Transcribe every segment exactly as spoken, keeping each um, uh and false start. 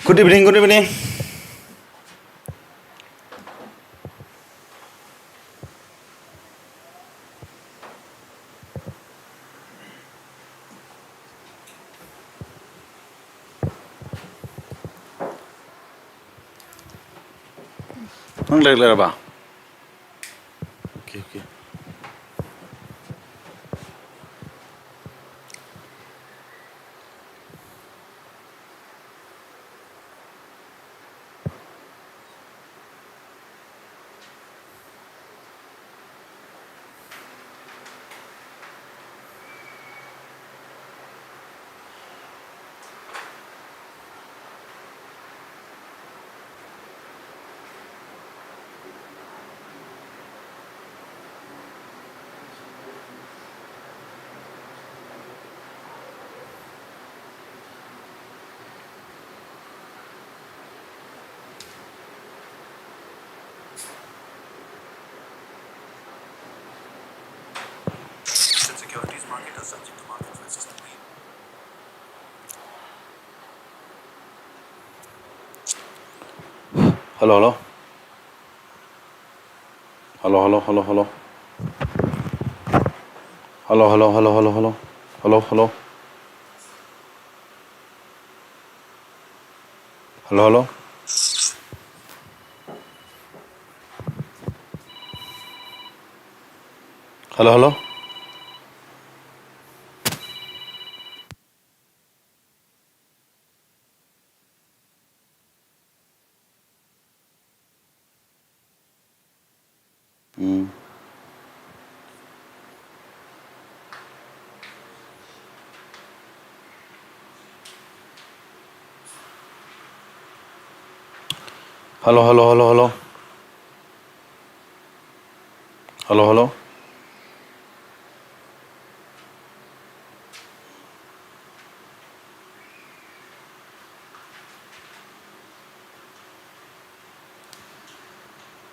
Good evening, good evening. ꯅꯪ ꯂꯩꯔꯛ ꯂꯩꯔꯕ? Okay, okay. Securities market is subject to market risk. Hello, hello. Hello, hello, hello, hello. Hello, hello, hello, hello, hello. Hello, hello. Hello, hello. Hello, hello. Um. Hello, hello, hello, hello. Hello, hello.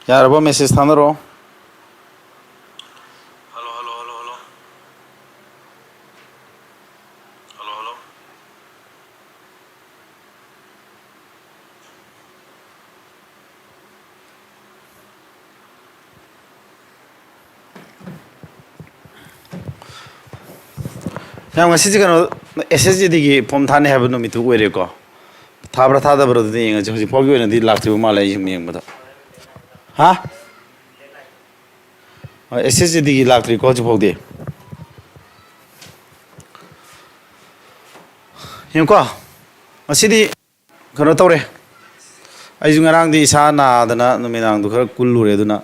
ꯌꯥꯔꯕꯣ? Message ꯊꯥꯅꯔꯣ꯫ Hello, hello, hello, hello. Hello, hello. ꯃꯌꯥꯝ, ꯉꯁꯤꯁꯦ ꯀꯩꯅꯣ, ꯑꯦꯁ ꯑꯦꯁ G ꯗꯤꯒꯤ form ꯊꯥꯅꯤ ꯍꯥꯏꯕ ꯅꯨꯃꯤꯠꯇꯨ ꯑꯣꯏꯔꯦꯀꯣ꯫ ꯊꯥꯕ꯭ꯔꯥ ꯊꯥꯗꯕ꯭ꯔꯥ ꯑꯗꯨꯗꯤ ꯌꯦꯡꯉꯁꯤ꯫ ꯍꯧꯖꯤꯛ ꯐꯥꯎꯒꯤ ꯑꯣꯏꯅꯗꯤ ꯂꯥꯛꯇ꯭ꯔꯤꯕ ꯃꯥꯜꯂꯦ, ꯑꯩ ꯁꯨꯝ ꯌꯦꯡꯕꯗ꯫ ꯍꯥ? ꯑꯦꯁ ꯑꯦꯁ ꯖꯤ ꯗꯤꯒꯤ ꯂꯥꯛꯇ꯭ꯔꯤꯀꯣ ꯍꯧꯖꯤꯛ ꯐꯥꯎꯗꯤ꯫ ꯌꯦꯡꯉꯨꯀꯣ, ꯉꯁꯤꯗꯤ ꯀꯩꯅꯣ ꯇꯧꯔꯦ, ꯑꯩꯁꯨ ꯉꯔꯥꯡꯗꯤ ꯏꯁꯥ ꯅꯥꯗꯅ ꯅꯨꯃꯤꯗꯥꯡꯗꯣ ꯈꯔ ꯀꯨꯜꯂꯨꯔꯦ꯫ ꯑꯗꯨꯅ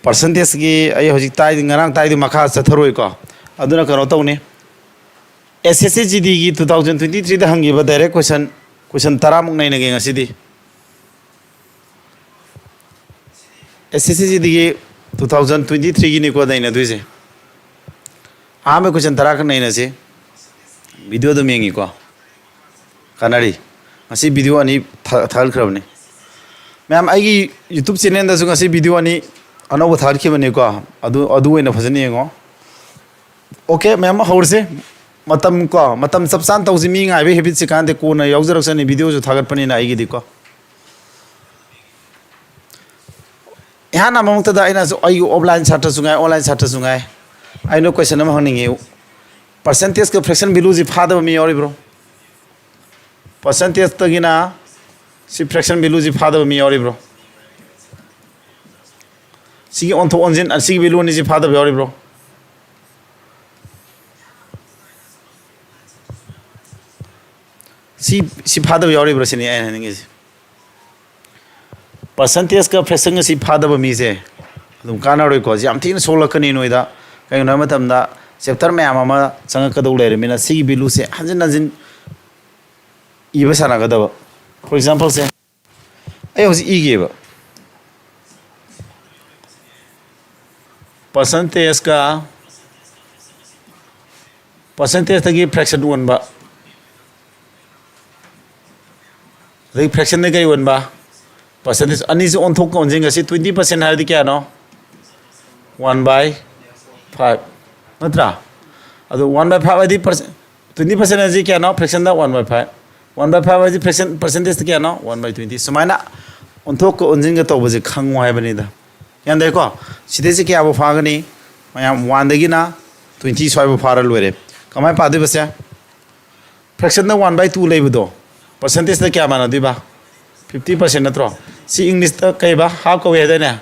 ꯄꯥꯔꯁꯦꯟꯇꯦꯖꯀꯤ ꯑꯩ ꯍꯧꯖꯤꯛ ꯇꯥꯏꯗꯤ, ꯉꯔꯥꯡ ꯇꯥꯏꯗꯤ ꯃꯈꯥ ꯆꯠꯊꯔꯣꯏꯀꯣ꯫ ꯑꯗꯨꯅ ꯀꯩꯅꯣ ꯇꯧꯅꯤ, ꯑꯦꯁ ꯑꯦꯁ ꯁꯤ ꯖꯤ ꯗꯤꯒꯤ ꯇꯨ ꯊꯥꯎꯖꯟ ꯇ꯭ꯋꯦꯟꯇꯤ ꯊ꯭ꯔꯤꯗ ꯍꯪꯈꯤꯕ ꯗꯥꯏꯔꯦꯛ ꯀꯣꯏꯁꯟ, ꯀꯣꯏꯁꯟ ꯇꯔꯥꯃꯨꯛ ꯅꯩꯅꯒꯦ ꯉꯁꯤꯗꯤ꯫ ꯑꯦꯁ ꯑꯦꯁ ꯁꯤ ꯖꯤ ꯗꯤꯒꯤ ꯇꯨ ꯊꯥꯎꯖꯟ ꯇ꯭ꯋꯦꯟꯇꯤ ꯊ꯭ꯔꯤꯒꯤꯅꯤꯀꯣ ꯅꯩꯅꯗꯣꯏꯁꯦ꯫ ꯑꯍꯥꯟꯕ ꯀꯣꯏꯁꯟ ꯇꯔꯥ ꯈꯛ ꯅꯩꯅꯁꯤ꯫ ꯚꯤꯗꯤꯑꯣ ꯑꯗꯨꯝ ꯌꯦꯡꯉꯤꯀꯣ, ꯀꯥꯟꯅꯔꯤ꯫ ꯉꯁꯤ ꯚꯤꯗꯤꯑꯣ ꯑꯅꯤ ꯊꯥ-, ꯊꯥꯒꯠꯈ꯭ꯔꯕꯅꯤ꯫ ꯃꯌꯥꯝ, ꯑꯩꯒꯤ ꯌꯨꯇ꯭ꯌꯨꯕ ꯆꯦꯅꯦꯜꯗꯁꯨ ꯉꯁꯤ ꯚꯤꯗꯤꯑꯣ ꯑꯅꯤ ꯑꯅꯧꯕ ꯊꯥꯒꯠꯈꯤꯕꯅꯤꯀꯣ, ꯑꯗꯨ, ꯑꯗꯨ ꯑꯣꯏꯅ ꯐꯖꯅ ꯌꯦꯡꯉꯣ꯫ ꯑꯣꯀꯦ, ꯃꯌꯥꯝ, ꯍꯧꯔꯁꯦ꯫ ꯃꯇꯝ ꯀꯣ, ꯃꯇꯝ ꯆꯞ ꯆꯥꯅ ꯇꯧꯁꯤ꯫ ꯃꯤ ꯉꯥꯏꯕꯒꯤ ꯍꯦꯕꯤꯠꯁꯤ ꯀꯥꯟꯗꯦ, ꯀꯣꯟꯅ ꯌꯥꯎꯖꯔꯛꯁꯅꯤ, ꯚꯤꯗꯤꯑꯣꯁꯨ ꯊꯥꯒꯠꯄꯅꯤꯅ ꯑꯩꯒꯤꯗꯤꯀꯣ꯫ ꯏꯍꯥꯟ ꯍꯥꯟꯕꯃꯛꯇꯗ ꯑꯩꯅꯁꯨ ꯑꯩꯒꯤ ꯑꯣꯐꯂꯥꯏꯟ ꯁꯥꯇ꯭ꯔꯁꯨ ꯉꯥꯏ, ꯑꯣꯟꯂꯥꯏꯟ ꯁꯥꯇ꯭ꯔꯁꯨ ꯉꯥꯏ, ꯑꯩꯅ ꯀꯣꯏꯁꯟ ꯑꯃ ꯍꯪꯅꯤꯡꯉꯤ꯫ ꯄꯥꯔꯁꯦꯟꯇꯦꯖꯀ ꯐ꯭ꯔꯦꯛꯁꯟ ꯚꯦꯂꯨꯁꯤ ꯐꯥꯗꯕ ꯃꯤ ꯌꯥꯎꯔꯤꯕ꯭ꯔꯣ? ꯄꯥꯔꯁꯦꯟꯇꯦꯖꯇꯒꯤꯅ ꯁꯤ ꯐ꯭ꯔꯦꯛꯁꯟ ꯚꯦꯂꯨꯁꯤ ꯐꯥꯗꯕ ꯃꯤ ꯌꯥꯎꯔꯤꯕ꯭ꯔꯣ? ꯁꯤꯒꯤ ꯑꯣꯟꯊꯣꯛ ꯑꯣꯟꯁꯤꯟ, ꯁꯤꯒꯤ ꯚꯦꯂꯨ ꯑꯅꯤꯁꯤ ꯐꯥꯗꯕ ꯌꯥꯎꯔꯤꯕ꯭ꯔꯣ? ꯁꯤ, ꯁꯤ ꯐꯥꯗꯕ ꯌꯥꯎꯔꯤꯕ꯭ꯔꯥ ꯁꯤꯅꯤ ꯑꯩꯅ ꯍꯥꯏꯅꯤꯡꯉꯤꯁꯦ꯫ ꯄꯥꯔꯁꯦꯟꯇꯦꯖꯀ ꯐ꯭ꯔꯦꯛꯁꯟꯒ ꯁꯤ ꯐꯥꯗꯕ ꯃꯤꯁꯦ ꯑꯗꯨꯝ ꯀꯥꯟꯅꯔꯣꯏꯀꯣ꯫ ꯁꯤ ꯌꯥꯝ ꯊꯤꯅ ꯁꯣꯛꯂꯛꯀꯅꯤ ꯅꯣꯏꯗ꯫ ꯀꯩꯒꯤꯅꯣ ꯍꯥꯏꯕ ꯃꯇꯝꯗ ꯆꯦꯞꯇꯔ ꯃꯌꯥꯝ ꯑꯃ ꯆꯪꯉꯛꯀꯗꯧ ꯂꯩꯔꯃꯤꯅ ꯁꯤꯒꯤ ꯚꯦꯂꯨꯁꯦ ꯍꯟꯖꯤꯟ ꯍꯟꯖꯤꯟ ꯏꯕ ꯁꯥꯟꯅꯒꯗꯕ꯫ ꯐꯣꯔ ꯑꯦꯛꯖꯥꯝꯄꯜꯁꯦ, ꯑꯩ ꯍꯧꯖꯤꯛ ꯏꯒꯦꯕ, ꯄꯥꯔꯁꯦꯟꯇꯦꯖꯀ, ꯄꯥꯔꯁꯦꯟꯇꯦꯖꯇꯒꯤ ꯐ꯭ꯔꯦꯛꯁꯟ ꯑꯣꯟꯕ, ꯑꯗꯒꯤ ꯐ꯭ꯔꯦꯛꯁꯟꯗꯒꯤ ꯀꯔꯤ ꯑꯣꯟꯕ? ꯄꯥꯔꯁꯦꯟꯇꯦꯖ꯫ ꯑꯅꯤꯁꯤ ꯑꯣꯟꯊꯣꯛꯀ ꯑꯣꯟꯁꯤꯟꯒ ꯁꯤ ꯇ꯭ꯋꯦꯟꯇꯤ ꯄꯥꯔꯁꯦꯟ ꯍꯥꯏꯔꯗꯤ ꯀꯌꯥꯅꯣ? ꯋꯥꯟ ꯕꯥꯏ ꯐꯥꯏꯚ ꯅꯠꯇ꯭ꯔꯥ? ꯑꯗꯨ ꯋꯥꯟ ꯕꯥꯏ ꯐꯥꯏꯚ ꯍꯥꯏꯗꯤ ꯇ꯭ꯋꯦꯟꯇꯤ ꯄꯥꯔꯁꯦꯟ ꯍꯥꯏꯁꯤ ꯀꯌꯥꯅꯣ? ꯐ꯭ꯔꯦꯛꯁꯟꯗ one by five. One by five ꯍꯥꯏꯁꯤ ꯐ꯭ꯔꯦꯛꯁꯟ, ꯄꯥꯔꯁꯦꯟꯇꯦꯖꯇ ꯀꯌꯥꯅꯣ? One by twenty. ꯁꯨꯃꯥꯏꯅ ꯑꯣꯟꯊꯣꯛꯀ ꯑꯣꯟꯁꯤꯟꯒ ꯇꯧꯕꯁꯦ ꯈꯪꯉꯣ ꯍꯥꯏꯕꯅꯤꯗ꯫ ꯒ꯭ꯌꯥꯟ ꯇꯥꯏꯀꯣ? ꯁꯤꯗꯩꯁꯤ ꯀꯌꯥꯐꯥꯎ ꯐꯥꯒꯅꯤ? ꯃꯌꯥꯝ, ꯋꯥꯟꯗꯒꯤꯅ ꯇ꯭ꯋꯦꯟꯇꯤ ꯁ꯭ꯋꯥꯏꯐꯥꯎ ꯐꯥꯔ ꯂꯣꯏꯔꯦ꯫ ꯀꯃꯥꯏꯅ ꯄꯥꯗꯣꯏꯕꯁꯦ? Fraction the one by two ꯂꯩꯕꯗꯣ percentage ꯇ ꯀꯌꯥ ꯃꯥꯟꯅꯗꯣꯏꯕ? Fifty percent ꯅꯠꯇ꯭ꯔꯣ? ꯁꯤ English ꯇ ꯀꯩꯕ? Half ꯀꯧꯏ ꯍꯥꯏꯗꯥꯏꯅꯦ?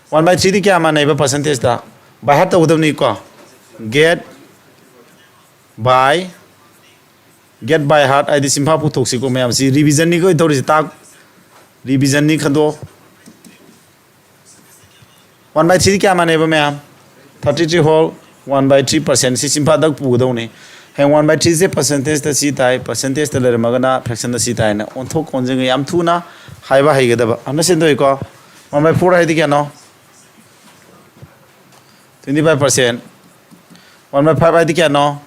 One by three ꯗꯤ ꯀꯌꯥ ꯃꯥꯟꯅꯩꯕ percentage ꯇ? By heart ꯇꯧꯒꯗꯕꯅꯤꯀꯣ꯫ Get by, get by heart ꯍꯥꯏꯗꯤ ꯁꯤꯝꯐꯥ ꯄꯨꯊꯣꯛꯁꯤꯀꯣ ꯃꯌꯥꯝ꯫ ꯁꯤ revision ꯅꯤꯀꯣ ꯑꯩ ꯇꯧꯔꯤꯁꯦ꯫ ꯇꯥꯛ revision ꯅꯤ ꯈꯟꯗꯣꯛꯑꯣ꯫ One by three ꯗꯤ ꯀꯌꯥ ꯃꯥꯟꯅꯩꯕ ꯃꯌꯥꯝ? Thirty three whole one by three percent꯫ ꯁꯤ ꯁꯤꯝꯐꯥꯗꯛ ꯄꯨꯒꯗꯧꯅꯤ꯫ ꯍꯌꯦꯡ one by three say percentage ꯇ ꯁꯤ ꯇꯥꯏ, percentage ꯇ ꯂꯩꯔꯝꯃꯒꯅ fraction ꯗ ꯁꯤ ꯇꯥꯏꯅ ꯑꯣꯟꯊꯣꯛ ꯑꯣꯟꯁꯤꯟꯒ ꯌꯥꯝ ꯊꯨꯅ ꯍꯥꯏꯕ ꯍꯩꯒꯗꯕ꯫ Understand ꯇꯧꯏꯀꯣ? One by four ꯍꯥꯏꯗꯤ ꯀꯌꯥꯅꯣ? Twenty five percent꯫ One by five ꯍꯥꯏꯗꯤ ꯀꯌꯥꯅꯣ?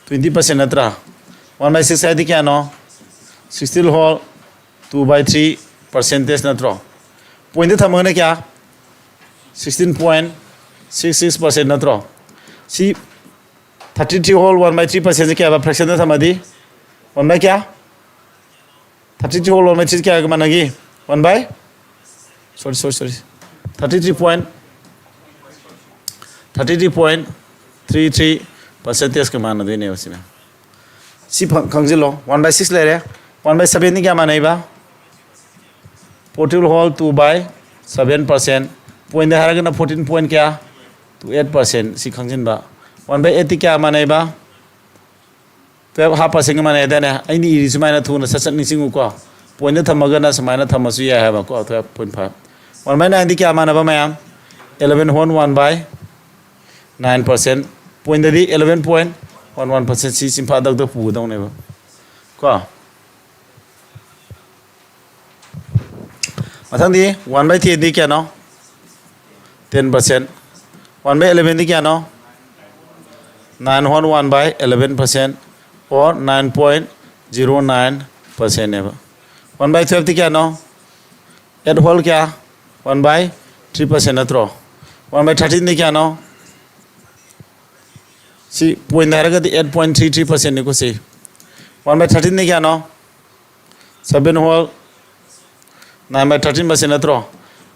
Twenty percent ꯅꯠꯇ꯭ꯔꯥ? One by six ꯍꯥꯏꯗꯤ ꯀꯌꯥꯅꯣ? Sixteen whole two by three percentage ꯅꯠꯇ꯭ꯔꯣ? Point ꯊꯝꯃꯒꯅ ꯀꯌꯥ? Sixteen point six six percent ꯅꯠꯇ꯭ꯔꯣ? ꯁꯤ thirty three whole one by three percent ꯁꯦ ꯀꯌꯥ ꯍꯥꯏꯕ? Fraction ꯗ ꯊꯝꯃꯗꯤ one by ꯀꯌꯥ? Thirty three whole one by three ꯀꯌꯥꯒ ꯃꯥꯟꯅꯒꯤ? One by, sorry, sorry, sorry, thirty three point, thirty three point three three percentage ꯀ ꯃꯥꯟꯅꯗꯣꯏꯅꯦꯕ ꯁꯤꯅ꯫ ꯁꯤ ꯐꯪ-, ꯈꯪꯖꯤꯜꯂꯣ꯫ One by six ꯂꯩꯔꯦ꯫ One by seven ꯗꯤ ꯀꯌꯥ ꯃꯥꯟꯅꯩꯕ? Fourteen whole two by seven percent꯫ Point ꯗ ꯍꯥꯏꯔꯒꯅ fourteen point ꯀꯌꯥ? Two eight percent꯫ ꯁꯤ ꯈꯪꯖꯤꯟꯕ꯫ One by eight T ꯀꯌꯥ ꯃꯥꯟꯅꯩꯕ? Twelve half percent ꯀ ꯃꯥꯟꯅꯩ ꯍꯥꯏꯗꯥꯏꯅꯦ? ꯑꯩꯅ ꯏꯔꯤ ꯁꯨꯃꯥꯏꯅ ꯊꯨꯅ ꯁꯠ ꯁꯠ ꯅꯤꯡꯁꯤꯡꯉꯨꯀꯣ꯫ Point ꯗ ꯊꯝꯃꯒꯅ ꯁꯨꯃꯥꯏꯅ ꯊꯝꯃꯁꯨ ꯌꯥꯏ ꯍꯥꯏꯕꯀꯣ, twelve point five꯫ One by nine ꯗꯤ ꯀꯌꯥ ꯃꯥꯟꯅꯕ ꯃꯌꯥꯝ? Eleven whole one by nine percent꯫ Point ꯗꯗꯤ eleven point one one percent꯫ ꯁꯤ ꯁꯤꯝꯐꯥꯗꯛꯇ ꯄꯨꯒꯗꯧꯅꯦꯕ ꯀꯣ꯫ ꯃꯊꯪꯗꯤ one by ten ꯗꯤ ꯀꯌꯥꯅꯣ? Ten percent꯫ One by eleven ꯗꯤ ꯀꯌꯥꯅꯣ? Nine whole one by eleven percent or nine point zero nine percent ꯅꯦꯕ꯫ One by twelve ꯗꯤ ꯀꯌꯥꯅꯣ? Eight whole ꯀꯌꯥ? One by three percent ꯅꯠꯇ꯭ꯔꯣ? One by thirteen ꯗꯤ ꯀꯌꯥꯅꯣ? ꯁꯤ point ꯍꯥꯏꯔꯒꯗꯤ eight point three three percent ꯅꯤꯀꯣ ꯁꯤ꯫ One by thirteen ꯗꯤ ꯀꯌꯥꯅꯣ? Seven whole nine by thirteen percent ꯅꯠꯇ꯭ꯔꯣ?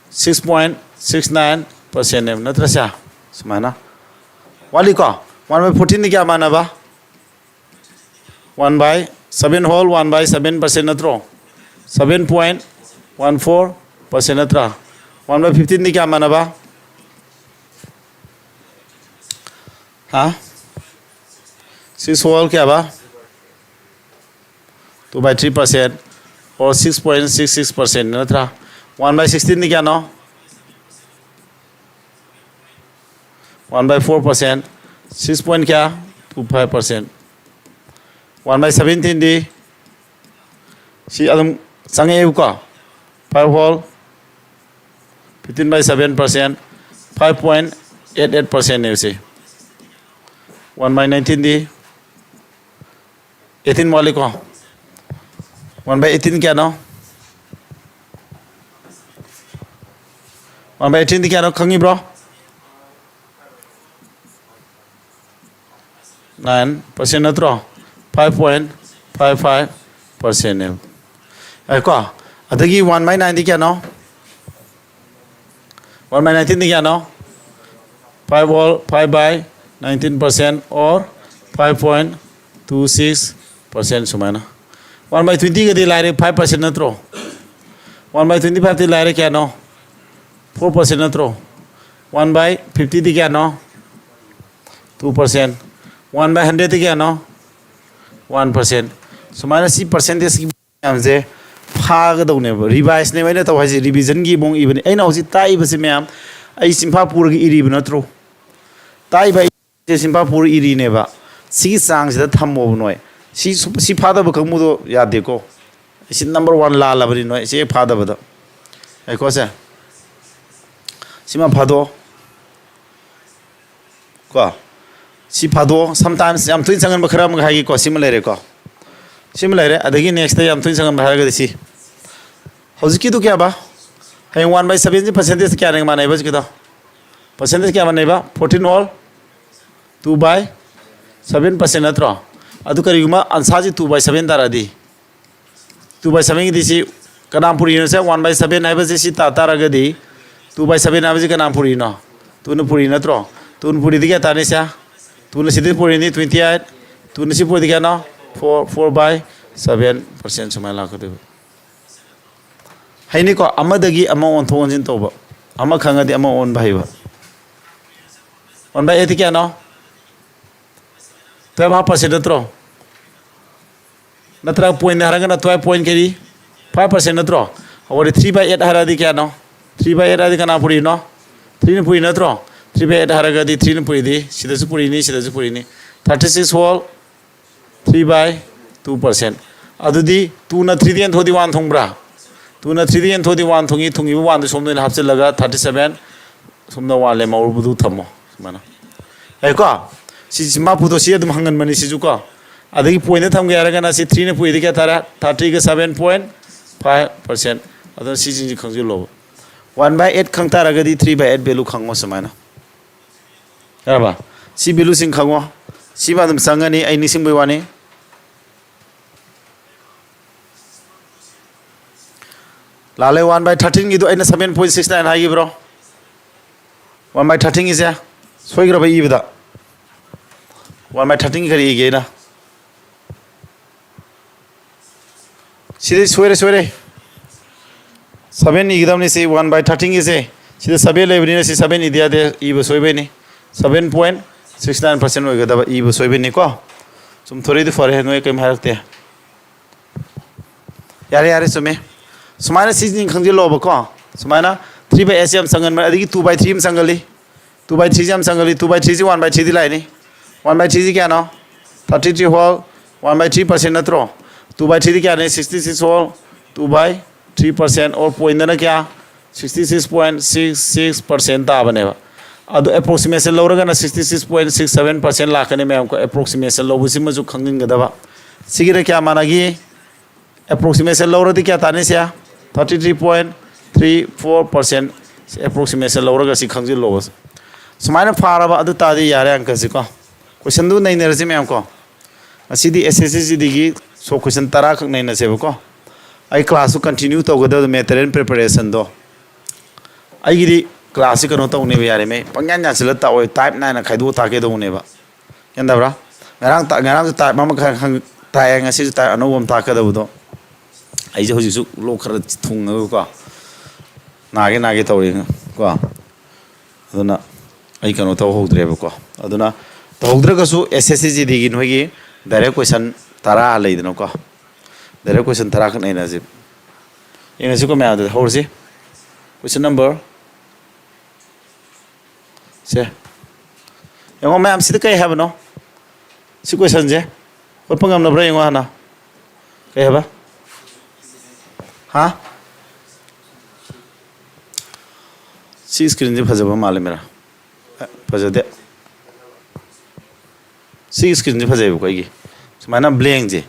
Six point six nine percent ꯅꯦꯕ ꯅꯠꯇ꯭ꯔꯥ ꯁꯦ? ꯁꯨꯃꯥꯏꯅ꯫ ꯋꯥꯠꯂꯤꯀꯣ? One by fourteen ꯗꯤ ꯀꯌꯥ ꯃꯥꯟꯅꯕ? One by seven whole, one by seven percent ꯅꯠꯇ꯭ꯔꯣ? Seven point one four percent ꯅꯠꯇ꯭ꯔꯥ? One by fifteen ꯗꯤ ꯀꯌꯥ ꯃꯥꯟꯅꯕ? ꯍꯥ? Six whole ꯀꯌꯥꯕ? Two by three percent, or six point six six percent ꯅꯠꯇ꯭ꯔꯥ? One by sixteen ꯗꯤ ꯀꯌꯥꯅꯣ? One by four percent. Six point ꯀꯌꯥ? Two five percent. One by seventeen ꯗꯤ ꯁꯤ ꯑꯗꯨꯝ ꯆꯪꯉꯛꯑꯦꯕꯀꯣ, five whole, fifteen by seven percent, five point eight eight percent ꯅꯦꯕ ꯁꯤ꯫ One by nineteen D eighteen ꯋꯥꯠꯂꯤꯀꯣ? One by eighteen ꯀꯌꯥꯅꯣ? One by eighteen ꯗꯤ ꯀꯌꯥꯅꯣ ꯈꯪꯉꯤꯕ꯭ꯔꯣ? Nine percent ꯅꯠꯇ꯭ꯔꯣ? Five point five five percent ꯅꯦꯕ꯫ ꯌꯥꯏꯀꯣ? ꯑꯗꯒꯤ one by nine ꯗꯤ ꯀꯌꯥꯅꯣ? One by nineteen ꯗꯤ ꯀꯌꯥꯅꯣ? Five whole, five by nineteen percent, or five point two six percent ꯁꯨꯃꯥꯏꯅ꯫ One by twenty ꯒꯗꯤ ꯂꯥꯏꯔꯦ, five percent ꯅꯠꯇ꯭ꯔꯣ? One by twenty five ꯇꯤ ꯂꯥꯏꯔꯦ, ꯀꯌꯥꯅꯣ? Four percent ꯅꯠꯇ꯭ꯔꯣ? One by fifty ꯗꯤ ꯀꯌꯥꯅꯣ? Two percent. One by hundred ꯗꯤ ꯀꯌꯥꯅꯣ? One percent. ꯁꯨꯃꯥꯏꯅ ꯁꯤ percentage ꯀꯤ ꯃꯌꯥꯝꯁꯦ ꯐꯥꯒꯗꯧꯅꯦꯕ꯫ Revise ꯅꯦꯕ ꯑꯩꯅ ꯇꯧ ꯍꯥꯏꯁꯦ, revision ꯒꯤ ꯃꯑꯣꯡ ꯏꯕꯅꯦ꯫ ꯑꯩꯅ ꯍꯧꯖꯤꯛ ꯇꯥꯛꯏꯕꯁꯦ ꯃꯌꯥꯝ ꯑꯩ ꯆꯤꯟꯐꯥ ꯄꯨꯔꯒ ꯏꯔꯤꯕ ꯅꯠꯇ꯭ꯔꯣ? ꯇꯥꯛꯏꯕ ꯑꯩ ꯁꯤ ꯆꯤꯟꯐꯥ ꯄꯨꯔ ꯏꯔꯤꯅꯦꯕ꯫ ꯁꯤꯒꯤ ꯆꯥꯡꯁꯤꯗ ꯊꯝꯃꯣꯕ ꯅꯣꯏ꯫ ꯁꯤ, ꯁꯤ ꯐꯥꯗꯕ ꯀꯥꯡꯕꯨꯗꯣ ꯌꯥꯗꯦꯀꯣ꯫ ꯁꯤ number one ꯂꯥꯜꯂꯕꯅꯤ ꯅꯣꯏ ꯁꯤ ꯍꯦꯛ ꯐꯥꯗꯕꯗ꯫ ꯉꯥꯏꯈꯣ ꯁꯦ꯫ ꯁꯤꯃ ꯐꯥꯗꯣꯛꯑꯣ꯫ ꯀꯣ꯫ ꯁꯤ ꯐꯥꯗꯣꯛꯑꯣ꯫ Sometimes ꯌꯥꯝ ꯇꯣꯏꯅ ꯆꯪꯒꯟꯕ ꯈꯔ ꯑꯃꯒ ꯍꯥꯏꯒꯦꯀꯣ꯫ ꯁꯤꯃ ꯂꯩꯔꯦꯀꯣ꯫ ꯁꯤꯃ ꯂꯩꯔꯦ꯫ ꯑꯗꯒꯤ next ꯌꯥꯝ ꯇꯣꯏꯅ ꯆꯪꯒꯟꯕ ꯍꯥꯏꯔꯒꯗꯤ ꯁꯤ꯫ ꯍꯧꯖꯤꯛꯀꯤꯗꯨ ꯀꯌꯥꯕ? ꯍꯌꯦꯡ one by seven ꯁꯤ percentage ꯀꯌꯥꯅ ꯃꯥꯟꯅꯩꯕ ꯍꯧꯖꯤꯛꯀꯤꯗꯣ? Percentage ꯀꯌꯥ ꯃꯥꯟꯅꯩꯕ? Fourteen whole two by seven percent ꯅꯠꯇ꯭ꯔꯣ? ꯑꯗꯨ ꯀꯔꯤꯒꯨꯝꯕ answer ꯁꯤ two by seven ꯇꯥꯔꯛꯑꯗꯤ? Two by seven ꯒꯤꯗꯤ ꯁꯤ ꯀꯅꯥ ꯄꯨꯔꯤꯅꯣ? ꯁꯦ, one by seven ꯍꯥꯏꯕꯁꯤ ꯁꯤ ꯇꯥ ꯇꯥꯔꯒꯗꯤ two by seven ꯍꯥꯏꯕꯁꯤ ꯀꯅꯥ ꯄꯨꯔꯤꯅꯣ? Two ꯅ ꯄꯨꯔꯤ ꯅꯠꯇ꯭ꯔꯣ? Two ꯅ ꯄꯨꯔꯤꯗꯤ ꯀꯌꯥ ꯇꯥꯅꯤ ꯁꯦ? ꯇꯨꯅ ꯁꯤꯗ ꯄꯨꯔꯤꯅꯤ, twenty eight. ꯇꯨꯅ ꯁꯤ ꯄꯨꯔꯗꯤ ꯀꯌꯥꯅꯣ? Four, four by seven percent ꯁꯨꯃꯥꯏꯅ ꯂꯥꯛꯀꯗꯣꯏꯕ꯫ ꯍꯩꯅꯤꯀꯣ, ꯑꯃꯗꯒꯤ ꯑꯃ ꯑꯣꯟꯊꯣꯛ ꯑꯣꯟꯁꯤꯟ ꯇꯧꯕ, ꯑꯃ ꯈꯪꯉꯗꯤ ꯑꯃ ꯑꯣꯟꯕ ꯍꯩꯕ꯫ One by eight ꯀꯌꯥꯅꯣ? Twelve half percent ꯅꯠꯇ꯭ꯔꯣ? ꯅꯠꯇ꯭ꯔꯒ point ꯍꯥꯏꯔꯒꯅ twelve point ꯀꯔꯤ? Five percent ꯅꯠꯇ꯭ꯔꯣ? ꯑꯩꯈꯣꯏꯗꯤ three by eight ꯍꯥꯏꯔꯗꯤ ꯀꯌꯥꯅꯣ? Three by eight ꯍꯥꯏꯔꯗꯤ ꯀꯅꯥ ꯄꯨꯔꯤꯅꯣ? Threeꯅ ꯄꯨꯔꯤ ꯅꯠꯇ꯭ꯔꯣ? Three by eight ꯍꯥꯏꯔꯒꯗꯤ threeꯅ ꯄꯨꯔꯤꯗꯤ ꯁꯤꯗꯁꯨ ꯄꯨꯔꯤꯅꯤ, ꯁꯤꯗꯁꯨ ꯄꯨꯔꯤꯅꯤ꯫ Thirty six whole three by two percent꯫ ꯑꯗꯨꯗꯤ ꯇꯨꯅ ꯊ꯭ꯔꯤꯗ ꯌꯦꯟꯊꯣꯛꯑꯗꯤ ꯋꯥꯟ ꯊꯨꯡꯕ꯭ꯔꯥ? ꯇꯨꯅ ꯊ꯭ꯔꯤꯗ ꯌꯦꯟꯊꯣꯛꯑꯗꯤ ꯋꯥꯟ ꯊꯨꯡꯉꯤ, ꯊꯨꯡꯉꯤꯕ ꯋꯥꯟꯗꯨ ꯁꯣꯝꯗ ꯑꯣꯏꯅ ꯍꯥꯞꯆꯤꯜꯂꯒ thirty seven ꯁꯣꯝꯗ ꯋꯥꯟ ꯂꯦꯝꯍꯧꯔꯕꯗꯨ ꯊꯝꯃꯣ꯫ ꯁꯨꯃꯥꯏꯅ꯫ ꯌꯥꯏꯀꯣ? ꯁꯤ ꯃꯥ ꯄꯨꯊꯣꯛꯁꯤ ꯑꯗꯨꯝ ꯍꯪꯒꯟꯕꯅꯤ ꯁꯤꯁꯨ ꯀꯣ꯫ ꯑꯗꯒꯤ pointꯗ ꯊꯝꯒꯦ ꯍꯥꯏꯔꯒꯅ ꯁꯤ threeꯅ ꯄꯨꯏꯗꯤ ꯀꯌꯥ ꯇꯥꯔꯦ? Thirtyꯒ seven point five percent꯫ ꯑꯗꯨꯅ ꯁꯤꯁꯤꯡꯁꯤ ꯈꯪꯖꯤꯜꯂꯣꯕ꯫ One by eight ꯈꯪ ꯇꯥꯔꯒꯗꯤ three by eight value ꯈꯪꯉꯣ ꯁꯨꯃꯥꯏꯅ꯫ ꯌꯥꯔꯕ? ꯁꯤ valueꯁꯤꯡ ꯈꯪꯉꯣ꯫ ꯁꯤꯃ ꯑꯗꯨꯝ ꯆꯪꯉꯅꯤ, ꯑꯩ ꯅꯤꯡꯁꯤꯡꯕꯩ ꯋꯥꯅꯤ꯫ ꯂꯥꯜꯂꯦ, one by thirteenꯒꯤꯗꯣ ꯑꯩꯅ seven point six nine ꯍꯥꯏꯈꯤꯕ꯭ꯔꯣ? One by thirteenꯒꯤꯁꯦ ꯁꯣꯏꯈ꯭ꯔꯕ ꯏꯕꯗ? One by thirteenꯒꯤ ꯀꯔꯤ ꯏꯒꯦ ꯑꯩꯅ? ꯁꯤꯗꯤ ꯁꯣꯏꯔꯦ, ꯁꯣꯏꯔꯦ꯫ Seven ꯏꯒꯗꯕꯅꯤ ꯁꯤ one by thirteenꯒꯤꯁꯦ꯫ ꯁꯤꯗ seven ꯂꯩꯕꯅꯤꯅ ꯁꯤ seven ꯏꯗ ꯌꯥꯗꯦ, ꯏꯕ ꯁꯣꯏꯕꯩꯅꯤ꯫ Seven point six nine percent ꯑꯣꯏꯒꯗꯕ, ꯏꯕ ꯁꯣꯏꯕꯩꯅꯤꯀꯣ꯫ ꯆꯨꯝꯊꯣꯔꯛꯏꯗꯤ ꯐꯔꯦ, ꯅꯣꯏ ꯀꯔꯤꯝ ꯍꯥꯏꯔꯛꯇꯦ꯫ ꯌꯥꯔꯦ, ꯌꯥꯔꯦ, ꯆꯨꯝꯃꯦ꯫ ꯁꯨꯃꯥꯏꯅ ꯁꯤꯁꯤꯡ ꯈꯪꯖꯤꯜꯂꯣꯕꯀꯣ꯫ ꯁꯨꯃꯥꯏꯅ three by eight ꯁꯤ ꯌꯥꯝ ꯆꯪꯒꯟꯕꯅꯦ, ꯑꯗꯒꯤ two by three ꯑꯃ ꯆꯪꯒꯜꯂꯤ꯫ Two by three ꯁꯤ ꯌꯥꯝ ꯆꯪꯒꯜꯂꯤ꯫ Two by three ꯁꯤ one by three D ꯂꯥꯛꯏꯅꯤ꯫ One by three ꯁꯤ ꯀꯌꯥꯅꯣ? Thirty three whole one by three percent ꯅꯠꯇ꯭ꯔꯣ? Two by three ꯗꯤ ꯀꯌꯥꯅꯤ? Sixty six whole two by three percent, or pointꯗꯅ ꯀꯌꯥ? Sixty six point six six percent ꯇꯥꯕꯅꯦꯕ꯫ ꯑꯗꯣ approximation ꯂꯧꯔꯒꯅ sixty six point six seven percent ꯂꯥꯛꯀꯅꯤ ꯃꯌꯥꯝ꯫ ꯑꯩꯈꯣꯏ approximation ꯂꯧꯕꯁꯤꯃꯁꯨ ꯈꯪꯖꯤꯟꯒꯗꯕ꯫ ꯁꯤꯒꯤꯗ ꯀꯌꯥ ꯃꯥꯟꯅꯒꯤ? Approximation ꯂꯧꯔꯗꯤ ꯀꯌꯥ ꯇꯥꯅꯤ ꯁꯦ? Thirty three point three four percent꯫ Approximation ꯂꯧꯔꯒ ꯁꯤ ꯈꯪꯖꯤꯜꯂꯣꯕ꯫ ꯁꯨꯃꯥꯏꯅ ꯐꯥꯔꯕ ꯑꯗꯨ ꯇꯥꯔꯗꯤ ꯌꯥꯔꯦ ꯑꯪꯀꯁꯤꯀꯣ꯫ Questionꯗꯨ ꯅꯩꯅꯔꯁꯤ ꯃꯌꯥꯝ ꯀꯣ꯫ ꯉꯁꯤꯗꯤ S S C G Dꯒꯤ short question ꯇꯔꯥꯈꯛ ꯅꯩꯅꯁꯦꯕꯀꯣ꯫ ꯑꯩ classꯁꯨ continue ꯇꯧꯒꯗꯕꯗꯣ, material preparationꯗꯣ꯫ ꯑꯩꯒꯤꯗꯤ classꯁꯤ ꯀꯩꯅꯣ ꯇꯧꯅꯦꯕ, ꯌꯥꯔꯤꯉꯩ ꯄꯪꯌꯥꯟ ꯌꯥꯟꯁꯤꯜꯂ ꯇꯥꯛꯑꯣꯏ, type ꯅꯥꯏꯅ ꯈꯥꯏꯗꯣꯛꯑ ꯇꯥꯛꯀꯦ ꯇꯧꯕꯅꯦꯕ꯫ ꯒ꯭ꯌꯥꯟ ꯇꯥꯕ꯭ꯔꯥ? ꯉꯔꯥꯡ ꯇꯥ-, ꯉꯔꯥꯡꯁꯨ ꯇꯥꯏꯞ ꯑꯃꯈꯛ ꯈꯪ-, ꯇꯥꯏꯌꯦ, ꯉꯁꯤꯁꯨ ꯇꯥꯏꯞ ꯑꯅꯧꯕ ꯑꯃ ꯇꯥꯛꯀꯗꯕꯗꯣ꯫ ꯑꯩꯁꯦ ꯍꯧꯖꯤꯛꯁꯨ ꯂꯣꯛ ꯈꯔ ꯊꯨꯡꯉꯒꯀꯣ, ꯅꯥꯒꯦ ꯅꯥꯒꯦ ꯇꯧꯔꯤ ꯀꯣ꯫ ꯑꯗꯨꯅ ꯑꯩ ꯀꯩꯅꯣ ꯇꯧꯍꯧꯗ꯭ꯔꯦꯕꯀꯣ꯫ ꯑꯗꯨꯅ ꯇꯧꯍꯧꯗ꯭ꯔꯒꯁꯨ ꯑꯦꯁ ꯑꯦꯁ ꯁꯤ ꯖꯤ ꯗꯤꯒꯤ ꯅꯣꯏꯒꯤ ꯗꯥꯏꯔꯦꯛ ꯀꯣꯏꯁꯟ ꯇꯔꯥ ꯂꯩꯗꯅꯀꯣ, ꯗꯥꯏꯔꯦꯛ ꯀꯣꯏꯁꯟ ꯇꯔꯥꯈꯛ ꯅꯩꯅꯁꯦ꯫ ꯌꯦꯡꯉꯁꯤꯀꯣ ꯃꯌꯥꯝꯗ ꯍꯧꯔꯁꯤ꯫ ꯀꯣꯏꯁꯟ ꯅꯝꯕꯔ ꯁꯦ, ꯌꯦꯡꯉꯣ ꯃꯌꯥꯝ, ꯁꯤꯗ ꯀꯩ ꯍꯥꯏꯕꯅꯣ? ꯁꯤ ꯀꯣꯏꯁꯟꯁꯦ ꯍꯣꯠꯄ ꯉꯝꯅꯕ꯭ꯔꯥ ꯌꯦꯡꯉꯣ ꯍꯥꯟꯅ꯫ ꯀꯩ ꯍꯥꯏꯕ? ꯍꯥ? ꯁꯤ ꯁ꯭ꯀ꯭ꯔꯤꯟꯁꯦ ꯐꯖꯕ ꯃꯥꯜꯂꯦ ꯃꯦꯔꯥ꯫ ꯑꯦ, ꯐꯖꯗꯦ꯫ ꯁꯤꯒꯤ ꯁ꯭ꯀ꯭ꯔꯤꯟꯁꯦ ꯐꯖꯩꯕꯀꯣ ꯑꯩꯒꯤ꯫ ꯁꯨꯃꯥꯏꯅ ꯕ꯭ꯂꯦꯡꯁꯦ,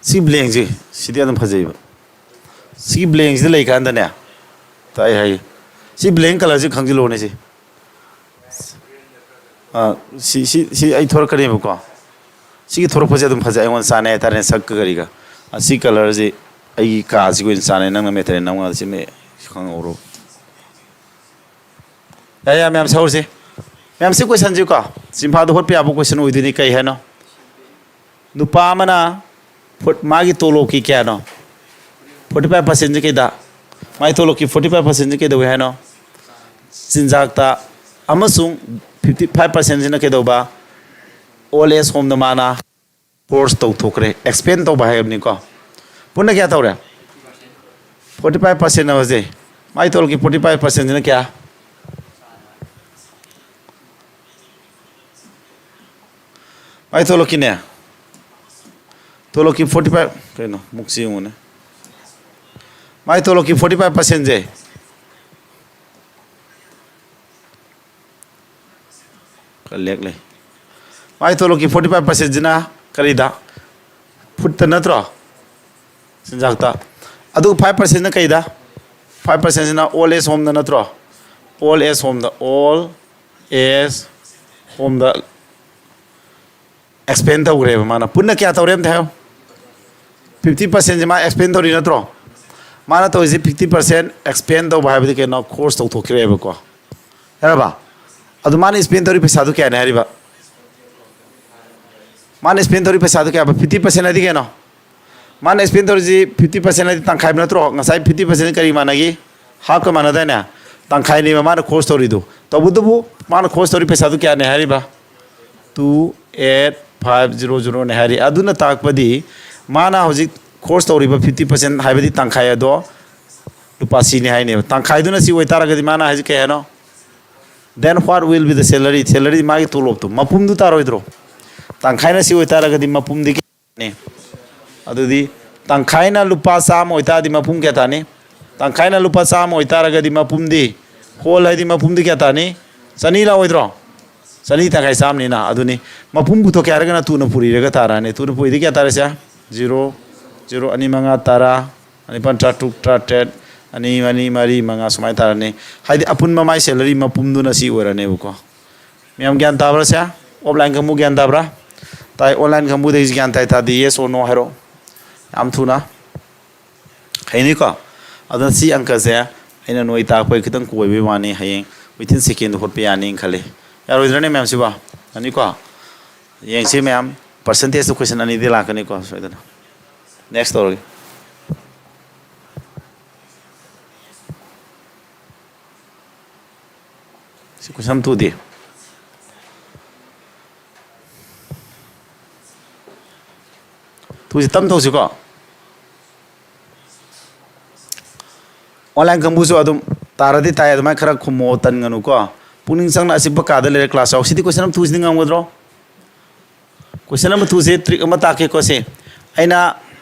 ꯁꯤ ꯕ꯭ꯂꯦꯡꯁꯦ, ꯁꯤꯗꯤ ꯑꯗꯨꯝ ꯐꯖꯩꯕ꯫ ꯁꯤꯒꯤ ꯕ꯭ꯂꯦꯡꯁꯤꯗ ꯂꯩꯀꯥꯟꯗꯅꯦ, ꯇꯥꯏ ꯍꯥꯏ꯫ ꯁꯤ ꯕ꯭ꯂꯦꯡ ꯀꯂꯔꯁꯤ ꯈꯪꯖꯤꯜꯂꯣꯅꯦ ꯁꯤ꯫ ꯑꯥ, ꯁꯤ, ꯁꯤ, ꯁꯤ ꯑꯩ ꯊꯣꯔꯛꯀꯅꯦꯕꯀꯣ꯫ ꯁꯤꯒꯤ ꯊꯣꯔꯛꯄꯁꯦ ꯑꯗꯨꯝ ꯐꯖꯩ, ꯑꯩꯉꯣꯟꯗ ꯆꯥꯟꯅꯩ ꯍꯥꯏꯇꯥꯔꯦ, ꯁꯛꯀ ꯀꯔꯤꯒ꯫ ꯑꯥ, ꯁꯤ ꯀꯂꯔꯁꯤ ꯑꯩꯒꯤ ꯀꯥꯁꯤꯒꯤ ꯑꯣꯏꯅ ꯆꯥꯟꯅꯩ, ꯅꯪꯅ ꯃꯦꯇꯔꯤꯌꯦꯜ ꯅꯝꯀꯥꯟꯗ ꯁꯤ ꯃꯌꯦꯛ ꯈꯪꯍꯧꯔꯣ꯫ ꯌꯥꯏ, ꯌꯥꯏ, ꯃꯌꯥꯝ ꯁꯧꯔꯁꯤ꯫ ꯃꯌꯥꯝ, ꯁꯤ ꯀꯣꯏꯁꯟꯁꯤꯀꯣ, ꯆꯤꯟꯐꯥꯗ ꯍꯣꯠꯄ ꯌꯥꯕ ꯀꯣꯏꯁꯟ ꯑꯣꯏꯗꯣꯏꯅꯤ꯫ ꯀꯩ ꯍꯥꯏꯅꯣ? ꯅꯨꯄꯥ ꯑꯃꯅ ꯐꯨꯠ, ꯃꯥꯒꯤ ꯇꯣꯂꯣꯞꯀꯤ ꯀꯌꯥꯅꯣ? ꯐꯣꯔꯇꯤ ꯐꯥꯏꯚ ꯄꯥꯔꯁꯦꯟꯁꯤ ꯀꯩꯗ? ꯃꯥꯒꯤ ꯇꯣꯂꯣꯞꯀꯤ ꯐꯣꯔꯇꯤ ꯐꯥꯏꯚ ꯄꯥꯔꯁꯦꯟꯁꯤ ꯀꯩꯗꯧꯏ ꯍꯥꯏꯅꯣ? ꯆꯤꯟꯖꯥꯛꯇ꯫ ꯑꯃꯁꯨꯡ ꯐꯤꯐꯇꯤ ꯐꯥꯏꯚ ꯄꯥꯔꯁꯦꯟꯁꯤꯅ ꯀꯩꯗꯧꯕ? ꯑꯣꯜ ꯑꯦꯖ ꯍꯣꯝꯗ ꯃꯥꯅ ꯀꯣꯔꯁ ꯇꯧꯊꯣꯛꯈ꯭ꯔꯦ, ꯑꯦꯛꯁꯄꯦꯟ ꯇꯧꯕ ꯍꯥꯏꯕꯅꯤꯀꯣ꯫ ꯄꯨꯟꯅ ꯀꯌꯥ ꯇꯧꯔꯦ? ꯐꯣꯔꯇꯤ ꯐꯥꯏꯚ ꯄꯥꯔꯁꯦꯟ ꯍꯥꯏꯕꯁꯦ, ꯃꯥꯏ ꯇꯣꯂꯣꯞꯀꯤ ꯐꯣꯔꯇꯤ ꯐꯥꯏꯚ ꯄꯥꯔꯁꯦꯟꯁꯤꯅ ꯀꯌꯥ? ꯃꯥꯏ ꯇꯣꯂꯣꯞꯀꯤꯅꯦ, ꯇꯣꯂꯣꯞꯀꯤ ꯐꯣꯔꯇꯤ ꯐꯥꯏꯚ, ꯀꯩꯅꯣ, ꯃꯨꯛꯁꯤ ꯌꯦꯡꯉꯨꯅꯦ꯫ ꯃꯥꯏ ꯇꯣꯂꯣꯞꯀꯤ ꯐꯣꯔꯇꯤ ꯐꯥꯏꯚ ꯄꯥꯔꯁꯦꯟꯁꯦ, ꯈꯔ ꯂꯦꯛ ꯂꯩ꯫ ꯃꯥꯏ ꯇꯣꯂꯣꯞꯀꯤ ꯐꯣꯔꯇꯤ ꯐꯥꯏꯚ ꯄꯥꯔꯁꯦꯟꯁꯤꯅ ꯀꯔꯤꯗ? ꯐꯨꯠꯇ ꯅꯠꯇ꯭ꯔꯣ? ꯆꯤꯟꯖꯥꯛꯇ꯫ ꯑꯗꯨꯒ ꯐꯥꯏꯚ ꯄꯥꯔꯁꯦꯟꯅ ꯀꯩꯗ? ꯐꯥꯏꯚ ꯄꯥꯔꯁꯦꯟꯁꯤꯅ ꯑꯣꯜ ꯑꯦꯖ ꯍꯣꯝꯗ ꯅꯠꯇ꯭ꯔꯣ? ꯑꯣꯜ ꯑꯦꯖ ꯍꯣꯝꯗ, ꯑꯣꯜ ꯑꯦꯖ ꯍꯣꯝꯗ ꯑꯦꯛꯁꯄꯦꯟ ꯇꯧꯈ꯭ꯔꯦꯕ ꯃꯥꯅ꯫ ꯄꯨꯟꯅ ꯀꯌꯥ ꯇꯧꯔꯦ ꯑꯝꯇ ꯍꯥꯏꯌꯣ? ꯐꯤꯐꯇꯤ ꯄꯥꯔꯁꯦꯟꯁꯦ ꯃꯥ ꯑꯦꯛꯁꯄꯦꯟ ꯇꯧꯔꯤ ꯅꯠꯇ꯭ꯔꯣ? ꯃꯥꯅ ꯇꯧꯔꯤꯁꯦ ꯐꯤꯐꯇꯤ ꯄꯥꯔꯁꯦꯟ ꯑꯦꯛꯁꯄꯦꯟ ꯇꯧꯕ ꯍꯥꯏꯕꯗꯤ ꯀꯩꯅꯣ? ꯀꯣꯔꯁ ꯇꯧꯊꯣꯛꯈ꯭ꯔꯦꯕꯀꯣ꯫ ꯌꯥꯔꯕ? ꯑꯗꯨ ꯃꯥꯅ ꯏꯁꯄꯦꯟ ꯇꯧꯔꯤ ꯄꯩꯁꯥꯗꯨ ꯀꯌꯥꯅꯦ ꯍꯥꯏꯔꯤꯕ? ꯃꯥꯅ spend ꯇꯧꯔꯤ ꯄꯩꯁꯥꯗꯨ ꯀꯌꯥꯕ? Fifty percent ꯍꯥꯏꯗꯤ ꯀꯩꯅꯣ? ꯃꯥꯅ spend ꯇꯧꯔꯤꯁꯤ fifty percent ꯍꯥꯏꯗꯤ ꯇꯪꯈꯥꯏꯕ ꯅꯠꯇ꯭ꯔꯣ? ꯉꯁꯥꯏ fifty percent ꯀꯔꯤ ꯃꯥꯟꯅꯒꯤ? Halfꯀ ꯃꯥꯟꯅꯗꯥꯏꯅꯦ? ꯇꯪꯈꯥꯏꯅꯦꯕ ꯃꯥꯅ ꯈꯣꯔꯁ ꯇꯧꯔꯤꯗꯨ꯫ ꯇꯧꯕꯇꯕꯨ ꯃꯥꯅ ꯈꯣꯔꯁ ꯇꯧꯔꯤ ꯄꯩꯁꯥꯗꯨ ꯀꯌꯥꯅꯦ ꯍꯥꯏꯔꯤꯕ? Two eight five zero zeroꯅꯦ ꯍꯥꯏꯔꯤ꯫ ꯑꯗꯨꯅ ꯇꯥꯛꯄꯗꯤ ꯃꯥꯅ ꯍꯧꯖꯤꯛ ꯈꯣꯔꯁ ꯇꯧꯔꯤꯕ fifty percent ꯍꯥꯏꯕꯗꯤ ꯇꯪꯈꯥꯏ ꯑꯗꯣ ꯂꯨꯄꯥ ꯁꯤꯅꯤ ꯍꯥꯏꯅꯦꯕ꯫ ꯇꯪꯈꯥꯏꯗꯨꯅ ꯁꯤ ꯑꯣꯏꯇꯥꯔꯒꯗꯤ ꯃꯥꯅ ꯍꯥꯏꯁꯤ ꯀꯩ ꯍꯥꯏꯅꯣ? Then what will be the salary? Salary ꯃꯥꯒꯤ ꯇꯣꯂꯣꯞꯇꯣ ꯃꯄꯨꯝꯗꯨ ꯇꯥꯔꯣꯏꯗ꯭ꯔꯣ? ꯇꯪꯈꯥꯏꯅ ꯁꯤ ꯑꯣꯏꯇꯥꯔꯒꯗꯤ ꯃꯄꯨꯝꯗꯤ ꯀꯌꯥꯅꯤ? ꯑꯗꯨꯗꯤ ꯇꯪꯈꯥꯏꯅ ꯂꯨꯄꯥ ꯆꯥꯝꯃ ꯑꯣꯏꯇꯥꯔꯗꯤ ꯃꯄꯨꯝ ꯀꯌꯥ ꯇꯥꯅꯤ? ꯇꯪꯈꯥꯏꯅ ꯂꯨꯄꯥ ꯆꯥꯝꯃ ꯑꯣꯏꯇꯥꯔꯒꯗꯤ ꯃꯄꯨꯝꯗꯤ, whole ꯍꯥꯏꯗꯤ ꯃꯄꯨꯝꯗꯤ ꯀꯌꯥ ꯇꯥꯅꯤ? ꯆꯅꯤ ꯂꯥꯛꯑꯣꯏꯗ꯭ꯔꯣ? ꯆꯅꯤ ꯇꯪꯈꯥꯏ ꯆꯥꯝꯃꯅꯤꯅ꯫ ꯑꯗꯨꯅꯤ ꯃꯄꯨꯝ ꯄꯨꯊꯣꯛꯀꯦ ꯍꯥꯏꯔꯒꯅ ꯇꯨꯅ ꯄꯨꯔꯤꯔꯒ ꯇꯥꯔꯛꯑꯅꯤ꯫ ꯇꯨꯅ ꯄꯨꯔꯤꯗꯤ ꯀꯌꯥ ꯇꯥꯔꯦꯁꯦ? Zero, zero, ꯑꯅꯤ ꯃꯉꯥ ꯇꯔꯥ, ꯑꯅꯤꯄꯥꯟ ꯇꯔꯥꯇꯔꯨꯛ, ꯇꯔꯥꯇꯔꯦꯠ, ꯑꯅꯤ, ꯑꯅꯤ, ꯃꯔꯤ, ꯃꯉꯥ ꯁꯨꯃꯥꯏꯅ ꯇꯥꯔꯅꯤ꯫ ꯍꯥꯏꯗꯤ ꯑꯄꯨꯟꯕ ꯃꯥꯏ salary ꯃꯄꯨꯝꯗꯨꯅ ꯁꯤ ꯑꯣꯏꯔꯅꯦꯕꯀꯣ꯫ ꯃꯌꯥꯝ ꯒ꯭ꯌꯥꯟ ꯇꯥꯕ꯭ꯔꯥ ꯁꯦ? Offline ꯀꯥꯡꯕꯨ ꯒ꯭ꯌꯥꯟ ꯇꯥꯕ꯭ꯔꯥ? ꯇꯥꯏ꯫ Online ꯀꯥꯡꯕꯨꯗꯒꯤꯁꯨ ꯒ꯭ꯌꯥꯟ ꯇꯥꯏ ꯇꯥꯗꯦ, yes or no ꯍꯥꯏꯔꯣ ꯌꯥꯝ ꯊꯨꯅ꯫ ꯍꯩꯅꯤꯀꯣ? ꯑꯗꯨꯅ ꯁꯤ ꯑꯪꯀꯁꯦ ꯑꯩꯅ ꯅꯣꯏ ꯇꯥꯛꯄꯒꯤ ꯈꯤꯇꯪ ꯀꯣꯏꯕꯒꯤ ꯋꯥꯅꯤ, ꯍꯌꯦꯡ within second ꯍꯣꯠꯄ ꯌꯥꯅꯤꯅ ꯈꯜꯂꯤ꯫ ꯌꯥꯔꯣꯏꯗ꯭ꯔꯅꯦ ꯃꯌꯥꯝꯁꯤꯕꯣ? ꯌꯥꯅꯤꯀꯣ? ꯌꯦꯡꯁꯤ ꯃꯌꯥꯝ, percentage question ꯑꯅꯤꯗꯤ ꯂꯥꯛꯀꯅꯤꯀꯣ ꯁꯣꯏꯗꯅ꯫ Next ꯇꯧꯔꯒꯦ꯫ ꯁꯤ question ꯇꯨꯗꯤ꯫ ꯇꯨꯁꯤ ꯇꯞ ꯇꯧꯁꯤꯀꯣ꯫ Online ꯀꯥꯡꯕꯨꯁꯨ ꯑꯗꯨꯝ ꯇꯥꯔꯗꯤ ꯇꯥꯏ, ꯑꯗꯨꯃꯥꯏꯅ ꯈꯔ ꯈꯨꯝꯃꯣ, ꯇꯟꯒꯅꯨꯀꯣ꯫ ꯄꯨꯛꯅꯤꯡ ꯆꯪꯅ ꯑꯆꯤꯛꯄ ꯀꯥꯗ ꯂꯩꯔꯦ class ꯌꯥꯎ꯫ ꯁꯤꯗꯤ question number ꯇꯨꯁꯤꯗꯤ ꯉꯝꯒꯗ꯭ꯔꯣ? Question number ꯇꯨꯁꯦ trick ꯑꯃ ꯇꯥꯛꯀꯦꯀꯣ ꯁꯦ꯫ ꯑꯩꯅ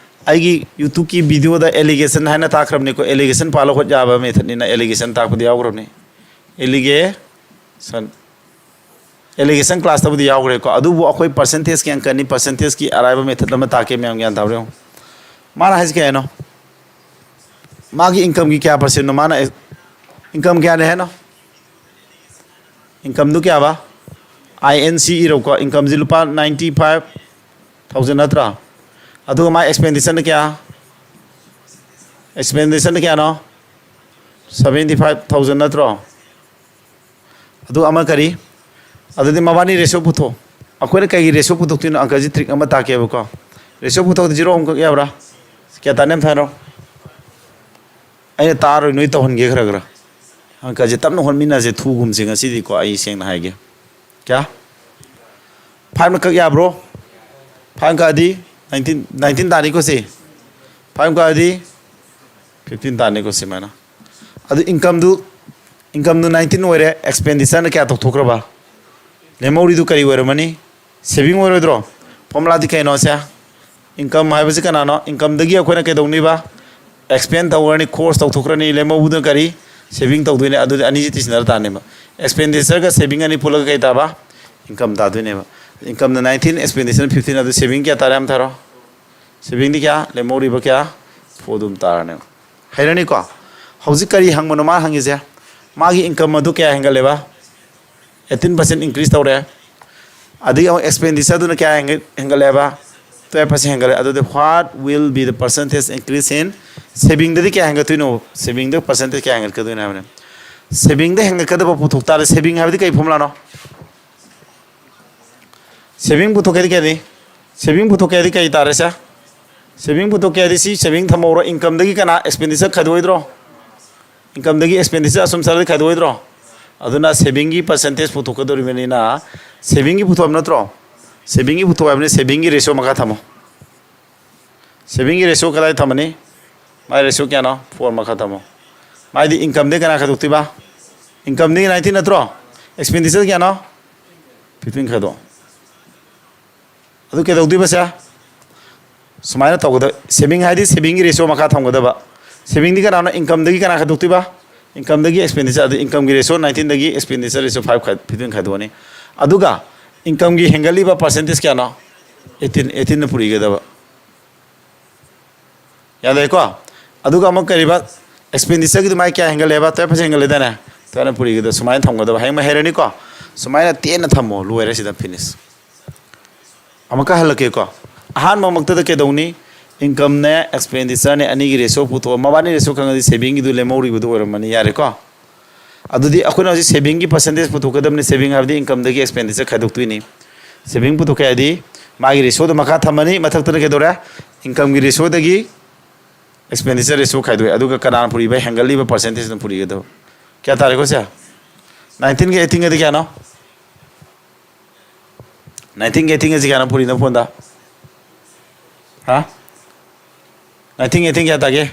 ꯑꯩꯒꯤ YouTubeꯀꯤ videoꯗ alligation ꯍꯥꯏꯅ ꯇꯥꯛꯈ꯭ꯔꯕꯅꯤꯀꯣ꯫ Alligation ꯄꯥꯜꯂ ꯍꯣꯠ ꯌꯥꯕ methodꯅꯤꯅ alligation ꯇꯥꯛꯄꯗꯤ ꯌꯥꯎꯈ꯭ꯔꯕꯅꯤ꯫ Alligation꯫ Alligation classꯇꯕꯨꯗꯤ ꯌꯥꯎꯈ꯭ꯔꯦꯀꯣ꯫ ꯑꯗꯨꯕꯨ ꯑꯩꯈꯣꯏ percentageꯀꯤ ꯑꯪꯀꯅꯤ, percentageꯀꯤ ꯑꯔꯥꯏꯕ method ꯑꯃ ꯇꯥꯛꯀꯦ, ꯃꯌꯥꯝ ꯒ꯭ꯌꯥꯟ ꯇꯥꯕ꯭ꯔꯥ ꯌꯦꯡꯉꯣ꯫ ꯃꯥꯅ ꯍꯥꯏꯁꯤ ꯀꯩ ꯍꯥꯏꯅꯣ? ꯃꯥꯒꯤ incomeꯒꯤ ꯀꯌꯥ percentꯅꯣ? ꯃꯥꯅ income ꯀꯌꯥꯅꯦ ꯍꯥꯏꯅꯣ? Incomeꯗꯨ ꯀꯌꯥꯕ? I N C ꯏꯔꯣꯀꯣ꯫ Incomeꯁꯤ ꯂꯨꯄꯥ ninety five thousand ꯅꯠꯇ꯭ꯔꯣ? ꯑꯗꯨꯒ ꯃꯥ expenditure ꯀꯌꯥ? Expenditure ꯀꯌꯥꯅꯣ? Seventy five thousand ꯅꯠꯇ꯭ꯔꯣ? ꯑꯗꯨ ꯑꯃ ꯀꯔꯤ? ꯑꯗꯨꯗꯤ ꯃꯕꯥꯅꯤ ratio ꯄꯨꯊꯣꯛ꯫ ꯑꯩꯈꯣꯏꯅ ꯀꯩꯒꯤ ꯔꯦꯁꯤꯑꯣ ꯄꯨꯊꯣꯛꯇꯣꯏꯅꯣ? ꯑꯪꯀꯁꯤ ꯇ꯭ꯔꯤꯛ ꯑꯃ ꯇꯥꯛꯀꯦꯕꯀꯣ꯫ ꯔꯦꯁꯤꯑꯣ ꯄꯨꯊꯣꯛꯇ ꯖꯤꯔꯣ ꯑꯃꯈꯛ ꯌꯥꯕ꯭ꯔꯥ? ꯀꯌꯥ ꯇꯥꯅꯤ ꯑꯝꯇ ꯍꯥꯏꯔꯣ꯫ ꯑꯩꯅ ꯇꯥꯔꯣꯏ, ꯅꯣꯏ ꯇꯧꯍꯟꯒꯦ ꯈꯔ ꯈꯔ꯫ ꯑꯪꯀꯁꯦ ꯇꯞꯅ ꯍꯣꯠꯃꯤꯟꯅꯁꯦ, ꯊꯨꯒꯨꯝꯁꯦ ꯉꯁꯤꯗꯤꯀꯣ, ꯑꯩ ꯁꯦꯡꯅ ꯍꯥꯏꯒꯦ꯫ ꯀꯌꯥ? ꯐꯥꯏꯚꯅ ꯀꯛ ꯌꯥꯕ꯭ꯔꯣ? ꯐꯥꯏꯚ ꯀꯛꯑꯗꯤ ꯅꯥꯏꯟꯇꯤꯟ, ꯅꯥꯏꯟꯇꯤꯟ ꯇꯥꯅꯤꯀꯣ ꯁꯤ꯫ ꯐꯥꯏꯚ ꯀꯛꯑꯗꯤ ꯐꯤꯐꯇꯤꯟ ꯇꯥꯅꯤꯀꯣ ꯁꯨꯃꯥꯏꯅ꯫ ꯑꯗꯨ ꯏꯟꯀꯝꯗꯨ, ꯏꯟꯀꯝꯗꯨ ꯅꯥꯏꯟꯇꯤꯟ ꯑꯣꯏꯔꯦ, ꯑꯦꯛꯁꯄꯦꯟꯗꯤꯆꯔꯅ ꯀꯌꯥ ꯇꯧꯊꯣꯛꯈ꯭ꯔꯕ? ꯂꯦꯝꯍꯧꯔꯤꯗꯨ ꯀꯔꯤ ꯑꯣꯏꯔꯝꯃꯅꯤ? ꯁꯦꯚꯤꯡ ꯑꯣꯏꯔꯣꯏꯗ꯭ꯔꯣ? ꯐꯣꯔꯃꯨꯂꯥꯗꯤ ꯀꯩꯅꯣ ꯁꯦ? ꯏꯟꯀꯝ ꯍꯥꯏꯕꯁꯤ ꯀꯅꯥꯅꯣ? ꯏꯟꯀꯝꯗꯒꯤ ꯑꯩꯈꯣꯏꯅ ꯀꯩꯗꯧꯅꯤꯕ? ꯑꯦꯛꯁꯄꯦꯟ ꯇꯧꯈ꯭ꯔꯅꯤ, ꯈꯣꯔꯁ ꯇꯧꯊꯣꯛꯈ꯭ꯔꯅꯤ, ꯂꯦꯝꯍꯧꯕꯗꯨꯅ ꯀꯔꯤ? ꯁꯦꯚꯤꯡ ꯇꯧꯗꯣꯏꯅꯦ꯫ ꯑꯗꯨꯗꯤ ꯑꯅꯤꯁꯤ ꯇꯤꯁꯤꯟꯅꯔ ꯇꯥꯅꯦꯕ꯫ ꯑꯦꯛꯁꯄꯦꯟꯗꯤꯆꯔꯒ ꯁꯦꯚꯤꯡ ꯑꯅꯤ ꯄꯨꯜꯂꯒ ꯀꯩ ꯇꯥꯕ? ꯏꯟꯀꯝ ꯇꯥꯗꯣꯏꯅꯦꯕ꯫ ꯏꯟꯀꯝꯅ ꯅꯥꯏꯟꯇꯤꯟ, ꯑꯦꯛꯁꯄꯦꯟꯗꯤꯆꯔꯅ ꯐꯤꯐꯇꯤꯟ, ꯑꯗꯨ ꯁꯦꯚꯤꯡ ꯀꯌꯥ ꯇꯥꯔꯦ ꯑꯝꯊꯥꯔꯣ? ꯁꯦꯚꯤꯡꯗꯤ ꯀꯌꯥ? ꯂꯦꯝꯍꯧꯔꯤꯕ ꯀꯌꯥ? ꯐꯣꯔ ꯑꯗꯨꯝ ꯇꯥꯔꯅꯦꯕ꯫ ꯍꯩꯔꯅꯤꯀꯣ? ꯍꯧꯖꯤꯛ ꯀꯔꯤ ꯍꯪꯕꯅꯣ ꯃꯥ ꯍꯪꯉꯤꯁꯦ? ꯃꯥꯒꯤ ꯏꯟꯀꯝ ꯑꯗꯨ ꯀꯌꯥ ꯍꯦꯟꯒꯠꯂꯦꯕ? ꯑꯩꯠꯇꯤꯟ ꯄꯥꯔꯁꯦꯟ ꯏꯟꯀ꯭ꯔꯤꯁ ꯇꯧꯔꯦ꯫ ꯑꯗꯒꯤ ꯑꯃꯨꯛ ꯑꯦꯛꯁꯄꯦꯟꯗꯤꯆꯔꯗꯨꯅ ꯀꯌꯥ ꯍꯦꯟꯒꯠ-, ꯍꯦꯟꯒꯠꯂꯦꯕ? ꯇꯨꯌꯦꯜꯞ ꯄꯥꯔꯁꯦꯟ ꯍꯦꯟꯒꯠꯂꯦ꯫ ꯑꯗꯨꯗꯤ what will be the percentage increase in saving? ꯗꯗꯤ ꯀꯌꯥ ꯍꯦꯟꯒꯠꯇꯣꯏꯅꯣ? ꯁꯦꯚꯤꯡꯗ ꯄꯥꯔꯁꯦꯟꯇꯦꯖ ꯀꯌꯥ ꯍꯦꯟꯒꯠꯀꯗꯣꯏꯅꯣ ꯍꯥꯏꯕꯅꯦ꯫ ꯁꯦꯚꯤꯡꯗ ꯍꯦꯟꯒꯠꯀꯗꯕ ꯄꯨꯊꯣꯛ ꯇꯥꯔꯦ꯫ ꯁꯦꯚꯤꯡ ꯍꯥꯏꯕꯗꯤ ꯀꯩ ꯐꯣꯔꯃꯨꯂꯥꯅꯣ? ꯁꯦꯚꯤꯡ ꯄꯨꯊꯣꯛꯀꯦꯗꯤ ꯀꯩꯅꯤ? ꯁꯦꯚꯤꯡ ꯄꯨꯊꯣꯛꯀꯦꯗꯤ ꯀꯩ ꯇꯥꯔꯦ ꯁꯦ? ꯁꯦꯚꯤꯡ ꯄꯨꯊꯣꯛꯀꯦ ꯍꯥꯏꯗꯤ ꯁꯤ ꯁꯦꯚꯤꯡ ꯊꯝꯍꯧꯔꯣ꯫ ꯏꯟꯀꯝꯗꯒꯤ ꯀꯅꯥ ꯑꯦꯛꯁꯄꯦꯟꯗꯤꯆꯔ ꯈꯥꯏꯗꯣꯛꯑꯣꯏꯗ꯭ꯔꯣ? ꯏꯟꯀꯝꯗꯒꯤ ꯑꯦꯛꯁꯄꯦꯟꯗꯤꯆꯔ ꯑꯁꯨꯝ ꯆꯠꯂꯗꯤ ꯈꯥꯏꯗꯣꯛꯑꯣꯏꯗ꯭ꯔꯣ? ꯑꯗꯨꯅ ꯁꯦꯚꯤꯡꯒꯤ ꯄꯥꯔꯁꯦꯟꯇꯦꯖ ꯄꯨꯊꯣꯛꯀꯗꯧꯔꯤꯕꯅꯤꯅ, ꯁꯦꯚꯤꯡꯒꯤ ꯄꯨꯊꯣꯛꯑꯕ ꯅꯠꯇ꯭ꯔꯣ? ꯁꯦꯚꯤꯡꯒꯤ ꯄꯨꯊꯣꯛꯑꯕꯅꯤ, ꯁꯦꯚꯤꯡꯒꯤ ꯔꯦꯁꯤꯑꯣ ꯃꯈꯥ ꯊꯝꯃꯣ꯫ ꯁꯦꯚꯤꯡꯒꯤ ꯔꯦꯁꯤꯑꯣ ꯀꯗꯥꯏ ꯊꯝꯃꯅꯤ? ꯃꯥꯏ ꯔꯦꯁꯤꯑꯣ ꯀꯌꯥꯅꯣ? ꯐꯣꯔ ꯃꯈꯥ ꯊꯝꯃꯣ꯫ ꯃꯥꯏꯗꯤ ꯏꯟꯀꯝꯗꯒꯤ ꯀꯅꯥ ꯈꯥꯏꯗꯣꯛꯇꯣꯏꯕ? ꯏꯟꯀꯝꯗꯒꯤ ꯅꯥꯏꯟꯇꯤꯟ ꯅꯠꯇ꯭ꯔꯣ? ꯑꯦꯛꯁꯄꯦꯟꯗꯤꯆꯔ ꯀꯌꯥꯅꯣ? ꯐꯤꯐꯇꯤꯟ ꯈꯥꯏꯗꯣꯛꯑꯣ꯫ ꯑꯗꯨ ꯀꯩꯗꯧꯗꯣꯏꯕ ꯁꯦ? ꯁꯨꯃꯥꯏꯅ ꯇꯧꯒꯗꯕ꯫ ꯁꯦꯚꯤꯡ ꯍꯥꯏꯗꯤ ꯁꯦꯚꯤꯡꯒꯤ ꯔꯦꯁꯤꯑꯣ ꯃꯈꯥ ꯊꯝꯒꯗꯕ꯫ ꯁꯦꯚꯤꯡꯗꯤ ꯀꯅꯥꯅꯣ? ꯏꯟꯀꯝꯗꯒꯤ ꯀꯅꯥ ꯈꯥꯏꯗꯣꯛꯇꯣꯏꯕ? ꯏꯟꯀꯝꯗꯒꯤ ꯑꯦꯛꯁꯄꯦꯟꯗꯤꯆꯔ꯫ ꯑꯗꯨ ꯏꯟꯀꯝꯒꯤ ꯔꯦꯁꯤꯑꯣ ꯅꯥꯏꯟꯇꯤꯟꯗꯒꯤ ꯑꯦꯛꯁꯄꯦꯟꯗꯤꯆꯔ ꯔꯦꯁꯤꯑꯣ ꯐꯥꯏꯚ ꯈꯥꯏ-, ꯐꯤꯐꯇꯤꯟ ꯈꯥꯏꯗꯣꯛꯑꯅꯤ꯫ ꯑꯗꯨꯒ ꯏꯟꯀꯝꯒꯤ ꯍꯦꯟꯒꯠꯂꯤꯕ ꯄꯥꯔꯁꯦꯟꯇꯦꯖ ꯀꯌꯥꯅꯣ? ꯑꯩꯠꯇꯤꯟ, ꯑꯩꯠꯇꯤꯟꯅ ꯄꯨꯔꯤꯒꯗꯕ꯫ ꯌꯥꯗꯦꯀꯣ? ꯑꯗꯨꯒ ꯑꯃꯨꯛ ꯀꯔꯤꯕ? ꯑꯦꯛꯁꯄꯦꯟꯗꯤꯆꯔꯒꯤꯗꯨ ꯃꯥꯏ ꯀꯌꯥ ꯍꯦꯟꯒꯠꯂꯦꯕ? Twelve percent ꯍꯦꯟꯒꯠꯂꯦꯗꯥꯏꯅꯦ? ꯇꯨꯌꯦꯜꯞꯅ ꯄꯨꯔꯤꯒꯗꯕ꯫ ꯁꯨꯃꯥꯏꯅ ꯊꯝꯒꯗꯕ꯫ ꯍꯌꯦꯡ ꯍꯩꯔꯅꯤꯀꯣ? ꯁꯨꯃꯥꯏꯅ ꯇꯦꯟꯅ ꯊꯝꯃꯣ꯫ ꯂꯣꯏꯔꯦ ꯁꯤꯗ, ꯐꯤꯅꯤꯁ꯫ ꯑꯃꯨꯛꯀ ꯍꯜꯂꯛꯀꯦꯀꯣ꯫ ꯑꯍꯥꯟꯕꯃꯛꯇꯗ ꯀꯩꯗꯧꯅꯤ? ꯏꯟꯀꯝꯅꯦ, ꯑꯦꯛꯁꯄꯦꯟꯗꯤꯆꯔꯅꯦ, ꯑꯅꯤꯒꯤ ꯔꯦꯁꯤꯑꯣ ꯄꯨꯊꯣꯛꯑꯣ꯫ ꯃꯕꯥꯅꯤ ꯔꯦꯁꯤꯑꯣ ꯈꯪꯉꯗꯤ ꯁꯦꯚꯤꯡꯒꯤꯗꯨ ꯂꯦꯝꯍꯧꯔꯤꯕꯗꯨ ꯑꯣꯏꯔꯝꯃꯅꯤ꯫ ꯌꯥꯔꯦꯀꯣ? ꯑꯗꯨꯗꯤ ꯑꯩꯈꯣꯏꯅ ꯍꯧꯖꯤꯛ ꯁꯦꯚꯤꯡꯒꯤ ꯄꯥꯔꯁꯦꯟꯇꯦꯖ ꯄꯨꯊꯣꯛꯀꯗꯕꯅꯤ꯫ ꯁꯦꯚꯤꯡ ꯍꯥꯏꯕꯗꯤ ꯏꯟꯀꯝꯗꯒꯤ ꯑꯦꯛꯁꯄꯦꯟꯗꯤꯆꯔ ꯈꯥꯏꯗꯣꯛꯇꯣꯏꯅꯤ꯫ ꯁꯦꯚꯤꯡ ꯄꯨꯊꯣꯛꯀꯦ ꯍꯥꯏꯗꯤ ꯃꯥꯒꯤ ꯔꯦꯁꯤꯌꯣꯗꯣ ꯃꯈꯥ ꯊꯝꯃꯅꯤ, ꯃꯊꯛꯇꯅ ꯀꯩꯗꯧꯔꯦ? ꯏꯟꯀꯝꯒꯤ ꯔꯦꯁꯤꯌꯣꯗꯒꯤ ꯑꯦꯛꯁꯄꯦꯟꯗꯤꯆꯔ ꯔꯦꯁꯤꯌꯣ ꯈꯥꯏꯗꯣꯛꯑꯦ꯫ ꯑꯗꯨꯒ ꯀꯅꯥꯅ ꯄꯨꯔꯤꯕ? ꯍꯦꯟꯒꯠꯂꯤꯕ ꯄꯥꯔꯁꯦꯟꯇꯦꯖꯅ ꯄꯨꯔꯤꯒꯗꯕ꯫ ꯀꯌꯥ ꯇꯥꯔꯦꯀꯣ ꯁꯦ? ꯅꯥꯏꯟꯇꯤꯟꯒ ꯑꯩꯠꯇꯤꯟꯒꯗꯤ ꯀꯌꯥꯅꯣ? ꯅꯥꯏꯟꯇꯤꯟꯒ ꯑꯩꯠꯇꯤꯟꯒꯁꯤ ꯀꯌꯥꯅꯣ ꯄꯨꯔꯤꯅꯣ ꯐꯣꯟꯗ? ꯍꯥ? ꯅꯥꯏꯟꯇꯤꯟꯒ ꯑꯩꯠꯇꯤꯟ ꯀꯌꯥ ꯇꯥꯒꯦ?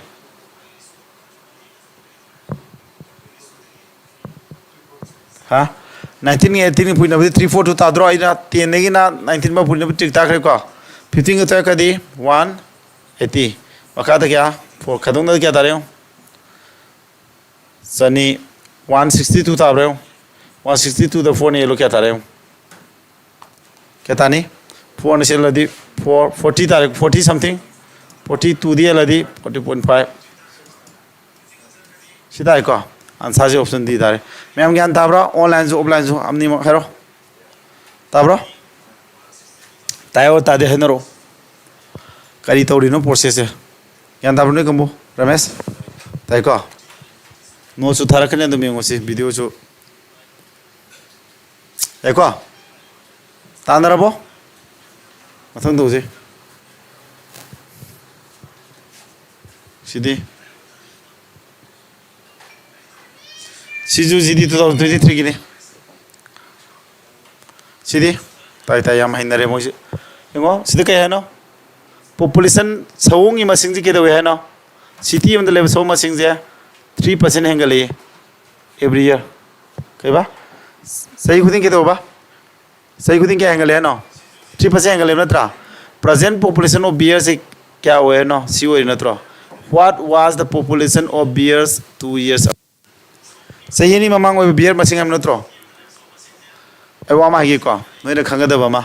ꯍꯥ? ꯅꯥꯏꯟꯇꯤꯟꯒ ꯑꯩꯠꯇꯤꯟꯒ ꯄꯨꯔꯤꯅꯕꯗꯤ ꯊ꯭ꯔꯤ ꯐꯣꯔ ꯇꯨ ꯇꯥꯗ꯭ꯔꯣ? ꯑꯩꯅ ꯇꯦꯟꯗꯒꯤꯅ ꯅꯥꯏꯟꯇꯤꯟ ꯐꯥꯎ ꯄꯨꯔꯤꯅꯕ ꯇ꯭ꯔꯤꯛ ꯇꯥꯈ꯭ꯔꯦꯀꯣ꯫ ꯐꯤꯐꯇꯤꯟꯒ ꯇꯨꯌꯦꯜꯐꯀꯗꯤ ꯋꯥꯟ ꯑꯩꯠꯇꯤ꯫ ꯃꯈꯥꯗ ꯀꯌꯥ? ꯐꯣꯔ ꯈꯥꯏꯗꯣꯛꯅꯕꯗ ꯀꯌꯥ ꯇꯥꯔꯦ ꯌꯦꯡꯉꯨ꯫ ꯆꯅꯤ꯫ ꯋꯥꯟ ꯁꯤꯛꯁꯇꯤ ꯇꯨ ꯇꯥꯕ꯭ꯔꯥ ꯌꯦꯡꯉꯨ꯫ ꯋꯥꯟ ꯁꯤꯛꯁꯇꯤ ꯇꯨꯗ ꯐꯣꯔꯅ ꯌꯦꯜꯂꯣ, ꯀꯌꯥ ꯇꯥꯔꯦ ꯌꯦꯡꯉꯨ꯫ ꯀꯌꯥ ꯇꯥꯅꯤ? ꯐꯣꯔꯅ ꯁꯤꯜꯂꯗꯤ ꯐꯣꯔ, ꯐꯣꯔꯇꯤ ꯇꯥꯔꯦ, ꯐꯣꯔꯇꯤ ꯁꯝꯊꯤꯡ꯫ ꯐꯣꯔꯇꯤ ꯇꯨꯗꯤ ꯌꯦꯜꯂꯗꯤ ꯐꯣꯔꯇꯤ ꯄꯣꯏꯟ ꯐꯥꯏꯚ꯫ ꯁꯤ ꯇꯥꯏꯀꯣ? ꯑꯟꯁꯥꯔꯁꯤ ꯑꯣꯞꯁꯟ ꯗꯤ ꯇꯥꯔꯦ꯫ ꯃꯌꯥꯝ ꯒ꯭ꯌꯥꯟ ꯇꯥꯕ꯭ꯔꯥ? ꯑꯣꯟꯂꯥꯏꯟꯁꯨ ꯑꯣꯐꯂꯥꯏꯟꯁꯨ ꯑꯅꯤꯃꯛ ꯍꯥꯏꯔꯣ꯫ ꯇꯥꯕ꯭ꯔꯣ? ꯇꯥꯏꯑꯣ ꯇꯥꯗꯦ ꯍꯥꯏꯅꯔꯣ꯫ ꯀꯔꯤ ꯇꯧꯔꯤꯅꯣ ꯄ꯭ꯔꯣꯁꯦꯁꯁꯦ? ꯒ꯭ꯌꯥꯟ ꯇꯥꯕ꯭ꯔꯣ ꯅꯣꯏ ꯀꯥꯡꯕꯨ? ꯔꯃꯦꯁ? ꯇꯥꯏꯀꯣ? ꯅꯣꯠꯁꯨ ꯊꯥꯔꯛꯀꯅꯤ ꯑꯗꯨꯝ ꯌꯦꯡꯉꯣ ꯁꯤ ꯚꯤꯗꯤꯑꯣꯁꯨ꯫ ꯌꯥꯏꯀꯣ? ꯇꯥꯟꯅꯔꯕꯣ? ꯃꯊꯪ ꯇꯧꯁꯤ꯫ ꯁꯤꯗꯤ꯫ ꯁꯤꯁꯨ ꯁꯤꯗꯤ ꯇꯨ ꯊꯥꯎꯖꯟ ꯇ꯭ꯋꯦꯟꯇꯤ ꯊ꯭ꯔꯤꯒꯤꯅꯤ꯫ ꯁꯤꯗꯤ ꯇꯥꯏ ꯇꯥꯏ, ꯌꯥꯝ ꯍꯩꯅꯔꯦ ꯃꯣꯏꯁꯦ꯫ ꯌꯦꯡꯉꯣ ꯁꯤꯗ ꯀꯩ ꯍꯥꯏꯅꯣ? ꯄꯣꯄꯨꯂꯦꯁꯟ, ꯁꯑꯣꯡꯒꯤ ꯃꯁꯤꯡꯁꯦ ꯀꯩꯗꯧꯋꯦ ꯍꯥꯏꯅꯣ? ꯁꯤꯇꯤ ꯑꯃꯗ ꯂꯩꯕ ꯁꯑꯣꯡ ꯃꯁꯤꯡꯁꯦ ꯊ꯭ꯔꯤ ꯄꯥꯔꯁꯦꯟ ꯍꯦꯟꯒꯠꯂꯛꯏ ꯑꯦꯕ꯭ꯔꯤ ꯏꯌꯔ꯫ ꯀꯩꯕ? ꯆꯍꯤ ꯈꯨꯗꯤꯡ ꯀꯩꯗꯧꯕ? ꯆꯍꯤ ꯈꯨꯗꯤꯡ ꯀꯌꯥ ꯍꯦꯟꯒꯠꯂꯦ ꯍꯥꯏꯅꯣ? ꯊ꯭ꯔꯤ ꯄꯥꯔꯁꯦꯟ ꯍꯦꯟꯒꯠꯂꯦꯕ ꯅꯠꯇ꯭ꯔꯥ? Present population of beer ꯁꯦ ꯀꯌꯥ ꯑꯣꯏ ꯍꯥꯏꯅꯣ? ꯁꯤ ꯑꯣꯏꯔꯤ ꯅꯠꯇ꯭ꯔꯣ? What was the population of beers two years ago? ꯆꯍꯤ ꯑꯅꯤ ꯃꯃꯥꯡ ꯑꯣꯏꯕ ꯕꯤꯌꯔ ꯃꯁꯤꯡ ꯍꯥꯏꯕ ꯅꯠꯇ꯭ꯔꯣ? ꯑꯩ ꯋꯥ ꯑꯃ ꯍꯥꯏꯒꯦꯀꯣ, ꯅꯣꯏꯅ ꯈꯪꯒꯗꯕ ꯑꯃ꯫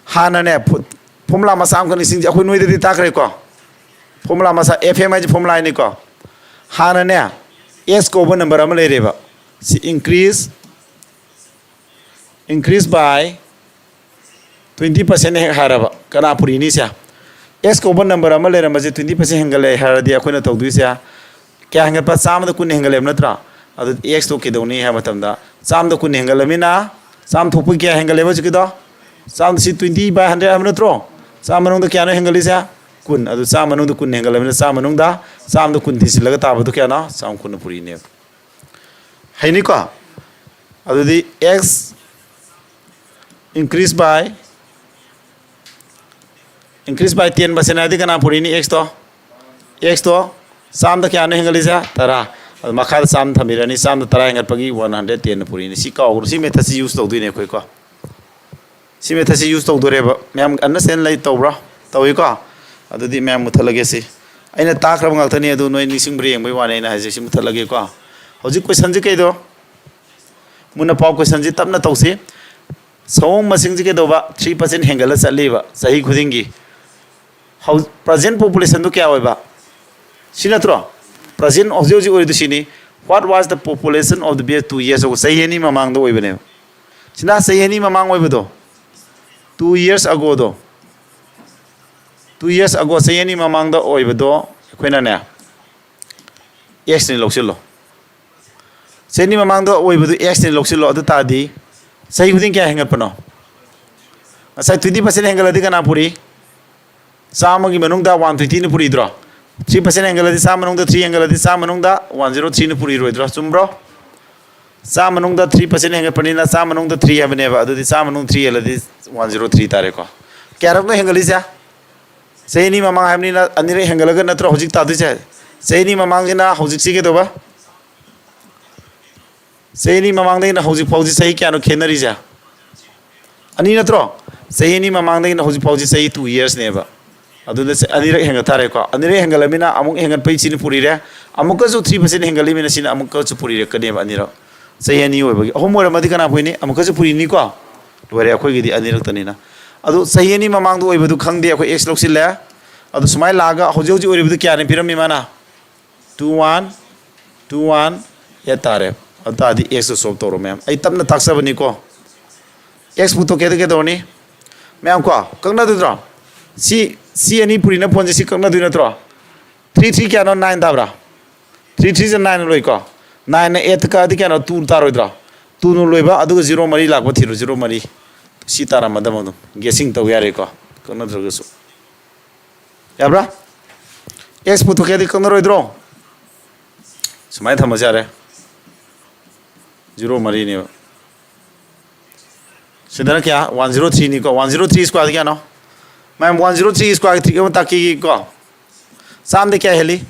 ꯍꯥꯟꯅꯅꯦ, ꯐꯣ-, ꯐꯣꯔꯃꯨꯂꯥ ꯃꯆꯥ ꯑꯃꯈꯛ ꯅꯤꯡꯁꯤꯡꯁꯦ꯫ ꯑꯩꯈꯣꯏ ꯅꯣꯏꯗꯗꯤ ꯇꯥꯛꯈ꯭ꯔꯦꯀꯣ? ꯐꯣꯔꯃꯨꯂꯥ ꯃꯆꯥ, ꯑꯦꯐ ꯑꯦꯝ ꯍꯥꯏꯁꯦ ꯐꯣꯔꯃꯨꯂꯥ ꯍꯥꯏꯅꯤꯀꯣ꯫ ꯍꯥꯟꯅꯅꯦ, ꯑꯦꯁ ꯀꯧꯕ ꯅꯝꯕꯔ ꯑꯃ ꯂꯩꯔꯦꯕ꯫ ꯁꯤ increase, increase by twenty percent ꯍꯦꯛ ꯍꯥꯏꯔꯕ, ꯀꯅꯥ ꯄꯨꯔꯤꯅꯤ ꯁꯦ? ꯑꯦꯁ ꯀꯧꯕ ꯅꯝꯕꯔ ꯑꯃ ꯂꯩꯔꯝꯕꯁꯦ twenty percent ꯍꯦꯟꯒꯠꯂꯛꯑꯦ ꯍꯥꯏꯔꯗꯤ ꯑꯩꯈꯣꯏꯅ ꯇꯧꯗꯣꯏꯁꯦ ꯀꯌꯥ ꯍꯦꯟꯒꯠꯄ? ꯆꯥꯝꯃꯗ ꯀꯨꯟ ꯍꯦꯟꯒꯠꯂꯦꯕ ꯅꯠꯇ꯭ꯔꯥ? ꯑꯗꯨ ꯑꯦꯛꯁꯇꯣ ꯀꯩꯗꯧꯅꯤ ꯍꯥꯏꯕ ꯃꯇꯝꯗ, ꯆꯥꯝꯃꯗ ꯀꯨꯟ ꯍꯦꯟꯒꯠꯂꯃꯤꯅ, ꯆꯥꯝꯃ ꯊꯣꯛꯄꯒꯤ ꯀꯌꯥ ꯍꯦꯟꯒꯠꯂꯦꯕ ꯍꯧꯖꯤꯛꯀꯤꯗꯣ? ꯆꯥꯝꯃꯗ ꯁꯤ twenty by hundred ꯍꯥꯏꯕ ꯅꯠꯇ꯭ꯔꯣ? ꯆꯥꯝꯃ ꯃꯅꯨꯡꯗ ꯀꯌꯥꯅꯣ ꯍꯦꯟꯒꯠꯂꯤꯁꯦ? ꯀꯨꯟ꯫ ꯑꯗꯨ ꯆꯥꯝꯃ ꯃꯅꯨꯡꯗ ꯀꯨꯟ ꯍꯦꯟꯒꯠꯂꯕꯅꯤꯅ ꯆꯥꯝꯃ ꯃꯅꯨꯡꯗ ꯆꯥꯝꯃꯗ ꯀꯨꯟ ꯊꯤꯖꯤꯜꯂꯒ ꯇꯥꯕꯗꯣ ꯀꯌꯥꯅꯣ? ꯆꯥꯝꯃ ꯀꯨꯟꯅ ꯄꯨꯔꯤꯅꯦꯕ꯫ ꯍꯩꯅꯤꯀꯣ? ꯑꯗꯨꯗꯤ x increase by increase by ten percent ꯍꯥꯏꯗꯤ ꯀꯅꯥ ꯄꯨꯔꯤꯅꯤ? X ꯇꯣ꯫ X ꯇꯣ ꯆꯥꯝꯗ ꯀꯌꯥꯅꯣ ꯍꯦꯟꯒꯠꯂꯤꯁꯦ? ꯇꯔꯥ꯫ ꯑꯗꯨ ꯃꯈꯥꯗ ꯆꯥꯝ ꯊꯝꯕꯤꯔꯅꯤ, ꯆꯥꯝꯗ ꯇꯔꯥ ꯍꯦꯟꯒꯠꯄꯒꯤ one hundred ten ꯄꯨꯔꯤꯅꯤ꯫ ꯁꯤ ꯀꯥꯎꯒꯅꯨ, ꯁꯤ method ꯁꯤ use ꯇꯧꯗꯣꯏꯅꯦ ꯑꯩꯈꯣꯏꯀꯣ꯫ ꯁꯤ method ꯁꯤ use ꯇꯧꯗꯣꯔꯦꯕ꯫ ꯃꯌꯥꯝ understand ꯂꯩ ꯇꯧꯕ꯭ꯔꯥ? ꯇꯧꯏꯀꯣ? ꯑꯗꯨꯗꯤ ꯃꯌꯥꯝ ꯃꯨꯠꯊꯠꯂꯒꯦ ꯁꯤ꯫ ꯑꯩꯅ ꯇꯥꯛꯈ꯭ꯔꯕ ꯉꯥꯛꯇꯅꯤ, ꯑꯗꯨ ꯅꯣꯏ ꯅꯤꯡꯁꯤꯡꯕ꯭ꯔꯥ ꯌꯦꯡꯕꯒꯤ ꯋꯥꯅꯤ ꯑꯩꯅ ꯍꯥꯏꯁꯦ꯫ ꯁꯤ ꯃꯨꯠꯊꯠꯂꯒꯦꯀꯣ꯫ ꯍꯧꯖꯤꯛ question ꯁꯤ ꯀꯩꯗꯣ? ꯃꯨꯟꯅ ꯄꯥꯎ, question ꯁꯤ ꯇꯞꯅ ꯇꯧꯁꯤ꯫ ꯁꯑꯣꯡ ꯃꯁꯤꯡꯁꯤ ꯀꯩꯗꯧꯕ? Three percent ꯍꯦꯟꯒꯠꯂ ꯆꯠꯂꯤꯕ ꯆꯍꯤ ꯈꯨꯗꯤꯡꯒꯤ꯫ ꯍꯧ-, present population ꯗꯨ ꯀꯌꯥ ꯑꯣꯏꯕ? ꯁꯤ ꯅꯠꯇ꯭ꯔꯣ? Present ꯍꯧꯖꯤꯛ ꯍꯧꯖꯤꯛ ꯑꯣꯏꯔꯤꯗꯨ ꯁꯤꯅꯤ꯫ What was the population of the previous two years ago? ꯆꯍꯤ ꯑꯅꯤ ꯃꯃꯥꯡꯗ ꯑꯣꯏꯕꯅꯦꯕ꯫ ꯁꯤꯅ ꯆꯍꯤ ꯑꯅꯤ ꯃꯃꯥꯡ ꯑꯣꯏꯕꯗꯣ꯫ Two years ago ꯗꯣ꯫ Two years ago, ꯆꯍꯤ ꯑꯅꯤ ꯃꯃꯥꯡꯗ ꯑꯣꯏꯕꯗꯣ ꯑꯩꯈꯣꯏꯅꯅꯦ, X ꯅꯤ ꯂꯧꯁꯤꯜꯂꯣ꯫ ꯆꯍꯤ ꯑꯅꯤ ꯃꯃꯥꯡꯗ ꯑꯣꯏꯕꯗꯨ X ꯅꯤ ꯂꯧꯁꯤꯜꯂꯣ꯫ ꯑꯗꯨ ꯇꯥꯔꯗꯤ ꯆꯍꯤ ꯈꯨꯗꯤꯡ ꯀꯌꯥ ꯍꯦꯟꯒꯠꯄꯅꯣ? ꯉꯁꯥꯏ twenty percent ꯍꯦꯟꯒꯠꯂꯗꯤ ꯀꯅꯥ ꯄꯨꯔꯤ? ꯆꯥꯝꯃꯒꯤ ꯃꯅꯨꯡꯗ one twenty ꯅ ꯄꯨꯔꯤꯗ꯭ꯔꯣ? Three percent ꯍꯦꯟꯒꯠꯂꯗꯤ, ꯆꯥꯝꯃ ꯃꯅꯨꯡꯗ three ꯍꯦꯟꯒꯠꯂꯗꯤ, ꯆꯥꯝꯃ ꯃꯅꯨꯡꯗ one zero three ꯅ ꯄꯨꯔꯤꯔꯣꯏꯗ꯭ꯔꯣ? ꯆꯨꯝꯕ꯭ꯔꯣ? ꯆꯥꯝꯃ ꯃꯅꯨꯡꯗ three percent ꯍꯦꯟꯒꯠꯄꯅꯤꯅ ꯆꯥꯝꯃ ꯃꯅꯨꯡꯗ three ꯍꯥꯏꯕꯅꯦꯕ꯫ ꯑꯗꯨꯗꯤ ꯆꯥꯝꯃ ꯃꯅꯨꯡꯗ three ꯍꯦꯜꯂꯗꯤ one zero three ꯇꯥꯔꯦꯀꯣ꯫ ꯀꯌꯥꯔꯛꯅꯣ ꯍꯦꯟꯒꯠꯂꯤꯁꯦ? ꯆꯍꯤ ꯑꯅꯤ ꯃꯃꯥꯡ ꯍꯥꯏꯕꯅꯤꯅ ꯑꯅꯤꯔꯛ ꯍꯦꯟꯒꯠꯂꯒ ꯅꯠꯇ꯭ꯔꯣ ꯍꯧꯖꯤꯛ ꯇꯥꯗꯣꯏꯁꯦ? ꯆꯍꯤ ꯑꯅꯤ ꯃꯃꯥꯡꯁꯤꯅ ꯍꯧꯖꯤꯛꯁꯤ ꯀꯩꯗꯧꯕ? ꯆꯍꯤ ꯑꯅꯤ ꯃꯃꯥꯡꯗꯒꯤꯅ ꯍꯧꯖꯤꯛ ꯐꯥꯎꯁꯤ ꯆꯍꯤ ꯀꯌꯥꯅꯣ ꯈꯦꯠꯅꯔꯤꯁꯦ? ꯑꯅꯤ ꯅꯠꯇ꯭ꯔꯣ? ꯆꯍꯤ ꯑꯅꯤ ꯃꯃꯥꯡꯗꯒꯤꯅ ꯍꯧꯖꯤꯛ ꯐꯥꯎꯁꯤ ꯆꯍꯤ two yearsꯅꯦꯕ꯫ ꯑꯗꯨꯗ ꯆ-, ꯑꯅꯤꯔꯛ ꯍꯦꯟꯒꯠ ꯇꯥꯔꯦꯀꯣ꯫ ꯑꯅꯤꯔꯛ ꯍꯦꯟꯒꯠꯂꯃꯤꯅ ꯑꯃꯨꯛ ꯍꯦꯟꯒꯠꯄꯩ ꯁꯤꯅ ꯄꯨꯔꯤꯔꯦ꯫ ꯑꯃꯨꯛꯀꯁꯨ three percent ꯍꯦꯟꯒꯠꯂꯤꯃꯤꯅ ꯁꯤꯅ ꯑꯃꯨꯛꯀꯁꯨ ꯄꯨꯔꯤꯔꯛꯀꯅꯦꯕ ꯑꯅꯤꯔꯛ꯫ ꯆꯍꯤ ꯑꯅꯤ ꯑꯣꯏꯕꯒꯤ꯫ ꯑꯍꯨꯝ ꯑꯣꯏꯔꯝꯃꯗꯤ ꯀꯅꯥ ꯄꯨꯏꯅꯤ? ꯑꯃꯨꯛꯀꯁꯨ ꯄꯨꯔꯤꯅꯤꯀꯣ꯫ ꯂꯣꯏꯔꯦ ꯑꯩꯈꯣꯏꯒꯤꯗꯤ ꯑꯅꯤꯔꯛꯇꯅꯤꯅ꯫ ꯑꯗꯨ ꯆꯍꯤ ꯑꯅꯤ ꯃꯃꯥꯡꯗ ꯑꯣꯏꯕꯗꯨ ꯈꯪꯗꯦ, ꯑꯩꯈꯣꯏ X ꯂꯧꯁꯤꯜꯂꯦ꯫ ꯑꯗꯨ ꯁꯨꯃꯥꯏꯅ ꯂꯥꯛꯑꯒ ꯍꯧꯖꯤꯛ ꯍꯧꯖꯤꯛ ꯑꯣꯏꯔꯤꯕꯗꯨ ꯀꯌꯥꯅꯤ ꯄꯤꯔꯝꯃꯤ ꯃꯥꯅ? Two one, two one, eight ꯇꯥꯔꯦ꯫ ꯑꯗꯨ ꯇꯥꯔꯗꯤ X ꯇꯣ solve ꯇꯧꯔꯣ ꯃꯌꯥꯝ꯫ ꯑꯩ ꯇꯞꯅ ꯇꯥꯛꯆꯕꯅꯤꯀꯣ꯫ X ꯄꯨꯊꯣꯛꯀꯦꯗ ꯀꯩꯗꯧꯔꯅꯤ? ꯃꯌꯥꯝ ꯀꯣ, ꯀꯛꯅꯗꯣꯏꯗ꯭ꯔꯣ? ꯁꯤ, ꯁꯤ ꯑꯅꯤ ꯄꯨꯔꯤꯅ ꯐꯣꯟꯁꯦ ꯁꯤ ꯀꯛꯅꯗꯣꯏ ꯅꯠꯇ꯭ꯔꯣ? Three three ꯀꯌꯥꯅꯣ? Nine ꯇꯥꯕ꯭ꯔꯥ? Three three ꯁꯦ nine ꯂꯣꯏꯀꯣ꯫ Nine ꯅ eight ꯀꯛꯑꯗꯤ ꯀꯌꯥꯅꯣ? Two ꯇꯥꯔꯣꯏꯗ꯭ꯔꯣ? Two ꯅ ꯂꯣꯏꯕ, ꯑꯗꯨꯒ zero ꯃꯔꯤ ꯂꯥꯛꯄ ꯊꯤꯔꯣ, zero ꯃꯔꯤ꯫ ꯁꯤ ꯇꯥꯔꯝꯃꯗꯕ ꯑꯗꯨꯝ ꯒꯦꯁꯤꯡ ꯇꯧ ꯌꯥꯔꯦꯀꯣ, ꯀꯛꯅꯗ꯭ꯔꯒꯁꯨ꯫ ꯌꯥꯕ꯭ꯔꯥ? ꯑꯦꯛꯁ ꯄꯨꯊꯣꯛꯀꯦꯗꯤ ꯀꯛꯅꯔꯣꯏꯗ꯭ꯔꯣ? ꯁꯨꯃꯥꯏꯅ ꯊꯝꯃꯁꯨ ꯌꯥꯔꯦ꯫ ꯖꯤꯔꯣ ꯃꯔꯤꯅꯦꯕ꯫ ꯁꯤꯗꯅ ꯀꯌꯥ? ꯋꯥꯟ ꯖꯤꯔꯣ ꯊ꯭ꯔꯤꯅꯤꯀꯣ꯫ ꯋꯥꯟ ꯖꯤꯔꯣ ꯊ꯭ꯔꯤ ꯁ꯭ꯀ꯭ꯋꯥꯔꯗꯤ ꯀꯌꯥꯅꯣ? ꯃꯌꯥꯝ, ꯋꯥꯟ ꯖꯤꯔꯣ ꯊ꯭ꯔꯤ ꯁ꯭ꯀ꯭ꯋꯥꯔꯒꯤ ꯇ꯭ꯔꯤꯛ ꯑꯃ ꯇꯥꯛꯄꯤꯒꯦꯀꯣ꯫ ꯆꯥꯝꯗ ꯀꯌꯥ ꯍꯦꯜꯂꯤ?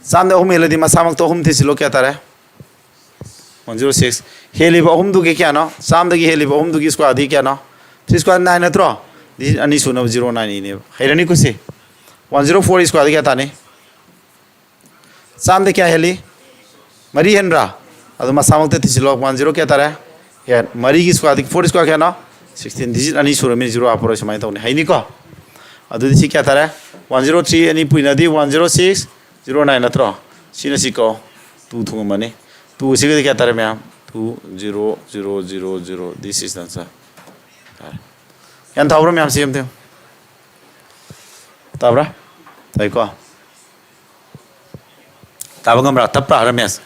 ꯆꯥꯝꯗ ꯑꯍꯨꯝ ꯍꯦꯜꯂꯗꯤ ꯃꯁꯥꯃꯛꯇ ꯑꯍꯨꯝ ꯊꯤꯖꯤꯜꯂꯣ, ꯀꯌꯥ ꯇꯥꯔꯦ? One zero six. ꯍꯦꯜꯂꯤꯕ ꯑꯍꯨꯝꯗꯨꯒꯤ ꯀꯌꯥꯅꯣ? ꯆꯥꯝꯗꯒꯤ ꯍꯦꯜꯂꯤꯕ ꯑꯍꯨꯝꯗꯨꯒꯤ ꯁ꯭ꯀ꯭ꯋꯥꯔꯗꯤ ꯀꯌꯥꯅꯣ? ꯊ꯭ꯔꯤ ꯁ꯭ꯀ꯭ꯋꯥꯔ ꯅꯥꯏꯟ ꯅꯠꯇ꯭ꯔꯣ? ꯗꯤꯖꯤꯠ ꯑꯅꯤ ꯁꯨꯅꯕ ꯖꯤꯔꯣ ꯅꯥꯏꯟ ꯏꯅꯦꯕ꯫ ꯍꯩꯔꯅꯤꯀꯣ ꯁꯤ? ꯋꯥꯟ ꯖꯤꯔꯣ ꯐꯣꯔ ꯁ꯭ꯀ꯭ꯋꯥꯔꯗꯤ ꯀꯌꯥ ꯇꯥꯅꯤ? ꯆꯥꯝꯗ ꯀꯌꯥ ꯍꯦꯜꯂꯤ? ꯃꯔꯤ ꯍꯦꯟꯕ꯭ꯔꯥ? ꯑꯗꯨ ꯃꯁꯥꯃꯛꯇ ꯊꯤꯖꯤꯜꯂꯣ꯫ ꯋꯥꯟ ꯖꯤꯔꯣ ꯀꯌꯥ ꯇꯥꯔꯦ? ꯑꯦꯠ꯫ ꯃꯔꯤꯒꯤ ꯁ꯭ꯀ꯭ꯋꯥꯔꯗꯤ, ꯐꯣꯔ ꯁ꯭ꯀ꯭ꯋꯥꯔ ꯀꯌꯥꯅꯣ? ꯁꯤꯛꯁꯇꯤꯟ꯫ ꯗꯤꯖꯤꯠ ꯑꯅꯤ ꯁꯨꯔꯃꯤꯅ ꯖꯤꯔꯣ ꯍꯥꯞꯄꯔꯣꯏ, ꯁꯨꯃꯥꯏꯅ ꯇꯧꯅꯤ꯫ ꯍꯩꯅꯤꯀꯣ? ꯑꯗꯨꯗꯤ ꯁꯤ ꯀꯌꯥ ꯇꯥꯔꯦ? ꯋꯥꯟ ꯖꯤꯔꯣ ꯊ꯭ꯔꯤ ꯑꯅꯤ ꯄꯨꯏꯅꯗꯤ one zero six, zero nine ꯅꯠꯇ꯭ꯔꯣ? ꯁꯤꯅ ꯁꯤ ꯀꯣ, ꯇꯨ ꯊꯨꯡꯉꯝꯃꯅꯤ꯫ ꯇꯨ ꯑꯁꯤꯒꯗꯤ ꯀꯌꯥ ꯇꯥꯔꯦ ꯃꯌꯥꯝ? Two zero zero zero zero. This is the answer꯫ ꯇꯥꯔꯦ꯫ ꯒ꯭ꯌꯥꯟ ꯇꯥꯕ꯭ꯔꯥ ꯃꯌꯥꯝ? ꯁꯤ ꯑꯝꯇ ꯌꯦꯡꯉꯨ꯫ ꯇꯥꯕ꯭ꯔꯥ? ꯇꯥꯏꯀꯣ? ꯇꯥꯕ ꯉꯝꯕ꯭ꯔꯥ? ꯇꯞꯄ꯭ꯔꯥ ꯔꯃꯦꯁ?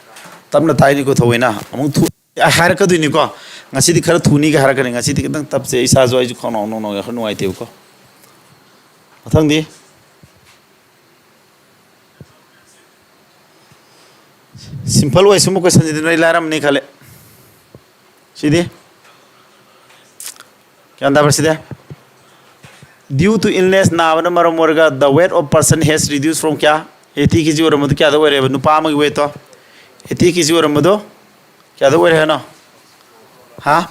ꯇꯞꯅ ꯇꯥꯏꯅꯤꯀꯣ ꯊꯑꯣꯏꯅ꯫ ꯑꯃꯨꯛ ꯊꯨ-, ꯑ, ꯍꯥꯏꯔꯛꯀꯗꯣꯏꯅꯤꯀꯣ꯫ ꯉꯁꯤꯗꯤ ꯈꯔ ꯊꯨꯅꯤꯒ ꯍꯥꯏꯔꯛꯀꯅꯤ꯫ ꯉꯁꯤꯗꯤ ꯈꯤꯇꯪ ꯇꯞꯁꯦ꯫ ꯏꯁꯥꯁꯨ, ꯑꯩꯁꯨ ꯈꯅꯥꯎ ꯅꯧ ꯅꯧ ꯈꯔ ꯅꯨꯡꯉꯥꯏꯇꯦꯕꯀꯣ꯫ ꯃꯊꯪꯗꯤ ꯁꯤꯝꯄꯜ ꯑꯣꯏ꯫ ꯁꯨꯝꯕ ꯀꯣꯏꯁꯟꯁꯤꯗꯤ ꯅꯣꯏ ꯂꯥꯏꯔꯝꯅꯤ ꯈꯜꯂꯦ꯫ ꯁꯤꯗꯤ ꯒ꯭ꯌꯥꯟ ꯇꯥꯕ꯭ꯔꯥ ꯁꯤꯗꯤ? Due to illness, ꯅꯥꯕꯅ ꯃꯔꯝ ꯑꯣꯏꯔꯒ, the weight of person has reduced from ꯀꯌꯥ? ꯑꯩꯠꯇꯤ ꯀꯦ ꯖꯤ ꯑꯣꯏꯔꯝꯕꯗꯨ ꯀꯌꯥꯗ ꯑꯣꯏꯔꯦꯕ? ꯅꯨꯄꯥ ꯑꯃꯒꯤ ꯋꯦꯠꯇꯣ ꯑꯩꯠꯇꯤ ꯀꯦ ꯖꯤ ꯑꯣꯏꯔꯝꯕꯗꯣ ꯀꯌꯥꯗ ꯑꯣꯏꯔꯦ ꯍꯥꯏꯅꯣ? ꯍꯥ?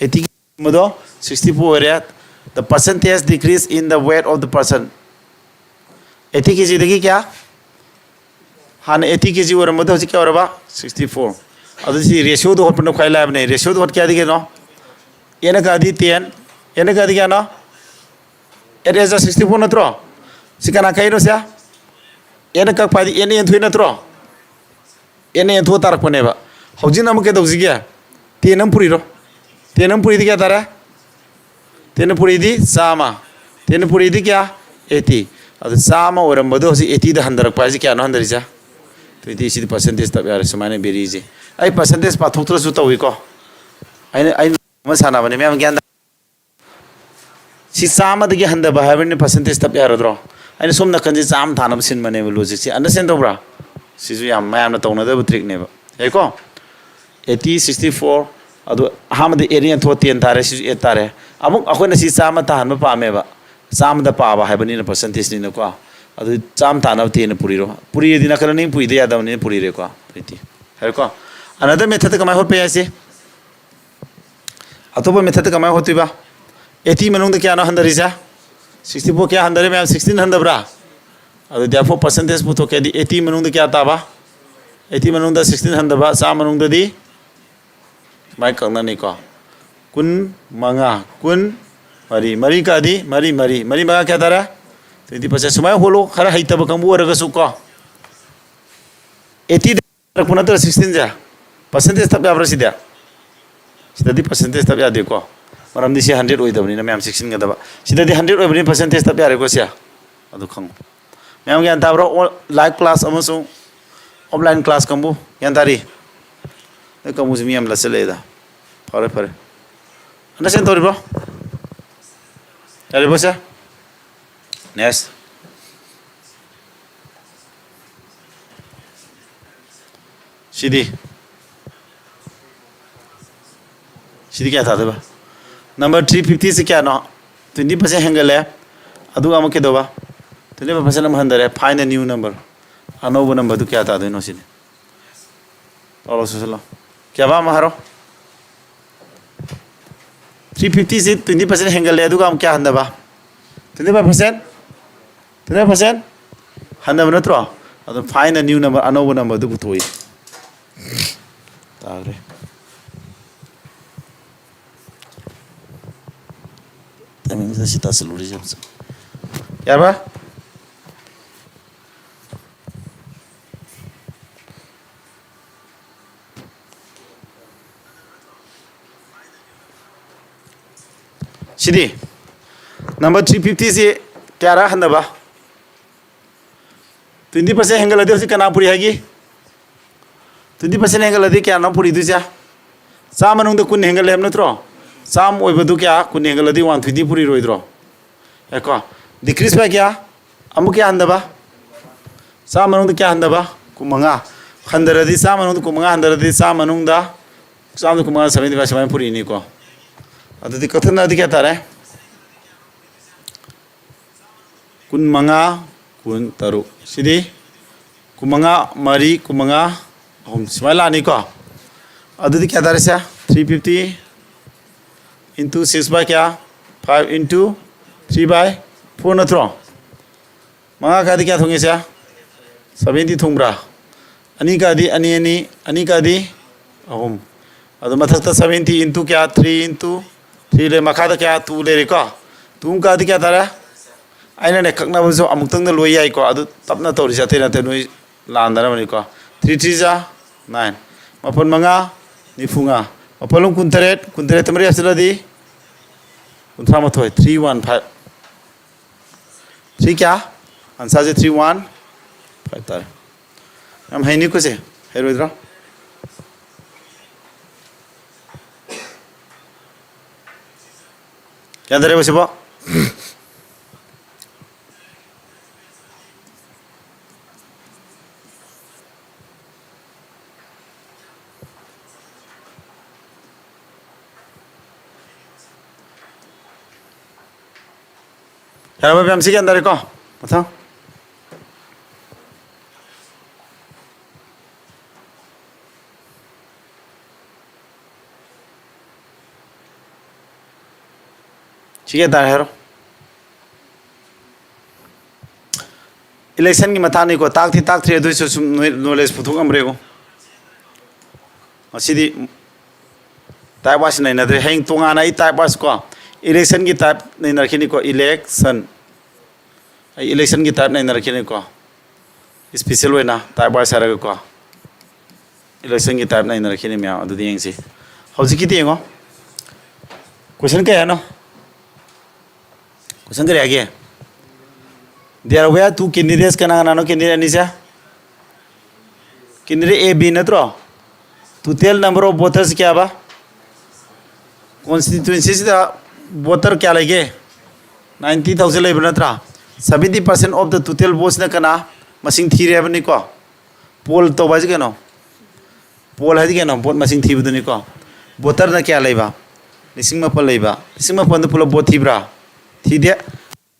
Eighty K G ꯑꯣꯏꯔꯝꯕꯗꯣ sixty four ꯑꯣꯏꯔꯦ꯫ The percentage decrease in the weight of the person. Eighty K ꯖꯤꯗꯒꯤ ꯀꯌꯥ? ꯍꯥꯟꯅ ꯑꯩꯠꯇꯤ ꯀꯦ ꯖꯤ ꯑꯣꯏꯔꯝꯕꯗꯣ ꯍꯧꯖꯤꯛ ꯀꯌꯥ ꯑꯣꯏꯔꯕ? Sixty four. ꯑꯗꯨ ꯁꯤ ꯔꯦꯁꯤꯌꯣꯗꯣ ꯍꯣꯠꯄꯅ ꯈ꯭ꯋꯥꯏ ꯂꯥꯏꯕꯅꯦ꯫ ꯔꯦꯁꯤꯌꯣꯗꯣ ꯍꯣꯠꯀꯦ ꯍꯥꯏꯗꯤ ꯀꯩꯅꯣ? ꯑꯦꯟꯅ ꯀꯛꯑꯗꯤ ꯇꯦꯟ꯫ ꯑꯦꯟꯅ ꯀꯛꯑꯗꯤ ꯀꯌꯥꯅꯣ? ꯑꯦꯠ ꯑꯦꯁ ꯁꯤꯛꯁꯇꯤ ꯐꯣꯔ ꯅꯠꯇ꯭ꯔꯣ? ꯁꯤ ꯀꯅꯥ ꯀꯛꯏꯅꯣ ꯁꯦ? ꯑꯦꯟꯅ ꯀꯛꯄ ꯍꯥꯏꯗꯤ ꯑꯦꯟꯅ ꯑꯦꯟꯊꯣꯛꯏ ꯅꯠꯇ꯭ꯔꯣ? ꯑꯦꯟꯅ ꯑꯦꯟꯊꯣꯛꯑ ꯇꯥꯔꯛꯄꯅꯦꯕ꯫ ꯍꯧꯖꯤꯛꯅ ꯑꯃꯨꯛ ꯀꯩꯗꯧꯁꯤꯒꯦ? ꯇꯦꯟ ꯑꯃ ꯄꯨꯔꯤꯔꯣ? ꯇꯦꯟ ꯑꯃ ꯄꯨꯔꯤꯗꯤ ꯀꯌꯥ ꯇꯥꯔꯦ? ꯇꯦꯟ ꯑꯃ ꯄꯨꯔꯤꯗꯤ ꯆꯥꯝꯃ꯫ ꯇꯦꯟ ꯑꯃ ꯄꯨꯔꯤꯗꯤ ꯀꯌꯥ? ꯑꯩꯠꯇꯤ꯫ ꯑꯗꯨ ꯆꯥꯝꯃ ꯑꯣꯏꯔꯝꯕꯗꯣ ꯍꯧꯖꯤꯛ ꯑꯩꯠꯇꯤꯗ ꯍꯟꯊꯔꯛꯄ ꯍꯥꯏꯁꯦ ꯀꯌꯥꯅꯣ ꯍꯟꯊꯔꯤꯁꯦ? ꯇ꯭ꯋꯦꯟꯇꯤ꯫ ꯁꯤꯗꯤ ꯄꯥꯔꯁꯦꯟꯇꯦꯖ ꯇꯞ ꯌꯥꯔꯦ꯫ ꯁꯨꯃꯥꯏꯅ ꯕꯦꯔꯤꯁꯦ꯫ ꯑꯩ ꯄꯥꯔꯁꯦꯟꯇꯦꯖ ꯄꯥꯊꯣꯛꯇ꯭ꯔꯁꯨ ꯇꯧꯏꯀꯣ꯫ ꯑꯩꯅ, ꯑꯩꯅ ꯑꯃ ꯁꯥꯟꯅꯕꯅꯤ, ꯃꯌꯥꯝ ꯒ꯭ꯌꯥꯟ ꯇꯥ-, ꯁꯤ ꯆꯥꯝꯃꯗꯒꯤ ꯍꯟꯊꯕ ꯍꯥꯏꯕꯅꯤꯅ percentage ꯇꯞ ꯌꯥꯔꯗ꯭ꯔꯣ? ꯑꯩꯅ ꯁꯣꯝ ꯅꯥꯀꯟꯁꯦ ꯆꯥꯝꯃ ꯊꯥꯅꯕ ꯁꯤꯟꯕꯅꯦꯕ, logic ꯁꯤ꯫ Understand ꯇꯧꯕ꯭ꯔꯥ? ꯁꯤꯁꯨ ꯌꯥꯝ ꯃꯌꯥꯝꯅ ꯇꯧꯅꯗꯕ trick ꯅꯦꯕ꯫ ꯌꯥꯏꯀꯣ? Eighty, sixty four, ꯑꯗꯨ ꯑꯍꯥꯟꯕꯗ eight ꯅ ꯌꯦꯟꯊꯣꯛꯑ ten ꯇꯥꯔꯦ, ꯁꯤꯁꯨ eight ꯇꯥꯔꯦ꯫ ꯑꯃꯨꯛ ꯑꯩꯈꯣꯏꯅ ꯁꯤ ꯆꯥꯝꯃ ꯇꯥꯍꯟꯕ ꯄꯥꯝꯃꯦꯕ꯫ ꯆꯥꯝꯃꯗ ꯄꯥꯕ ꯍꯥꯏꯕꯅꯤꯅ percentage ꯅꯤꯅꯀꯣ꯫ ꯑꯗꯨ ꯆꯥꯝꯃ ꯇꯥꯅꯕ ten ꯄꯨꯔꯤꯔꯣ꯫ ꯄꯨꯔꯤꯔꯗꯤ ꯅꯥꯀꯟ ꯑꯅꯤ ꯄꯨꯏꯗ ꯌꯥꯗꯕꯅꯤꯅ ꯄꯨꯔꯤꯔꯦꯀꯣ꯫ Twenty꯫ ꯍꯥꯏꯔꯦꯀꯣ? Another method ꯀꯃꯥꯏꯅ ꯍꯣꯠꯄ ꯌꯥꯏ ꯁꯤ? ꯑꯇꯣꯞꯄ method ꯀꯃꯥꯏꯅ ꯍꯣꯠꯇꯣꯏꯕ? Eighty ꯃꯅꯨꯡꯗ ꯀꯌꯥꯅꯣ ꯍꯟꯊꯔꯤꯁꯦ? Sixty four꯫ ꯀꯌꯥ ꯍꯟꯊꯔꯦ ꯃꯌꯥꯝ? Sixteen ꯍꯟꯊꯕ꯭ꯔꯥ? ꯑꯗꯨ therefore percentage ꯄꯨꯊꯣꯛꯀꯦ ꯍꯥꯏꯗꯤ eighty ꯃꯅꯨꯡꯗ ꯀꯌꯥ ꯇꯥꯕ? Eighty ꯃꯅꯨꯡꯗ sixteen ꯍꯟꯊꯕ, ꯆꯥꯝꯃ ꯃꯅꯨꯡꯗꯗꯤ ꯁꯨꯃꯥꯏꯅ ꯀꯛꯅꯅꯤꯀꯣ꯫ ꯀꯨꯟ ꯃꯉꯥ, ꯀꯨꯟ ꯃꯔꯤ, ꯃꯔꯤ ꯀꯛꯑꯗꯤ ꯃꯔꯤ, ꯃꯔꯤ, ꯃꯔꯤ ꯃꯉꯥ ꯀꯌꯥ ꯇꯥꯔꯦ? Twenty percent꯫ ꯁꯨꯃꯥꯏꯅ ꯍꯣꯠꯂꯣ, ꯈꯔ ꯍꯩꯇꯕ ꯀꯥꯡꯕꯨ ꯑꯣꯏꯔꯒꯁꯨ ꯀꯣ꯫ Eighty ꯇꯥꯔꯛꯄ ꯅꯠꯇ꯭ꯔ sixteen ꯁꯦ? Percentage ꯇꯞ ꯌꯥꯕ꯭ꯔꯥ ꯁꯤꯗꯤ? ꯁꯤꯗꯗꯤ percentage ꯇꯞ ꯌꯥꯗꯦꯀꯣ꯫ ꯃꯔꯝꯗꯤ ꯁꯤ hundred ꯑꯣꯏꯗꯕꯅꯤꯅ ꯃꯌꯥꯝ ꯆꯦꯛꯁꯤꯟꯒꯗꯕ꯫ ꯁꯤꯗꯗꯤ hundred ꯑꯣꯏꯕꯅꯤꯅ percentage ꯇꯞ ꯌꯥꯔꯦꯀꯣ ꯁꯦ꯫ ꯑꯗꯨ ꯈꯪꯉꯨ꯫ ꯃꯌꯥꯝ ꯒ꯭ꯌꯥꯟ ꯇꯥꯕ꯭ꯔꯣ? ꯑꯣ-, live class ꯑꯃꯁꯨꯡ offline class ꯀꯥꯡꯕꯨ ꯒ꯭ꯌꯥꯟ ꯇꯥꯔꯤ? ꯅꯣꯏ ꯀꯥꯡꯕꯨꯁꯤ ꯃꯤ ꯌꯥꯝ ꯂꯠꯁꯤꯜꯂꯛꯑꯦꯗ꯫ ꯐꯔꯦ, ꯐꯔꯦ꯫ Understand ꯇꯧꯔꯤꯕ꯭ꯔꯣ? ꯌꯥꯔꯤꯕꯣ ꯁꯦ? Next꯫ ꯁꯤꯗꯤ? ꯁꯤꯗꯤ ꯀꯌꯥ ꯇꯥꯗꯣꯏꯕ? Number three fifty ꯁꯤ ꯀꯌꯥꯅꯣ? Twenty percent ꯍꯦꯟꯒꯠꯂꯦ꯫ ꯑꯗꯨꯒ ꯑꯃꯨꯛ ꯀꯩꯗꯧꯕ? Twenty five percent ꯑꯃꯨꯛ ꯍꯟꯊꯔꯦ꯫ Find a new number꯫ ꯑꯅꯧꯕ number ꯗꯨ ꯀꯌꯥ ꯇꯥꯗꯣꯏꯅꯣ ꯁꯤꯅꯤ? ꯂꯥꯎ, ꯂꯥꯎ, ꯁꯠ, ꯁꯠ ꯂꯥꯎ꯫ ꯀꯌꯥꯕ ꯑꯃ ꯍꯥꯏꯔꯣ? Three fifty ꯁꯤ twenty percent ꯍꯦꯟꯒꯠꯂꯦ, ꯑꯗꯨꯒ ꯑꯃꯨꯛ ꯀꯌꯥ ꯍꯟꯊꯕ? Twenty five percent? Twenty five percent ꯍꯟꯊꯕ ꯅꯠꯇ꯭ꯔꯣ? ꯑꯗꯣ find a new number, ꯑꯅꯧꯕ number ꯗꯨ ꯄꯨꯊꯣꯛꯏ꯫ ꯇꯥꯈ꯭ꯔꯦ꯫ Timing ꯁꯤꯗ ꯁꯤ ꯇꯥꯁꯤꯜꯂꯨꯔꯤꯁꯦ ꯑꯝꯇ꯫ ꯌꯥꯔꯕ? ꯁꯤꯗꯤ number three fifty ꯁꯤ ꯀꯌꯥꯔꯛ ꯍꯟꯊꯕ? Twenty percent ꯍꯦꯟꯒꯠꯂꯗꯤ ꯍꯧꯖꯤꯛ ꯀꯅꯥ ꯄꯨꯔꯤ ꯍꯥꯏꯒꯤ? Twenty percent ꯍꯦꯟꯒꯠꯂꯗꯤ ꯀꯌꯥꯅꯣ ꯄꯨꯔꯤꯗꯣꯏꯁꯦ? ꯆꯥꯝꯃ ꯃꯅꯨꯡꯗ ꯀꯨꯟ ꯍꯦꯟꯒꯠꯂꯦ ꯍꯥꯏꯕ ꯅꯠꯇ꯭ꯔꯣ? ꯆꯥꯝꯃ ꯑꯣꯏꯕꯗꯨ ꯀꯌꯥ? ꯀꯨꯟ ꯍꯦꯟꯒꯠꯂꯗꯤ ꯋꯥꯟ ꯇ꯭ꯋꯦꯟꯇꯤ ꯄꯨꯔꯤꯔꯣꯏꯗ꯭ꯔꯣ? ꯌꯥꯏꯀꯣ? Decrease by ꯀꯌꯥ? ꯑꯃꯨꯛ ꯀꯌꯥ ꯍꯟꯊꯕ? ꯆꯥꯝꯃ ꯃꯅꯨꯡꯗ ꯀꯌꯥ ꯍꯟꯊꯕ? ꯀꯨꯟꯃꯉꯥ꯫ ꯍꯟꯊꯔꯗꯤ, ꯆꯥꯝꯃ ꯃꯅꯨꯡꯗ ꯀꯨꯟꯃꯉꯥ ꯍꯟꯊꯔꯗꯤ, ꯆꯥꯝꯃ ꯃꯅꯨꯡꯗ, ꯆꯥꯝꯃꯗ ꯀꯨꯟꯃꯉꯥ, seventy five ꯁꯨꯃꯥꯏꯅ ꯄꯨꯔꯛꯏꯅꯤꯀꯣ꯫ ꯑꯗꯨꯗꯤ ꯀꯛꯊꯠꯅꯔꯗꯤ ꯀꯌꯥ ꯇꯥꯔꯦ? ꯀꯨꯟꯃꯉꯥ, ꯀꯨꯟ, ꯇꯔꯨꯛ꯫ ꯁꯤꯗꯤ ꯀꯨꯟꯃꯉꯥ, ꯃꯔꯤ, ꯀꯨꯟꯃꯉꯥ, ꯑꯍꯨꯝ꯫ ꯁꯨꯃꯥꯏꯅ ꯂꯥꯛꯑꯅꯤꯀꯣ꯫ ꯑꯗꯨꯗꯤ ꯀꯌꯥ ꯇꯥꯔꯦ ꯁꯦ? Three fifty into six by ꯀꯌꯥ? Five into three by four ꯅꯠꯇ꯭ꯔꯣ? ꯃꯉꯥ ꯀꯥꯗꯤ ꯀꯌꯥ ꯊꯨꯡꯉꯦ ꯁꯦ? Seventy ꯊꯨꯡꯕ꯭ꯔꯥ? ꯑꯅꯤ ꯀꯥꯗꯤ ꯑꯅꯤ, ꯑꯅꯤ, ꯑꯅꯤ ꯀꯥꯗꯤ ꯑꯍꯨꯝ꯫ ꯑꯗꯨ ꯃꯊꯛꯇ seventy into ꯀꯌꯥ? Three into three ꯂꯩ꯫ ꯃꯈꯥꯗ ꯀꯌꯥ? Two ꯂꯩꯔꯦꯀꯣ꯫ Two ꯑꯃꯨꯛ ꯀꯥꯗꯤ ꯀꯌꯥ ꯇꯥꯔꯦ? ꯑꯩꯅꯅꯦ, ꯀꯛꯅꯕꯁꯨ ꯑꯃꯨꯛꯇꯪꯗ ꯂꯣꯏ ꯌꯥꯏꯀꯣ꯫ ꯑꯗꯨ ꯇꯞꯅ ꯇꯧꯔꯤꯁꯦ, ꯑꯇꯩ ꯅꯠꯇꯦ, ꯅꯣꯏ ꯂꯥꯟꯗꯅꯕꯅꯤꯀꯣ꯫ Three three ꯖꯥ nine, ꯃꯥꯄꯟ ꯃꯉꯥ ꯅꯤꯐꯨ ꯃꯉꯥ, ꯃꯥꯄꯟ ꯑꯍꯨꯝ ꯀꯨꯟ ꯇꯔꯦꯠ, ꯀꯨꯟ ꯇꯔꯦꯠꯇ ꯃꯔꯤ ꯍꯥꯞꯆꯤꯜꯂꯗꯤ ꯀꯨꯟꯊ꯭ꯔꯥ ꯃꯥꯊꯣꯏ, three one five꯫ Three ꯀꯌꯥ? Answer ꯁꯦ three one five ꯇꯥꯔꯦ꯫ ꯌꯥꯝ ꯍꯩꯅꯤꯀꯣ ꯁꯦ, ꯍꯩꯔꯣꯏꯗ꯭ꯔꯣ? ꯒ꯭ꯌꯥꯟ ꯇꯥꯔꯦꯕ ꯁꯤꯕꯣ? ꯌꯥꯔꯕ ꯃꯌꯥꯝ? ꯁꯤ ꯒ꯭ꯌꯥꯟ ꯇꯥꯔꯦꯀꯣ? ꯃꯊꯪ꯫ ꯁꯤ ꯒ꯭ꯌꯥꯟ ꯇꯥꯔꯦ ꯍꯥꯏꯔꯣ꯫ Election ꯒꯤ ꯃꯇꯥꯡꯅꯤꯀꯣ, ꯇꯥꯛꯇꯤ ꯇꯥꯛꯇ꯭ꯔꯤ, ꯑꯗꯨꯏꯁꯨ ꯁꯨꯝ ꯅꯣꯏ knowledge ꯄꯨꯊꯣꯛ ꯉꯝꯕ꯭ꯔꯥ ꯌꯦꯡꯉꯣ꯫ ꯉꯁꯤꯗꯤ type wise ꯅꯩꯅꯗ꯭ꯔꯦ, ꯍꯌꯦꯡ ꯇꯣꯉꯥꯟꯅ ꯑꯩ type wise ꯀꯣ, election ꯒꯤ type ꯅꯩꯅꯔꯛꯈꯤꯅꯤꯀꯣ, election꯫ ꯑꯩ election ꯒꯤ type ꯅꯩꯅꯔꯛꯈꯤꯅꯤꯀꯣ, special ꯑꯣꯏꯅ type wise ꯍꯥꯏꯔꯒꯀꯣ, election ꯒꯤ type ꯅꯩꯅꯔꯛꯈꯤꯅꯤ ꯃꯌꯥꯝ꯫ ꯑꯗꯨꯗꯤ ꯌꯦꯡꯁꯤ꯫ ꯍꯧꯖꯤꯛꯀꯤꯗꯤ ꯌꯦꯡꯉꯣ, question ꯀꯩ ꯍꯥꯏꯅꯣ? Question ꯀꯔꯤ ꯍꯥꯏꯒꯦ? There were two candidates. ꯀꯅꯥ ꯀꯅꯥꯅꯣ candidate ꯑꯅꯤꯁꯦ? Candidate A, B ꯅꯠꯇ꯭ꯔꯣ? Total number of voters ꯀꯌꯥꯕ? ꯀꯣꯟꯁꯇꯤꯇ꯭ꯋꯦꯟꯁꯤꯁꯤꯗ ꯚꯣꯇꯔ ꯀꯌꯥ ꯂꯩꯒꯦ? ꯅꯥꯏꯟꯇꯤ ꯊꯥꯎꯖꯟ ꯂꯩꯕ ꯅꯠꯇ꯭ꯔꯥ? Seventy percent of the total voteꯁꯤꯅ ꯀꯅꯥ ꯃꯁꯤꯡ ꯊꯤꯔꯦ ꯍꯥꯏꯕꯅꯤꯀꯣ? ꯄꯣꯜ ꯇꯧꯕ ꯍꯥꯏꯁꯤ ꯀꯩꯅꯣ? ꯄꯣꯜ ꯍꯥꯏꯗꯤ ꯀꯩꯅꯣ? ꯚꯣꯠ ꯃꯁꯤꯡ ꯊꯤꯕꯗꯨꯅꯤꯀꯣ꯫ ꯚꯣꯇꯔꯅ ꯀꯌꯥ ꯂꯩꯕ? ꯂꯤꯁꯤꯡ ꯃꯥꯄꯟ ꯂꯩꯕ꯫ ꯂꯤꯁꯤꯡ ꯃꯥꯄꯟꯗꯨ ꯄꯨꯂꯞ ꯚꯣꯠ ꯊꯤꯕ꯭ꯔꯥ? ꯊꯤꯗꯦ꯫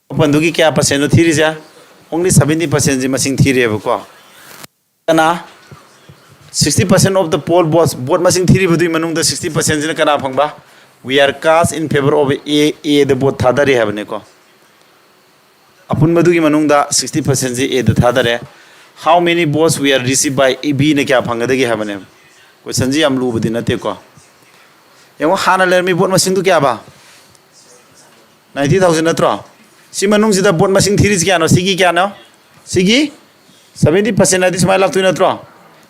ꯃꯥꯄꯟꯗꯨꯒꯤ ꯀꯌꯥ ꯄꯥꯔꯁꯦꯟꯅꯣ ꯊꯤꯔꯤꯁꯦ? Only seventy percentꯁꯤ ꯃꯁꯤꯡ ꯊꯤꯔꯦꯕꯀꯣ꯫ ꯀꯅꯥ? Sixty percent of the poll votes, vote ꯃꯁꯤꯡ ꯊꯤꯔꯤꯕꯗꯨꯒꯤ ꯃꯅꯨꯡꯗ sixty percentꯁꯤꯅ ꯀꯅꯥ ꯐꯪꯕ? We are cast in favor of A, Aꯗ ꯚꯣꯠ ꯊꯥꯗꯔꯤ ꯍꯥꯏꯕꯅꯤꯀꯣ꯫ ꯑꯄꯨꯟꯕꯗꯨꯒꯤ ꯃꯅꯨꯡꯗ sixty percentꯁꯤ Aꯗ ꯊꯥꯗꯔꯦ꯫ How many votes were received by Bꯅ ꯀꯌꯥ ꯐꯪꯒꯗꯒꯦ ꯍꯥꯏꯕꯅꯦꯕ꯫ ꯀꯣꯏꯁꯟꯁꯤ ꯌꯥꯝ ꯂꯨꯕꯗꯤ ꯅꯠꯇꯦꯀꯣ꯫ ꯌꯦꯡꯉꯣ, ꯍꯥꯟꯅ ꯂꯩꯔꯝꯃꯤ ꯚꯣꯠ ꯃꯁꯤꯡꯗꯨ ꯀꯌꯥꯕ? Ninety thousand ꯅꯠꯇ꯭ꯔꯣ? ꯁꯤ ꯃꯅꯨꯡꯁꯤꯗ ꯚꯣꯠ ꯃꯁꯤꯡ ꯊꯤꯔꯤꯁꯤ ꯀꯌꯥꯅꯣ? ꯁꯤꯒꯤ ꯀꯌꯥꯅꯣ? ꯁꯤꯒꯤ seventy percent ꯍꯥꯏꯗꯤ ꯁꯨꯃꯥꯏꯅ ꯂꯥꯛꯇꯣꯏ ꯅꯠꯇ꯭ꯔꯣ?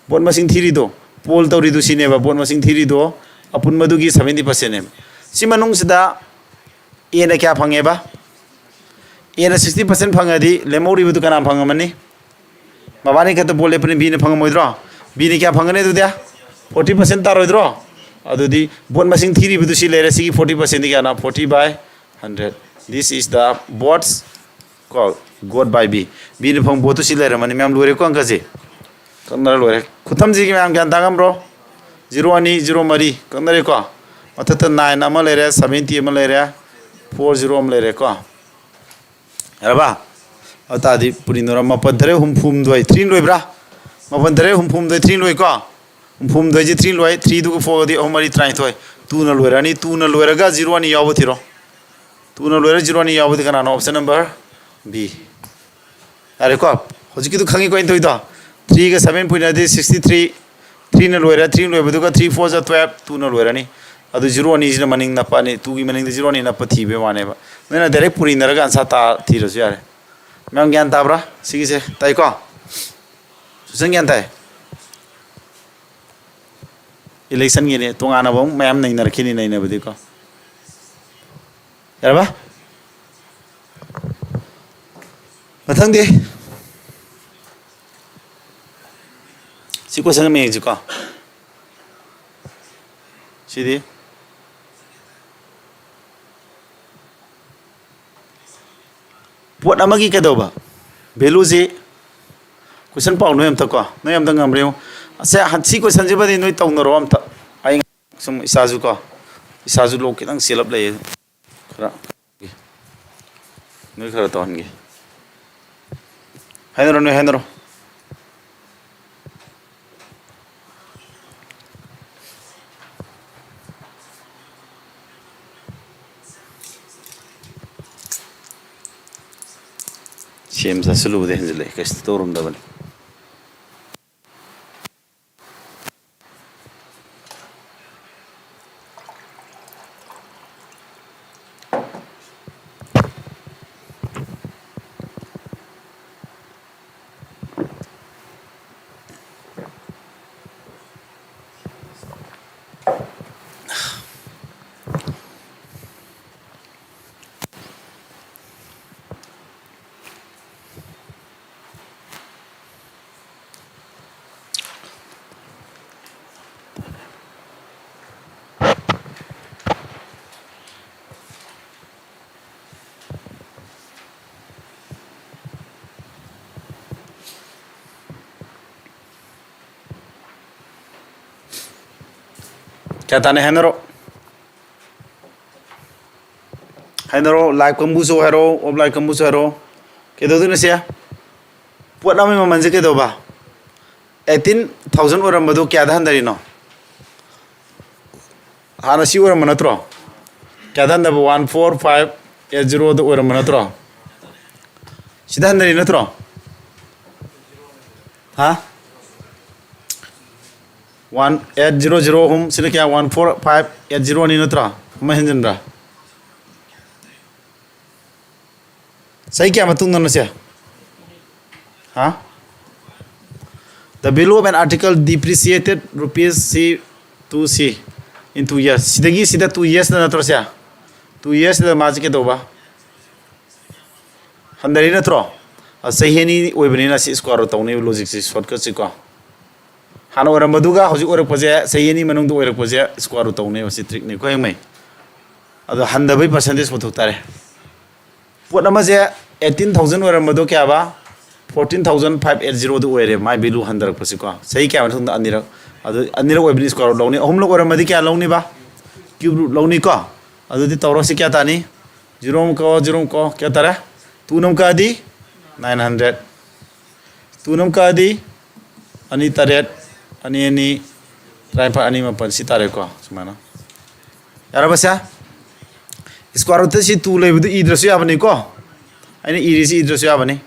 ꯚꯣꯠ ꯃꯁꯤꯡ ꯊꯤꯔꯤꯗꯣ, ꯄꯣꯜ ꯇꯧꯔꯤꯗꯣ ꯁꯤꯅꯦꯕ ꯚꯣꯠ ꯃꯁꯤꯡ ꯊꯤꯔꯤꯗꯣ, ꯑꯄꯨꯟꯕꯗꯨꯒꯤ seventy percentꯅꯦꯕ꯫ ꯁꯤ ꯃꯅꯨꯡꯁꯤꯗ Aꯅ ꯀꯌꯥ ꯐꯪꯉꯦꯕ? Aꯅ sixty percent ꯐꯪꯉꯗꯤ ꯂꯦꯝꯍꯧꯔꯤꯕꯗꯨ ꯀꯅꯥ ꯐꯪꯉꯝꯃꯅꯤ? ꯃꯕꯥꯅꯤ ꯈꯛꯇ ꯚꯣꯠ ꯂꯦꯞꯄꯅꯤ, Bꯅ ꯐꯪꯉꯝꯃꯣꯏꯗ꯭ꯔꯣ? Bꯅ ꯀꯌꯥ ꯐꯪꯒꯅꯤ ꯑꯗꯨꯗꯤ? Forty percent ꯇꯥꯔꯣꯏꯗ꯭ꯔꯣ? ꯑꯗꯨꯗꯤ ꯚꯣꯠ ꯃꯁꯤꯡ ꯊꯤꯔꯤꯕꯗꯨ ꯁꯤ ꯂꯩꯔꯦ, ꯁꯤꯒꯤ forty percentꯗꯤ ꯀꯌꯥꯅꯣ? Forty by hundred. This is the votes ꯀꯣ, got by B꯫ Bꯅ ꯐꯪꯕ ꯚꯣꯠꯇꯨ ꯁꯤ ꯂꯩꯔꯝꯃꯅꯤ꯫ ꯃꯌꯥꯝ ꯂꯣꯏꯔꯦꯀꯣ ꯑꯪꯀꯁꯦ? ꯀꯛꯅꯔ ꯂꯣꯏꯔꯦ꯫ ꯈꯨꯊꯝꯁꯤꯒꯤ ꯃꯌꯥꯝ ꯒ꯭ꯌꯥꯟ ꯇꯥ ꯉꯝꯕ꯭ꯔꯣ? Zero ꯑꯅꯤ, zero ꯃꯔꯤ ꯀꯛꯅꯔꯦꯀꯣ? ꯃꯊꯛꯇ nine ꯑꯃ ꯂꯩꯔꯦ, seventy ꯑꯃ ꯂꯩꯔꯦ, four zero ꯑꯃ ꯂꯩꯔꯦꯀꯣ? ꯌꯥꯔꯕ? ꯑꯗꯨ ꯇꯥꯔꯗꯤ ꯄꯨꯔꯤꯅꯣꯔ ꯃꯥꯄꯟ ꯇꯔꯦꯠ ꯍꯨꯝꯐꯨ ꯍꯨꯝꯗꯣꯏ, three ꯂꯣꯏꯕ꯭ꯔꯥ? ꯃꯥꯄꯟ ꯇꯔꯦꯠ ꯍꯨꯝꯐꯨ ꯍꯨꯝꯗꯣꯏ, three ꯂꯣꯏꯀꯣ? ꯍꯨꯝꯐꯨ ꯍꯨꯝꯗꯣꯏꯁꯦ three ꯂꯣꯏ, threeꯗꯨꯒ fourꯒꯗꯤ ꯑꯍꯨꯝ ꯃꯔꯤ ꯇꯔꯥꯅꯤꯊꯣꯏ꯫ Twoꯅ ꯂꯣꯏꯔꯅꯤ, twoꯅ ꯂꯣꯏꯔꯒ zero ꯑꯅꯤ ꯌꯥꯎꯕ ꯊꯤꯔꯣ꯫ Twoꯅ ꯂꯣꯏꯔ zero ꯑꯅꯤ ꯌꯥꯎꯕꯗꯤ ꯀꯅꯥꯅꯣ? Option number B꯫ ꯌꯥꯔꯦꯀꯣ? ꯍꯧꯖꯤꯛꯀꯤꯗꯨ ꯈꯪꯉꯤꯀꯣ ꯑꯩꯅ ꯇꯧꯔꯤꯗꯣ? Threeꯒ seven ꯄꯨꯏꯅꯗꯤ sixty three, threeꯅ ꯂꯣꯏꯔꯦ, three ꯂꯣꯏꯕꯗꯨꯒ three four ꯖꯥ twelve, twoꯅ ꯂꯣꯏꯔꯅꯤ꯫ ꯑꯗꯨ zero ꯑꯅꯤꯁꯤꯅ ꯃꯅꯤꯡ ꯅꯞꯄ ꯑꯅꯤ, twoꯒꯤ ꯃꯅꯤꯡꯗ zero ꯑꯅꯤ ꯅꯞꯄ ꯊꯤꯕꯩ ꯋꯥꯅꯦꯕ꯫ ꯅꯣꯏꯅ direct ꯄꯨꯔꯤꯅꯔꯒ answer ꯇꯥ ꯊꯤꯔꯁꯨ ꯌꯥꯔꯦ꯫ ꯃꯌꯥꯝ ꯒ꯭ꯌꯥꯟ ꯇꯥꯕ꯭ꯔꯥ? ꯁꯤꯒꯤꯁꯦ ꯇꯥꯏꯀꯣ? ꯁꯨꯁꯟ ꯒ꯭ꯌꯥꯟ ꯇꯥꯏ? Electionꯒꯤꯅꯦ, ꯇꯣꯉꯥꯟꯅ ꯑꯃꯨꯛ ꯃꯌꯥꯝ ꯅꯩꯅꯔꯛꯈꯤꯅꯤ, ꯅꯩꯅꯕꯗꯤꯀꯣ꯫ ꯌꯥꯔꯕ? ꯃꯊꯪꯗꯤ ꯁꯤ question ꯑꯃ ꯌꯦꯡꯁꯤꯀꯣ꯫ ꯁꯤꯗꯤ ꯄꯣꯠ ꯑꯃꯒꯤ ꯀꯩꯗꯧꯕ? ꯚꯦꯂꯨꯁꯤ ꯀꯣꯏꯁꯟ ꯄꯥꯎ ꯅꯣꯏ ꯑꯝꯇ ꯀꯣ, ꯅꯣꯏ ꯑꯝꯇ ꯉꯝꯕ꯭ꯔꯥ ꯌꯦꯡꯉꯨ꯫ ꯑꯁꯦ, ꯍꯟ-, ꯁꯤ ꯀꯣꯏꯁꯟꯁꯤꯃꯗꯤ ꯅꯣꯏ ꯇꯧꯅꯔꯣ ꯑꯝꯇ꯫ ꯑꯩ ꯁꯨꯝ ꯏꯁꯥꯁꯨ ꯀꯣ, ꯏꯁꯥꯁꯨ ꯂꯣꯛ ꯈꯤꯇꯪ ꯆꯦꯜꯂꯞ ꯂꯩꯌꯦ꯫ ꯈꯔ ꯅꯣꯏ ꯈꯔ ꯇꯧꯍꯟꯒꯦ꯫ ꯍꯥꯏꯅꯔꯣ, ꯅꯣꯏ ꯍꯥꯏꯅꯔꯣ꯫ ꯁꯦꯝ ꯆꯥꯁꯤꯜꯂꯨꯕꯗ ꯍꯦꯟꯖꯤꯜꯂꯛꯑꯦ, ꯀꯩꯁꯨ ꯇꯧꯔꯝꯗꯕꯅꯤ꯫ ꯀꯌꯥ ꯇꯥꯅꯤ ꯍꯥꯏꯅꯔꯣ? ꯍꯥꯏꯅꯔꯣ, live ꯀꯥꯡꯕꯨꯁꯨ ꯍꯥꯏꯔꯣ, offline ꯀꯥꯡꯕꯨꯁꯨ ꯍꯥꯏꯔꯣ꯫ ꯀꯩꯗꯧꯗꯣꯏꯅꯣ ꯁꯦ? ꯄꯣꯠ ꯑꯃꯒꯤ ꯃꯃꯜꯁꯦ ꯀꯩꯗꯧꯕ? Eighteen thousand ꯑꯣꯏꯔꯝꯕꯗꯨ ꯀꯌꯥꯗ ꯍꯟꯊꯔꯤꯅꯣ? ꯍꯥꯟꯅ ꯁꯤ ꯑꯣꯏꯔꯝꯕ ꯅꯠꯇ꯭ꯔꯣ? ꯀꯌꯥꯗ ꯍꯟꯊꯕ? One four five eight zeroꯗ ꯑꯣꯏꯔꯝꯕ ꯅꯠꯇ꯭ꯔꯣ? ꯁꯤꯗ ꯍꯟꯊꯔꯤ ꯅꯠꯇ꯭ꯔꯣ? ꯍꯥ? One eight zero zero ꯑꯍꯨꯝ, ꯁꯤꯅ ꯀꯌꯥ? One four five eight zeroꯅꯤ ꯅꯠꯇ꯭ꯔꯣ? ꯑꯃ ꯍꯦꯟꯖꯤꯟꯕ꯭ꯔꯥ? ꯆꯍꯤ ꯀꯌꯥ ꯃꯇꯨꯡꯗꯅꯣ ꯁꯦ? ꯍꯥ? The value of an article depreciated rupees C to C in two years. ꯁꯤꯗꯒꯤ ꯁꯤꯗ two yearsꯇ ꯅꯠꯇ꯭ꯔꯣ ꯁꯦ? Two yearsꯇ ꯃꯥꯁꯦ ꯀꯩꯗꯧꯕ? ꯍꯟꯊꯔꯤ ꯅꯠꯇ꯭ꯔꯣ? ꯑ, ꯆꯍꯤ ꯑꯅꯤ ꯑꯣꯏꯕꯅꯤꯅ ꯁꯤ square root ꯇꯧꯅꯦꯕ, logicꯁꯤ, shortcutꯁꯤ ꯀꯣ꯫ ꯍꯥꯟꯅ ꯑꯣꯏꯔꯝꯕꯗꯨꯒ ꯍꯧꯖꯤꯛ ꯑꯣꯏꯔꯛꯄꯁꯦ, ꯆꯍꯤ ꯑꯅꯤ ꯃꯅꯨꯡꯗ ꯑꯣꯏꯔꯛꯄꯁꯦ square root ꯇꯧꯅꯦꯕ꯫ ꯁꯤ trickꯅꯤ ꯀꯣ, ꯍꯌꯦꯡꯃꯩ꯫ ꯑꯗꯣ ꯍꯟꯊꯕꯒꯤ percentage ꯄꯨꯊꯣꯛ ꯇꯥꯔꯦ꯫ ꯄꯣꯠ ꯑꯃꯁꯦ Eighteen thousand ꯑꯣꯏꯔꯝꯕꯗꯣ ꯀꯌꯥꯕ? Fourteen thousand five eight zeroꯗꯨ ꯑꯣꯏꯔꯦ, ꯃꯥꯏ value ꯍꯟꯊꯔꯛꯄꯁꯤꯀꯣ꯫ ꯆꯍꯤ ꯀꯌꯥ ꯃꯇꯨꯡꯗ? ꯑꯅꯤꯔꯛ꯫ ꯑꯗꯨ ꯑꯅꯤꯔꯛ ꯑꯣꯏꯕꯅꯤ, square root ꯂꯧꯅꯤ꯫ ꯑꯍꯨꯝꯂꯛ ꯑꯣꯏꯔꯝꯃꯗꯤ ꯀꯌꯥ ꯂꯧꯅꯤꯕ? Cube root ꯂꯧꯅꯤꯀꯣ꯫ ꯑꯗꯨꯗꯤ ꯇꯧꯔꯣ, ꯁꯤ ꯀꯌꯥ ꯇꯥꯅꯤ? Zero ꯑꯃ ꯀꯛꯑꯣ, zero ꯑꯃ ꯀꯛꯑꯣ, ꯀꯌꯥ ꯇꯥꯔꯦ? Twoꯅ ꯑꯃꯨꯛ ꯀꯛꯑꯗꯤ nine hundred꯫ Twoꯅ ꯑꯃꯨꯛ ꯀꯛꯑꯗꯤ ꯑꯅꯤ ꯇꯔꯦꯠ, ꯑꯅꯤ ꯑꯅꯤ ꯇꯔꯥꯅꯤꯄꯥꯜ, ꯑꯅꯤ ꯃꯥꯄꯜ, ꯁꯤ ꯇꯥꯔꯦꯀꯣ꯫ ꯁꯨꯃꯥꯏꯅ꯫ ꯌꯥꯔꯕ ꯁꯦ? Square rootꯇ ꯁꯤ two ꯂꯩꯕꯗꯨ ꯏꯗ꯭ꯔꯁꯨ ꯌꯥꯕꯅꯤꯀꯣ꯫ ꯑꯩꯅ ꯏꯔꯤꯁꯤ ꯏꯗ꯭ꯔꯁꯨ ꯌꯥꯕꯅꯤ꯫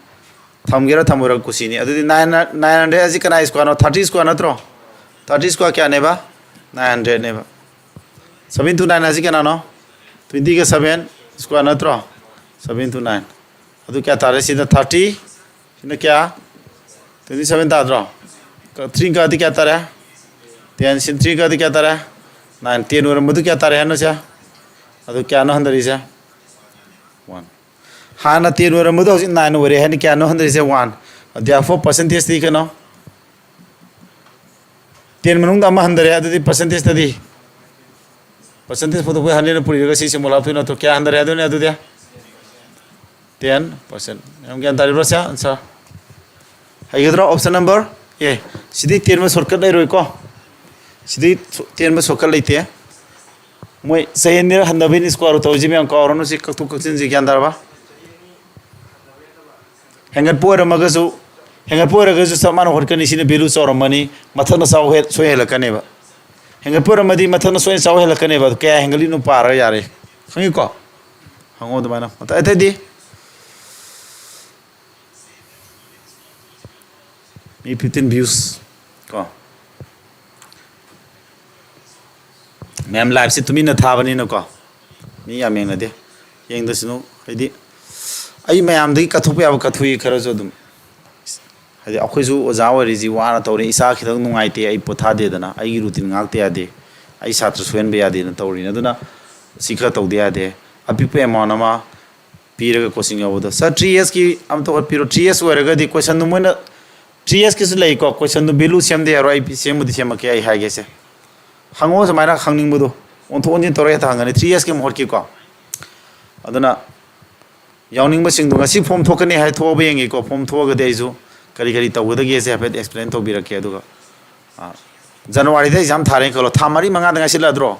ꯊꯝꯒꯦꯔꯥ ꯊꯝꯃꯣꯏꯔꯥ ꯀꯨꯁꯤꯅꯤ꯫ ꯑꯗꯨꯗꯤ nine, nine hundred ꯑꯁꯤ ꯀꯅꯥ squareꯅꯣ? Thirty square ꯅꯠꯇ꯭ꯔꯣ? Thirty square ꯀꯌꯥꯅꯦꯕ? Nine hundredꯅꯦꯕ꯫ Seven into nine ꯑꯁꯤ ꯀꯅꯥꯅꯣ? Twentyꯒ seven square ꯅꯠꯇ꯭ꯔꯣ? Seven into nine꯫ ꯑꯗꯨ ꯀꯌꯥ ꯇꯥꯔꯦ? ꯁꯤꯅ thirty, ꯁꯤꯅ ꯀꯌꯥ? Twenty seven ꯇꯥꯗ꯭ꯔꯣ? Three ꯀꯛꯑꯗꯤ ꯀꯌꯥ ꯇꯥꯔꯦ? Ten꯫ ꯁꯤ three ꯀꯛꯑꯗꯤ ꯀꯌꯥ ꯇꯥꯔꯦ? Nine꯫ Ten ꯑꯣꯏꯔꯝꯕꯗꯨ ꯀꯌꯥ ꯇꯥꯔꯦ ꯍꯥꯏꯅꯣ ꯁꯦ? ꯑꯗꯨ ꯀꯌꯥꯅꯣ ꯍꯟꯊꯔꯤꯁꯦ? One꯫ ꯍꯥꯟꯅ ten ꯑꯣꯏꯔꯝꯕꯗꯣ ꯍꯧꯖꯤꯛ nine ꯑꯣꯏꯔꯦ ꯍꯥꯏꯅ ꯀꯌꯥꯅꯣ ꯍꯟꯊꯔꯤꯁꯦ? One꯫ Therefore percentageꯇꯤ ꯀꯩꯅꯣ? Ten ꯃꯅꯨꯡꯗ ꯑꯃ ꯍꯟꯊꯔꯦ, ꯑꯗꯨꯗꯤ percentageꯇꯗꯤ? Percentage ꯐꯣꯇꯣꯛꯄꯩ hundredꯅ ꯄꯨꯔꯤꯔꯒ ꯁꯤꯁꯦ ꯑꯃꯨꯛ ꯂꯥꯞꯊꯣꯛꯏ ꯅꯠꯇ꯭ꯔꯣ? ꯀꯌꯥ ꯍꯟꯊꯔꯦ ꯑꯗꯨꯅꯤ ꯑꯗꯨꯗꯤ? Ten percent꯫ ꯌꯥꯝ ꯒ꯭ꯌꯥꯟ ꯇꯥꯔꯤꯕ꯭ꯔꯣ ꯁꯦ? Answer ꯍꯩꯒꯗ꯭ꯔꯣ? Option number A꯫ CD ꯇꯦꯟꯕ shortcut ꯂꯩꯔꯣꯏꯀꯣ꯫ CD show-, ꯇꯦꯟꯕ shortcut ꯂꯩꯇꯦ꯫ ꯃꯣꯏ ꯆꯍꯤ ꯑꯅꯤꯔꯛ ꯍꯟꯊꯕꯩꯅꯤ square root ꯇꯧꯔꯤꯁꯤ ꯃꯌꯥꯝ, ꯀꯥꯎꯔꯅꯨ꯫ ꯁꯤ ꯀꯛꯊꯣꯛ ꯀꯛꯁꯤꯟꯁꯤ ꯒ꯭ꯌꯥꯟ ꯇꯥꯔꯕ? ꯍꯦꯟꯒꯠꯄ ꯑꯣꯏꯔꯝꯃꯒꯁꯨ, ꯍꯦꯟꯒꯠꯄ ꯑꯣꯏꯔꯒꯁꯨ ꯆꯞ ꯃꯥꯟꯅ ꯍꯣꯠꯀꯅꯤ꯫ ꯁꯤꯅ value ꯆꯥꯎꯔꯝꯃꯅꯤ, ꯃꯊꯛꯅ ꯆꯥꯎ ꯍꯦ-, ꯁꯣꯏ ꯍꯦꯜꯂꯛꯀꯅꯦꯕ꯫ ꯍꯦꯟꯒꯠꯄ ꯑꯣꯏꯔꯝꯃꯗꯤ ꯃꯊꯛꯅ ꯁꯣꯏꯅ ꯆꯥꯎ ꯍꯦꯜꯂꯛꯀꯅꯦꯕ꯫ ꯑꯗꯨ ꯀꯌꯥ ꯍꯦꯟꯒꯠꯂꯤꯅꯣ ꯄꯥꯔꯒ ꯌꯥꯔꯦ꯫ ꯈꯪꯉꯤꯀꯣ? ꯍꯪꯉꯣ ꯑꯗꯨꯃꯥꯏꯅ꯫ ꯑꯇꯩ-, ꯑꯇꯩꯗꯤ? ꯃꯤ fifteen views ꯀꯣ꯫ ꯃꯌꯥꯝ liveꯁꯦ ꯇꯨꯃꯤꯟꯅ ꯊꯥꯕꯅꯤꯅꯀꯣ, ꯃꯤ ꯌꯥꯝ ꯌꯦꯡꯅꯗꯦ꯫ ꯌꯦꯡꯗꯁꯅꯨ, ꯍꯥꯏꯗꯤ ꯑꯩ ꯃꯌꯥꯝꯗꯒꯤ ꯀꯠꯊꯣꯛꯄ ꯌꯥꯕ ꯀꯠꯊꯣꯛꯏ ꯈꯔꯁꯨ ꯑꯗꯨꯝ꯫ ꯍꯥꯏꯗꯤ ꯑꯩꯈꯣꯏꯁꯨ ꯑꯣꯖꯥ ꯑꯣꯏꯔꯤꯁꯤ ꯋꯥꯅ ꯇꯧꯔꯤ, ꯏꯁꯥ ꯈꯤꯇꯪ ꯅꯨꯡꯉꯥꯏꯇꯦ, ꯑꯩ ꯄꯣꯊꯥꯗꯦꯗꯅ, ꯑꯩꯒꯤ routine ꯉꯥꯛꯇ ꯌꯥꯗꯦ, ꯑꯩ ꯁꯥꯇ꯭ꯔ ꯁꯣꯏꯍꯟꯕ ꯌꯥꯗꯦꯅ ꯇꯧꯔꯤꯅꯤ꯫ ꯑꯗꯨꯅ ꯁꯤ ꯈꯔ ꯇꯧꯗ ꯌꯥꯗꯦ꯫ ꯑꯄꯤꯛꯄ amount ꯑꯃ ꯄꯤꯔꯒ coaching ꯌꯥꯎꯕꯗꯣ꯫ Sir, three Sꯀꯤ ꯑꯝꯇ ꯍꯣꯠꯄꯤꯔꯣ꯫ Three S ꯑꯣꯏꯔꯒꯗꯤ questionꯗꯨ ꯃꯣꯏꯅ, three Sꯀꯤꯁꯨ ꯂꯩꯀꯣ, questionꯗꯨ value ꯁꯦꯝꯗ ꯌꯥꯔꯣꯏ, ꯑꯩ ꯁꯦꯝꯕꯨꯗꯤ ꯁꯦꯝꯃꯛꯀꯦ, ꯑꯩ ꯍꯥꯏꯒꯦꯁꯦ꯫ ꯍꯪꯉꯣ ꯁꯨꯃꯥꯏꯅ ꯈꯪꯅꯤꯡꯕꯗꯣ, ꯑꯣꯟꯊꯣꯛ ꯑꯣꯟꯁꯤꯟ ꯇꯧꯔ ꯍꯦꯛꯇ ꯍꯪꯒꯅꯤ, three Sꯀꯤ ꯑꯃꯨꯛ ꯍꯣꯠꯀꯦꯀꯣ꯫ ꯑꯗꯨꯅ ꯌꯥꯎꯅꯤꯡꯕꯁꯤꯡꯗꯣ ꯉꯁꯤ ꯐꯣꯝ ꯊꯣꯛꯀꯅꯤ ꯍꯥꯏ, ꯊꯣꯛꯑꯕ ꯌꯦꯡꯒꯦꯀꯣ꯫ ꯐꯣꯝ ꯊꯣꯛꯑꯒꯗꯤ ꯑꯩꯁꯨ ꯀꯔꯤ ꯀꯔꯤ ꯇꯧꯒꯗꯒꯦꯁꯦ ꯍꯥꯏꯐꯦꯠ ꯑꯦꯛꯁꯄ꯭ꯂꯦꯟ ꯇꯧꯕꯤꯔꯛꯀꯦ꯫ ꯑꯗꯨꯒ, ꯑ, ꯖꯅꯋꯥꯔꯤꯗ ꯑꯦꯛꯖꯥꯝ ꯊꯥꯔꯦꯅ ꯈꯜꯂꯣ, ꯊꯥ ꯃꯔꯤ ꯃꯉꯥꯗ ꯉꯥꯏꯁꯤꯜꯂꯛꯑꯗ꯭ꯔꯣ?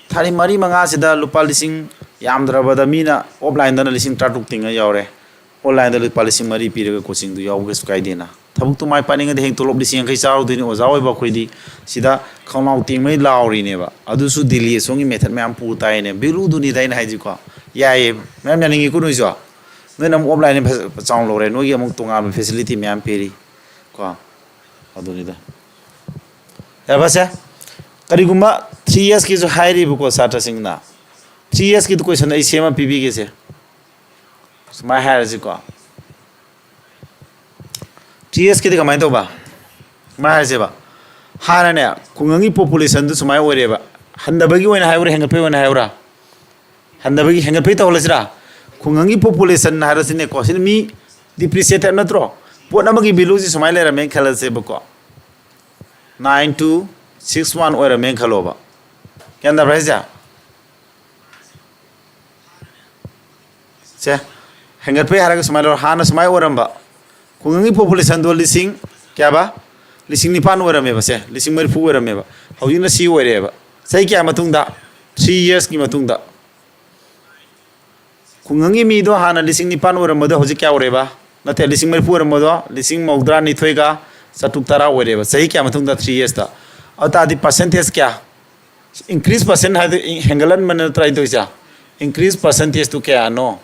ꯊꯥ ꯃꯔꯤ ꯃꯉꯥꯁꯤꯗ ꯂꯨꯄꯥ ꯂꯤꯁꯤꯡ, ꯌꯥꯝꯗ꯭ꯔꯕꯗ ꯃꯤꯅ ꯑꯣꯐꯂꯥꯏꯟꯗꯅ ꯂꯤꯁꯤꯡ ꯇꯔꯥꯇꯔꯨꯛ ꯇꯤꯡꯉ ꯌꯥꯎꯔꯦ, ꯑꯣꯟꯂꯥꯏꯟꯗ ꯂꯨꯄꯥ ꯂꯤꯁꯤꯡ ꯃꯔꯤ ꯄꯤꯔꯒ ꯀꯣꯆꯤꯡꯗꯨ ꯌꯥꯎꯕ ꯀꯩꯁꯨ ꯀꯥꯏꯗꯦꯅ꯫ ꯊꯕꯛꯇꯨ ꯃꯥꯏ ꯄꯥꯛꯅꯤꯡꯉꯗꯤ ꯍꯌꯦꯡ ꯇꯣꯂꯣꯞ ꯂꯤꯁꯤꯡ ꯌꯥꯡꯈꯩ ꯆꯥꯔꯨꯗꯣꯏꯅꯤ꯫ ꯑꯣꯖꯥ ꯑꯣꯏꯕ ꯑꯩꯈꯣꯏꯗꯤ ꯁꯤꯗ ꯈꯣꯡꯅꯥꯎ ꯇꯦꯡꯉꯩ ꯂꯥꯎꯔꯤꯅꯦꯕ꯫ ꯑꯗꯨꯁꯨ ꯗꯤꯜꯂꯤ ꯑꯁꯣꯝꯒꯤ ꯃꯦꯊꯠ ꯃꯌꯥꯝ ꯄꯨ ꯇꯥꯏꯅꯦ꯫ ꯚꯦꯂꯨꯗꯨꯅꯤꯗ ꯑꯩꯅ ꯍꯥꯏꯁꯤꯀꯣ꯫ ꯌꯥꯏꯌꯦ, ꯃꯌꯥꯝ ꯌꯥꯅꯤꯡꯉꯤꯀꯣ ꯅꯣꯏꯁꯨ꯫ ꯅꯣꯏꯅ ꯑꯃꯨꯛ ꯑꯣꯐꯂꯥꯏꯟ ꯐꯖ-, ꯆꯥꯎꯅ ꯂꯧꯔꯦ, ꯅꯣꯏꯒꯤ ꯑꯃꯨꯛ ꯇꯣꯉꯥꯟꯕ ꯐꯦꯁꯤꯂꯤꯇꯤ ꯃꯌꯥꯝ ꯄꯤꯔꯤ ꯀꯣ꯫ ꯑꯗꯨꯅꯤꯗ꯫ ꯌꯥꯔꯕꯁꯦ? ꯀꯔꯤꯒꯨꯝꯕ ꯊ꯭ꯔꯤ ꯌꯔꯁꯀꯤꯁꯨ ꯍꯥꯏꯔꯤꯕꯀꯣ ꯁꯥꯇ꯭ꯔꯁꯤꯡꯅ, ꯊ꯭ꯔꯤ ꯌꯔꯁꯀꯤꯗꯨ ꯀꯣꯏꯁꯟ ꯑꯩ ꯁꯦꯝꯃ ꯄꯤꯕꯤꯒꯦꯁꯦ꯫ ꯁꯨꯃꯥꯏꯅ ꯍꯥꯏꯔꯁꯤꯀꯣ꯫ ꯊ꯭ꯔꯤ ꯌꯔꯁꯀꯤꯗꯤ ꯀꯃꯥꯏꯅ ꯇꯧꯕ? ꯁꯨꯃꯥꯏꯅ ꯍꯥꯏꯔꯁꯦꯕ꯫ ꯍꯥꯟꯅꯅꯦ, ꯈꯨꯡꯒꯪꯒꯤ ꯄꯣꯄꯨꯂꯦꯁꯟꯗꯨ ꯁꯨꯃꯥꯏꯅ ꯑꯣꯏꯔꯦꯕ꯫ ꯍꯟꯊꯕꯒꯤ ꯑꯣꯏꯅ ꯍꯥꯏꯕ꯭ꯔꯥ, ꯍꯦꯟꯒꯠꯄꯒꯤ ꯑꯣꯏꯅ ꯍꯥꯏꯕ꯭ꯔꯥ? ꯍꯟꯊꯕꯒꯤ, ꯍꯦꯟꯒꯠꯄꯒꯤ ꯇꯧꯍꯜꯂꯁꯤꯔꯥ? ꯈꯨꯡꯒꯪꯒꯤ ꯄꯣꯄꯨꯂꯦꯁꯟ ꯍꯥꯏꯔꯁꯤꯅꯦꯀꯣ, ꯁꯤꯅ ꯃꯤ ꯗꯤꯄ꯭ꯔꯤꯁꯤꯌꯦꯇꯦꯠ ꯅꯠꯇ꯭ꯔꯣ? ꯄꯣꯠ ꯑꯃꯒꯤ ꯚꯦꯂꯨꯁꯤ ꯁꯨꯃꯥꯏꯅ ꯂꯩꯔꯝꯃꯦꯅ ꯈꯜꯂꯁꯦꯕꯀꯣ, ꯅꯥꯏꯟ ꯇꯨ ꯁꯤꯛꯁ ꯋꯥꯟ ꯑꯣꯏꯔꯝꯃꯦꯅ ꯈꯜꯂꯣꯕ꯫ ꯒ꯭ꯌꯥꯟ ꯇꯥꯕ꯭ꯔꯥ ꯍꯥꯏꯁꯦ? ꯁꯦ, ꯍꯦꯟꯒꯠꯄꯩ ꯍꯥꯏꯔꯒ ꯁꯨꯃꯥꯏꯅ ꯂꯧꯔꯣ꯫ ꯍꯥꯟꯅ ꯁꯨꯃꯥꯏꯅ ꯑꯣꯏꯔꯝꯕ, ꯈꯨꯡꯒꯪꯒꯤ ꯄꯣꯄꯨꯂꯦꯁꯟꯗꯣ ꯂꯤꯁꯤꯡ ꯀꯌꯥꯕ? ꯂꯤꯁꯤꯡ ꯅꯤꯄꯥꯟ ꯑꯣꯏꯔꯝꯃꯦꯕ꯫ ꯁꯦ, ꯂꯤꯁꯤꯡ ꯃꯔꯤꯐꯨ ꯑꯣꯏꯔꯝꯃꯦꯕ꯫ ꯍꯧꯖꯤꯛꯅ ꯁꯤ ꯑꯣꯏꯔꯦꯕ꯫ ꯆꯍꯤ ꯀꯌꯥ ꯃꯇꯨꯡꯗ? ꯊ꯭ꯔꯤ ꯌꯔꯁꯀꯤ ꯃꯇꯨꯡꯗ꯫ ꯈꯨꯡꯒꯪꯒꯤ ꯃꯤꯗꯣ ꯍꯥꯟꯅ ꯂꯤꯁꯤꯡ ꯅꯤꯄꯥꯟ ꯑꯣꯏꯔꯝꯕꯗꯣ ꯍꯧꯖꯤꯛ ꯀꯌꯥ ꯑꯣꯏꯔꯦꯕ? ꯅꯠꯇꯦ, ꯂꯤꯁꯤꯡ ꯃꯔꯤꯐꯨ ꯑꯣꯏꯔꯝꯕꯗꯣ ꯂꯤꯁꯤꯡ ꯃꯧꯗ꯭ꯔꯥ ꯅꯤꯊꯣꯏꯒ ꯆꯥꯇ꯭ꯔꯨꯛ ꯇꯔꯥ ꯑꯣꯏꯔꯦꯕ꯫ ꯆꯍꯤ ꯀꯌꯥ ꯃꯇꯨꯡꯗ? ꯊ꯭ꯔꯤ ꯌꯔꯁꯇ꯫ ꯑꯗꯨ ꯇꯥꯔꯗꯤ ꯄꯥꯔꯁꯦꯟꯇꯦꯖ ꯀꯌꯥ? ꯏꯟꯀ꯭ꯔꯤꯁ ꯄꯥꯔꯁꯦꯟ ꯍꯥꯏꯗꯣ ꯏ-, ꯍꯦꯟꯒꯠꯍꯟꯕ ꯅꯠꯇ꯭ꯔꯥ ꯑꯩꯅ ꯇꯧꯔꯤꯁꯦ? ꯏꯟꯀ꯭ꯔꯤꯁ ꯄꯥꯔꯁꯦꯟꯇꯦꯖꯇꯨ ꯀꯌꯥꯅꯣ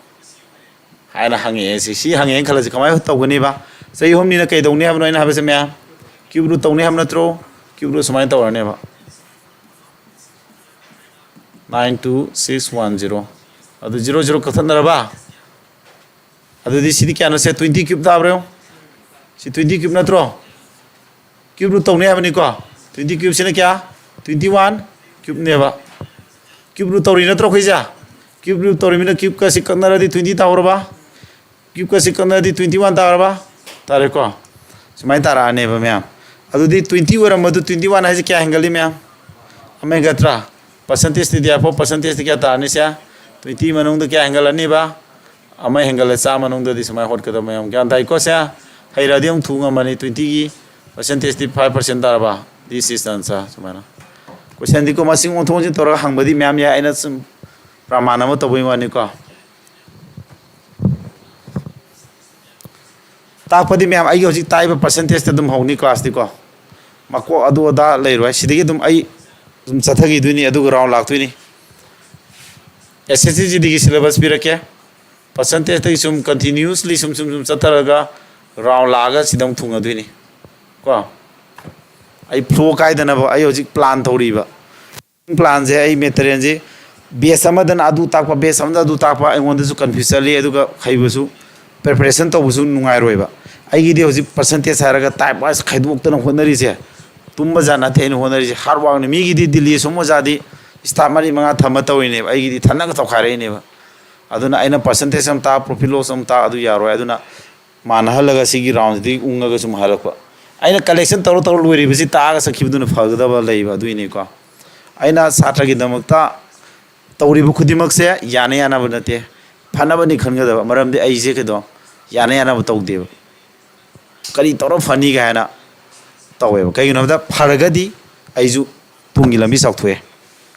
ꯍꯥꯏꯅ ꯍꯪꯉꯛꯑꯦ꯫ ꯁꯤ, ꯁꯤ ꯍꯪꯉꯛꯑꯦꯅ ꯈꯜꯂꯁꯤ, ꯀꯃꯥꯏꯅ ꯇꯧꯒꯅꯦꯕ? ꯆꯍꯤ ꯑꯍꯨꯝꯅꯤꯅ ꯀꯩꯗꯧꯅꯤ ꯍꯥꯏꯕꯅꯣ ꯑꯩꯅ ꯍꯥꯏꯕꯁꯦ ꯃꯌꯥꯝ? ꯀ꯭ꯌꯨꯕ ꯔꯨꯠ ꯇꯧꯅꯤ ꯍꯥꯏꯕ ꯅꯠꯇ꯭ꯔꯣ? ꯀ꯭ꯌꯨꯕ ꯔꯨꯠ ꯁꯨꯃꯥꯏꯅ ꯇꯧꯔꯅꯦꯕ꯫ Nine two six one zero. ꯑꯗꯨ ꯖꯤꯔꯣ ꯖꯤꯔꯣ ꯀꯛꯊꯠꯅꯔꯕ? ꯑꯗꯨꯗꯤ ꯁꯤꯗꯤ ꯀꯌꯥꯅꯣ? ꯁꯦ, ꯇ꯭ꯋꯦꯟꯇꯤ ꯀ꯭ꯌꯨꯕ ꯇꯥꯕ꯭ꯔꯣ? ꯁꯤ ꯇ꯭ꯋꯦꯟꯇꯤ ꯀ꯭ꯌꯨꯕ ꯅꯠꯇ꯭ꯔꯣ? ꯀ꯭ꯌꯨꯕ ꯔꯨꯠ ꯇꯧꯅꯤ ꯍꯥꯏꯕꯅꯤꯀꯣ꯫ ꯇ꯭ꯋꯦꯟꯇꯤ ꯀ꯭ꯌꯨꯕꯁꯤꯅ ꯀꯌꯥ? ꯇ꯭ꯋꯦꯟꯇꯤ ꯋꯥꯟ ꯀ꯭ꯌꯨꯕꯅꯦꯕ꯫ ꯀ꯭ꯌꯨꯕ ꯔꯨꯠ ꯇꯧꯔꯤ ꯅꯠꯇ꯭ꯔꯣ ꯑꯩꯈꯣꯏꯁꯦ? ꯀ꯭ꯌꯨꯕ ꯔꯨꯠ ꯇꯧꯔꯤꯃꯤꯅ ꯀ꯭ꯌꯨꯕꯀ ꯁꯤ ꯀꯛꯅꯔꯗꯤ ꯇ꯭ꯋꯦꯟꯇꯤ ꯇꯥꯍꯧꯔꯕ? ꯀ꯭ꯌꯨꯕꯀ ꯁꯤ ꯀꯛꯅꯔꯗꯤ ꯇ꯭ꯋꯦꯟꯇꯤ ꯋꯥꯟ ꯇꯥꯔꯕ? ꯇꯥꯔꯦꯀꯣ꯫ ꯁꯨꯃꯥꯏꯅ ꯇꯥꯔꯛꯑꯅꯦꯕ ꯃꯌꯥꯝ꯫ ꯑꯗꯨꯗꯤ ꯇ꯭ꯋꯦꯟꯇꯤ ꯑꯣꯏꯔꯝꯕꯗꯨ ꯇ꯭ꯋꯦꯟꯇꯤ ꯋꯥꯟ ꯍꯥꯏꯁꯦ ꯀꯌꯥ ꯍꯦꯟꯒꯠꯂꯤ ꯃꯌꯥꯝ? ꯑꯃ ꯍꯦꯟꯒꯠꯇ꯭ꯔꯥ? ꯄꯥꯔꯁꯦꯟꯇꯦꯖꯇꯗꯤ ꯍꯥꯏꯐꯣ, ꯄꯥꯔꯁꯦꯟꯇꯦꯖꯇ ꯀꯌꯥ ꯇꯥꯔꯅꯤ ꯁꯦ? ꯇ꯭ꯋꯦꯟꯇꯤ ꯃꯅꯨꯡꯗ ꯀꯌꯥ ꯍꯦꯟꯒꯠꯂꯅꯤꯕ? ꯑꯃ ꯍꯦꯟꯒꯠꯂꯦ, ꯆꯥꯝꯃ ꯃꯅꯨꯡꯗꯗꯤ ꯁꯨꯃꯥꯏꯅ ꯍꯣꯠꯀꯗꯕ ꯃꯌꯥꯝ ꯒ꯭ꯌꯥꯟ ꯇꯥꯏꯀꯣ ꯁꯦ? ꯍꯩꯔꯗꯤ ꯑꯃꯨꯛ ꯊꯨ ꯉꯝꯃꯅꯤ, twenty ꯒꯤ percentage ꯗꯤ five percent ꯇꯥꯔꯕ? This is the answer꯫ ꯁꯨꯃꯥꯏꯅ ꯀꯣꯏꯁꯟꯗꯤꯀꯣ ꯃꯁꯤꯡ ꯑꯣꯟꯊꯣꯛ ꯑꯣꯟꯁꯤꯟ ꯇꯧꯔꯒ ꯍꯪꯕꯗꯤ ꯃꯌꯥꯝ ꯌꯥꯏ, ꯑꯩꯅ ꯁꯨꯝ ꯄ꯭ꯔꯃꯥꯟ ꯑꯃ ꯇꯧꯕꯒꯤ ꯋꯥꯅꯤꯀꯣ꯫ ꯇꯥꯛꯄꯗꯤ ꯃꯌꯥꯝ ꯑꯩꯒꯤ ꯍꯧꯖꯤꯛ ꯇꯥꯛꯏꯕ percentage ꯇ ꯑꯗꯨꯝ ꯍꯧꯅꯤ class ꯇꯤꯀꯣ꯫ ꯃꯀꯣꯛ ꯑꯗꯨ ꯑꯗꯥ ꯂꯩꯔꯣꯏ꯫ ꯁꯤꯗꯒꯤ ꯑꯗꯨꯝ ꯑꯩ ꯑꯗꯨꯝ ꯆꯠꯊꯈꯤꯗꯣꯏꯅꯤ, ꯑꯗꯨꯒ round ꯂꯥꯛꯇꯣꯏꯅꯤ꯫ S S C G D ꯒꯤ syllabus ꯄꯤꯔꯛꯀꯦ꯫ Percentage ꯇꯒꯤ ꯁꯨꯝ continuously ꯁꯨꯝ, ꯁꯨꯝ, ꯁꯨꯝ ꯆꯠꯊꯔꯒ round ꯂꯥꯛꯑꯒ ꯁꯤꯗ ꯑꯃꯨꯛ ꯊꯨꯡꯅꯗꯣꯏꯅꯤ ꯀꯣ꯫ ꯑꯩ flow ꯀꯥꯏꯗꯅꯕ ꯑꯩ ꯍꯧꯖꯤꯛ plan ꯇꯧꯔꯤꯕ꯫ Plan ꯁꯦ, ꯑꯩ material ꯁꯦ batch ꯑꯃꯗꯅ ꯑꯗꯨ ꯇꯥꯛꯄ, batch ꯑꯃꯗ ꯑꯗꯨ ꯇꯥꯛꯄ, ꯑꯩꯉꯣꯟꯗꯁꯨ confuse ꯆꯠꯂꯤ, ꯑꯗꯨꯒ ꯍꯩꯕꯁꯨ, preparation ꯇꯧꯕꯁꯨ ꯅꯨꯡꯉꯥꯏꯔꯣꯏꯕ꯫ ꯑꯩꯒꯤꯗꯤ ꯍꯧꯖꯤꯛ percentage ꯍꯥꯏꯔꯒ type wise ꯈꯥꯏꯗꯣꯛꯇꯅ ꯍꯣꯠꯅꯔꯤꯁꯦ ꯇꯨꯝꯕ ꯖꯥꯠ ꯅꯠꯇꯦ ꯑꯩꯅ ꯍꯣꯠꯅꯔꯤꯁꯦ꯫ Hard work ꯅꯤ꯫ ꯃꯤꯒꯤꯗꯤ ꯗꯤꯜꯂꯤ ꯑꯁꯨꯝ ꯑꯣꯖꯥꯗꯤ staff ꯃꯔꯤ ꯃꯉꯥ ꯊꯝꯃ ꯇꯧꯔꯤꯅꯦꯕ, ꯑꯩꯒꯤꯗꯤ ꯏꯊꯟꯗꯒ ꯇꯧꯈꯥꯏꯔꯛꯏꯅꯦꯕ꯫ ꯑꯗꯨꯅ ꯑꯩꯅ percentage ꯑꯃ ꯇꯥꯛ, profit loss ꯑꯃ ꯇꯥꯛ, ꯑꯗꯨ ꯌꯥꯔꯣꯏ꯫ ꯑꯗꯨꯅ ꯃꯥꯟꯅꯍꯜꯂꯒ ꯁꯤꯒꯤ round ꯁꯤꯗꯒꯤ ꯎꯪꯉꯒ ꯁꯨꯝ ꯍꯥꯏꯔꯛꯄ꯫ ꯑꯩꯅ collection ꯇꯧꯔ ꯇꯧꯔ ꯂꯣꯏꯔꯤꯕꯁꯤ ꯇꯥꯛꯑꯒ ꯆꯠꯈꯤꯕꯗꯨꯅ ꯐꯒꯗꯕ ꯂꯩꯕ, ꯑꯗꯨꯏꯅꯤꯀꯣ꯫ ꯑꯩꯅ ꯁꯥꯇ꯭ꯔꯒꯤꯗꯃꯛꯇ ꯇꯧꯔꯤꯕ ꯈꯨꯗꯤꯡꯃꯛꯁꯦ ꯌꯥꯅ ꯌꯥꯅꯕ ꯅꯠꯇꯦ, ꯐꯅꯕꯅꯤ ꯈꯟꯒꯗꯕ꯫ ꯃꯔꯝꯗꯤ ꯑꯩꯁꯦ ꯀꯩꯗꯣ, ꯌꯥꯅ ꯌꯥꯅꯕ ꯇꯧꯗꯦꯕ꯫ ꯀꯔꯤ ꯇꯧꯔ ꯐꯅꯤ ꯀꯥꯏꯅ ꯇꯧꯋꯦꯕ꯫ ꯀꯩꯒꯤꯅꯣ ꯍꯥꯏꯕꯗ ꯐꯔꯒꯗꯤ ꯑꯩꯁꯨ ꯇꯨꯡꯒꯤ ꯂꯝꯕꯤ ꯆꯥꯎꯊꯣꯛꯑꯦ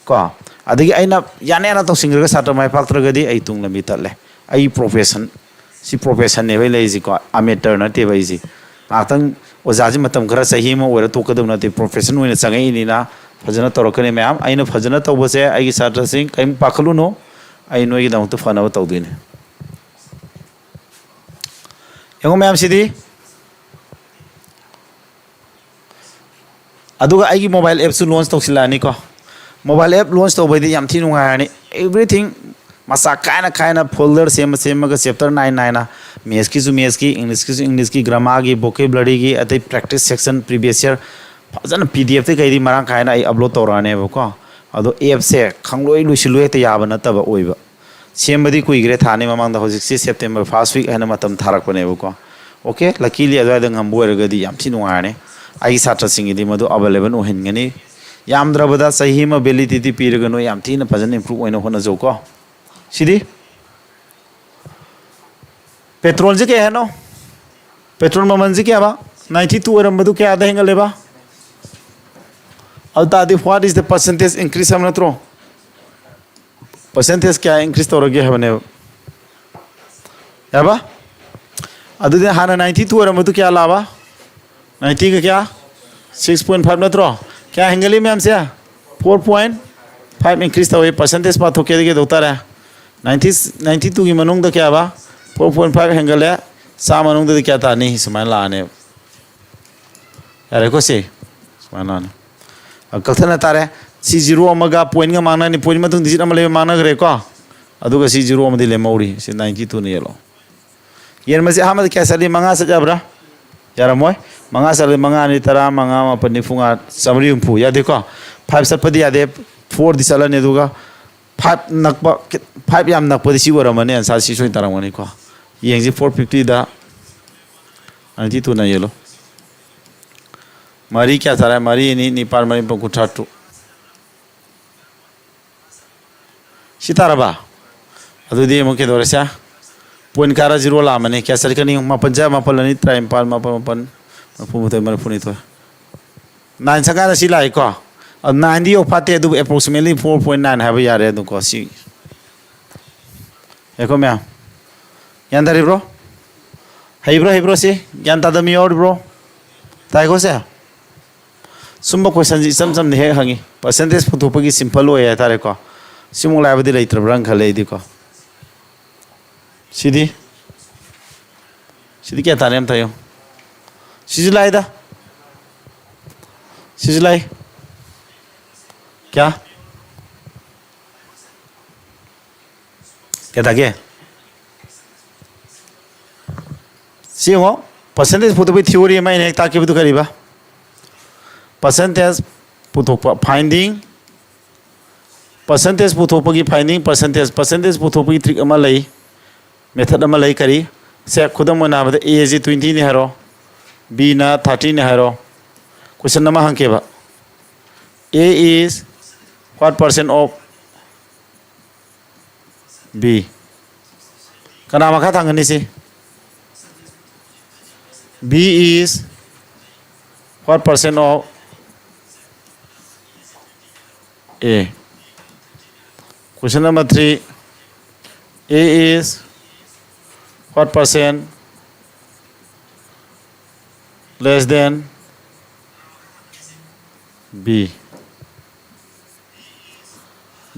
ꯀꯣ꯫ ꯑꯗꯒꯤ ꯑꯩꯅ ꯌꯥꯅ ꯌꯥꯅ ꯇꯧꯁꯤꯟꯈ꯭ꯔꯒ ꯁꯥꯇ꯭ꯔ ꯃꯥꯏ ꯄꯥꯛꯇ꯭ꯔꯒꯗꯤ ꯑꯩ ꯇꯨꯡ ꯂꯝꯕꯤ ꯇꯠꯂꯦ꯫ ꯑꯩ profession, ꯁꯤ profession ꯅꯦꯕ ꯑꯩ ꯂꯩꯔꯤꯁꯤꯀꯣ, amateur ꯅꯠꯇꯦꯕ ꯑꯩꯁꯦ꯫ ꯉꯥꯏꯍꯥꯛꯇꯪ ꯑꯣꯖꯥꯁꯤ ꯃꯇꯝ ꯈꯔ ꯆꯍꯤ ꯑꯃ ꯑꯣꯏꯔ ꯇꯣꯛꯀꯗꯕ ꯅꯠꯇꯦ, profession ꯑꯣꯏꯅ ꯆꯪꯉꯛꯏꯅꯤꯅ ꯐꯖꯅ ꯇꯧꯔꯛꯀꯅꯤ ꯃꯌꯥꯝ꯫ ꯑꯩꯅ ꯐꯖꯅ ꯇꯧꯕꯁꯦ ꯑꯩꯒꯤ ꯁꯥꯇ꯭ꯔꯁꯤꯡ ꯀꯔꯤꯝ ꯄꯥꯈꯠꯂꯨꯅꯨ, ꯑꯩ ꯅꯣꯏꯒꯤꯗꯃꯛꯇ ꯐꯅꯕ ꯇꯧꯗꯣꯏꯅꯤ꯫ ꯌꯦꯡꯉꯣ ꯃꯌꯥꯝꯁꯤꯗꯤ꯫ ꯑꯗꯨꯒ ꯑꯩꯒꯤ mobile app ꯁꯨ launch ꯇꯧꯁꯤꯜꯂꯛꯑꯅꯤꯀꯣ꯫ Mobile app launch ꯇꯧꯕꯩꯗꯤ ꯌꯥꯝ ꯊꯤ ꯅꯨꯡꯉꯥꯏꯔꯅꯤ꯫ Everything ꯃꯆꯥ ꯈꯥꯏꯅ ꯈꯥꯏꯅ folder ꯁꯦꯝꯃ ꯁꯦꯝꯃꯒ chapter ꯅꯥꯏ ꯅꯥꯏꯅ maths ꯀꯤꯁꯨ maths ꯀꯤ, English ꯀꯤꯁꯨ English ꯀꯤ, grammar ꯒꯤ, vocabulary ꯒꯤ, ꯑꯇꯩ practice section, previous year ꯐꯖꯅ P D F ꯇꯩ ꯀꯩꯗꯤ ꯃꯔꯥꯡ ꯀꯥꯏꯅ ꯑꯩ upload ꯇꯧꯔꯛꯑꯅꯦꯕꯀꯣ꯫ ꯑꯗꯣ app ꯁꯦ ꯈꯪꯂꯣꯏ ꯂꯣꯏꯁꯤꯜꯂꯣꯏ ꯍꯦꯛꯇ ꯌꯥꯕ ꯅꯠꯇꯕ ꯑꯣꯏꯕ꯫ ꯁꯦꯝꯕꯗꯤ ꯀꯨꯏꯈ꯭ꯔꯦ, ꯊꯥ ꯑꯅꯤ ꯃꯃꯥꯡꯗ, ꯍꯧꯖꯤꯛꯁꯦ September first week ꯍꯥꯏꯅ ꯃꯇꯝ ꯊꯥꯔꯛꯄꯅꯦꯕꯀꯣ꯫ Okay, luckily ꯑꯗꯨꯋꯥꯏꯗ ꯉꯝꯕ ꯑꯣꯏꯔꯒꯗꯤ ꯌꯥꯝ ꯊꯤ ꯅꯨꯡꯉꯥꯏꯔꯅꯤ꯫ ꯑꯩꯒꯤ ꯁꯥꯇ꯭ꯔꯁꯤꯡꯒꯤꯗꯤ ꯃꯗꯨ available ꯑꯣꯏꯍꯟꯒꯅꯤ꯫ ꯌꯥꯝꯗ꯭ꯔꯕꯗ ꯆꯍꯤ ꯑꯃ validity ꯄꯤꯔꯒ ꯅꯣꯏ ꯌꯥꯝ ꯊꯤꯅ ꯐꯖꯅ improve ꯑꯣꯏꯅ ꯍꯣꯠꯅꯖꯧꯀꯣ꯫ ꯁꯤꯗꯤ ꯄꯦꯇ꯭ꯔꯣꯜꯁꯦ ꯀꯌꯥ ꯍꯥꯏꯅꯣ? ꯄꯦꯇ꯭ꯔꯣꯜ ꯃꯃꯜꯁꯦ ꯀꯌꯥꯕ? Ninety two ꯑꯣꯏꯔꯝꯕꯗꯨ ꯀꯌꯥꯗ ꯍꯦꯟꯒꯠꯂꯦꯕ? ꯑꯗꯨ ꯇꯥꯔꯗꯤ what is the percentage increase ꯍꯥꯏꯕ ꯅꯠꯇ꯭ꯔꯣ? Percentage ꯀꯌꯥ increase ꯇꯧꯔꯒꯦ ꯍꯥꯏꯕꯅꯦꯕ꯫ ꯌꯥꯕ? ꯑꯗꯨꯗꯤ ꯍꯥꯟꯅ ninety two ꯑꯣꯏꯔꯝꯕꯗꯨ ꯀꯌꯥ ꯂꯥꯛꯑꯕ? Ninety ꯒ ꯀꯌꯥ? Six point five ꯅꯠꯇ꯭ꯔꯣ? ꯀꯌꯥ ꯍꯦꯟꯒꯠꯂꯤ ꯃꯌꯥꯝꯁꯦ? Four point five increase ꯇꯧꯏ꯫ Percentage ꯄꯥꯊꯣꯛꯀꯦꯗꯤ ꯀꯩꯗꯧ ꯇꯥꯔꯦ? Ninety, ninety two ꯒꯤ ꯃꯅꯨꯡꯗ ꯀꯌꯥꯕ? Four point five ꯍꯦꯟꯒꯠꯂꯦ꯫ ꯆꯥꯝꯃ ꯃꯅꯨꯡꯗꯗꯤ ꯀꯌꯥ ꯇꯥꯅꯤ? ꯁꯨꯃꯥꯏꯅ ꯂꯥꯛꯑꯅꯦꯕ꯫ ꯌꯥꯔꯦꯀꯣ ꯁꯤ? ꯁꯨꯃꯥꯏꯅ ꯂꯥꯛꯑꯅꯤ꯫ ꯑ, ꯀꯛꯊꯠꯅ ꯇꯥꯔꯦ꯫ ꯁꯤ zero ꯑꯃꯒ point ꯒ ꯃꯥꯡꯅꯅꯤ꯫ Point ꯃꯇꯨꯡ digit ꯑꯃ ꯂꯩꯕ ꯃꯥꯡꯅꯈ꯭ꯔꯦꯀꯣ? ꯑꯗꯨꯒ ꯁꯤ zero ꯑꯃꯗꯤ ꯂꯦꯝꯍꯧꯔꯤ꯫ ꯁꯤ ninety two ꯅ ꯌꯦꯜꯂꯣ꯫ ꯌꯦꯟ ꯃꯁꯤꯡ ꯑꯍꯥꯟꯕꯗ ꯀꯌꯥ ꯆꯠꯂꯤ? ꯃꯉꯥ ꯆꯠ ꯌꯥꯕ꯭ꯔꯥ? ꯌꯥꯔꯝꯃꯣꯏ꯫ ꯃꯉꯥ ꯆꯠꯂꯤ, ꯃꯉꯥ ꯑꯅꯤ ꯇꯔꯥ, ꯃꯉꯥ ꯃꯥꯄꯟ ꯅꯤꯐꯨ ꯃꯉꯥ, ꯆꯥꯃꯔꯤ ꯍꯨꯝꯐꯨ꯫ ꯌꯥꯗꯦꯀꯣ? Five ꯆꯠꯄꯗꯤ ꯌꯥꯗꯦ꯫ Four ꯗꯤ ꯆꯠꯂꯅꯤ꯫ ꯑꯗꯨꯒ five ꯅꯛꯄ, five ꯌꯥꯝ ꯅꯛꯄꯗꯤ ꯁꯤ ꯑꯣꯏꯔꯝꯃꯅꯤ꯫ Answer ꯁꯤ ꯁꯣꯏꯅ ꯇꯥꯔꯝꯒꯅꯤꯀꯣ꯫ ꯌꯦꯡꯁꯤ, four fifty ꯗ ninety two ꯅ ꯌꯦꯜꯂꯣ꯫ ꯃꯔꯤ ꯀꯌꯥ ꯇꯥꯔꯦ? ꯃꯔꯤ ꯑꯅꯤ ꯅꯤꯄꯥꯜ, ꯃꯔꯤ ꯃꯥꯄꯟ ꯀꯨꯟꯊ꯭ꯔꯥ ꯇꯔꯨꯛ꯫ ꯁꯤ ꯇꯥꯔꯕ? ꯑꯗꯨꯗꯤ ꯑꯃꯨꯛ ꯀꯩꯗꯧꯔꯦ ꯁꯦ? Point car zero ꯂꯥꯛꯑꯃꯅꯤ꯫ ꯀꯌꯥ ꯆꯠꯂꯛꯀꯅꯤ? ꯃꯥꯄꯟ ꯆꯠ, ꯃꯥꯄꯜ ꯑꯅꯤ ꯇꯔꯥꯅꯤꯄꯥꯜ, ꯃꯥꯄꯜ ꯃꯥꯄꯜ ꯃꯔꯤꯐꯨ ꯃꯥꯊꯣꯏ, ꯃꯔꯤꯐꯨ ꯅꯤꯊꯣꯏ꯫ Nine ꯆꯠꯀꯥꯟꯗ ꯁꯤ ꯂꯥꯛꯏꯀꯣ? ꯑꯗꯨ nine ꯗꯤ ꯌꯧ ꯐꯥꯠꯇꯦ, ꯑꯗꯨꯕꯨ approximately four point nine ꯍꯥꯏꯕ ꯌꯥꯔꯦ ꯑꯗꯨꯝꯀꯣ꯫ ꯁꯤ ꯌꯥꯏꯀꯣ ꯃꯌꯥꯝ? ꯒ꯭ꯌꯥꯟ ꯇꯥꯔꯤꯕ꯭ꯔꯣ? ꯍꯩꯕ꯭ꯔꯣ, ꯍꯩꯕ꯭ꯔꯣ ꯁꯤ? ꯒ꯭ꯌꯥꯟ ꯇꯥꯗꯕ ꯃꯤ ꯌꯥꯎꯔꯤꯕ꯭ꯔꯣ? ꯇꯥꯏꯀꯣ ꯁꯦ? ꯁꯨꯝꯕ question ꯁꯤ ꯏꯆꯝ ꯆꯝꯅ ꯍꯦꯛ ꯍꯪꯉꯤ꯫ Percentage ꯄꯨꯊꯣꯛꯄꯒꯤ simple ꯑꯣꯏ ꯍꯥꯏꯇꯥꯔꯦꯀꯣ꯫ ꯁꯤꯃꯨꯛ ꯂꯥꯏꯕꯗꯤ ꯂꯩꯇ꯭ꯔꯕ꯭ꯔꯥꯅ ꯈꯜꯂꯦ ꯑꯩꯗꯤꯀꯣ꯫ ꯁꯤꯗꯤ? ꯁꯤꯗꯤ ꯀꯌꯥ ꯇꯥꯔꯦ ꯑꯝꯇ ꯌꯦꯡꯉꯨ꯫ ꯁꯤꯁꯨ ꯂꯥꯏꯗ꯫ ꯁꯤꯁꯨ ꯂꯥꯏ꯫ ꯀꯌꯥ? ꯀꯌꯥ ꯇꯥꯒꯦ? ꯁꯤ ꯌꯦꯡꯉꯣ, percentage ꯄꯨꯊꯣꯛꯄꯒꯤ theory ꯑꯃ ꯑꯩꯅ ꯍꯦꯛ ꯇꯥꯛꯈꯤꯕꯗꯨ ꯀꯔꯤꯕ? Percentage ꯄꯨꯊꯣꯛꯄ, finding, percentage ꯄꯨꯊꯣꯛꯄꯒꯤ finding, percentage, percentage ꯄꯨꯊꯣꯛꯄꯒꯤ trick ꯑꯃ ꯂꯩ, method ꯑꯃ ꯂꯩ꯫ ꯀꯔꯤ? ꯁꯦ, ꯈꯨꯗꯝ ꯑꯣꯏꯅ ꯍꯥꯏꯔꯕꯗ, A ꯁꯤ twenty ꯅꯤ ꯍꯥꯏꯔꯣ, B ꯅ thirty ꯅꯤ ꯍꯥꯏꯔꯣ꯫ Question ꯑꯃ ꯍꯪꯉꯛꯀꯦꯕ, A is what percent of B? ꯀꯅꯥ ꯃꯈꯥ ꯊꯥꯡꯒꯅꯤ ꯁꯤ? B is what percent of A? Question number three. A is what percent less than B?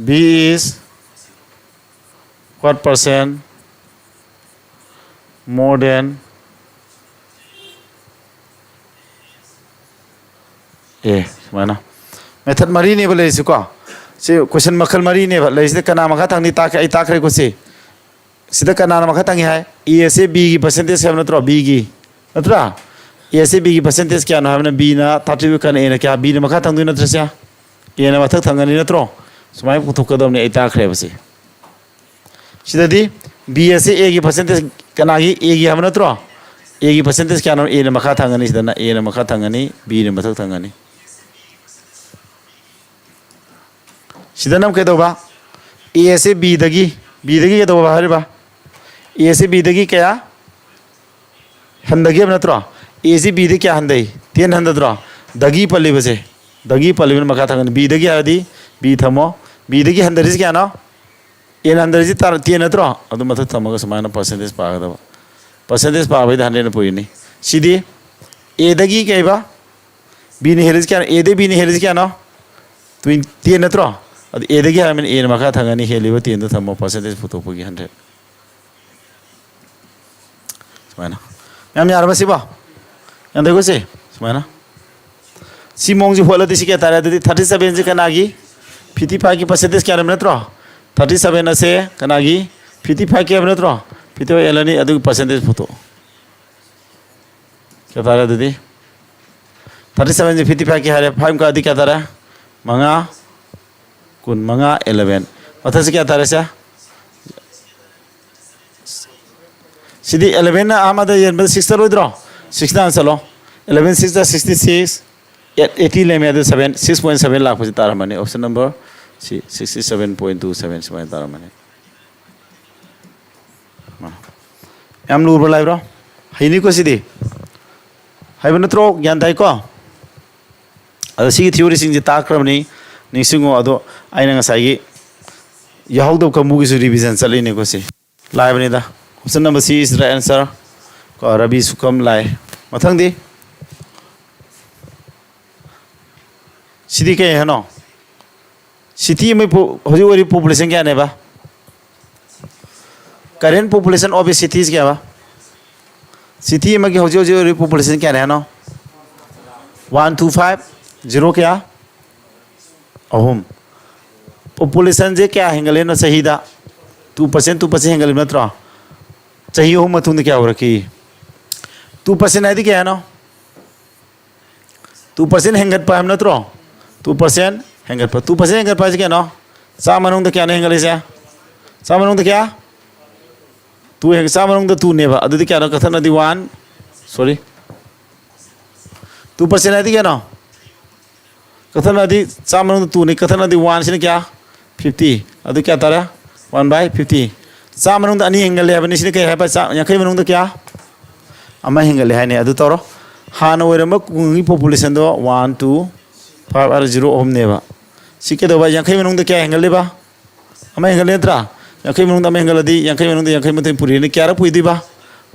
B is what percent more than A? ꯁꯨꯃꯥꯏꯅ method ꯃꯔꯤꯅꯦꯕ ꯂꯩꯔꯤꯁꯤꯀꯣ꯫ ꯁꯤ ꯀꯣꯏꯁꯟ ꯃꯈꯜ ꯃꯔꯤꯅꯦꯕ ꯂꯩꯔꯤꯁꯤꯗ꯫ ꯀꯅꯥ ꯃꯈꯥ ꯊꯪꯅꯤ ꯇꯥꯛꯈ꯭ꯔꯦ? ꯑꯩ ꯇꯥꯛꯈ꯭ꯔꯦꯀꯣ꯫ ꯁꯤ ꯁꯤꯗ ꯀꯅꯥꯅ ꯃꯈꯥ ꯊꯪꯉꯤ ꯍꯥꯏ? A ꯑꯁꯦ B ꯒꯤ ꯄꯔꯁꯦꯟꯇꯦꯖ ꯍꯥꯏꯕ ꯅꯠꯇ꯭ꯔꯣ? B ꯒꯤ ꯅꯠꯇ꯭ꯔꯥ? A ꯑꯁꯦ B ꯒꯤ ꯄꯔꯁꯦꯟꯇꯦꯖ ꯀꯌꯥꯅꯣ ꯍꯥꯏꯕꯅ B ꯅ ꯊꯥꯔꯇꯤ ꯀꯅ A ꯅ ꯀꯌꯥ? B ꯅ ꯃꯈꯥ ꯊꯪꯗꯣꯏ ꯅꯠꯇ꯭ꯔꯥ? ꯁꯦ A ꯅ ꯃꯊꯛ ꯊꯪꯒꯅꯤ ꯅꯠꯇ꯭ꯔꯣ? ꯁꯨꯃꯥꯏꯅ ꯄꯨꯊꯣꯛꯀꯗꯕꯅꯤ꯫ ꯑꯩ ꯇꯥꯛꯈ꯭ꯔꯦꯕ ꯁꯤ꯫ ꯁꯤꯗꯗꯤ B ꯑꯁꯤ A ꯒꯤ ꯄꯔꯁꯦꯟꯇꯦꯖ ꯀꯅꯥꯒꯤ? A ꯒꯤ ꯍꯥꯏꯕ ꯅꯠꯇ꯭ꯔꯣ? A ꯒꯤ ꯄꯔꯁꯦꯟꯇꯦꯖ ꯀꯌꯥꯅꯣ? A ꯅ ꯃꯈꯥ ꯊꯪꯒꯅꯤ꯫ ꯁꯤꯗꯅ A ꯅ ꯃꯈꯥ ꯊꯪꯒꯅꯤ, B ꯅ ꯃꯊꯛ ꯊꯪꯒꯅꯤ꯫ ꯁꯤꯗꯅ ꯑꯃꯨꯛ ꯀꯩꯗꯧꯕ? A ꯑꯁꯤ B ꯗꯒꯤ, B ꯗꯒꯤ ꯀꯩꯗꯧꯕ ꯍꯥꯏꯔꯤꯕ? A ꯑꯁꯤ B ꯗꯒꯤ ꯀꯌꯥ ꯍꯟꯊꯒꯦꯕ ꯅꯠꯇ꯭ꯔꯣ? A ꯑꯁꯤ B ꯗꯒꯤ ꯀꯌꯥ ꯍꯟꯊꯩ? ꯇꯦꯟ ꯍꯟꯊꯗ꯭ꯔꯣ? ꯗꯒꯤ ꯄꯜꯂꯤꯕꯁꯦ, ꯗꯒꯤ ꯄꯜꯂꯤꯕꯅ ꯃꯈꯥ ꯊꯪꯒꯅꯤ꯫ B ꯗꯒꯤ ꯍꯥꯏꯔꯗꯤ B ꯊꯝꯃꯣ꯫ B ꯗꯒꯤ ꯍꯟꯊꯔꯤꯁꯤ ꯀꯌꯥꯅꯣ? A ꯅ ꯍꯟꯊꯔꯤꯁꯤ ꯇꯥꯔ-, ꯇꯦꯟ ꯅꯠꯇ꯭ꯔꯣ? ꯑꯗꯨ ꯃꯊꯛ ꯊꯝꯃꯒ ꯁꯨꯃꯥꯏꯅ ꯄꯔꯁꯦꯟꯇꯦꯖ ꯄꯥꯒꯗꯕ꯫ ꯄꯔꯁꯦꯟꯇꯦꯖ ꯄꯥꯕꯩꯗ ꯍꯟꯗ꯭ꯔꯦꯠꯅ ꯄꯨꯔꯤꯅꯤ꯫ ꯁꯤꯗꯤ A ꯗꯒꯤ ꯀꯩꯕ? B ꯅ ꯍꯦꯜꯂꯤꯁꯤ ꯀꯌꯥꯅꯣ? A ꯗꯩ B ꯅ ꯍꯦꯜꯂꯤꯁꯤ ꯀꯌꯥꯅꯣ? ꯇ꯭ꯋꯦꯟꯇꯤ, ꯇꯦꯟ ꯅꯠꯇ꯭ꯔꯣ? ꯑꯗꯨ A ꯗꯒꯤ ꯍꯥꯏꯔꯕꯅꯤꯅ A ꯅ ꯃꯈꯥ ꯊꯪꯒꯅꯤ, ꯍꯦꯜꯂꯤꯕ ꯇꯦꯟꯗꯣ ꯊꯝꯃꯣ ꯄꯔꯁꯦꯟꯇꯦꯖ ꯄꯨꯊꯣꯛꯄꯒꯤ ꯍꯟꯗ꯭ꯔꯦꯠ꯫ ꯁꯨꯃꯥꯏꯅ꯫ ꯃꯌꯥꯝ ꯌꯥꯔꯕ ꯁꯤꯕꯣ? ꯌꯥꯝ ꯐꯩꯀꯣ ꯁꯤ? ꯁꯨꯃꯥꯏꯅ꯫ ꯁꯤ ꯃꯑꯣꯡꯁꯤ ꯍꯣꯠꯂꯗꯤ ꯁꯤ ꯀꯌꯥ ꯇꯥꯔꯦ? ꯑꯗꯨꯗꯤ ꯊꯥꯔꯇꯤ ꯁꯕꯦꯟꯁꯤ ꯀꯅꯥꯒꯤ? ꯐꯤꯐꯇꯤ ꯐꯥꯏꯚꯀꯤ ꯄꯔꯁꯦꯟꯇꯦꯖ ꯀꯌꯥꯅꯣ ꯅꯠꯇ꯭ꯔꯣ? ꯊꯥꯔꯇꯤ ꯁꯚꯦꯟ ꯑꯁꯦ ꯀꯅꯥꯒꯤ? ꯐꯤꯐꯇꯤ ꯐꯥꯏꯚꯀꯤ ꯍꯥꯏꯕ ꯅꯠꯇ꯭ꯔꯣ? ꯐꯤꯐꯇꯤ ꯐꯥꯏꯚ ꯑꯦꯜ ꯑꯅꯤ, ꯑꯗꯨꯒꯤ ꯄꯔꯁꯦꯟꯇꯦꯖ ꯄꯨꯊꯣꯛꯑꯣ꯫ ꯀꯌꯥ ꯇꯥꯔꯦ ꯑꯗꯨꯗꯤ? ꯊꯥꯔꯇꯤ ꯁꯚꯦꯟꯁꯦ ꯐꯤꯐꯇꯤ ꯐꯥꯏꯚꯀꯤ ꯍꯥꯏꯔꯦ, ꯐꯥꯏꯚ ꯀꯛꯑꯗꯤ ꯀꯌꯥ ꯇꯥꯔꯦ? ꯃꯉꯥ, ꯀꯨꯟ ꯃꯉꯥ, ꯑꯦꯂꯚꯦꯟ꯫ ꯃꯊꯛꯁꯤ ꯀꯌꯥ ꯇꯥꯔꯦ ꯁꯦ? ꯁꯤꯗꯤ ꯑꯦꯂꯚꯦꯟꯅ ꯑꯃꯗ ꯌꯦꯟꯕꯗ ꯁꯤꯛꯁꯇ ꯂꯣꯏꯗ꯭ꯔꯣ? ꯁꯤꯛꯁꯇ ꯍꯥꯟꯅ ꯆꯠꯂꯣ꯫ ꯑꯦꯂꯚꯦꯟ ꯁꯤꯛꯁꯇ ꯁꯤꯛꯁꯇꯤ ꯁꯤꯛꯁ, ꯑꯦꯠ ꯑꯩꯠꯇꯤ ꯂꯩꯔꯝꯃꯦ, ꯑꯗꯨ ꯁꯚꯦꯟ, ꯁꯤꯛꯁ ꯄꯣꯏꯟ ꯁꯚꯦꯟ ꯂꯥꯛꯄꯁꯤ ꯇꯥꯔꯝꯃꯅꯤ꯫ ꯑꯣꯞꯁꯟ ꯅꯝꯕꯔ ꯁꯤ sixty seven point two seven ꯁꯨꯃꯥꯏꯅ ꯇꯥꯔꯝꯃꯅꯤ꯫ ꯌꯥꯝ ꯂꯨꯕ꯭ꯔꯣ, ꯂꯥꯏꯕ꯭ꯔꯣ? ꯍꯩꯅꯤꯀꯣ ꯁꯤꯗꯤ꯫ ꯍꯥꯏꯕ ꯅꯠꯇ꯭ꯔꯣ? ꯒ꯭ꯌꯥꯟ ꯇꯥꯏꯀꯣ? ꯑꯗꯣ ꯁꯤꯒꯤ ꯊꯤꯑꯣꯔꯤꯁꯤꯡꯁꯦ ꯇꯥꯛꯈ꯭ꯔꯕꯅꯤ, ꯅꯤꯡꯁꯤꯡꯉꯣ꯫ ꯑꯗꯣ ꯑꯩꯅ ꯉꯁꯥꯏꯒꯤ ꯌꯥꯎꯍꯧꯗꯕ ꯀꯥꯡꯕꯨꯒꯤꯁꯨ ꯔꯤꯚꯤꯖꯟ ꯆꯠꯂꯤꯅꯦꯀꯣ꯫ ꯁꯤ ꯂꯥꯏꯕꯅꯤꯗ꯫ Option number C is the right answer. ꯀꯣ, ꯔꯕꯤ ꯁꯨꯀꯝ ꯂꯥꯏ꯫ ꯃꯊꯪꯗꯤ ꯁꯤꯗꯤ ꯀꯩ ꯍꯥꯏꯅꯣ? ꯁꯤꯇꯤ ꯑꯃꯒꯤ ꯄꯣ-, ꯍꯧꯖꯤꯛ ꯑꯣꯏꯔꯤꯕ ꯄꯣꯄꯨꯂꯦꯁꯟ ꯀꯌꯥꯅꯦꯕ? Current population of a city is ꯀꯌꯥꯕ? ꯁꯤꯇꯤ ꯑꯃꯒꯤ ꯍꯧꯖꯤꯛ ꯍꯧꯖꯤꯛ ꯑꯣꯏꯔꯤꯕ ꯄꯣꯄꯨꯂꯦꯁꯟ ꯀꯌꯥꯅꯦ ꯍꯥꯏꯅꯣ? One two five zero ꯀꯌꯥ? ꯑꯍꯨꯝ꯫ ꯄꯣꯄꯨꯂꯦꯁꯟꯁꯦ ꯀꯌꯥ ꯍꯦꯟꯒꯠꯂꯦꯅꯣ ꯆꯍꯤꯗ? Two percent, two percent ꯍꯦꯟꯒꯠꯂꯤꯕ ꯅꯠꯇ꯭ꯔꯣ? ꯆꯍꯤ ꯑꯍꯨꯝ ꯃꯇꯨꯡꯗ ꯀꯌꯥ ꯑꯣꯏꯔꯛꯈꯤ? Two percent ꯍꯥꯏꯗꯤ ꯀꯌꯥꯅꯣ? Two percent ꯍꯦꯟꯒꯠꯄ ꯍꯥꯏꯕ ꯅꯠꯇ꯭ꯔꯣ? Two percent ꯍꯦꯟꯒꯠꯄ꯫ Two percent ꯍꯦꯟꯒꯠꯄ ꯍꯥꯏꯁꯦ ꯀꯌꯥꯅꯣ? ꯆꯥꯝꯃ ꯃꯅꯨꯡꯗ ꯀꯌꯥꯅꯣ ꯍꯦꯟꯒꯠꯂꯤꯁꯦ? ꯆꯥꯝꯃ ꯃꯅꯨꯡꯗ ꯀꯌꯥ? Two ꯍꯦꯟ-, ꯆꯥꯝꯃ ꯃꯅꯨꯡꯗ twoꯅꯦꯕ꯫ ꯑꯗꯨꯗꯤ ꯀꯌꯥꯅꯣ? ꯀꯛꯊꯠꯅꯗꯤ one, sorry, two percent ꯍꯥꯏꯗꯤ ꯀꯌꯥꯅꯣ? ꯀꯛꯊꯠꯅꯗꯤ ꯆꯥꯝꯃ ꯃꯅꯨꯡꯗ twoꯅꯤ, ꯀꯛꯊꯠꯅꯗꯤ one, ꯁꯤꯅ ꯀꯌꯥ? Fifty꯫ ꯑꯗꯨ ꯀꯌꯥ ꯇꯥꯔꯦ? One by fifty꯫ ꯆꯥꯝꯃ ꯃꯅꯨꯡꯗ ꯑꯅꯤ ꯍꯦꯟꯒꯠꯂꯦ ꯍꯥꯏꯕꯅꯤ꯫ ꯁꯤꯅ ꯀꯩ ꯍꯥꯏꯕ? ꯆꯥ-, ꯌꯥꯡꯈꯩ ꯃꯅꯨꯡꯗ ꯀꯌꯥ? ꯑꯃ ꯍꯦꯟꯒꯠꯂꯦ ꯍꯥꯏꯅꯤ꯫ ꯑꯗꯨ ꯇꯧꯔꯣ꯫ ꯍꯥꯟꯅ ꯑꯣꯏꯔꯝꯕ ꯈꯨꯡꯒꯪꯒꯤ ꯄꯣꯄꯨꯂꯦꯁꯟꯗꯣ one two five R zero ꯑꯍꯨꯝꯅꯦꯕ꯫ ꯁꯤ ꯀꯩꯗꯧꯕ? ꯌꯥꯡꯈꯩ ꯃꯅꯨꯡꯗ ꯀꯌꯥ ꯍꯦꯟꯒꯠꯂꯤꯕ? ꯑꯃ ꯍꯦꯟꯒꯠꯂꯦ ꯅꯠꯇ꯭ꯔꯥ? ꯌꯥꯡꯈꯩ ꯃꯅꯨꯡꯗ ꯑꯃ ꯍꯦꯟꯒꯠꯂꯗꯤ ꯌꯥꯡꯈꯩ ꯃꯅꯨꯡꯗ ꯌꯥꯡꯈꯩ ꯃꯥꯊꯣꯏ ꯄꯨꯔꯤꯅꯤ꯫ ꯀꯌꯥꯔꯛ ꯄꯨꯏꯗꯣꯏꯕ?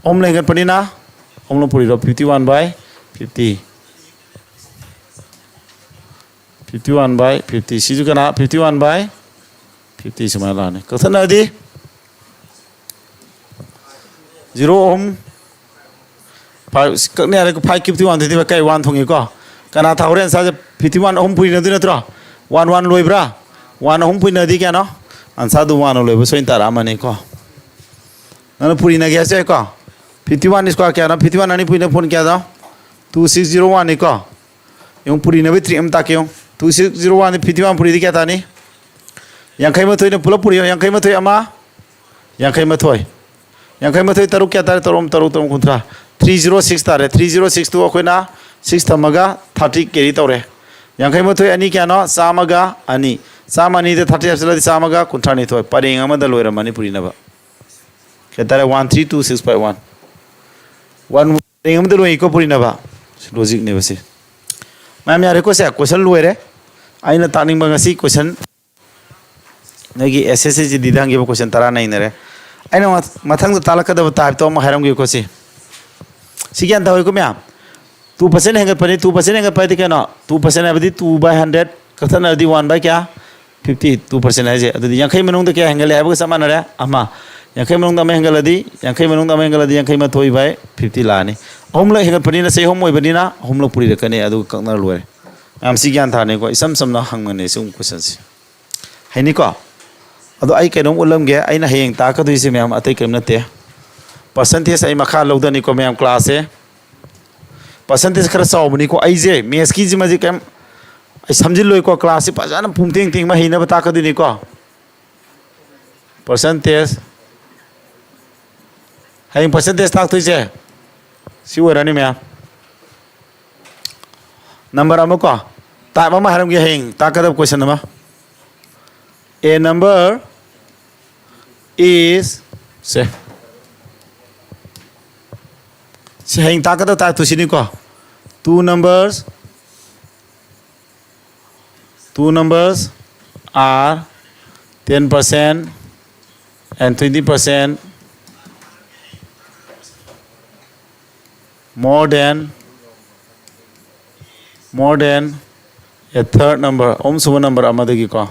ꯑꯍꯨꯝꯂꯛ ꯍꯦꯟꯒꯠꯄꯅꯤꯅ ꯑꯍꯨꯝꯂꯛ ꯄꯨꯔꯤꯔꯣ? Fifty one by fifty꯫ Fifty one by fifty꯫ ꯁꯤꯁꯨ ꯀꯅꯥ? Fifty one by fifty ꯁꯨꯃꯥꯏꯅ ꯂꯥꯛꯑꯅꯤ꯫ ꯀꯛꯊꯠꯅꯔꯗꯤ zero ꯑꯍꯨꯝ, five, ꯀꯛꯅꯤ ꯍꯥꯏꯔꯦ, five fifty one ꯗꯨꯗꯤ ꯀꯩ one ꯊꯣꯡꯉꯤꯀꯣ? ꯀꯅꯥ ꯊꯥꯍꯧꯔꯦ? Answerꯁꯦ fifty one ꯑꯍꯨꯝ ꯄꯨꯔꯤꯅꯗꯣꯏ ꯅꯠꯇ꯭ꯔꯣ? One one ꯂꯣꯏꯕ꯭ꯔꯥ? One ꯑꯍꯨꯝ ꯄꯨꯔꯤꯅꯗꯤ ꯀꯌꯥꯅꯣ? Answerꯗꯨ one ꯂꯣꯏꯕ ꯁꯣꯏꯅ ꯇꯥꯔꯛꯑꯝꯃꯅꯤꯀꯣ꯫ ꯅꯪꯅ ꯄꯨꯔꯤꯅꯒꯦ ꯍꯥꯏꯁꯦ ꯀꯣ? Fifty one square ꯀꯌꯥꯅꯣ? Fifty one ꯑꯅꯤ ꯄꯨꯔꯤꯅ ꯐꯣꯟ ꯀꯌꯥꯅꯣ? Two six zero one ꯅꯤꯀꯣ꯫ ꯌꯦꯡꯉꯨ, ꯄꯨꯔꯤꯅꯕꯒꯤ trick ꯑꯃ ꯇꯥꯛꯀꯦ ꯌꯦꯡꯉꯨ꯫ Two six zero one ꯗꯤ fifty one ꯄꯨꯔꯤꯗꯤ ꯀꯌꯥ ꯇꯥꯅꯤ? ꯌꯥꯡꯈꯩ ꯃꯥꯊꯣꯏꯅ ꯄꯨꯂꯞ ꯄꯨꯔꯤꯌꯣ꯫ ꯌꯥꯡꯈꯩ ꯃꯥꯊꯣꯏ ꯑꯃ, ꯌꯥꯡꯈꯩ ꯃꯥꯊꯣꯏ꯫ ꯌꯥꯡꯈꯩ ꯃꯥꯊꯣꯏ ꯇꯔꯨꯛ ꯀꯌꯥ ꯇꯥꯔꯦ? ꯇꯔꯨꯛ, ꯇꯔꯨꯛ, ꯇꯔꯨꯛ, ꯀꯨꯟꯊ꯭ꯔꯥ꯫ Three zero six ꯇꯥꯔꯦ꯫ Three zero six ꯇꯨ ꯑꯩꯈꯣꯏꯅ six ꯊꯝꯃꯒ thirty carry ꯇꯧꯔꯦ꯫ ꯌꯥꯡꯈꯩ ꯃꯥꯊꯣꯏ ꯑꯅꯤ ꯀꯌꯥꯅꯣ? ꯆꯥꯝꯃꯒ ꯑꯅꯤ꯫ ꯆꯥꯝꯃ ꯑꯅꯤꯗ thirty ꯍꯥꯞꯆꯤꯜꯂꯗꯤ ꯆꯥꯝꯃꯒ ꯀꯨꯟꯊ꯭ꯔꯥ ꯅꯤꯊꯣꯏ꯫ ꯄꯔꯦꯡ ꯑꯃꯗ ꯂꯣꯏꯔꯝꯃꯅꯤ ꯄꯨꯔꯤꯅꯕ꯫ ꯀꯌꯥ ꯇꯥꯔꯦ? One three two six five one꯫ One ꯄꯔꯦꯡ ꯑꯃꯗ ꯂꯣꯏꯀꯣ ꯄꯨꯔꯤꯅꯕ꯫ ꯂꯣꯖꯤꯛꯅꯦꯕ ꯁꯤ꯫ ꯃꯌꯥꯝ ꯌꯥꯔꯦꯀꯣ ꯁꯦ? ꯀꯣꯏꯁꯟ ꯂꯣꯏꯔꯦ꯫ ꯑꯩꯅ ꯇꯥꯛꯅꯤꯡꯕ ꯉꯁꯤ ꯀꯣꯏꯁꯟ, ꯅꯣꯏꯒꯤ ꯑꯦꯁ ꯑꯦꯁ ꯁꯤ ꯖꯤ ꯗꯤꯗ ꯍꯪꯈꯤꯕ ꯀꯣꯏꯁꯟ ꯇꯔꯥ ꯅꯩꯅꯔꯦ꯫ ꯑꯩꯅ ꯃ-, ꯃꯊꯪꯗ ꯇꯥꯛꯂꯛꯀꯗꯕ ꯇꯥꯏꯞꯇꯣ ꯑꯃ ꯍꯥꯏꯔꯝꯒꯦꯀꯣ ꯁꯤ꯫ ꯁꯤ ꯒ꯭ꯌꯥꯟ ꯇꯧꯋꯤꯀꯣ ꯃꯌꯥꯝ? Two percent ꯍꯦꯟꯒꯠꯄꯅꯤ꯫ Two percent ꯍꯦꯟꯒꯠꯄ ꯍꯥꯏꯗꯤ ꯀꯩꯅꯣ? Two percent ꯍꯥꯏꯕꯗꯤ two by hundred, ꯀꯛꯊꯠꯅꯔꯗꯤ one by ꯀꯌꯥ? Fifty꯫ Two percent ꯍꯥꯏꯁꯦ꯫ ꯑꯗꯨꯗꯤ ꯌꯥꯡꯈꯩ ꯃꯅꯨꯡꯗ ꯀꯌꯥ ꯍꯦꯟꯒꯠꯂꯦ ꯍꯥꯏꯕꯒ ꯆꯞ ꯃꯥꯟꯅꯔꯦ? ꯑꯃ꯫ ꯌꯥꯡꯈꯩ ꯃꯅꯨꯡꯗ ꯑꯃ ꯍꯦꯟꯒꯠꯂꯗꯤ, ꯌꯥꯡꯈꯩ ꯃꯅꯨꯡꯗ ꯑꯃ ꯍꯦꯟꯒꯠꯂꯗꯤ ꯌꯥꯡꯈꯩ ꯃꯥꯊꯣꯏ by fifty ꯂꯥꯛꯑꯅꯤ꯫ ꯑꯍꯨꯝꯂꯛ ꯍꯦꯟꯒꯠꯄꯅꯤꯅ, ꯆꯍꯤ ꯑꯍꯨꯝ ꯑꯣꯏꯕꯅꯤꯅ ꯑꯍꯨꯝꯂꯛ ꯄꯨꯔꯤꯔꯛꯀꯅꯤ, ꯑꯗꯨꯒ ꯀꯛꯅꯔ ꯂꯣꯏꯔꯦ꯫ ꯃꯌꯥꯝ ꯁꯤ ꯒ꯭ꯌꯥꯟ ꯊꯥꯅꯤꯀꯣ? ꯏꯆꯝ ꯆꯝꯅ ꯍꯪꯕꯅꯦ ꯁꯤꯒꯨꯝꯕ ꯀꯣꯏꯁꯟꯁꯦ꯫ ꯍꯩꯅꯤꯀꯣ? ꯑꯗꯣ ꯑꯩ ꯀꯩꯅꯣꯝ ꯎꯠꯂꯝꯒꯦ꯫ ꯑꯩꯅ ꯍꯌꯦꯡ ꯇꯥꯛꯀꯗꯣꯏꯁꯦ ꯃꯌꯥꯝ ꯑꯇꯩ ꯀꯔꯤꯝ ꯅꯠꯇꯦ꯫ Percentage ꯑꯩ ꯃꯈꯥ ꯂꯧꯗꯅꯤꯀꯣ ꯃꯌꯥꯝ, ꯀ꯭ꯂꯥꯁꯁꯦ꯫ Percentage ꯈꯔ ꯆꯥꯎꯕꯅꯤꯀꯣ꯫ ꯑꯩꯁꯦ ꯃꯦꯠꯁꯀꯤꯁꯤꯃꯗꯤ ꯀꯩꯝ ꯑꯩ ꯁꯝꯖꯤꯜꯂꯣꯏꯀꯣ꯫ ꯀ꯭ꯂꯥꯁꯁꯤ ꯐꯖꯅ ꯄꯨꯡ ꯇꯦꯡ ꯇꯦꯡ ꯑꯃ ꯍꯩꯅꯕ ꯇꯥꯛꯀꯗꯣꯏꯅꯤꯀꯣ꯫ Percentage꯫ ꯍꯌꯦꯡ percentage ꯇꯥꯛꯇꯣꯏꯁꯦ ꯁꯤ ꯑꯣꯏꯔꯅꯤ ꯃꯌꯥꯝ꯫ Number ꯑꯃ ꯀꯣ, type ꯑꯃ ꯍꯥꯏꯔꯝꯒꯦ ꯍꯌꯦꯡ ꯇꯥꯛꯀꯗꯕ ꯀꯣꯏꯁꯟ ꯑꯃ꯫ A number is, ꯁꯦ, ꯁꯤ ꯍꯌꯦꯡ ꯇꯥꯛꯀꯗꯕ type ꯇꯨ ꯁꯤꯅꯤꯀꯣ꯫ Two numbers, two numbers are ten percent and twenty percent more than, more than a third number, ꯑꯍꯨꯝꯁꯨꯕ number ꯑꯃꯗꯒꯤꯀꯣ꯫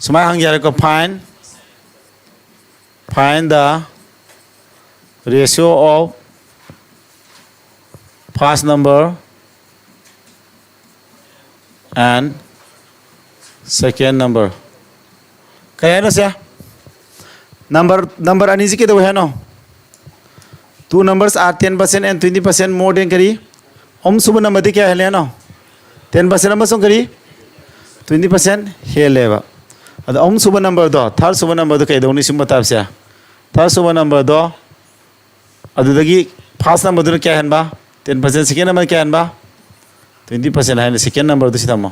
ꯁꯨꯃꯥꯏꯅ ꯍꯪꯒꯦ ꯍꯥꯏꯔꯦꯀꯣ, find, find the ratio of first number and second number꯫ ꯀꯩ ꯍꯥꯏꯅꯣ ꯁꯦ? Number, number ꯑꯅꯤꯁꯤ ꯀꯩꯗꯧꯋꯦ ꯍꯥꯏꯅꯣ? Two numbers are ten percent and twenty percent more than ꯀꯔꯤ? ꯑꯍꯨꯝꯁꯨꯕ numberꯗꯤ ꯀꯌꯥ ꯍꯦꯜꯂꯦ ꯍꯥꯏꯅꯣ? Ten percent ꯑꯃꯁꯨꯡ ꯀꯔꯤ? Twenty percent ꯍꯦꯜꯂꯦꯕ꯫ ꯑꯗꯣ ꯑꯍꯨꯝꯁꯨꯕ numberꯗꯣ, third ꯁꯨꯕ numberꯗꯣ ꯀꯩꯗꯧꯅꯤ ꯁꯤꯒꯨꯝꯕ typeꯁꯦ? Third ꯁꯨꯕ numberꯗꯣ ꯑꯗꯨꯗꯒꯤ first numberꯗꯨꯅ ꯀꯌꯥ ꯍꯦꯟꯕ? Ten percent꯫ Second number ꯀꯌꯥ ꯍꯦꯟꯕ? Twenty percent ꯍꯥꯏꯅ second numberꯗꯨ ꯁꯤ ꯊꯝꯃꯣ꯫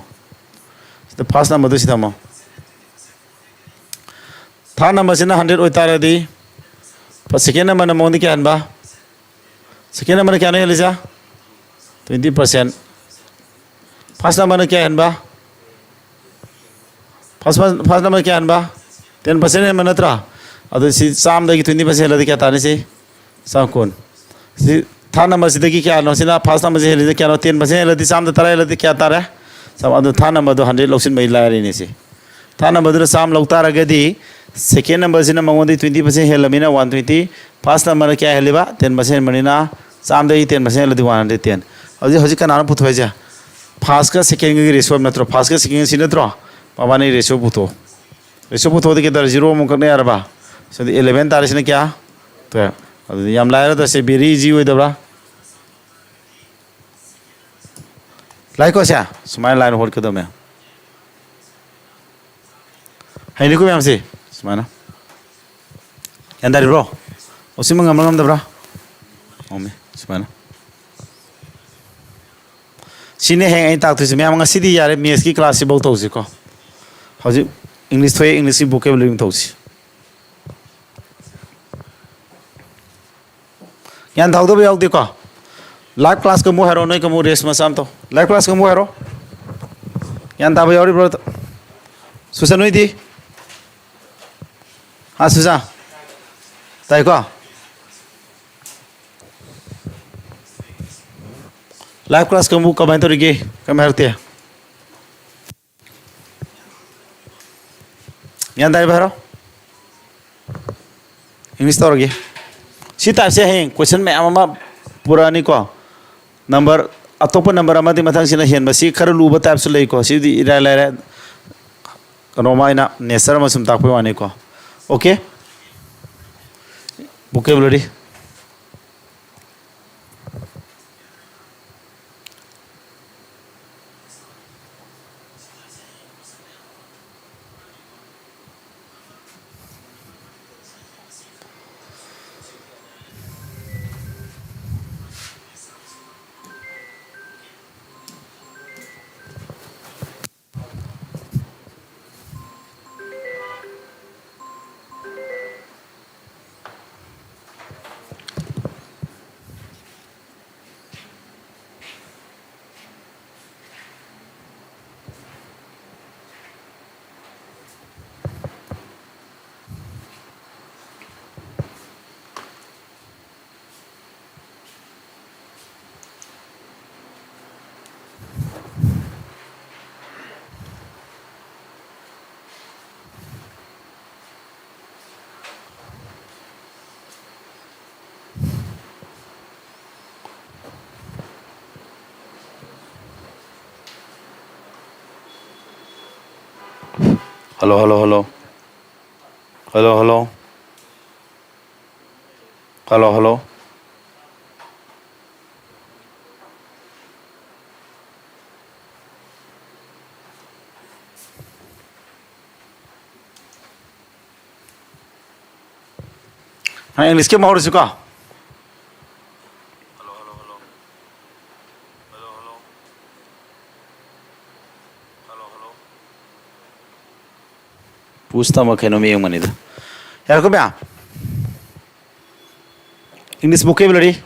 ꯁꯤꯗ first numberꯗꯨ ꯁꯤ ꯊꯝꯃꯣ꯫ Third number ꯁꯤꯅ hundred ꯑꯣꯏꯇꯥꯔꯗꯤ, second number ꯅ ꯃꯉꯣꯟꯗ ꯀꯌꯥ ꯍꯦꯟꯕ? Second number ꯅ ꯀꯌꯥꯅꯣ ꯍꯦꯜꯂꯤꯁꯦ? Twenty percent. First number ꯅ ꯀꯌꯥ ꯍꯦꯟꯕ? First, first number ꯅ ꯀꯌꯥ ꯍꯦꯟꯕ? Ten percent ꯍꯦꯟꯕ ꯅꯠꯇ꯭ꯔꯥ? ꯑꯗꯨ ꯁꯤ ꯆꯥꯝꯃꯗꯒꯤ twenty percent ꯍꯦꯜꯂꯗꯤ ꯀꯌꯥ ꯇꯥꯅꯤ ꯁꯤ? ꯆꯥꯝ ꯀꯨꯟ꯫ ꯁꯤ third number ꯁꯤꯗꯒꯤ ꯀꯌꯥꯅꯣ? ꯁꯤꯅ first number ꯁꯤ ꯍꯦꯜꯂꯤꯁꯦ ꯀꯌꯥꯅꯣ? Ten percent ꯍꯦꯜꯂꯗꯤ ꯆꯥꯝꯃꯗ ꯇꯔꯥ ꯍꯦꯜꯂꯗꯤ ꯀꯌꯥ ꯇꯥꯔꯦ? ꯆꯥꯝ-, ꯑꯗꯨ third number ꯗꯣ hundred ꯂꯧꯁꯤꯟꯕꯩ ꯂꯥꯏꯔꯤꯅꯦ ꯁꯤ꯫ Third number ꯗꯨꯅ ꯆꯥꯝꯃ ꯂꯧ ꯇꯥꯔꯒꯗꯤ, second number ꯁꯤꯅ ꯃꯉꯣꯟꯗꯒꯤ twenty percent ꯍꯦꯜꯂꯃꯤꯅ one twenty, first number ꯅ ꯀꯌꯥ ꯍꯦꯜꯂꯤꯕ? Ten percent ꯍꯦꯟꯕꯅꯤꯅ, ꯆꯥꯝꯃꯗꯒꯤ ten percent ꯍꯦꯜꯂꯗꯤ one hundred ten꯫ ꯍꯧꯖꯤꯛ, ꯍꯧꯖꯤꯛ ꯀꯅꯥꯅꯣ ꯄꯨꯊꯣꯛꯏꯁꯦ? First ꯀ second ꯒꯤ ratio ꯅꯠꯇ꯭ꯔꯣ? First ꯀ second ꯁꯤ ꯅꯠꯇ꯭ꯔꯣ? ꯃꯕꯥꯅꯤ ratio ꯄꯨꯊꯣꯛꯑꯣ꯫ Ratio ꯄꯨꯊꯣꯛꯑꯗꯤ ꯀꯩꯗꯧꯔꯦ? Zero ꯑꯃꯨꯛ ꯀꯛꯅ ꯌꯥꯔꯕ? ꯁꯤꯗꯤ eleven ꯇꯥꯔꯤꯁꯤꯅ ꯀꯌꯥ? Twelve꯫ ꯑꯗꯨꯗꯤ ꯌꯥꯝ ꯂꯥꯏꯔꯗ꯭ꯔꯥ ꯁꯤ? Very easy ꯑꯣꯏꯗꯕ꯭ꯔꯥ? ꯂꯥꯏꯀꯣ ꯁꯦ? ꯁꯨꯃꯥꯏꯅ line ꯍꯣꯠꯀꯗꯕꯅꯦ꯫ ꯍꯩꯅꯤꯀꯣ ꯃꯌꯥꯝꯁꯦ? ꯁꯨꯃꯥꯏꯅ꯫ ꯒ꯭ꯌꯥꯟ ꯇꯥꯔꯤꯕ꯭ꯔꯣ? ꯂꯧꯁꯤꯟꯕ ꯉꯝꯕ꯭ꯔꯥ ꯉꯝꯗꯕ꯭ꯔꯥ? ꯉꯝꯃꯦ꯫ ꯁꯨꯃꯥꯏꯅ꯫ ꯁꯤꯅꯦ ꯍꯌꯦꯡ ꯑꯩꯅ ꯇꯥꯛꯇꯣꯏꯁꯦ꯫ ꯃꯌꯥꯝ ꯉꯁꯤꯗꯤ ꯌꯥꯔꯦ, maths ꯀꯤ class ꯁꯤꯐꯧ ꯇꯧꯁꯤꯀꯣ꯫ ꯍꯧꯖꯤꯛ English ꯊꯣꯛꯑꯦ, English ꯀꯤ vocabulary ꯑꯃ ꯇꯧꯁꯤ꯫ ꯒ꯭ꯌꯥꯟ ꯇꯥꯍꯧꯗꯕ ꯌꯥꯎꯗꯦꯀꯣ? Live class ꯀꯥꯡꯕꯨ ꯍꯥꯏꯔꯣ, ꯅꯣꯏ ꯀꯥꯡꯕꯨ rest ꯃꯆꯥ ꯑꯃ ꯇꯧ꯫ Live class ꯀꯥꯡꯕꯨ ꯍꯥꯏꯔꯣ꯫ ꯒ꯭ꯌꯥꯟ ꯇꯥꯕ ꯌꯥꯎꯔꯤꯕ꯭ꯔꯣ? ꯁꯨꯁꯟ ꯅꯣꯏꯗꯤ? ꯍꯥ, ꯁꯨꯖꯥ? ꯇꯥꯏꯀꯣ? Live class ꯀꯥꯡꯕꯨ ꯀꯃꯥꯏꯅ ꯇꯧꯔꯤꯒꯦ? ꯀꯩꯝ ꯍꯥꯏꯔꯛꯇꯦ? ꯒ꯭ꯌꯥꯟ ꯇꯥꯔꯤꯕ ꯍꯥꯏꯔꯣ? English ꯇꯧꯔꯒꯦ꯫ ꯁꯤ type ꯁꯦ ꯍꯌꯦꯡ question ꯃꯌꯥꯝ ꯑꯃ ꯄꯨꯔꯛꯑꯅꯤꯀꯣ꯫ Number, ꯑꯇꯣꯞꯄ number ꯑꯃꯗꯤ ꯃꯊꯪꯁꯤꯅ ꯍꯦꯟꯕ꯫ ꯁꯤ ꯈꯔ ꯂꯨꯕ type ꯁꯨ ꯂꯩꯀꯣ꯫ ꯁꯤꯗꯤ ꯏꯔꯥꯏ ꯂꯥꯏꯔꯦ꯫ ꯀꯩꯅꯣꯃ ꯑꯩꯅ nature ꯑꯃ ꯁꯨꯝ ꯇꯥꯛꯄꯩ ꯋꯥꯅꯤꯀꯣ꯫ Okay? Vocabulary꯫ Hello, hello, hello. Hello, hello. Hello, hello. ꯅꯪ English ꯀꯤ ꯑꯃ ꯍꯧꯔꯁꯤꯀꯣ꯫ Post ꯑꯃ ꯀꯩꯅꯣꯝ ꯌꯦꯡꯕꯅꯤꯗ꯫ ꯌꯥꯔꯦꯀꯣ ꯃꯌꯥꯝ? English vocabulary꯫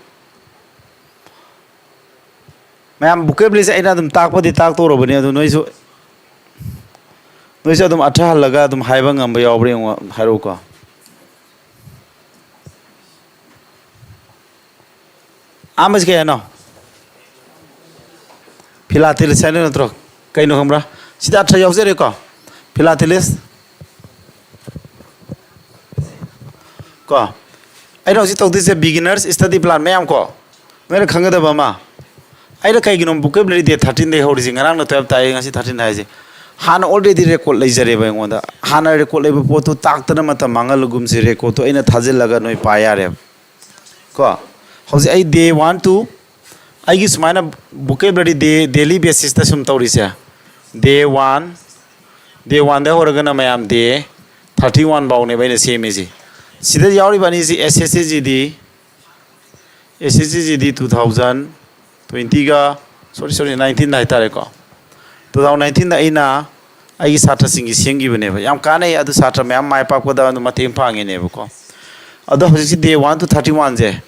ꯃꯌꯥꯝ vocabulary ꯁꯦ ꯑꯩꯅ ꯑꯗꯨꯝ ꯇꯥꯛꯄꯗꯤ ꯇꯥꯛꯇꯧꯔꯕꯅꯤ, ꯑꯗꯨ ꯅꯣꯏꯁꯨ, ꯅꯣꯏꯁꯨ ꯑꯗꯨꯝ ꯑꯊ꯭ꯔ ꯍꯜꯂꯒ ꯑꯗꯨꯝ ꯍꯥꯏꯕ ꯉꯝꯕ ꯌꯥꯎꯕ꯭ꯔꯥ ꯌꯦꯡꯉꯣ, ꯍꯥꯏꯔꯛꯎꯀꯣ꯫ ꯑꯍꯥꯟꯕꯁꯤ ꯀꯩ ꯍꯥꯏꯅꯣ? Philatelist ꯍꯥꯏꯅ ꯅꯠꯇ꯭ꯔꯣ? ꯀꯩꯅꯣ ꯈꯪꯕ꯭ꯔꯥ? ꯁꯤꯗ ꯑꯊ꯭ꯔ ꯌꯥꯎꯖꯔꯦꯀꯣ꯫ Philatelist꯫ ꯀꯣ꯫ ꯑꯩꯅ ꯍꯧꯖꯤꯛ ꯇꯧꯗꯣꯏꯁꯦ beginners study plan ꯃꯌꯥꯝ ꯀꯣ꯫ ꯅꯣꯏꯅ ꯈꯪꯒꯗꯕ ꯑꯃ꯫ ꯑꯩꯅ ꯀꯩꯒꯤꯅꯣ vocabulary day thirteen ꯗꯩ ꯍꯧꯔꯤꯁꯦ? ꯉꯔꯥꯡꯅ twelve ꯇꯥꯏ, ꯉꯁꯤ thirteen ꯍꯥꯏꯁꯦ꯫ ꯍꯥꯟꯅ already record ꯂꯩꯖꯔꯦꯕ ꯑꯩꯉꯣꯟꯗ꯫ ꯍꯥꯟꯅ record ꯂꯩꯕ ꯄꯣꯠꯇꯨ ꯇꯥꯛꯇꯅ ꯃꯇꯝ ꯃꯥꯡꯍꯜꯂꯒꯨꯝꯁꯦ, record ꯇꯨ ꯑꯩꯅ ꯊꯥꯖꯤꯜꯂꯒ ꯅꯣꯏ ꯄꯥ ꯌꯥꯔꯦꯕ꯫ ꯀꯣ꯫ ꯍꯧꯖꯤꯛ ꯑꯩ day one to ꯑꯩꯒꯤ ꯁꯨꯃꯥꯏꯅ vocabulary day, daily basis ꯇ ꯁꯨꯝ ꯇꯧꯔꯤꯁꯦ꯫ Day one, day one ꯗ ꯍꯧꯔꯒꯅ ꯃꯌꯥꯝ day thirty one ꯐꯥꯎꯅꯦꯕ ꯑꯩꯅ ꯁꯦꯝꯃꯤꯁꯤ꯫ ꯁꯤꯗ ꯌꯥꯎꯔꯤꯕ ꯑꯅꯤꯁꯤ S S C G D, S S C G D two thousand twenty ꯒ, sorry, sorry, nineteen ꯍꯥꯏꯇꯥꯔꯦꯀꯣ꯫ Two thousand nineteen ꯗ ꯑꯩꯅ ꯑꯩꯒꯤ ꯁꯥꯇ꯭ꯔꯁꯤꯡꯒꯤ ꯁꯦꯝꯈꯤꯕꯅꯦꯕ꯫ ꯌꯥꯝ ꯀꯥꯟꯅꯩ, ꯑꯗꯨ ꯁꯥꯇ꯭ꯔ ꯃꯌꯥꯝ ꯃꯥꯏ ꯄꯥꯛꯄꯗ ꯑꯗꯨꯝ ꯃꯇꯦꯡ ꯄꯥꯡꯉꯤꯅꯦꯕꯀꯣ꯫ ꯑꯗꯣ ꯍꯧꯖꯤꯛꯁꯤ day one to thirty one ꯁꯦ,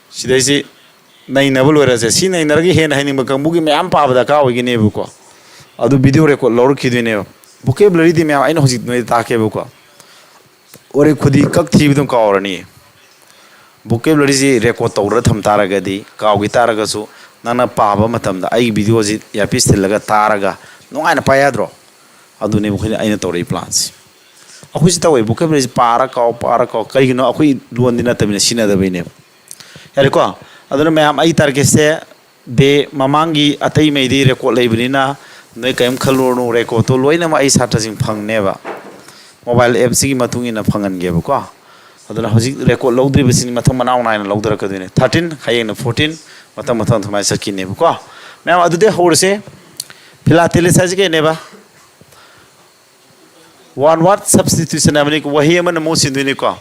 ꯁꯤꯗꯩꯁꯤ ꯅꯩꯅꯕ ꯂꯣꯏꯔꯁꯦ꯫ ꯁꯤ ꯅꯩꯅꯔꯒ ꯍꯦꯟꯅ ꯍꯩꯅꯤꯡꯕ ꯀꯥꯡꯕꯨꯒꯤ ꯃꯌꯥꯝ ꯄꯥꯕ ꯗꯔꯀꯥꯔ ꯑꯣꯏꯒꯅꯦꯕꯀꯣ꯫ ꯑꯗꯨ video record ꯂꯧꯔꯛꯈꯤꯗꯣꯏꯅꯦꯕ꯫ Vocabulary ꯗꯤ ꯃꯌꯥꯝ ꯑꯩꯅ ꯍꯧꯖꯤꯛ ꯅꯣꯏꯗ ꯇꯥꯛꯀꯦꯕꯀꯣ꯫ ꯋꯥꯔꯦ ꯈꯨꯗꯤ ꯀꯛ ꯊꯤꯕꯗꯨꯝ ꯀꯥꯎꯔꯅꯤ꯫ Vocabulary ꯁꯤ record ꯇꯧꯔ ꯊꯝ ꯇꯥꯔꯒꯗꯤ, ꯀꯥꯎꯈꯤ ꯇꯥꯔꯒꯁꯨ, ꯅꯪꯅ ꯄꯥꯕ ꯃꯇꯝꯗ ꯑꯩꯒꯤ video ꯁꯤ earpiece ꯊꯤꯜꯂꯒ ꯇꯥꯔꯒ ꯅꯨꯡꯉꯥꯏꯅ ꯄꯥ ꯌꯥꯗ꯭ꯔꯣ? ꯑꯗꯨꯅꯦꯕ ꯑꯩꯈꯣꯏꯅ, ꯑꯩꯅ ꯇꯧꯔꯛꯏ plan ꯁꯤ꯫ ꯑꯩꯈꯣꯏꯁꯨ ꯇꯧꯋꯦ, vocabulary ꯁꯤ ꯄꯥꯔ ꯀꯥꯎ, ꯄꯥꯔ ꯀꯥꯎ꯫ ꯀꯔꯤꯒꯤꯅꯣ? ꯑꯩꯈꯣꯏ ꯂꯣꯟꯗꯤ ꯅꯠꯇꯕꯅꯤꯅ ꯁꯤꯖꯤꯟꯅꯗꯕꯩꯅꯦꯕ꯫ ꯌꯥꯔꯦꯀꯣ? ꯑꯗꯨꯅ ꯃꯌꯥꯝ, ꯑꯩ target ꯁꯦ day, ꯃꯃꯥꯡꯒꯤ ꯑꯇꯩ ꯃꯩꯗꯤ record ꯂꯩꯕꯅꯤꯅ, ꯅꯣꯏ ꯀꯔꯤꯝ ꯈꯜꯂꯨꯔꯅꯨ, ꯔꯦꯀꯣꯔꯠꯇꯣ ꯂꯣꯏꯅꯃꯛ ꯑꯩ ꯁꯥꯇ꯭ꯔꯁꯤꯡ ꯐꯪꯅꯦꯕ꯫ ꯃꯣꯕꯥꯏꯜ ꯑꯦꯞꯁꯤꯒꯤ ꯃꯇꯨꯡ ꯏꯟꯅ ꯐꯪꯍꯟꯒꯦꯕꯀꯣ꯫ ꯑꯗꯨꯅ ꯍꯧꯖꯤꯛ ꯔꯦꯀꯣꯔꯠ ꯂꯧꯗ꯭ꯔꯤꯕꯁꯤꯡ ꯃꯊꯪ ꯃꯅꯥꯎ ꯅꯥꯏꯅ ꯂꯧꯗꯔꯛꯀꯗꯣꯏꯅꯦ꯫ ꯊꯥꯔꯇꯤꯟ, ꯍꯌꯦꯡꯅ ꯐꯣꯔꯇꯤꯟ, ꯃꯊꯪ ꯃꯊꯪ ꯑꯗꯨꯃꯥꯏꯅ ꯆꯠꯈꯤꯅꯦꯕꯀꯣ꯫ ꯃꯌꯥꯝ ꯑꯗꯨꯗꯤ ꯍꯧꯔꯁꯦ꯫ ꯐꯤꯂꯥꯇꯦꯂꯤꯁ ꯍꯥꯏꯁꯦ ꯀꯩꯅꯦꯕ? ꯋꯥꯟ ꯋꯥꯔꯗ ꯁꯕꯁꯇꯤꯇ꯭ꯌꯨꯁꯟ ꯍꯥꯏꯕꯅꯤ꯫ ꯋꯥꯍꯩ ꯑꯃꯅ ꯃꯍꯨꯠ ꯁꯤꯟꯗꯣꯏꯅꯤꯀꯣ꯫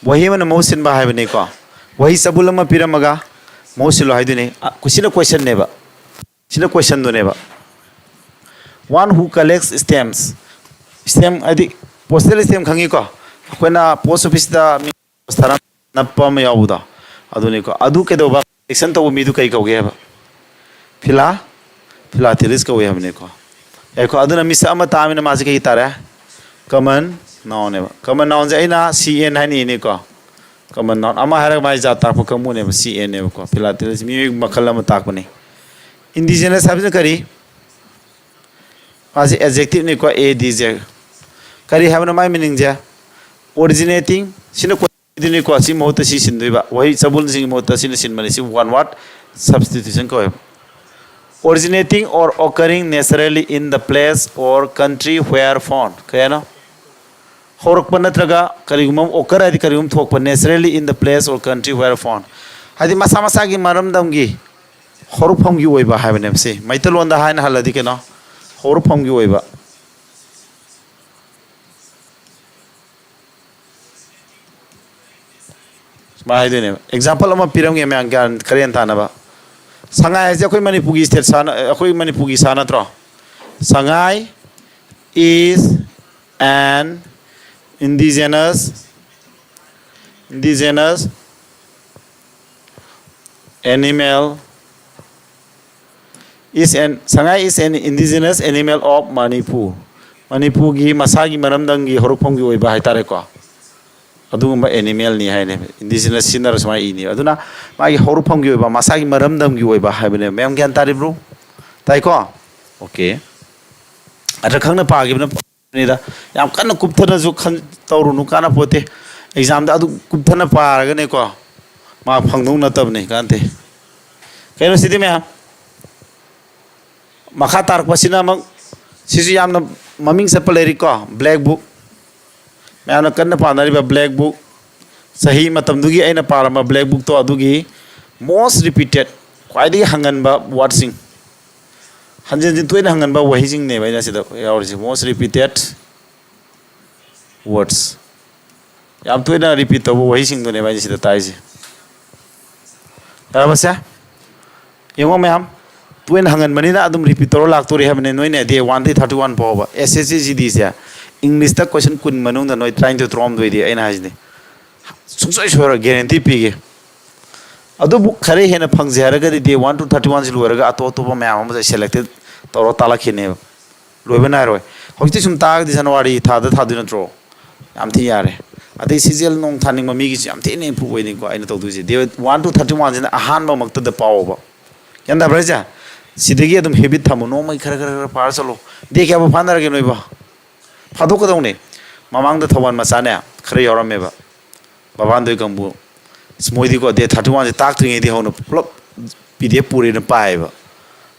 ꯋꯥꯍꯩ ꯑꯃꯅ ꯃꯍꯨꯠ ꯁꯤꯟꯕ ꯍꯥꯏꯕꯅꯤꯀꯣ꯫ ꯋꯥꯍꯩ ꯆꯕꯨꯜ ꯑꯃ ꯄꯤꯔꯝꯃꯒ ꯃꯍꯨꯠ ꯁꯤꯜꯂꯣ ꯍꯥꯏꯗꯣꯏꯅꯤ꯫ ꯑ, ꯁꯤꯅ ꯀꯣꯏꯁꯟꯅꯦꯕ꯫ ꯁꯤꯅ ꯀꯣꯏꯁꯟꯗꯨꯅꯦꯕ꯫ One who collects stamps. Stem ꯍꯥꯏꯗꯤ ꯄꯣꯁꯇꯦꯜ ꯁ꯭ꯇꯦꯝ ꯈꯪꯉꯤꯀꯣ? ꯑꯩꯈꯣꯏꯅ ꯄꯣꯁ ꯑꯣꯐꯤꯁꯇ ꯃꯤ ꯊꯥꯔ ꯅꯞꯄ ꯑꯃ ꯌꯥꯎꯕꯗꯣ, ꯑꯗꯨꯅꯤꯀꯣ꯫ ꯑꯗꯨ ꯀꯩꯗꯧꯕ, ꯀꯂꯦꯛꯁꯟ ꯇꯧꯕ ꯃꯤꯗꯨ ꯀꯩ ꯀꯧꯒꯦ ꯍꯥꯏꯕ? ꯐꯤꯂꯥ, ꯐꯤꯂꯥꯇꯦꯂꯤꯁ ꯀꯧꯋꯦ ꯍꯥꯏꯕꯅꯤꯀꯣ꯫ ꯌꯥꯏꯀꯣ? ꯑꯗꯨꯅ ꯃꯤꯁꯛ ꯑꯃ ꯇꯥꯕꯅꯤꯅ ꯃꯥꯁꯦ ꯀꯩ ꯇꯥꯔꯦ? ꯀꯃꯟ ꯅꯥꯎꯟꯅꯦꯕ꯫ ꯀꯃꯟ ꯅꯥꯎꯟꯁꯦ ꯑꯩꯅ ꯁꯤ ꯑꯦꯟ ꯍꯥꯏꯅ ꯏꯅꯤꯀꯣ꯫ ꯀꯃꯟ ꯅꯥꯎꯟ ꯑꯃ ꯍꯥꯏꯔꯒ ꯃꯥꯒꯤ ꯖꯥꯠ ꯇꯥꯛꯄ ꯀꯥꯡꯕꯨꯅꯦꯕ ꯁꯤ ꯑꯦꯟꯅꯦꯕꯀꯣ꯫ ꯐꯤꯂꯥꯇꯦꯂꯤꯁ ꯃꯤꯑꯣꯏ ꯃꯈꯜ ꯑꯃ ꯇꯥꯛꯄꯅꯤ꯫ ꯏꯟꯗꯤꯖꯤꯅꯁ ꯍꯥꯏꯕꯁꯤꯅ ꯀꯔꯤ? ꯃꯥꯁꯦ ꯑꯦꯗꯖꯦꯛꯇꯤꯚꯅꯤꯀꯣ, ꯑꯦ ꯗꯤ ꯖꯦ꯫ ꯀꯔꯤ ꯍꯥꯏꯕꯅꯣ ꯃꯥꯏ ꯃꯤꯅꯤꯡꯁꯦ? ꯑꯣꯔꯤꯖꯤꯅꯦꯇꯤꯡ, ꯁꯤꯅ ꯀꯣꯏꯗꯣꯏꯅꯤꯀꯣ, ꯁꯤ ꯃꯍꯨꯠꯇ ꯁꯤ ꯁꯤꯟꯗꯣꯏꯕ꯫ ꯋꯥꯍꯩ ꯆꯕꯨꯜꯁꯤꯡꯒꯤ ꯃꯍꯨꯠꯇ ꯁꯤꯅ ꯁꯤꯟꯕꯅꯤ꯫ ꯁꯤ ꯋꯥꯟ ꯋꯥꯔꯗ ꯁꯕꯁꯇꯤꯇ꯭ꯌꯨꯁꯟ ꯀꯧꯋꯦꯕ꯫ Originating or occurring naturally in the place or country where found꯫ ꯀꯩ ꯍꯥꯏꯅꯣ? ꯍꯧꯔꯛꯄ ꯅꯠꯇ꯭ꯔꯒ ꯀꯔꯤꯒꯨꯝꯕ ꯑꯃ ꯑꯣꯀꯔ ꯍꯥꯏꯗꯤ ꯀꯔꯤꯒꯨꯝꯕ ꯊꯣꯛꯄ, naturally in the place or country where found꯫ ꯍꯥꯏꯗꯤ ꯃꯁꯥ ꯃꯁꯥꯒꯤ ꯃꯔꯝꯗꯝꯒꯤ ꯍꯧꯔꯛꯐꯝꯒꯤ ꯑꯣꯏꯕ ꯍꯥꯏꯕꯅꯦꯕ ꯁꯤ꯫ ꯃꯩꯇꯩꯂꯣꯟꯗ ꯍꯥꯏꯅ ꯍꯜꯂꯗꯤ ꯀꯩꯅꯣ? ꯍꯧꯔꯛꯐꯝꯒꯤ ꯑꯣꯏꯕ꯫ ꯁꯨꯃꯥꯏꯅ ꯍꯥꯏꯗꯣꯏꯅꯦꯕ꯫ ꯑꯦꯛꯖꯥꯝꯄꯜ ꯑꯃ ꯄꯤꯔꯝꯒꯦ ꯃꯌꯥꯝ ꯒ꯭ꯌꯥꯟ ꯀꯔꯦꯟ ꯇꯥꯅꯕ꯫ ꯁꯉꯥꯏ ꯍꯥꯏꯁꯦ ꯑꯩꯈꯣꯏ ꯃꯅꯤꯄꯨꯔꯒꯤ ꯁ꯭ꯇꯦꯠ ꯁꯥ ꯅ-, ꯑꯩꯈꯣꯏ ꯃꯅꯤꯄꯨꯔꯒꯤ ꯁꯥ ꯅꯠꯇ꯭ꯔꯣ? Sangai is an indigenous, indigenous animal is an, Sangai is an indigenous animal of Manipur꯫ ꯃꯅꯤꯄꯨꯔꯒꯤ ꯃꯁꯥꯒꯤ ꯃꯔꯝꯗꯝꯒꯤ ꯍꯧꯔꯛꯐꯝꯒꯤ ꯑꯣꯏꯕ ꯍꯥꯏꯇꯥꯔꯦꯀꯣ꯫ ꯑꯗꯨꯒꯨꯝꯕ ꯑꯦꯅꯤꯃꯦꯜꯅꯤ ꯍꯥꯏꯅꯦꯕ꯫ ꯏꯟꯗꯤꯖꯤꯅꯁ ꯁꯤꯖꯤꯟꯅꯔ ꯁꯨꯃꯥꯏꯅ ꯏꯅꯦꯕ꯫ ꯑꯗꯨꯅ ꯃꯥꯒꯤ ꯍꯧꯔꯛꯐꯝꯒꯤ ꯑꯣꯏꯕ, ꯃꯁꯥꯒꯤ ꯃꯔꯝꯗꯝꯒꯤ ꯑꯣꯏꯕ ꯍꯥꯏꯕꯅꯦꯕ꯫ ꯃꯌꯥꯝ ꯒ꯭ꯌꯥꯟ ꯇꯥꯔꯤꯕ꯭ꯔꯣ? ꯇꯥꯏꯀꯣ? ꯑꯣꯀꯦ꯫ ꯑꯗ ꯈꯪꯅ ꯄꯥꯈꯤꯕꯅ ꯐꯕꯅꯤꯗ꯫ ꯌꯥꯝ ꯀꯟꯅ ꯀꯨꯞꯊꯅꯁꯨ ꯈꯟ-, ꯇꯧꯔꯨꯅꯨ, ꯀꯥꯟꯅꯄꯣꯠꯇꯦ꯫ ꯑꯦꯛꯖꯥꯝꯗ ꯑꯗꯨ ꯀꯨꯞꯊꯅ ꯄꯥꯔꯒꯅꯦꯀꯣ, ꯃꯥꯔꯛ ꯐꯪꯗꯧ ꯅꯠꯇꯕꯅꯤ, ꯀꯥꯟꯅꯗꯦ꯫ ꯀꯩꯅꯣ ꯁꯤꯗꯤ ꯃꯌꯥꯝ? ꯃꯈꯥ ꯇꯥꯔꯛꯄꯁꯤꯅ ꯑꯃꯨꯛ, ꯁꯤꯁꯨ ꯌꯥꯝꯅ ꯃꯃꯤꯡ ꯆꯠꯄ ꯂꯥꯏꯔꯤꯛꯀꯣ, Black Book꯫ ꯃꯌꯥꯝꯅ ꯀꯟꯅ ꯄꯥꯅꯔꯤꯕ Black Book꯫ ꯆꯍꯤ ꯃꯇꯝꯗꯨꯒꯤ ꯑꯩꯅ ꯄꯥꯔꯝꯕ Black Bookꯇꯣ ꯑꯗꯨꯒꯤ most repeated, ꯈ꯭ꯋꯥꯏꯗꯒꯤ ꯍꯪꯒꯟꯕ wordꯁꯤꯡ, ꯍꯟꯖꯤꯟ ꯍꯟꯖꯤꯟ ꯇꯣꯏꯅ ꯍꯪꯒꯟꯕ ꯋꯥꯍꯩꯁꯤꯡꯅꯦꯕ ꯑꯩꯅ ꯁꯤꯗ ꯌꯥꯎꯔꯤꯁꯦ, most repeated words꯫ ꯌꯥꯝ ꯇꯣꯏꯅ repeat ꯇꯧꯕ ꯋꯥꯍꯩꯁꯤꯡꯗꯨꯅꯦꯕ ꯑꯩꯅ ꯁꯤꯗ ꯇꯥꯛꯏꯁꯦ꯫ ꯌꯥꯔꯕꯁꯦ? ꯌꯦꯡꯉꯣ ꯃꯌꯥꯝ, ꯇꯣꯏꯅ ꯍꯪꯒꯟꯕꯅꯤꯅ ꯑꯗꯨꯝ repeat ꯇꯧꯔ ꯂꯥꯛꯇꯣꯔꯤ ꯍꯥꯏꯕꯅꯦ꯫ ꯅꯣꯏꯅ day one ꯗꯒꯤ thirty one ꯐꯥꯎꯕ S S C G Dꯁꯦ Englishꯇ question ꯀꯨꯟ ꯃꯅꯨꯡꯗ ꯅꯣꯏ ꯇꯔꯥꯅꯤꯊꯣꯏ ꯇꯔꯥꯍꯨꯝꯗꯣꯏꯗꯤ ꯑꯩꯅ ꯍꯥꯏꯁꯤꯅꯦ, ꯁꯨꯡꯁꯣꯏ ꯁꯣꯏꯔꯣꯏ, guarantee ꯄꯤꯒꯦ꯫ ꯑꯗꯨꯕꯨ ꯈꯔ ꯍꯦꯟꯅ ꯐꯪꯖꯩ ꯍꯥꯏꯔꯒꯗꯤ day one to thirty oneꯁꯤ ꯂꯣꯏꯔꯒ ꯑꯇꯣꯞ ꯑꯇꯣꯞꯄ ꯃꯌꯥꯝ ꯑꯃꯁꯨ selected ꯇꯧꯔ ꯇꯥꯛꯂꯛꯈꯤꯅꯦꯕ꯫ ꯂꯣꯏꯕ ꯅꯥꯏꯔꯣꯏ꯫ ꯍꯧꯖꯤꯛꯇꯤ ꯁꯨꯝ ꯇꯥꯛꯑꯒꯗꯤ January ꯊꯥꯗ ꯊꯥꯗꯣꯏ ꯅꯠꯇ꯭ꯔꯣ? ꯌꯥꯝ ꯊꯤ ꯌꯥꯔꯦ꯫ ꯑꯗꯩ ꯁꯤꯖꯦꯜ ꯅꯣꯡ ꯊꯥꯅꯤꯡꯕ ꯃꯤꯒꯤꯁꯨ ꯌꯥꯝ ꯊꯤꯅ improve ꯑꯣꯏꯅꯤꯀꯣ ꯑꯩꯅ ꯇꯧꯗꯣꯏꯁꯦ꯫ Day one to thirty oneꯁꯤꯅ ꯑꯍꯥꯟꯕꯃꯛꯇꯗ ꯄꯥꯎꯑꯣꯕ꯫ ꯒ꯭ꯌꯥꯟ ꯇꯥꯕ꯭ꯔꯥ ꯍꯥꯏꯁꯦ? ꯁꯤꯗꯒꯤ ꯑꯗꯨꯝ habit ꯊꯝꯃꯨ꯫ ꯅꯣꯡꯃꯒꯤ ꯈꯔ ꯈꯔ ꯈꯔ ꯄꯥꯔ ꯆꯠꯂꯣ꯫ Day ꯀꯌꯥꯕꯨ ꯐꯥꯅꯔꯒꯦ ꯅꯣꯏꯕꯣ? ꯐꯥꯗꯣꯛꯀꯗꯧꯅꯦ꯫ ꯃꯃꯥꯡꯗ ꯊꯧꯕꯥꯜ ꯃꯆꯥꯅꯦ ꯈꯔ ꯌꯥꯎꯔꯝꯃꯦꯕ, ꯕꯕꯥꯟꯗꯣꯏ ꯀꯥꯡꯕꯨ꯫ ꯑꯁ, ꯃꯣꯏꯗꯤꯀꯣ, day thirty oneꯁꯦ ꯇꯥꯛꯇ꯭ꯔꯤꯉꯩꯗꯤ ꯍꯧꯅ ꯄꯨꯂꯞ P D F ꯄꯨꯔꯦꯅ ꯄꯥꯏꯌꯦꯕ꯫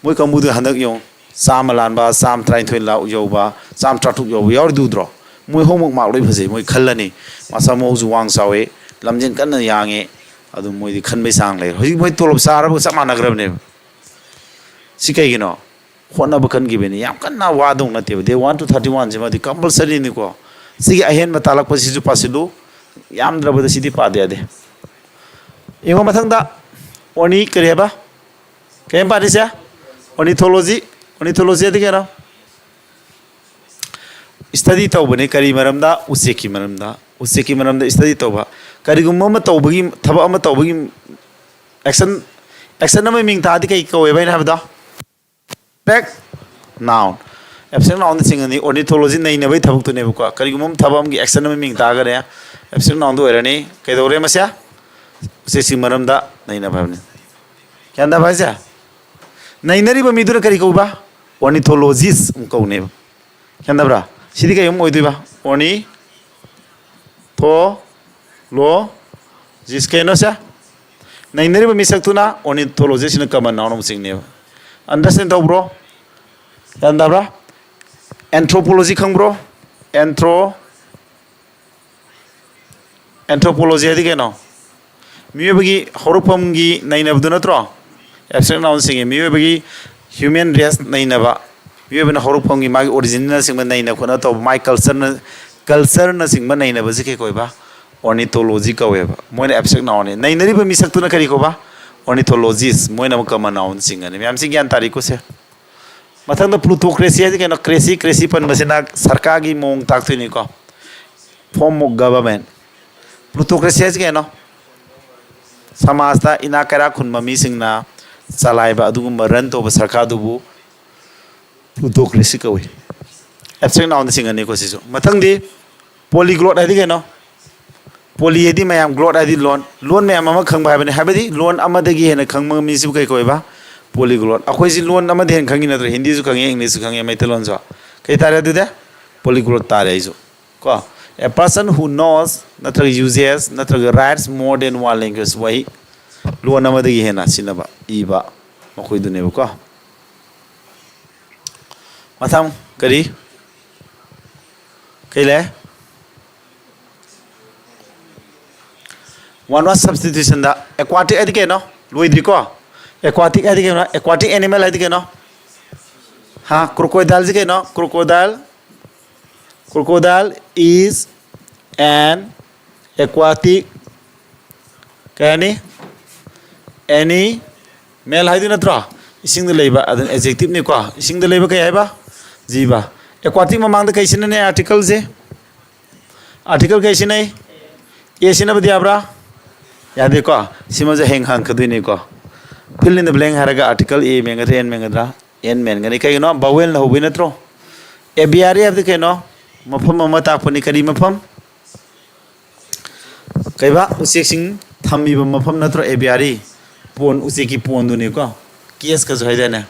ꯃꯣꯏ ꯀꯥꯡꯕꯨꯗꯨ ꯍꯟꯗꯛ ꯌꯦꯡꯉꯨ, ꯆꯥꯝꯃ ꯂꯥꯟꯕ, ꯆꯥꯝꯃ ꯇꯔꯥꯅꯤꯊꯣꯏ ꯂꯥ-, ꯌꯧꯕ, ꯆꯥꯝꯃ ꯇꯔꯥꯇꯔꯨꯛ ꯌꯧꯕ ꯌꯥꯎꯔꯤꯗꯨ ꯎꯗ꯭ꯔꯣ? ꯃꯣꯏ homework mark ꯂꯣꯏ ꯐꯖꯩ, ꯃꯣꯏ ꯈꯜꯂꯅꯤ꯫ ꯃꯁꯥ ꯃꯎꯁꯨ ꯋꯥꯡ ꯆꯥꯎꯋꯦ, ꯂꯝꯖꯦꯟ ꯀꯟꯅ ꯌꯥꯡꯉꯦ, ꯑꯗꯨ ꯃꯣꯏꯗꯤ ꯈꯟꯕꯩ ꯆꯥꯡ ꯂꯩꯔꯦ꯫ ꯍꯧꯖꯤꯛ ꯃꯣꯏ ꯇꯣꯂꯣꯞ ꯆꯥꯔꯕꯒ ꯆꯞ ꯃꯥꯟꯅꯈ꯭ꯔꯕꯅꯦꯕ꯫ ꯁꯤ ꯀꯩꯒꯤꯅꯣ? ꯍꯣꯠꯅꯕ ꯀꯟꯈꯤꯕꯅꯤ꯫ ꯌꯥꯝ ꯀꯟꯅ ꯋꯥꯗꯧ ꯅꯠꯇꯦꯕ꯫ Day one to thirty oneꯁꯤꯃꯗꯤ compulsoryꯅꯤꯀꯣ꯫ ꯁꯤꯒꯤ ꯑꯍꯦꯟꯕ ꯇꯥꯛꯂꯛꯄꯁꯤꯁꯨ ꯄꯥꯁꯤꯜꯂꯨ꯫ ꯌꯥꯝꯗ꯭ꯔꯕꯗ ꯁꯤꯗꯤ ꯄꯥꯗ ꯌꯥꯗꯦ꯫ ꯌꯦꯡꯉꯣ ꯃꯊꯪꯗ, orni-, ꯀꯔꯤ ꯍꯥꯏꯕ? ꯀꯔꯤ ꯍꯥꯏꯕ ꯄꯥꯔꯤꯁꯦ? Ornithology꯫ Ornithologyꯗꯤ ꯀꯩꯅꯣ? Study ꯇꯧꯕꯅꯤ꯫ ꯀꯔꯤ ꯃꯔꯝꯗ? ꯎꯆꯦꯛꯀꯤ ꯃꯔꯝꯗ꯫ ꯎꯆꯦꯛꯀꯤ ꯃꯔꯝꯗ study ꯇꯧꯕ꯫ ꯀꯔꯤꯒꯨꯝꯕ ꯑꯃ ꯇꯧꯕꯒꯤ, ꯊꯕꯛ ꯑꯃ ꯇꯧꯕꯒꯤ action, action ꯑꯃꯒꯤ ꯃꯤꯡ ꯇꯥꯗꯤ ꯀꯩ ꯀꯧꯋꯦꯕ ꯑꯩꯅ ꯍꯥꯏꯕꯗꯣ? Abstract noun꯫ Abstract nounꯗ ꯆꯤꯡꯉꯅꯤ꯫ Ornithology ꯅꯩꯅꯕꯒꯤ ꯊꯕꯛꯇꯨꯅꯦꯕꯀꯣ꯫ ꯀꯔꯤꯒꯨꯝꯕ ꯑꯃ ꯊꯕꯛ ꯑꯃꯒꯤ action ꯑꯃꯒꯤ ꯃꯤꯡ ꯇꯥꯔꯒꯅꯦ, abstract nounꯗ ꯑꯣꯏꯔꯅꯤ꯫ ꯀꯩꯗꯧꯔꯦ ꯃꯁꯦ? ꯎꯆꯦꯛꯁꯤꯡ ꯃꯔꯝꯗ ꯅꯩꯅꯕ ꯍꯥꯏꯕꯅꯤ꯫ ꯒ꯭ꯌꯥꯟ ꯇꯥꯕ ꯍꯥꯏꯁꯦ? ꯅꯩꯅꯔꯤꯕ ꯃꯤꯗꯨꯅ ꯀꯔꯤ ꯀꯧꯕ? Ornithologist ꯑꯃꯨꯛ ꯀꯧꯅꯦꯕ꯫ ꯒ꯭ꯌꯥꯟ ꯇꯥꯕ꯭ꯔꯥ? ꯁꯤꯗꯤ ꯀꯩ ꯑꯃꯨꯛ ꯑꯣꯏꯗꯣꯏꯕ? Ornithologist ꯀꯩꯅꯣꯁꯦ? ꯅꯩꯅꯔꯤꯕ ꯃꯤꯁꯛꯇꯨꯅ ornithologistꯁꯤꯅ common noun ꯑꯃ ꯆꯤꯡꯅꯦꯕ꯫ Understand ꯇꯧꯕ꯭ꯔꯣ? ꯒ꯭ꯌꯥꯟ ꯇꯥꯕ꯭ꯔꯥ? Anthropology ꯈꯪꯕ꯭ꯔꯣ? Anthro Anthropology ꯍꯥꯏꯗꯤ ꯀꯩꯅꯣ? ꯃꯤꯑꯣꯏꯕꯒꯤ ꯍꯧꯔꯛꯐꯝꯒꯤ ꯅꯩꯅꯕꯗꯨ ꯅꯠꯇ꯭ꯔꯣ? Abstract noun ꯁꯤꯡꯒꯤ ꯃꯤꯑꯣꯏꯕꯒꯤ human race ꯅꯩꯅꯕ, ꯃꯤꯑꯣꯏꯕꯅ ꯍꯧꯔꯛꯐꯝꯒꯤ ꯃꯥꯒꯤ originꯅꯆꯤꯡꯕ ꯅꯩꯅ ꯈꯣꯠꯅ ꯇꯧꯕ, ꯃꯥꯒꯤ cultureꯅ, cultureꯅꯆꯤꯡꯕ ꯅꯩꯅꯕꯁꯤ ꯀꯩ ꯀꯧꯋꯦꯕ? Ornithology ꯀꯧꯋꯦꯕ꯫ ꯃꯣꯏꯅ abstract nounꯅꯤ꯫ ꯅꯩꯅꯔꯤꯕ ꯃꯤꯁꯛꯇꯨꯅ ꯀꯔꯤ ꯀꯧꯕ? Ornithologist꯫ ꯃꯣꯏꯅ ꯑꯃꯨꯛ common noun ꯆꯤꯡꯒꯅꯤ꯫ ꯃꯌꯥꯝꯁꯤ ꯒ꯭ꯌꯥꯟ ꯇꯥꯔꯤꯀꯣ ꯁꯦ? ꯃꯊꯪꯗ plutocracy ꯍꯥꯏꯁꯤ ꯀꯩꯅꯣ? Cracy, cracy ꯄꯟꯕꯁꯤꯅ ꯁꯔꯀꯥꯔꯒꯤ ꯃꯑꯣꯡ ꯇꯥꯛꯇꯣꯏꯅꯤꯀꯣ꯫ Form of government꯫ Plutocracy ꯍꯥꯏꯁꯤ ꯀꯩꯅꯣ? ꯁꯃꯥꯖꯇ ꯏꯅꯥꯛ ꯀꯩꯔꯥꯛ ꯈꯨꯟꯕ ꯃꯤꯁꯤꯡꯅ ꯆꯂꯥꯏꯕ ꯑꯗꯨꯒꯨꯝꯕ run ꯇꯧꯕ ꯁꯔꯀꯥꯔꯗꯨꯕꯨ plutocracy ꯀꯧꯏ꯫ Abstract nounꯗ ꯆꯤꯡꯒꯅꯤꯀꯣ ꯁꯤꯁꯨ꯫ ꯃꯊꯪꯗꯤ polyglot ꯍꯥꯏꯗꯤ ꯀꯩꯅꯣ? Poly ꯍꯥꯏꯗꯤ ꯃꯌꯥꯝ, glot ꯍꯥꯏꯗꯤ ꯂꯣꯟ꯫ ꯂꯣꯟ ꯃꯌꯥꯝ ꯑꯃ ꯈꯪꯕ ꯍꯥꯏꯕꯅꯤ꯫ ꯍꯥꯏꯕꯗꯤ ꯂꯣꯟ ꯑꯃꯗꯒꯤ ꯍꯦꯟꯅ ꯈꯪꯕ ꯃꯤꯁꯤꯕꯨ ꯀꯩ ꯀꯧꯋꯦꯕ? Polyglot꯫ ꯑꯩꯈꯣꯏꯁꯤ ꯂꯣꯟ ꯑꯃꯗꯒꯤ ꯍꯦꯟꯅ ꯈꯪꯉꯤ ꯅꯠꯇ꯭ꯔꯣ? ꯍꯤꯟꯗꯤꯁꯨ ꯈꯪꯉꯤ, Englishꯁꯨ ꯈꯪꯉꯤ, ꯃꯩꯇꯩꯂꯣꯟꯁꯨ꯫ ꯀꯩ ꯇꯥꯔꯦ ꯑꯗꯨꯗꯤ? Polyglot ꯇꯥꯔꯦ ꯑꯩꯁꯨ꯫ ꯀꯣ? A person who knows ꯅꯠꯇ꯭ꯔꯒ uses ꯅꯠꯇ꯭ꯔꯒ writes more than one language꯫ ꯋꯥꯍꯩ ꯂꯣꯟ ꯑꯃꯗꯒꯤ ꯍꯦꯟꯅ ꯁꯤꯖꯤꯟꯅꯕ, ꯏꯕ, ꯃꯈꯣꯏꯗꯨꯅꯦꯕꯀꯣ꯫ ꯃꯊꯪ ꯀꯔꯤ? ꯀꯩ ꯂꯩ? One word substitutionꯗ aquatic ꯍꯥꯏꯗꯤ ꯀꯩꯅꯣ? ꯂꯣꯏꯗ꯭ꯔꯤꯀꯣ? Aquatic ꯍꯥꯏꯗꯤ ꯀꯩꯅꯣ? Aquatic animal ꯍꯥꯏꯗꯤ ꯀꯩꯅꯣ? ꯍꯥ? Crocodileꯁꯤ ꯀꯩꯅꯣ? Crocodile, crocodile is an aquatic, ꯀꯩ ꯍꯥꯏꯅꯤ? Animal ꯍꯥꯏꯗꯣꯏ ꯅꯠꯇ꯭ꯔꯣ? ꯏꯁꯤꯡꯗ ꯂꯩꯕ, ꯑꯗꯨꯅ adjectiveꯅꯤꯀꯣ꯫ ꯏꯁꯤꯡꯗ ꯂꯩꯕ ꯀꯩ ꯍꯥꯏꯕ? ꯖꯤꯕ꯫ Aquatic ꯃꯃꯥꯡꯗ ꯀꯩ ꯁꯤꯖꯤꯟꯅꯅꯤ? Articleꯁꯦ? Article ꯀꯩ ꯁꯤꯖꯤꯟꯅꯩ? A ꯁꯤꯖꯤꯟꯅꯕꯗꯤ ꯌꯥꯕ꯭ꯔꯥ? ꯌꯥꯗꯦꯀꯣ꯫ ꯁꯤꯃꯁꯨ ꯍꯌꯦꯡ ꯍꯪꯉꯛꯀꯗꯣꯏꯅꯤꯀꯣ꯫ Fill in the blank ꯍꯥꯏꯔꯒ article A ꯃꯦꯟꯒꯗ꯭ꯔꯥ, N ꯃꯦꯟꯒꯗ꯭ꯔꯥ? N ꯃꯦꯟꯒꯅꯤ꯫ ꯀꯩꯒꯤꯅꯣ? Vowelꯅ ꯍꯧꯕꯩ ꯅꯠꯇ꯭ꯔꯣ? Aviary ꯍꯥꯏꯕꯗꯤ ꯀꯩꯅꯣ? ꯃꯐꯝ ꯑꯃ ꯇꯥꯛꯄꯅꯤ꯫ ꯀꯔꯤ ꯃꯐꯝ? ꯀꯩꯕ? ꯎꯆꯦꯛꯁꯤꯡ ꯊꯝꯃꯤꯕ ꯃꯐꯝ ꯅꯠꯇ꯭ꯔꯣ aviary? ꯄꯣꯟ, ꯎꯆꯦꯛꯀꯤ ꯄꯣꯟꯗꯨꯅꯤꯀꯣ꯫ Cageꯀꯁꯨ ꯍꯥꯏꯗꯥꯏꯅꯦ?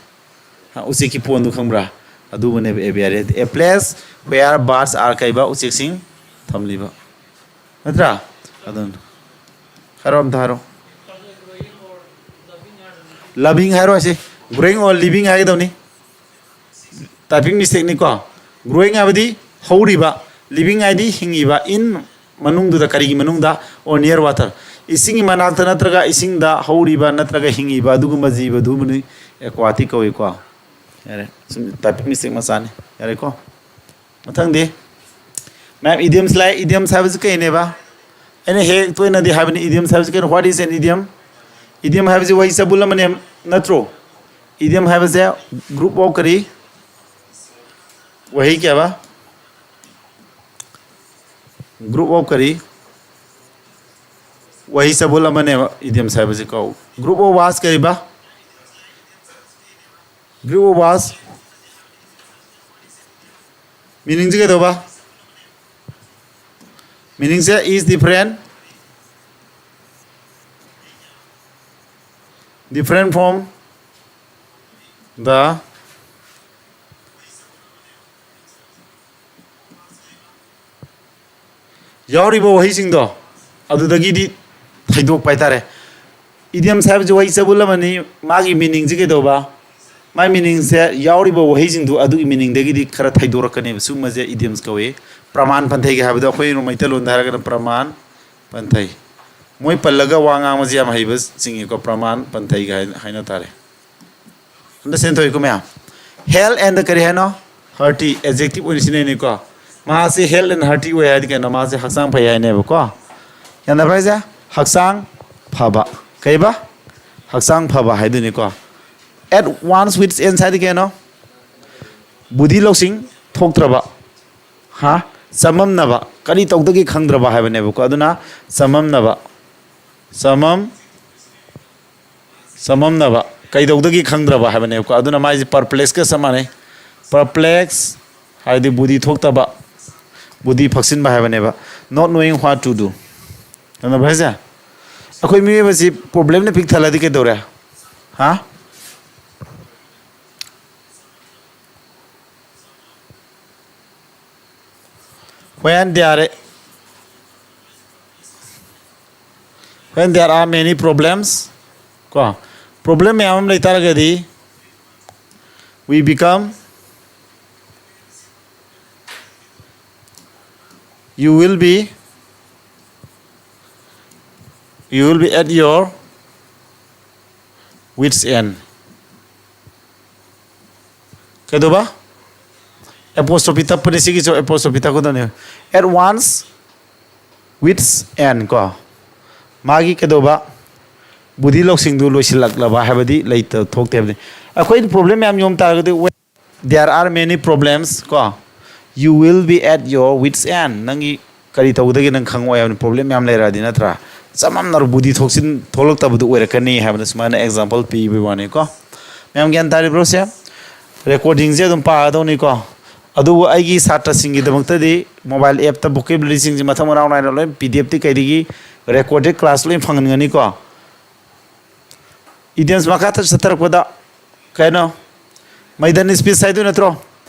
ꯍꯥ, ꯎꯆꯦꯛꯀꯤ ꯄꯣꯟꯗꯨ ꯈꯪꯕ꯭ꯔꯥ? ꯑꯗꯨꯕꯨꯅꯦꯕ aviary ꯍꯥꯏꯗꯤ꯫ A place where birds are, ꯀꯩꯕ? ꯎꯆꯦꯛꯁꯤꯡ ꯊꯝꯂꯤꯕ꯫ ꯅꯠꯇ꯭ꯔꯥ? ꯑꯗꯨꯅ꯫ ꯍꯥꯏꯔꯣ, ꯑꯝꯇ ꯍꯥꯏꯔꯣ꯫ Loving ꯍꯥꯏꯔꯣ ꯍꯥꯏꯁꯦ꯫ Growing or living ꯍꯥꯏꯒꯗꯧꯅꯤ꯫ Typing mistake ꯅꯤꯀꯣ꯫ Growing ꯍꯥꯏꯕꯗꯤ ꯍꯧꯔꯤꯕ, living ꯍꯥꯏꯗꯤ ꯍꯤꯡꯉꯤꯕ, in ꯃꯅꯨꯡꯗꯨꯗ, ꯀꯔꯤꯒꯤ ꯃꯅꯨꯡꯗ? Or near water, ꯏꯁꯤꯡꯒꯤ ꯃꯅꯥꯛꯇ ꯅꯠꯇ꯭ꯔꯒ ꯏꯁꯤꯡꯗ ꯍꯧꯔꯤꯕ ꯅꯠꯇ꯭ꯔꯒ ꯍꯤꯡꯉꯤꯕ ꯑꯗꯨꯒꯨꯝꯕ ꯖꯤꯕꯗꯨꯕꯨꯅꯤ aquatic ꯀꯧꯏꯀꯣ꯫ ꯌꯥꯔꯦ, ꯁꯨꯝ typing mistake ꯃꯆꯥꯅꯤ꯫ ꯌꯥꯔꯦꯀꯣ? ꯃꯊꯪꯗꯤ ꯃꯌꯥꯝ idioms ꯂꯥꯛꯑꯦ꯫ Idioms ꯍꯥꯏꯕꯁꯤ ꯀꯩꯅꯦꯕ? ꯑꯩꯅ ꯍꯦꯛ ꯇꯣꯏꯅꯗꯤ ꯍꯥꯏꯕꯅꯤ, idioms ꯍꯥꯏꯕꯁꯤ ꯀꯩꯅꯣ? What is an idiom? Idiom ꯍꯥꯏꯕꯁꯤ ꯋꯥꯍꯩ ꯆꯕꯨꯜ ꯑꯃꯅꯦ, ꯅꯠꯇ꯭ꯔꯣ? Idiom ꯍꯥꯏꯕꯁꯦ group of ꯀꯔꯤ? ꯋꯥꯍꯩ ꯀꯌꯥꯕ? Group of ꯀꯔꯤ? ꯋꯥꯍꯩ ꯆꯕꯨꯜ ꯑꯃꯅꯦꯕ idioms ꯍꯥꯏꯕꯁꯤ ꯀꯣ꯫ Group of words ꯀꯔꯤꯕ? Group of words meaningꯁꯤ ꯀꯩꯗꯧꯕ? Meaningꯁꯦ is different, different from the ꯌꯥꯎꯔꯤꯕ ꯋꯥꯍꯩꯁꯤꯡꯗꯣ ꯑꯗꯨꯗꯒꯤꯗꯤ ꯊꯩꯗꯣꯛꯄ ꯍꯥꯏꯇꯥꯔꯦ꯫ Idioms ꯍꯥꯏꯕꯁꯤ ꯋꯥꯍꯩ ꯆꯕꯨꯜ ꯑꯃꯅꯤ꯫ ꯃꯥꯒꯤ meaningꯁꯤ ꯀꯩꯗꯧꯕ? ꯃꯥꯒꯤ meaningꯁꯦ ꯌꯥꯎꯔꯤꯕ ꯋꯥꯍꯩꯁꯤꯡꯗꯨ ꯑꯗꯨꯒꯤ meaningꯗꯒꯤꯗꯤ ꯈꯔ ꯊꯩꯗꯣꯔꯛꯀꯅꯦꯕ꯫ ꯁꯤꯒꯨꯝꯕꯁꯦ idioms ꯀꯧꯏ꯫ ꯄ꯭ꯔꯃꯥꯟ ꯄꯟꯊꯩꯒ ꯍꯥꯏꯕꯗꯣ ꯑꯩꯈꯣꯏ ꯃꯩꯇꯩꯂꯣꯟꯗ ꯍꯥꯏꯔꯒꯅ ꯄ꯭ꯔꯃꯥꯟ ꯄꯟꯊꯩ꯫ ꯃꯣꯏ ꯄꯜꯂꯒ ꯋꯥ ꯉꯥꯡꯕꯁꯦ ꯌꯥꯝ ꯍꯩꯕ ꯆꯤꯡꯉꯤꯀꯣ, ꯄ꯭ꯔꯃꯥꯟ ꯄꯟꯊꯩꯒ ꯍꯥꯏꯅ, ꯍꯥꯏꯅ ꯇꯥꯔꯦ꯫ Understand ꯇꯧꯏꯀꯣ ꯃꯌꯥꯝ? Hell and ꯀꯔꯤ ꯍꯥꯏꯅꯣ? Hearty adjective ꯑꯣꯏꯅ ꯁꯤꯖꯤꯟꯅꯩꯅꯤꯀꯣ꯫ ꯃꯍꯥꯛꯁꯦ health and hearty ꯑꯣꯏ ꯍꯥꯏꯗꯤ ꯀꯩꯅꯣ? ꯃꯍꯥꯛꯁꯦ ꯍꯛꯆꯥꯡ ꯐꯩ ꯍꯥꯏꯅꯦꯕꯀꯣ꯫ ꯒ꯭ꯌꯥꯟ ꯇꯥꯕ꯭ꯔꯥ ꯍꯥꯏꯁꯦ? ꯍꯛꯆꯥꯡ ꯐꯕ꯫ ꯀꯩꯕ? ꯍꯛꯆꯥꯡ ꯐꯕ ꯍꯥꯏꯗꯣꯏꯅꯤꯀꯣ꯫ At one's wit's end ꯍꯥꯏꯗꯤ ꯀꯩꯅꯣ? ꯕꯨꯙꯤ ꯂꯧꯁꯤꯡ ꯊꯣꯛꯇ꯭ꯔꯕ꯫ ꯍꯥ? ꯆꯃꯝꯅꯕ꯫ ꯀꯔꯤ ꯇꯧꯗꯒꯦ ꯈꯪꯗ꯭ꯔꯕ ꯍꯥꯏꯕꯅꯦꯕꯀꯣ꯫ ꯑꯗꯨꯅ ꯆꯃꯝꯅꯕ꯫ ꯆꯃꯝ ꯆꯃꯝꯅꯕ, ꯀꯩꯗꯧꯗꯒꯦ ꯈꯪꯗ꯭ꯔꯕ ꯍꯥꯏꯕꯅꯦꯕꯀꯣ꯫ ꯑꯗꯨꯅ ꯃꯥꯏꯁꯦ perplexꯀ ꯆꯞ ꯃꯥꯟꯅꯩ꯫ Perplex ꯍꯥꯏꯗꯤ ꯕꯨꯙꯤ ꯊꯣꯛꯇꯕ, ꯕꯨꯙꯤ ꯐꯛꯆꯤꯟꯕ ꯍꯥꯏꯕꯅꯦꯕ, not knowing what to do꯫ ꯈꯪꯉꯕ꯭ꯔꯥ ꯍꯥꯏꯁꯦ? ꯑꯩꯈꯣꯏ ꯃꯤꯑꯣꯏꯕꯁꯤ problemꯅ ꯄꯤꯛ ꯊꯜꯂꯗꯤ ꯀꯩꯗꯧꯔꯦ? ꯍꯥ? When there, when there are many problems, ꯀꯣ, problem ꯃꯌꯥꯝ ꯑꯃ ꯂꯩ ꯇꯥꯔꯒꯗꯤ, we become You will be, you will be at your wit's end. ꯀꯩꯗꯧꯕ? Apostrophe ꯇꯞꯄꯅꯤ, ꯁꯤꯒꯤꯁꯨ apostrophe ꯇꯞꯀꯗꯕꯅꯤ꯫ At one's wit's end ꯀꯣ, ꯃꯥꯒꯤ ꯀꯩꯗꯧꯕ? ꯕꯨꯙꯤ ꯂꯧꯁꯤꯡꯗꯨ ꯂꯣꯏꯁꯤꯜꯂꯛꯂꯕ ꯍꯥꯏꯕꯗꯤ ꯂꯩꯇ ꯊꯣꯛꯇꯦ ꯍꯥꯏꯕꯅꯤ꯫ ꯑꯩꯈꯣꯏ problem ꯃꯌꯥꯝ ꯌꯣꯝ ꯇꯥꯔꯒꯗꯤ, there are many problems ꯀꯣ, you will be at your wit's end, ꯅꯪꯒꯤ ꯀꯔꯤ ꯇꯧꯒꯗꯒꯦ ꯅꯪ ꯈꯪꯉꯛꯑꯣꯏ ꯍꯥꯏꯕꯅꯤ꯫ Problem ꯃꯌꯥꯝ ꯂꯩꯔꯛꯑꯗꯤ, ꯅꯠꯇ꯭ꯔꯥ? ꯆꯃꯝꯅꯔ ꯕꯨꯙꯤ ꯊꯣꯛꯆꯤꯟ ꯊꯣꯛꯂꯛꯇꯕꯗꯨ ꯑꯣꯏꯔꯛꯀꯅꯤ ꯍꯥꯏꯕꯅ ꯁꯨꯃꯥꯏꯅ example ꯄꯤꯕꯒꯤ ꯋꯥꯅꯤꯀꯣ꯫ ꯃꯌꯥꯝ ꯒ꯭ꯌꯥꯟ ꯇꯥꯔꯤꯕ꯭ꯔꯣ ꯁꯦ? Recordingꯁꯦ ꯑꯗꯨꯝ ꯄꯥꯒꯗꯧꯅꯤꯀꯣ꯫ ꯑꯗꯨꯕꯨ ꯑꯩꯒꯤ ꯁꯥꯇ꯭ꯔꯁꯤꯡꯒꯤꯗꯃꯛꯇꯗꯤ mobile appꯇ vocabularyꯁꯤꯡꯁꯦ ꯃꯊꯪ ꯃꯅꯥꯎ ꯅꯥꯏꯅ ꯂꯣꯏ PDFꯇꯤ ꯀꯩꯗꯒꯤ recorded class ꯂꯣꯏ ꯐꯪꯍꯟꯒꯅꯤꯀꯣ꯫ Idioms ꯃꯈꯥ ꯆꯠꯊꯔꯛꯄꯗ ꯀꯩꯅꯣ? Maiden speech ꯍꯥꯏꯗꯣꯏ ꯅꯠꯇ꯭ꯔꯣ?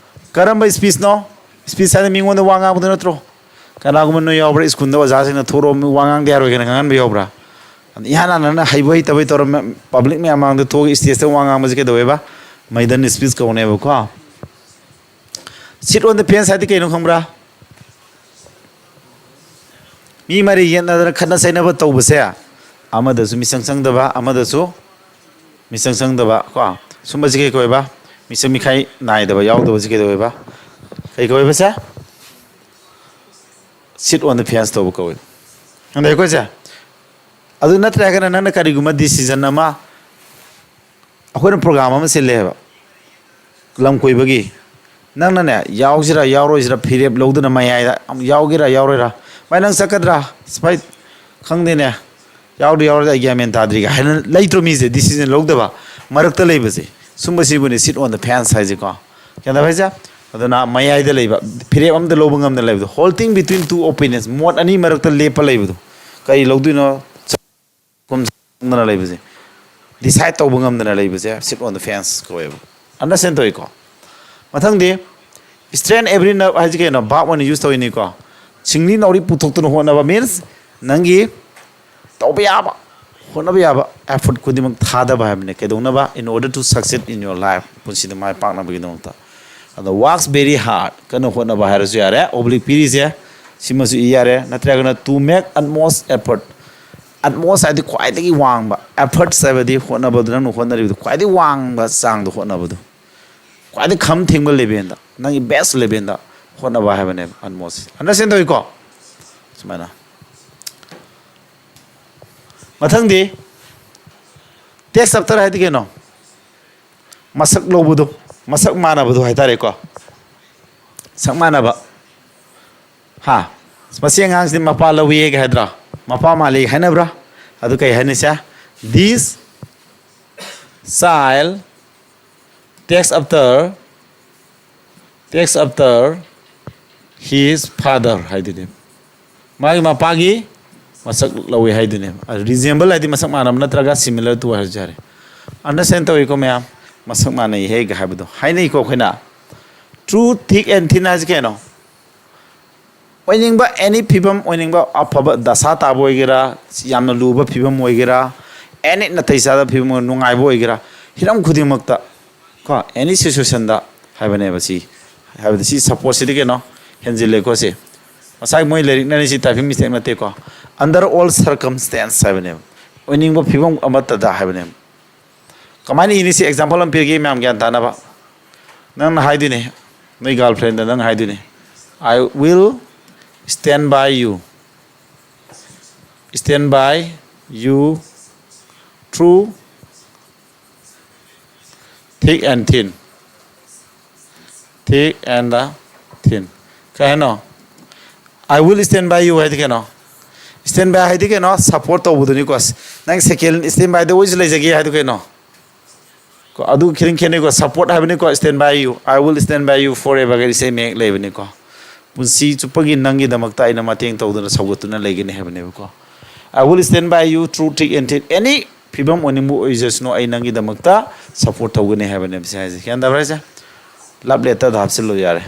ꯀꯔꯝꯕ speechꯅꯣ? Speech ꯍꯥꯏꯗꯤ ꯃꯤꯉꯣꯟꯗ ꯋꯥ ꯉꯥꯡꯕꯗꯣ ꯅꯠꯇ꯭ꯔꯣ? ꯀꯅꯥꯒꯨꯝꯕ ꯅꯣꯏ ꯌꯥꯎꯕ꯭ꯔꯥ? ꯁ꯭ꯀꯨꯜꯗ ꯑꯣꯖꯥꯁꯤꯡꯅ "ꯊꯣꯛꯂꯛꯑꯣ, ꯃꯤ ꯋꯥ ꯉꯥꯡꯗ ꯌꯥꯔꯣꯏ" ꯀꯥꯏꯅ ꯉꯥꯡꯍꯟꯕ ꯌꯥꯎꯕ꯭ꯔꯥ? ꯏꯍꯥꯟ ꯍꯥꯟꯅ ꯍꯩꯕꯣꯏ ꯍꯩꯇꯕꯣꯏ ꯇꯧꯔ ꯃ-, public ꯃꯌꯥꯝ ꯃꯥꯡꯗ ꯊꯣꯛꯑꯒ stageꯇ ꯋꯥ ꯉꯥꯡꯕꯁꯦ ꯀꯩꯗꯧꯋꯦꯕ? Maiden speech ꯀꯧꯅꯦꯕꯀꯣ꯫ Sit on the fence ꯍꯥꯏꯗꯤ ꯀꯩꯅꯣ ꯈꯪꯕ꯭ꯔꯥ? ꯃꯤ ꯃꯔꯩ ꯌꯦꯠꯅꯗꯅ ꯈꯠꯅ ꯆꯩꯅꯕ ꯇꯧꯕꯁꯦ, ꯑꯃꯗꯁꯨ ꯃꯤꯆꯪ ꯆꯪꯗꯕ, ꯑꯃꯗꯁꯨ ꯃꯤꯆꯪ ꯆꯪꯗꯕ ꯀꯣ, ꯁꯨꯝꯕꯁꯤ ꯀꯩ ꯀꯧꯋꯦꯕ? ꯃꯤꯆꯪ ꯃꯤꯈꯥꯏ ꯅꯥꯏꯗꯕ, ꯌꯥꯎꯗꯕꯁꯤ ꯀꯩꯗꯧꯋꯦꯕ? ꯀꯩ ꯀꯧꯋꯦꯕ ꯁꯦ? Sit on the fence ꯇꯧꯕ ꯀꯧꯋꯦ꯫ ꯑꯗ ꯑꯩꯈꯣꯏꯁꯦ, ꯑꯗꯨ ꯅꯠꯇ꯭ꯔꯒꯅ ꯅꯪꯅ ꯀꯔꯤꯒꯨꯝꯕ decision ꯑꯃ, ꯑꯩꯈꯣꯏꯅ program ꯑꯃ ꯁꯤꯜꯂꯦ ꯍꯥꯏꯕ, ꯂꯝ ꯀꯣꯏꯕꯒꯤ, ꯅꯪꯅꯅꯦ ꯌꯥꯎꯁꯤꯔꯥ ꯌꯥꯎꯔꯣꯏꯁꯤꯔꯥ ꯐꯤꯔꯦꯞ ꯂꯧꯗꯅ ꯃꯌꯥꯏꯗ ꯌꯥꯎꯒꯦꯔꯥ ꯌꯥꯎꯔꯣꯏꯔꯥ, "ꯚꯥꯏ, ꯅꯪ ꯆꯠꯀꯗ꯭ꯔꯥ? ꯚꯥꯏ, ꯈꯪꯗꯦꯅꯦ, ꯌꯥꯎꯗꯤ ꯌꯥꯎꯔꯣꯏꯗ, ꯑꯩ ꯒ꯭ꯌꯥꯟ ꯃꯦꯟ ꯇꯥꯗ꯭ꯔꯤꯒ" ꯍꯥꯏꯅ ꯂꯩꯇ꯭ꯔꯣ? ꯃꯤꯁꯦ decision ꯂꯧꯗꯕ, ꯃꯔꯛꯇ ꯂꯩꯕꯁꯦ, ꯁꯨꯝꯕꯁꯤꯕꯨꯅꯤ sit on the fence ꯍꯥꯏꯁꯦꯀꯣ꯫ ꯒ꯭ꯌꯥꯟ ꯇꯥꯕ ꯍꯥꯏꯁꯦ? ꯑꯗꯨꯅ ꯃꯌꯥꯏꯗ ꯂꯩꯕ, ꯐꯤꯔꯦꯞ ꯑꯝꯇ ꯂꯧꯕ ꯉꯝꯗꯅ ꯂꯩꯕꯗꯣ, halting between two opinions, ꯃꯣꯠ ꯑꯅꯤ ꯃꯔꯛꯇ ꯂꯦꯞꯄ ꯂꯩꯕꯗꯣ, ꯀꯔꯤ ꯂꯧꯗꯣꯏꯅꯣ? ꯈꯨꯝ ꯈꯪꯗꯅ ꯂꯩꯕꯁꯦ, decide ꯇꯧꯕ ꯉꯝꯗꯅ ꯂꯩꯕꯁꯦ sit on the fence ꯀꯧꯋꯦꯕ꯫ Understand ꯇꯧꯋꯤꯀꯣ? ꯃꯊꯪꯗꯤ, strain every nerve ꯍꯥꯏꯁꯤ ꯀꯩꯅꯣ? Verb ꯑꯣꯏꯅ use ꯇꯧꯔꯤꯅꯤꯀꯣ꯫ ꯁꯤꯡꯂꯤ ꯅꯥꯎꯔꯤ ꯄꯨꯊꯣꯛꯇꯨꯅ ꯍꯣꯠꯅꯕ means ꯅꯪꯒꯤ ꯇꯧꯕ ꯌꯥꯕ, ꯍꯣꯠꯅꯕ ꯌꯥꯕ effort ꯈꯨꯗꯤꯡꯃꯛ ꯊꯥꯗꯕ ꯍꯥꯏꯕꯅꯤ꯫ ꯀꯩꯗꯧꯅꯕ? In order to succeed in your life, ꯄꯨꯟꯁꯤꯗ ꯃꯥꯏ ꯄꯥꯛꯅꯕꯒꯤꯗꯃꯛꯇ꯫ ꯑꯗꯣ works very hard, ꯀꯟꯅ ꯍꯣꯠꯅꯕ ꯍꯥꯏꯔꯁꯨ ꯌꯥꯔꯦ꯫ Oblique ꯄꯤꯔꯤꯁꯦ ꯁꯤꯃꯁꯨ ꯏ ꯌꯥꯔꯦ꯫ ꯅꯠꯇ꯭ꯔꯒꯅ to make utmost effort, utmost ꯍꯥꯏꯗꯤ ꯈ꯭ꯋꯥꯏꯗꯒꯤ ꯋꯥꯡꯕ, efforts ꯍꯥꯏꯕꯗꯤ ꯍꯣꯠꯅꯕꯗꯨ, ꯅꯪꯅ ꯍꯣꯠꯅꯔꯤꯕꯗꯨ ꯈ꯭ꯋꯥꯏꯗꯒꯤ ꯋꯥꯡꯕ ꯆꯥꯡꯗ ꯍꯣꯠꯅꯕꯗꯨ, ꯈ꯭ꯋꯥꯏꯗꯒꯤ ꯈꯝ ꯊꯦꯡꯕ ꯂꯦꯚꯦꯜꯗ, ꯅꯪꯒꯤ ꯕꯦꯁ ꯂꯦꯚꯦꯜꯗ ꯍꯣꯠꯅꯕ ꯍꯥꯏꯕꯅꯦꯕ ꯑꯟꯃꯣꯁ꯫ ꯑꯟꯗꯔꯁꯇꯦꯟ ꯇꯧꯏꯀꯣ? ꯁꯨꯃꯥꯏꯅ꯫ ꯃꯊꯪꯗꯤ, ꯇꯦꯛꯁ ꯑꯞꯇꯔ ꯍꯥꯏꯗꯤ ꯀꯩꯅꯣ? ꯃꯁꯛ ꯂꯧꯕꯗꯣ, ꯃꯁꯛ ꯃꯥꯟꯅꯕꯗꯣ ꯍꯥꯏꯇꯥꯔꯦꯀꯣ꯫ ꯁꯛ ꯃꯥꯟꯅꯕ꯫ ꯍꯥ? ꯃꯁꯤ ꯑꯉꯥꯡꯁꯤꯗꯤ ꯃꯄꯥ ꯂꯧꯏꯌꯦꯒ ꯍꯥꯏꯗ꯭ꯔꯥ? ꯃꯄꯥ ꯃꯥꯜꯂꯤ ꯍꯥꯏꯅꯕ꯭ꯔꯥ? ꯑꯗꯨ ꯀꯩ ꯍꯥꯏꯅꯤꯁꯦ? This child takes after, takes after his father ꯍꯥꯏꯗꯨꯅꯦ꯫ ꯃꯥꯒꯤ ꯃꯄꯥꯒꯤ ꯃꯁꯛ ꯂꯧꯏ ꯍꯥꯏꯗꯨꯅꯦ꯫ ꯔꯤꯖꯦꯝꯕꯜ ꯍꯥꯏꯗꯤ ꯃꯁꯛ ꯃꯥꯟꯅꯕ ꯅꯠꯇ꯭ꯔꯒ similar to ꯍꯥꯏꯔꯁꯨ ꯌꯥꯔꯦ꯫ ꯑꯟꯗꯔꯁꯇꯦꯟ ꯇꯧꯏꯀꯣ ꯃꯌꯥꯝ? ꯃꯁꯛ ꯃꯥꯟꯅꯩ ꯍꯦꯒ ꯍꯥꯏꯕꯗꯣ ꯍꯥꯏꯅꯩꯀꯣ ꯑꯩꯈꯣꯏꯅ꯫ Through thick and thin ꯍꯥꯏꯁꯦ ꯀꯩꯅꯣ? ꯑꯣꯏꯅꯤꯡꯕ ꯑꯦꯅꯤ ꯐꯤꯕꯝ, ꯑꯣꯏꯅꯤꯡꯕ ꯑꯐꯕ ꯗꯁꯥ ꯇꯥꯕ ꯑꯣꯏꯒꯦꯔꯥ, ꯌꯥꯝꯅ ꯂꯨꯕ ꯐꯤꯕꯝ ꯑꯣꯏꯒꯦꯔꯥ, ꯑꯦꯅꯤ ꯅꯥꯇꯩ ꯆꯥꯗꯕ ꯐꯤꯕꯝ ꯑꯣꯏꯒꯦꯔꯥ, ꯅꯨꯡꯉꯥꯏꯕ ꯑꯣꯏꯒꯦꯔꯥ, ꯍꯤꯔꯝ ꯈꯨꯗꯤꯡꯃꯛꯇ ꯀꯣ, ꯑꯦꯅꯤ ꯁꯤꯆꯨꯋꯦꯁꯟꯗ ꯍꯥꯏꯕꯅꯦꯕ ꯁꯤ꯫ ꯍꯥꯏꯕꯗꯤ ꯁꯤ ꯁꯞꯄꯣꯔꯠꯁꯤꯗꯤ ꯀꯩꯅꯣ, ꯍꯦꯟꯖꯤꯜꯂꯦꯀꯣ ꯁꯤ꯫ ꯉꯁꯥꯏ ꯃꯣꯏ ꯂꯥꯏꯔꯤꯛꯅꯅꯤ ꯁꯤ, ꯇꯥꯏꯄꯤꯡ ꯃꯤꯁꯇꯦꯛ ꯅꯠꯇꯦꯀꯣ꯫ Under all circumstance ꯍꯥꯏꯕꯅꯦꯕ꯫ ꯑꯣꯏꯅꯤꯡꯕ ꯐꯤꯕꯝ ꯑꯃꯠꯇꯗ ꯍꯥꯏꯕꯅꯦꯕ꯫ ꯀꯃꯥꯏꯅ ꯏꯅꯤ ꯁꯤ? ꯑꯦꯛꯖꯥꯝꯄꯜ ꯑꯃ ꯄꯤꯔꯒꯦ ꯃꯌꯥꯝ ꯒ꯭ꯌꯥꯟ ꯇꯥꯅꯕ꯫ ꯅꯪꯅ ꯍꯥꯏꯗꯣꯏꯅꯦ, ꯅꯣꯏ ꯒꯥꯔꯜ ꯐ꯭ꯔꯦꯟꯗ ꯅꯪ ꯍꯥꯏꯗꯣꯏꯅꯦ, "I will stand by you, stand by you through thick and thin, thick and the thin." ꯀꯩ ꯍꯥꯏꯅꯣ? "I will stand by you" ꯍꯥꯏꯗꯤ ꯀꯩꯅꯣ? Stand by ꯍꯥꯏꯗꯤ ꯀꯩꯅꯣ? ꯁꯞꯄꯣꯔꯠ ꯇꯧꯕꯗꯨꯅꯤꯀꯣ꯫ ꯅꯪ ꯁꯦꯀꯦꯟ stand by ꯗ ꯑꯣꯏꯁꯨ ꯂꯩꯖꯒꯦ ꯍꯥꯏꯗꯨ ꯀꯩꯅꯣ? ꯀꯣ, ꯑꯗꯨ ꯈꯤꯇꯪ ꯈꯦꯠꯅꯩꯀꯣ꯫ Support ꯍꯥꯏꯕꯅꯤꯀꯣ, "Stand by you, I will stand by you forever" ꯒ ꯏꯁꯩ ꯃꯌꯦꯛ ꯂꯩꯕꯅꯤꯀꯣ꯫ "ꯄꯨꯟꯁꯤ ꯆꯨꯞꯄꯒꯤ ꯅꯪꯒꯤꯗꯃꯛꯇ ꯑꯩꯅ ꯃꯇꯦꯡ ꯇꯧꯗꯨꯅ ꯁꯧꯒꯠꯇꯨꯅ ꯂꯩꯒꯅꯤ" ꯍꯥꯏꯕꯅꯦꯕꯀꯣ꯫ "I will stand by you through thick and thin." ꯑꯦꯅꯤ ꯐꯤꯕꯝ ꯑꯣꯏꯅꯤꯡꯕ ꯑꯣꯏꯖꯁꯅꯨ, ꯑꯩ ꯅꯪꯒꯤꯗꯃꯛꯇ ꯁꯞꯄꯣꯔꯠ ꯇꯧꯒꯅꯤ ꯍꯥꯏꯕꯅꯦꯕ ꯁꯤ ꯍꯥꯏꯁꯦ꯫ ꯒ꯭ꯌꯥꯟ ꯇꯥꯕ꯭ꯔꯥ ꯍꯥꯏꯁꯦ? ꯂꯞ ꯂꯦꯇꯔꯗ ꯍꯥꯞꯆꯤꯜꯂꯨ ꯌꯥꯔꯦ꯫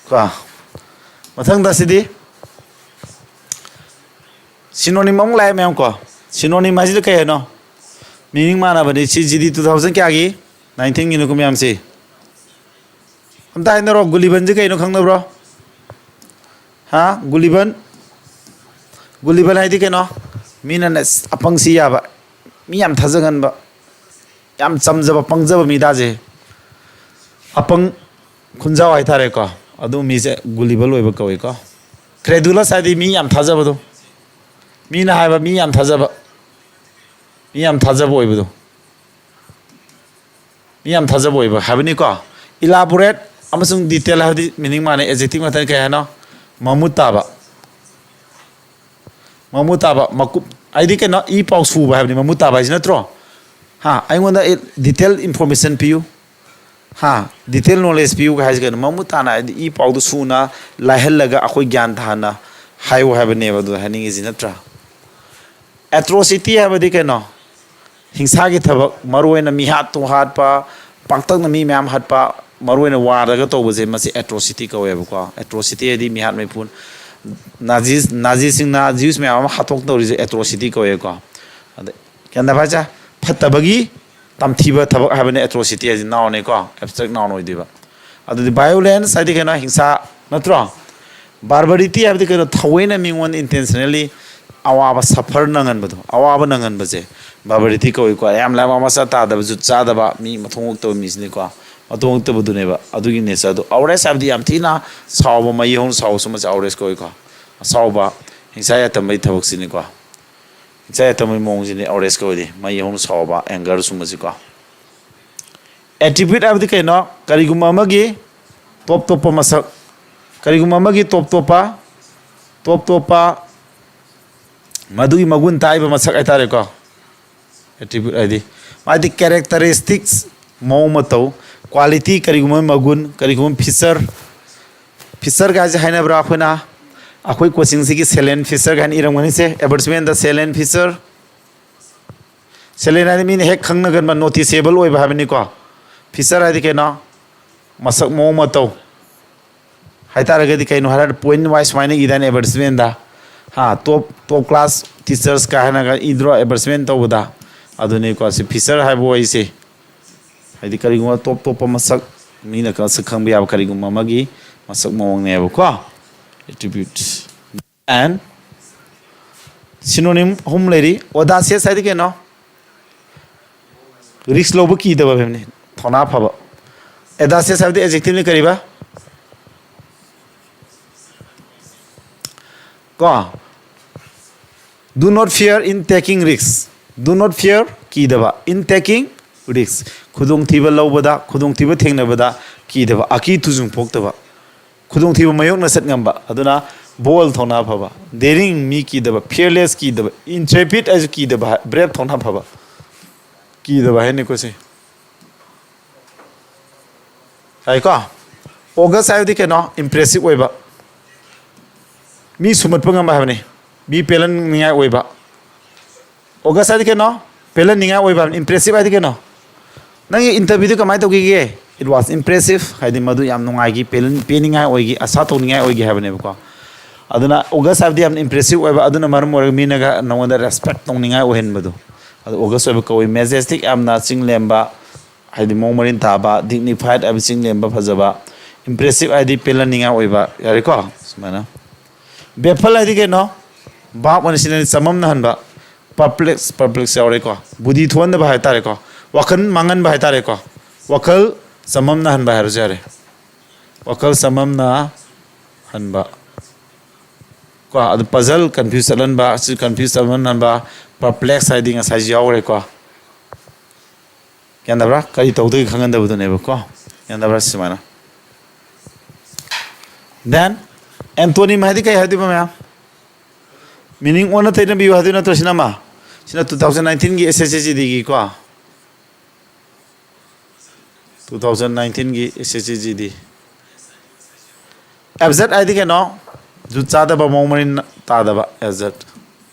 ꯀꯣ, ꯃꯊꯪꯗ ꯁꯤꯗꯤ ꯁꯤꯅꯣꯅꯤꯝ ꯑꯃꯨꯛ ꯂꯥꯛꯑꯦ ꯃꯌꯥꯝ ꯀꯣ꯫ ꯁꯤꯅꯣꯅꯤꯝ ꯍꯥꯏꯁꯤꯗ ꯀꯩ ꯍꯥꯏꯅꯣ? ꯃꯤꯅꯤꯡ ꯃꯥꯟꯅꯕꯅꯤ꯫ C G D two thousand ꯀꯌꯥꯒꯤ? ꯅꯥꯏꯟꯇꯤꯟꯒꯤꯅꯤꯀꯣ ꯃꯌꯥꯝꯁꯤ꯫ ꯑꯝꯇ ꯍꯥꯏꯅꯔꯣ, ꯒꯨꯂꯤꯕꯟꯁꯦ ꯀꯩꯅꯣ ꯈꯪꯅꯕ꯭ꯔꯣ? ꯍꯥ? ꯒꯨꯂꯤꯕꯟ꯫ ꯒꯨꯂꯤꯕꯟ ꯍꯥꯏꯗꯤ ꯀꯩꯅꯣ? ꯃꯤꯅꯅꯦ ꯑꯄꯪꯁꯤ ꯌꯥꯕ, ꯃꯤ ꯌꯥꯝ ꯊꯥꯖꯒꯟꯕ, ꯌꯥꯝ ꯆꯝꯖꯕ, ꯄꯪꯖꯕ ꯃꯤꯗꯥꯁꯦ꯫ ꯑꯄꯪ ꯈꯨꯟꯖꯥꯎ ꯍꯥꯏꯇꯥꯔꯦꯀꯣ꯫ ꯑꯗꯨ ꯃꯤꯁꯦ ꯒꯨꯂꯤꯕꯟ ꯑꯣꯏꯕ ꯀꯧꯏꯀꯣ꯫ Credulous ꯍꯥꯏꯗꯤ ꯃꯤ ꯌꯥꯝ ꯊꯥꯖꯕꯗꯣ, ꯃꯤꯅ ꯍꯥꯏꯕ ꯃꯤ ꯌꯥꯝ ꯊꯥꯖꯕ, ꯃꯤ ꯌꯥꯝ ꯊꯥꯖꯕ ꯑꯣꯏꯕꯗꯣ꯫ ꯃꯤ ꯌꯥꯝ ꯊꯥꯖꯕ ꯑꯣꯏꯕ ꯍꯥꯏꯕꯅꯤꯀꯣ꯫ Elaborate ꯑꯃꯁꯨꯡ detail ꯍꯥꯏꯕꯗꯤ meaning ꯃꯥꯟꯅꯩ꯫ Adjective ꯉꯥꯛꯇꯅꯤ꯫ ꯀꯩ ꯍꯥꯏꯅꯣ? ꯃꯃꯨꯠ ꯇꯥꯕ꯫ ꯃꯃꯨꯠ ꯇꯥꯕ, ꯃꯀꯨꯞ ꯍꯥꯏꯗꯤ ꯀꯩꯅꯣ? ꯏ ꯄꯥꯎ ꯁꯨꯕ ꯍꯥꯏꯕꯅꯤ ꯃꯃꯨꯠ ꯇꯥꯕ ꯍꯥꯏꯁꯤ, ꯅꯠꯇ꯭ꯔꯣ? ꯍꯥ, ꯑꯩꯉꯣꯟꯗ detail information ꯄꯤꯌꯨ꯫ ꯍꯥ, detail knowledge ꯄꯤꯌꯨꯒ ꯍꯥꯏꯁꯤ ꯀꯩꯅꯣ? ꯃꯃꯨꯠ ꯇꯥꯅ, ꯍꯥꯏꯗꯤ ꯏ ꯄꯥꯎꯗꯨ ꯁꯨꯅ ꯂꯥꯏꯍꯜꯂꯒ ꯑꯩꯈꯣꯏ ꯒ꯭ꯌꯥꯟ ꯇꯥꯍꯟꯅ ꯍꯥꯏꯌꯨ ꯍꯥꯏꯕꯅꯦꯕ ꯑꯗꯨ ꯍꯥꯏꯅꯤꯡꯉꯤꯁꯤ, ꯅꯠꯇ꯭ꯔꯥ? Atrocity ꯍꯥꯏꯕꯗꯤ ꯀꯩꯅꯣ? ꯍꯤꯡꯁꯥꯒꯤ ꯊꯕꯛ, ꯃꯔꯨꯑꯣꯏꯅ ꯃꯤꯍꯥꯠ ꯇꯨꯍꯥꯠꯄ, ꯄꯥꯛꯇꯛꯅ ꯃꯤ ꯃꯌꯥꯝ ꯍꯥꯠꯄ, ꯃꯔꯨꯑꯣꯏꯅ ꯋꯥꯔꯗꯒ ꯇꯧꯕꯁꯦ, ꯃꯁꯤ atrocity ꯀꯧꯋꯦꯕꯀꯣ꯫ Atrocity ꯍꯥꯏꯗꯤ ꯃꯤꯍꯥꯠ ꯃꯤꯄꯨꯟ꯫ ꯅꯥꯖꯤ, ꯅꯥꯖꯤꯁꯤꯡꯅ Jews ꯃꯌꯥꯝ ꯑꯃ ꯍꯥꯠꯇꯣꯛ ꯇꯧꯔꯤꯁꯦ atrocity ꯀꯧꯋꯦꯀꯣ꯫ ꯑꯗ ꯒ꯭ꯌꯥꯟ ꯇꯥꯕ ꯍꯥꯏꯁꯦ? ꯐꯠꯇꯕꯒꯤ ꯇꯝꯊꯤꯕ ꯊꯕꯛ ꯍꯥꯏꯕꯅꯤ atrocity ꯍꯥꯏꯁꯦ, noun ꯅꯤꯀꯣ, abstract noun ꯑꯣꯏꯗꯣꯏꯕ꯫ ꯑꯗꯨꯗꯤ violence ꯍꯥꯏꯗꯤ ꯀꯩꯅꯣ? ꯍꯤꯡꯁꯥ, ꯅꯠꯇ꯭ꯔꯣ? Barbarity ꯍꯥꯏꯕꯗꯤ ꯀꯩꯅꯣ? ꯊꯑꯣꯏꯅ ꯃꯤꯉꯣꯟꯗ intentionally ꯑꯋꯥꯕ suffer ꯅꯪꯍꯟꯕꯗꯣ, ꯑꯋꯥꯕ ꯅꯪꯍꯟꯕꯁꯦ barbarity ꯀꯧꯏꯀꯣ꯫ ꯌꯥꯝ ꯂꯥꯏꯕꯛ ꯃꯆꯥ ꯇꯥꯗꯕ, ꯖꯨꯠ ꯆꯥꯗꯕ, ꯃꯤ ꯃꯊꯣꯡ ꯍꯨꯛꯇꯕ ꯃꯤꯁꯤꯅꯤꯀꯣ꯫ ꯃꯊꯣꯡ ꯍꯨꯛꯇꯕꯗꯨꯅꯦꯕ꯫ ꯑꯗꯨꯒꯤ nature ꯗꯣ꯫ Outrage ꯍꯥꯏꯕꯗꯤ ꯌꯥꯝ ꯊꯤꯅ ꯁꯥꯎꯕ, ꯃꯩ ꯍꯧꯅ ꯁꯥꯎꯕ, ꯁꯨꯝꯕꯁꯦ outrage ꯀꯧꯏꯀꯣ꯫ ꯑꯁꯥꯎꯕ, ꯍꯤꯡꯁꯥ ꯌꯥꯏꯇꯝꯕꯒꯤ ꯊꯕꯛꯁꯤꯅꯤꯀꯣ꯫ ꯍꯤꯡꯁꯥ ꯌꯥꯏꯇꯝꯕꯒꯤ ꯃꯑꯣꯡꯁꯤꯅꯤ outrage ꯀꯧꯏꯗꯤ, ꯃꯩ ꯍꯧꯅ ꯁꯥꯎꯕ, anger ꯁꯨꯝꯕꯁꯤꯀꯣ꯫ Attribute ꯍꯥꯏꯕꯗꯤ ꯀꯩꯅꯣ? ꯀꯔꯤꯒꯨꯝꯕ ꯑꯃꯒꯤ ꯇꯣꯞ ꯇꯣꯞꯄ ꯃꯁꯛ, ꯀꯔꯤꯒꯨꯝꯕ ꯑꯃꯒꯤ ꯇꯣꯞ ꯇꯣꯞꯄ, ꯇꯣꯞ ꯇꯣꯞꯄ ꯃꯗꯨꯒꯤ ꯃꯒꯨꯟ ꯇꯥꯛꯏꯕ ꯃꯁꯛ ꯍꯥꯏꯇꯥꯔꯦꯀꯣ꯫ Attribute ꯍꯥꯏꯗꯤ ꯃꯥꯗꯤ characteristics, ꯃꯑꯣꯡ ꯃꯇꯧ, quality, ꯀꯔꯤꯒꯨꯝꯕ ꯃꯒꯨꯟ, ꯀꯔꯤꯒꯨꯝꯕ feature꯫ Feature ꯒꯥꯏꯁꯦ ꯍꯥꯏꯅꯕ꯭ꯔꯥ ꯑꯩꯈꯣꯏꯅ? ꯑꯩꯈꯣꯏ ꯀꯣꯆꯤꯡꯁꯤꯒꯤ salient feature ꯒꯥꯏꯅ ꯏꯔꯝꯒꯅꯤꯁꯦ, advertisement ꯗ salient feature꯫ Salient ꯍꯥꯏꯗꯤ ꯃꯤꯅ ꯍꯦꯛ ꯈꯪꯅꯒꯟꯕ, noticeable ꯑꯣꯏꯕ ꯍꯥꯏꯕꯅꯤꯀꯣ꯫ Feature ꯍꯥꯏꯗꯤ ꯀꯩꯅꯣ? ꯃꯁꯛ ꯃꯑꯣꯡ ꯃꯇꯧ ꯍꯥꯏꯇꯥꯔꯒꯗꯤ ꯀꯩꯅꯣ ꯍꯥꯏꯔ point wise ꯁꯨꯃꯥꯏꯅ ꯏꯗꯥꯏꯅꯦ advertisement ꯗ? ꯍꯥ, top, top class teachers ꯀꯥꯏꯅꯒ ꯏꯗ꯭ꯔꯣ advertisement ꯇꯧꯕꯗ? ꯑꯗꯨꯅꯤꯀꯣ, ꯁꯤ feature ꯍꯥꯏꯕ ꯋꯥꯍꯩꯁꯦ꯫ ꯍꯥꯏꯗꯤ ꯀꯔꯤꯒꯨꯝꯕ ꯇꯣꯞ ꯇꯣꯞꯄ ꯃꯁꯛ, ꯃꯤꯅ ꯃꯁꯛ ꯈꯪꯕ ꯌꯥꯕ ꯀꯔꯤꯒꯨꯝꯕ ꯑꯃꯒꯤ ꯃꯁꯛ ꯃꯑꯣꯡꯅꯦꯕꯀꯣ꯫ Attributes. And synonym ꯑꯍꯨꯝ ꯂꯩꯔꯤ꯫ Audacious ꯍꯥꯏꯗꯤ ꯀꯩꯅꯣ? Risk ꯂꯧꯕ ꯀꯤꯗꯕ ꯍꯥꯏꯕꯅꯤ, ꯊꯧꯅꯥ ꯐꯕ꯫ Audacious ꯍꯥꯏꯕꯗꯤ adjectiveꯅꯤ, ꯀꯔꯤꯕ? ꯀꯣ, do not fear in taking risks. Do not fear, ꯀꯤꯗꯕ, in taking risks, ꯈꯨꯗꯣꯡꯊꯤꯕ ꯂꯧꯕꯗ, ꯈꯨꯗꯣꯡꯊꯤꯕ ꯊꯦꯡꯅꯕꯗ ꯀꯤꯗꯕ, ꯑꯀꯤ ꯇꯨꯖꯨꯡ ꯄꯣꯛꯇꯕ, ꯈꯨꯗꯣꯡꯊꯤꯕ ꯃꯥꯌꯣꯛꯅ ꯆꯠ ꯉꯝꯕ, ꯑꯗꯨꯅ bold, ꯊꯧꯅꯥ ꯐꯕ, daring, ꯃꯤ ꯀꯤꯗꯕ, fearless, ꯀꯤꯗꯕ, intrepid ꯍꯥꯏꯁꯨ ꯀꯤꯗꯕ, brave, ꯊꯧꯅꯥ ꯐꯕ, ꯀꯤꯗꯕ ꯍꯥꯏꯅꯤꯀꯣ ꯁꯤ꯫ ꯍꯥꯏꯀꯣ? August ꯍꯥꯏꯕꯗꯤ ꯀꯩꯅꯣ? Impressive ꯑꯣꯏꯕ, ꯃꯤ ꯁꯨꯝꯍꯠꯄ ꯉꯝꯕ ꯍꯥꯏꯕꯅꯤ, ꯃꯤ ꯄꯦꯜꯍꯟꯅꯤꯡꯉꯥꯏ ꯑꯣꯏꯕ꯫ August ꯍꯥꯏꯗꯤ ꯀꯩꯅꯣ? ꯄꯦꯜꯍꯟꯅꯤꯡꯉꯥꯏ ꯑꯣꯏꯕ ꯍꯥꯏꯕꯅꯤ꯫ Impressive ꯍꯥꯏꯗꯤ ꯀꯩꯅꯣ? ꯅꯪꯒꯤ interviewꯗꯨ ꯀꯃꯥꯏꯅ ꯇꯧꯈꯤꯒꯦ? It was impressive, ꯍꯥꯏꯗꯤ ꯃꯗꯨ ꯌꯥꯝ ꯅꯨꯡꯉꯥꯏꯈꯤ, ꯄꯦꯜꯍꯟ-, ꯄꯦꯟꯅꯤꯡꯉꯥꯏ ꯑꯣꯏꯈꯤ, ꯑꯁꯥ ꯇꯧꯅꯤꯡꯉꯥꯏ ꯑꯣꯏꯈꯤ ꯍꯥꯏꯕꯅꯦꯕꯀꯣ꯫ ꯑꯗꯨꯅ August ꯍꯥꯏꯕꯗꯤ ꯌꯥꯝꯅ impressive ꯑꯣꯏꯕ, ꯑꯗꯨꯅ ꯃꯔꯝ ꯑꯣꯏꯔꯒ ꯃꯤꯅꯒ ꯅꯉꯣꯟꯗ respect ꯇꯧꯅꯤꯡꯉꯥꯏ ꯑꯣꯏꯍꯟꯕꯗꯣ, ꯑꯗꯨ August ꯑꯣꯏꯕ ꯀꯧꯏ꯫ Majestic, ꯌꯥꯝꯅ ꯆꯤꯡ ꯂꯦꯝꯕ, ꯍꯥꯏꯗꯤ ꯃꯑꯣꯡ ꯃꯔꯤꯟ ꯇꯥꯕ, dignified ꯍꯥꯏꯕ ꯆꯤꯡ ꯂꯦꯝꯕ ꯐꯖꯕ, impressive ꯍꯥꯏꯗꯤ ꯄꯦꯜꯍꯟꯅꯤꯡꯉꯥꯏ ꯑꯣꯏꯕ, ꯌꯥꯔꯦꯀꯣ? ꯁꯨꯃꯥꯏꯅ꯫ Baffle ꯍꯥꯏꯗꯤ ꯀꯩꯅꯣ? Verb ꯑꯣꯏꯅ ꯁꯤꯖꯤꯟꯅꯩ, ꯆꯃꯝꯅꯍꯟꯕ, perplex, perplex ꯌꯥꯎꯔꯦꯀꯣ, ꯕꯨꯗꯤ ꯊꯣꯛꯍꯟꯗꯕ ꯍꯥꯏ ꯇꯥꯔꯦꯀꯣ, ꯋꯥꯈꯜ ꯃꯥꯡꯍꯟꯕ ꯍꯥꯏ ꯇꯥꯔꯦꯀꯣ, ꯋꯥꯈꯜ ꯆꯃꯝꯅꯍꯟꯕ ꯍꯥꯏꯔꯁꯨ ꯌꯥꯔꯦ, ꯋꯥꯈꯜ ꯆꯃꯝꯅꯍꯟꯕ ꯀꯣ꯫ ꯑꯗꯨ puzzle, confuse ꯆꯠꯍꯟꯕ, ꯁꯤ confuse ꯆꯠꯍꯟꯍꯟꯕ, perplex ꯍꯥꯏꯗꯤ ꯉꯁꯥꯏꯁꯨ ꯌꯥꯎꯈ꯭ꯔꯦꯀꯣ꯫ ꯒ꯭ꯌꯥꯟ ꯇꯥꯕ꯭ꯔꯥ? ꯀꯔꯤ ꯇꯧꯗꯣꯏꯒꯦ ꯈꯪꯍꯟꯗꯕꯗꯨꯅꯦꯕꯀꯣ꯫ ꯒ꯭ꯌꯥꯟ ꯇꯥꯕ꯭ꯔꯥ? ꯁꯨꯃꯥꯏꯅ꯫ Then antonym ꯍꯥꯏꯗꯤ ꯀꯩ ꯍꯥꯏꯗꯣꯏꯕ, ꯃꯌꯥꯝ? Meaning ꯑꯣꯟꯅ ꯇꯩꯅꯕꯤꯌꯨ ꯍꯥꯏꯗꯣꯏ ꯅꯠꯇ꯭ꯔꯣ? ꯁꯤꯅ ꯑꯃ, ꯁꯤꯅ two thousand nineteenꯒꯤ S S C G Dꯒꯤꯀꯣ, two thousand nineteenꯒꯤ S S C G D꯫ Absurd ꯍꯥꯏꯗꯤ ꯀꯩꯅꯣ? ꯖꯨꯠ ꯆꯥꯗꯕ, ꯃꯑꯣꯡ ꯃꯔꯤꯟ ꯇꯥꯗꯕ, absurd꯫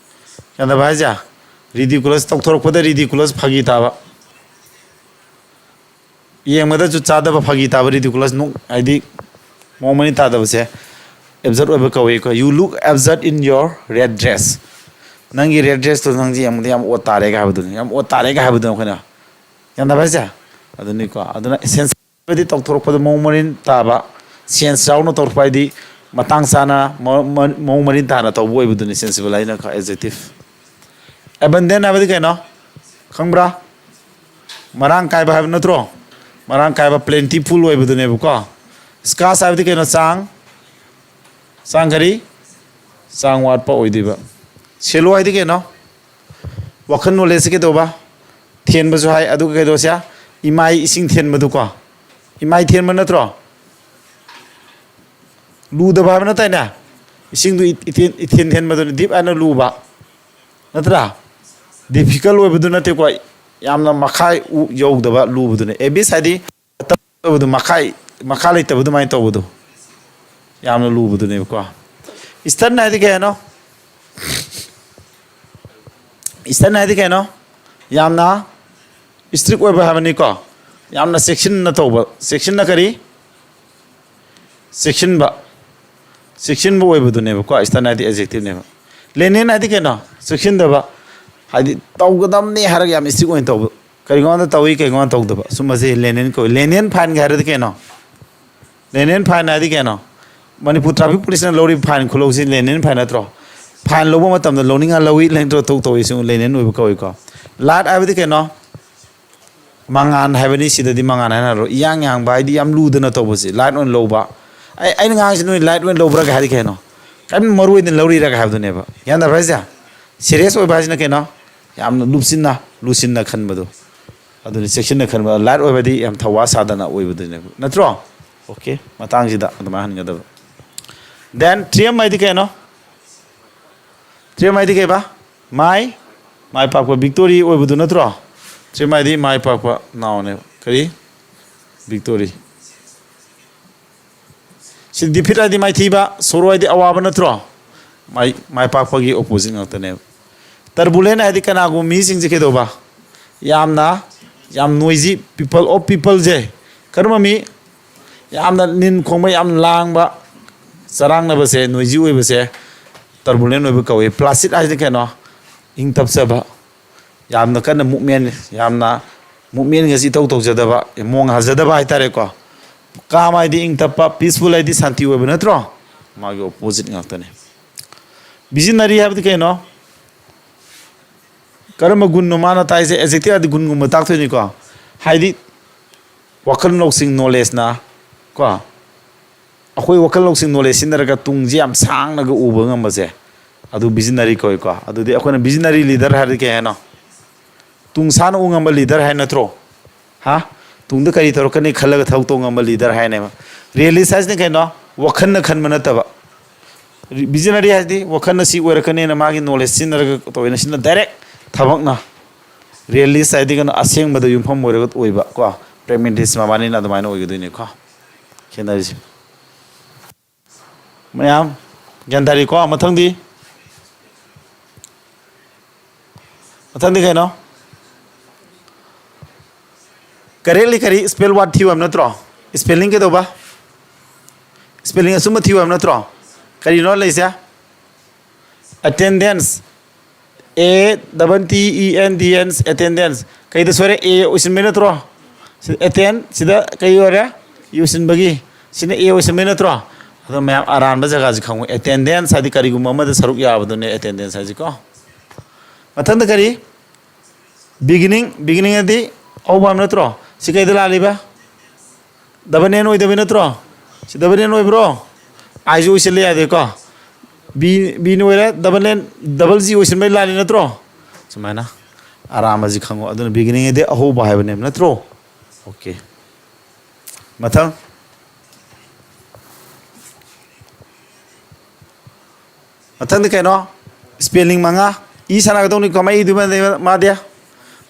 ꯒ꯭ꯌꯥꯟ ꯇꯥꯕ ꯍꯥꯏꯁꯦ? Ridiculous, ꯇꯧꯊꯣꯔꯛꯄꯗ ridiculous, ꯐꯥꯒꯤ ꯇꯥꯕ, ꯌꯦꯡꯕꯗ ꯖꯨꯠ ꯆꯥꯗꯕ, ꯐꯥꯒꯤ ꯇꯥꯕ, ridiculous, ꯅꯣꯛ-, ꯍꯥꯏꯗꯤ ꯃꯑꯣꯡ ꯃꯔꯤꯟ ꯇꯥꯗꯕꯁꯦ absurd ꯑꯣꯏꯕ ꯀꯧꯏꯀꯣ꯫ You look absurd in your red dress. ꯅꯪꯒꯤ red dressꯇꯣ ꯅꯪꯁꯦ ꯌꯦꯡꯕꯗ ꯌꯥꯝ ꯑꯣꯠ ꯇꯥꯔꯦꯒ ꯍꯥꯏꯕꯗꯨꯅꯤ, ꯌꯥꯝ ꯑꯣꯠ ꯇꯥꯔꯦꯒ ꯍꯥꯏꯕꯗꯨꯅꯤ ꯑꯩꯈꯣꯏꯅ꯫ ꯒ꯭ꯌꯥꯟ ꯇꯥꯕ ꯍꯥꯏꯁꯦ? ꯑꯗꯨꯅꯤꯀꯣ꯫ ꯑꯗꯨꯅ sense ꯍꯥꯏꯕꯗꯤ ꯇꯧꯊꯣꯔꯛꯄꯗ ꯃꯑꯣꯡ ꯃꯔꯤꯟ ꯇꯥꯕ, sense ꯌꯥꯎꯅ ꯇꯧꯔꯛꯄ ꯍꯥꯏꯗꯤ ꯃꯇꯥꯡ ꯆꯥꯅ ꯃꯑꯣꯡ ꯃꯔꯤꯟ ꯇꯥꯅ ꯇꯧꯕ ꯑꯣꯏꯕꯗꯨꯅꯤ ꯁꯦꯟꯁꯤꯕꯜ ꯍꯥꯏꯅ adjective꯫ Abundant ꯍꯥꯏꯕꯗꯤ ꯀꯩꯅꯣ ꯈꯪꯕ꯭ꯔꯥ? ꯃꯔꯥꯡ ꯀꯥꯏꯕ ꯍꯥꯏꯕ ꯅꯠꯇ꯭ꯔꯣ? ꯃꯔꯥꯡ ꯀꯥꯏꯕ, plentiful ꯑꯣꯏꯕꯗꯨꯅꯦꯕꯀꯣ꯫ Scarce ꯍꯥꯏꯕꯗꯤ ꯀꯩꯅꯣ? ꯆꯥꯡ ꯆꯥꯡ ꯀꯔꯤ? ꯆꯥꯡ ꯋꯥꯠꯄ ꯑꯣꯏꯗꯣꯏꯕ꯫ Shallow ꯍꯥꯏꯗꯤ ꯀꯩꯅꯣ? ꯋꯥꯈꯜ knowledgeꯁꯦ ꯀꯩꯗꯧꯕ? ꯊꯦꯟꯕꯁꯨ ꯍꯥꯏ꯫ ꯑꯗꯨꯒ ꯀꯩꯗꯧꯁꯦ? ꯏꯃꯥꯏ ꯏꯁꯤꯡ ꯊꯦꯟꯕꯗꯨꯀꯣ꯫ ꯏꯃꯥꯏ ꯊꯦꯟꯕ ꯅꯠꯇ꯭ꯔꯣ? ꯂꯨꯗꯕ ꯍꯥꯏꯕ ꯅꯠꯇꯥꯏꯅꯦ? ꯏꯁꯤꯡꯗꯨ ꯏꯊꯦꯟ ꯏꯊꯦꯟ ꯊꯦꯟꯕꯗꯨꯅꯤ deep ꯍꯥꯏꯅ ꯂꯨꯕ ꯅꯠꯇ꯭ꯔꯥ? Difficult ꯑꯣꯏꯕꯗꯨ ꯅꯠꯇꯦꯀꯣ꯫ ꯌꯥꯝꯅ ꯃꯈꯥ ꯎ ꯌꯧꯗꯕ ꯂꯨꯕꯗꯨꯅꯦ꯫ Abyss ꯍꯥꯏꯗꯤ ꯑꯇꯞꯄꯗꯨ ꯃꯈꯥ ꯃꯈꯥ ꯂꯩꯇꯕ ꯑꯗꯨꯃꯥꯏꯅ ꯇꯧꯕꯗꯣ ꯌꯥꯝꯅ ꯂꯨꯕꯗꯨꯅꯦꯕꯀꯣ꯫ Stern ꯍꯥꯏꯗꯤ ꯀꯩ ꯍꯥꯏꯅꯣ? Stern ꯍꯥꯏꯗꯤ ꯀꯩꯅꯣ? ꯌꯥꯝꯅ strict ꯑꯣꯏꯕ ꯍꯥꯏꯕꯅꯤꯀꯣ꯫ ꯌꯥꯝꯅ ꯆꯦꯛꯁꯤꯟꯅ ꯇꯧꯕ꯫ ꯆꯦꯛꯁꯤꯟꯅ ꯀꯔꯤ? ꯆꯦꯛꯁꯤꯟꯕ꯫ ꯆꯦꯛꯁꯤꯟꯕ ꯑꯣꯏꯕꯗꯨꯅꯦꯕꯀꯣ꯫ Stern ꯍꯥꯏꯗꯤ adjectiveꯅꯦꯕ꯫ Lenient ꯍꯥꯏꯗꯤ ꯀꯩꯅꯣ? ꯆꯦꯛꯁꯤꯟꯗꯕ꯫ ꯍꯥꯏꯗꯤ ꯇꯧꯒꯗꯕꯅꯤ ꯍꯥꯏꯔꯒ ꯌꯥꯝ strict ꯑꯣꯏꯅ ꯇꯧꯕ꯫ ꯀꯔꯤꯒꯨꯝꯕꯗ ꯇꯧꯏ, ꯀꯔꯤꯒꯨꯝꯕꯗ ꯇꯧꯗꯕ꯫ ꯁꯨꯝꯕꯁꯦ lenient ꯀꯧꯏ꯫ Lenient fineꯒ ꯍꯥꯏꯔꯗꯤ ꯀꯩꯅꯣ? Lenient fine ꯍꯥꯏꯗꯤ ꯀꯩꯅꯣ? ꯃꯅꯤꯄꯨꯔ traffic policeꯅ ꯂꯧꯔꯤꯕ fine ꯈꯨꯂꯧꯁꯤ lenient fine ꯅꯠꯇ꯭ꯔꯣ? Fine ꯂꯧꯕ ꯃꯇꯝꯗ ꯂꯧꯅꯤꯡꯉ ꯂꯧꯏ, ꯂꯧꯅꯤꯡꯗ꯭ꯔ ꯇꯣꯛ ꯇꯧꯏ꯫ ꯁꯤ lenient ꯑꯣꯏꯕ ꯀꯧꯏꯀꯣ꯫ Light ꯍꯥꯏꯕꯗꯤ ꯀꯩꯅꯣ? ꯃꯉꯥꯟ ꯍꯥꯏꯕꯅꯤ꯫ ꯁꯤꯗꯗꯤ ꯃꯉꯥꯟ ꯍꯥꯏꯅꯔꯣ꯫ ꯏꯌꯥꯡ ꯌꯥꯡꯕ ꯍꯥꯏꯗꯤ ꯌꯥꯝ ꯂꯨꯗꯅ ꯇꯧꯕꯁꯦ, light ꯑꯣꯏꯅ ꯂꯧꯕ꯫ ꯑꯩ ꯑꯩꯅ ꯉꯥꯡꯉꯤꯁꯤ ꯅꯣꯏ light ꯑꯣꯏꯅ ꯂꯧꯕ꯭ꯔꯥꯒ ꯍꯥꯏꯗꯤ ꯀꯩꯅꯣ? ꯀꯔꯤꯝ ꯃꯔꯨ ꯑꯣꯏꯗꯅ ꯂꯧꯔꯤꯔꯥꯒ ꯍꯥꯏꯕꯗꯨꯅꯦꯕ꯫ ꯒ꯭ꯌꯥꯟ ꯇꯥꯕ꯭ꯔꯥ ꯍꯥꯏꯁꯦ? Serious ꯑꯣꯏꯕ ꯍꯥꯏꯁꯤꯅ ꯀꯩꯅꯣ? ꯌꯥꯝꯅ ꯂꯨꯞꯁꯤꯟꯅ ꯂꯨꯁꯤꯟꯅ ꯈꯟꯕꯗꯣ꯫ ꯑꯗꯨꯅꯤ ꯆꯦꯛꯁꯤꯟꯅ ꯈꯟꯕ꯫ Light ꯑꯣꯏꯕꯗꯤ ꯌꯥꯝ ꯊꯧꯋꯥ ꯁꯥꯗꯅ ꯑꯣꯏꯕꯗꯨꯅꯦꯕ, ꯅꯠꯇ꯭ꯔꯣ? Okay, ꯃꯇꯥꯡꯁꯤꯗ ꯑꯗꯨꯃꯥꯏꯅ ꯍꯟꯒꯗꯕ꯫ Then triumph ꯍꯥꯏꯗꯤ ꯀꯩꯅꯣ? Triumph ꯍꯥꯏꯗꯤ ꯀꯩꯕ? ꯃꯥꯏ ꯃꯥꯏ ꯄꯥꯛꯄ, victory ꯑꯣꯏꯕꯗꯨ ꯅꯠꯇ꯭ꯔꯣ? Triumph ꯍꯥꯏꯗꯤ ꯃꯥꯏ ꯄꯥꯛꯄ, nounꯅꯦꯕ꯫ ꯀꯔꯤ? Victory꯫ ꯁꯤ defeat ꯍꯥꯏꯗꯤ ꯃꯥꯏꯊꯤꯕ, sorrow ꯍꯥꯏꯗꯤ ꯑꯋꯥꯕ ꯅꯠꯇ꯭ꯔꯣ? ꯃꯥꯏ ꯃꯥꯏ ꯄꯥꯛꯄꯒꯤ opposite ꯉꯥꯛꯇꯅꯦꯕ꯫ Turbulent ꯍꯥꯏꯗꯤ ꯀꯅꯥꯒꯨꯝꯕ ꯃꯤꯁꯤꯡꯁꯦ ꯀꯩꯗꯧꯕ? ꯌꯥꯝꯅ ꯌꯥꯝ noisy, people of peopleꯁꯦ꯫ ꯀꯔꯝꯕ ꯃꯤ? ꯌꯥꯝꯅ ꯅꯤꯟ ꯈꯣꯡꯕ, ꯌꯥꯝ ꯂꯥꯡꯕ, ꯆꯔꯥꯡꯅꯕꯁꯦ, noisy ꯑꯣꯏꯕꯁꯦ turbulent ꯑꯣꯏꯕ ꯀꯧꯏ꯫ Placid ꯍꯥꯏꯁꯤꯅ ꯀꯩꯅꯣ? ꯏꯪ ꯇꯞꯆꯕ, ꯌꯥꯝꯅ ꯀꯟꯅ movement, ꯌꯥꯝꯅ movementꯒꯁꯤ ꯏꯇꯧ ꯇꯧꯖꯗꯕ, ꯃꯣꯡ ꯍꯥꯖꯗꯕ ꯍꯥꯏꯇꯥꯔꯦꯀꯣ꯫ Calm ꯍꯥꯏꯗꯤ ꯏꯪ ꯇꯞꯄ, peaceful ꯍꯥꯏꯗꯤ ꯁꯥꯟꯇꯤ ꯑꯣꯏꯕ ꯅꯠꯇ꯭ꯔꯣ? ꯃꯥꯒꯤ opposite ꯉꯥꯛꯇꯅꯦ꯫ Visionary ꯍꯥꯏꯕꯗꯤ ꯀꯩꯅꯣ? ꯀꯔꯝꯕ ꯒꯨꯟꯅꯣ ꯃꯥꯅ ꯇꯥꯛꯏꯁꯦ? Adjective ꯍꯥꯏꯗꯤ ꯒꯨꯟꯒꯨꯝꯕ ꯇꯥꯛꯇꯣꯏꯅꯤꯀꯣ꯫ ꯍꯥꯏꯗꯤ ꯋꯥꯈꯜ ꯂꯧꯁꯤꯡ, knowledgeꯅ ꯀꯣ, ꯑꯩꯈꯣꯏ ꯋꯥꯈꯜ ꯂꯧꯁꯤꯡ, knowledge ꯁꯤꯖꯤꯟꯅꯔꯒ ꯇꯨꯡꯁꯤ ꯌꯥꯝ ꯁꯥꯡꯅꯒ ꯎꯕ ꯉꯝꯕꯁꯦ, ꯑꯗꯨ visionary ꯀꯧꯏꯀꯣ꯫ ꯑꯗꯨꯗꯤ ꯑꯩꯈꯣꯏꯅ visionary leader ꯍꯥꯏꯔꯗꯤ ꯀꯩ ꯍꯥꯏꯅꯣ? ꯇꯨꯡ ꯁꯥꯡꯅ ꯎ ꯉꯝꯕ leader ꯍꯥꯏ ꯅꯠꯇ꯭ꯔꯣ? ꯍꯥ? ꯇꯨꯡꯗ ꯀꯔꯤ ꯇꯧꯔꯛꯀꯅꯤ ꯈꯜꯂꯒ ꯊꯕꯛ ꯇꯧ ꯉꯝꯕ leader ꯍꯥꯏꯅꯦꯕ꯫ Realist ꯍꯥꯏꯁꯤꯅ ꯀꯩꯅꯣ? ꯋꯥꯈꯜꯅ ꯈꯟꯕ ꯅꯠꯇꯕ꯫ Visionary ꯍꯥꯏꯗꯤ ꯋꯥꯈꯜꯅ ꯁꯤ ꯑꯣꯏꯔꯛꯀꯅꯤꯅ ꯃꯥꯒꯤ knowledge ꯁꯤꯖꯤꯟꯅꯔꯒ ꯇꯧꯋꯦꯅ, ꯁꯤꯅ direct ꯊꯕꯛꯅ꯫ Realist ꯍꯥꯏꯗꯤ ꯀꯩꯅꯣ? ꯑꯁꯦꯡꯕꯗ ꯌꯨꯝꯐꯝ ꯑꯣꯏꯔꯒ ꯑꯣꯏꯕ ꯀꯣ, pragmatist, ꯃꯕꯥꯅꯤꯅ ꯑꯗꯨꯃꯥꯏꯅ ꯑꯣꯏꯒꯗꯣꯏꯅꯤꯀꯣ꯫ ꯈꯦꯠꯅꯔꯤꯁꯦ꯫ ꯃꯌꯥꯝ ꯒ꯭ꯌꯥꯟ ꯇꯥꯔꯤꯀꯣ? ꯃꯊꯪꯗꯤ, ꯃꯊꯪꯗꯤ ꯀꯩꯅꯣ? Correctly ꯀꯔꯤ spell word ꯊꯤꯌꯨ ꯍꯥꯏꯕ ꯅꯠꯇ꯭ꯔꯣ? Spelling ꯀꯩꯗꯧꯕ? Spelling ꯑꯆꯨꯝꯕ ꯊꯤꯌꯨ ꯍꯥꯏꯕ ꯅꯠꯇ꯭ꯔꯣ? ꯀꯔꯤꯅꯣ ꯂꯩꯁꯦ? Attendance. A double T E N D ance, attendance꯫ ꯀꯩꯗ ꯁꯣꯏꯔꯦ? A ꯑꯣꯏꯁꯤꯟꯕꯩ ꯅꯠꯇ꯭ꯔꯣ? ꯁꯤ attend, ꯁꯤꯗ ꯀꯩ ꯑꯣꯏꯔꯦ? E ꯑꯣꯏꯁꯤꯟꯕꯒꯤ꯫ ꯁꯤꯅ A ꯑꯣꯏꯁꯤꯟꯕꯩ ꯅꯠꯇ꯭ꯔꯣ? ꯑꯗꯣ ꯃꯌꯥꯝ ꯑꯔꯥꯟꯕ ꯖꯒꯥꯁꯤ ꯈꯪꯉꯨ꯫ Attendance ꯍꯥꯏꯗꯤ ꯀꯔꯤꯒꯨꯝꯕ ꯑꯃꯗ ꯁꯔꯨꯛ ꯌꯥꯕꯗꯨꯅꯦ attendance ꯍꯥꯏꯁꯤꯀꯣ꯫ ꯃꯊꯪꯗ ꯀꯔꯤ? Beginning, beginning ꯍꯥꯏꯗꯤ ꯑꯍꯧꯕ ꯍꯥꯏꯕ ꯅꯠꯇ꯭ꯔꯣ? ꯁꯤ ꯀꯩꯗ ꯂꯥꯜꯂꯤꯕ? Double N ꯑꯣꯏꯗꯕꯩ ꯅꯠꯇ꯭ꯔꯣ? ꯁꯤ double N ꯑꯣꯏꯕ꯭ꯔꯣ? I ꯁꯨ ꯑꯣꯏꯁꯤꯜꯂꯦ ꯌꯥꯗꯦꯀꯣ? B, B ꯅ ꯑꯣꯏꯔꯦ, double N, double G ꯑꯣꯏꯁꯤꯟꯕꯩ ꯂꯥꯜꯂꯤ ꯅꯠꯇ꯭ꯔꯣ? ꯁꯨꯃꯥꯏꯅ ꯑꯔꯥꯟꯕꯁꯤ ꯈꯪꯉꯣ꯫ ꯑꯗꯨꯅ beginning ꯍꯥꯏꯗꯤ ꯑꯍꯧꯕ ꯍꯥꯏꯕꯅꯦꯕ ꯅꯠꯇ꯭ꯔꯣ? Okay꯫ ꯃꯊꯪ꯫ ꯃꯊꯪꯗꯤ ꯀꯩꯅꯣ? Spelling ꯃꯉꯥ꯫ ꯏ ꯁꯥꯟꯅꯒꯗꯧꯅꯤꯀꯣ, ꯃꯩꯗꯨꯃ ꯃꯥꯗꯤ꯫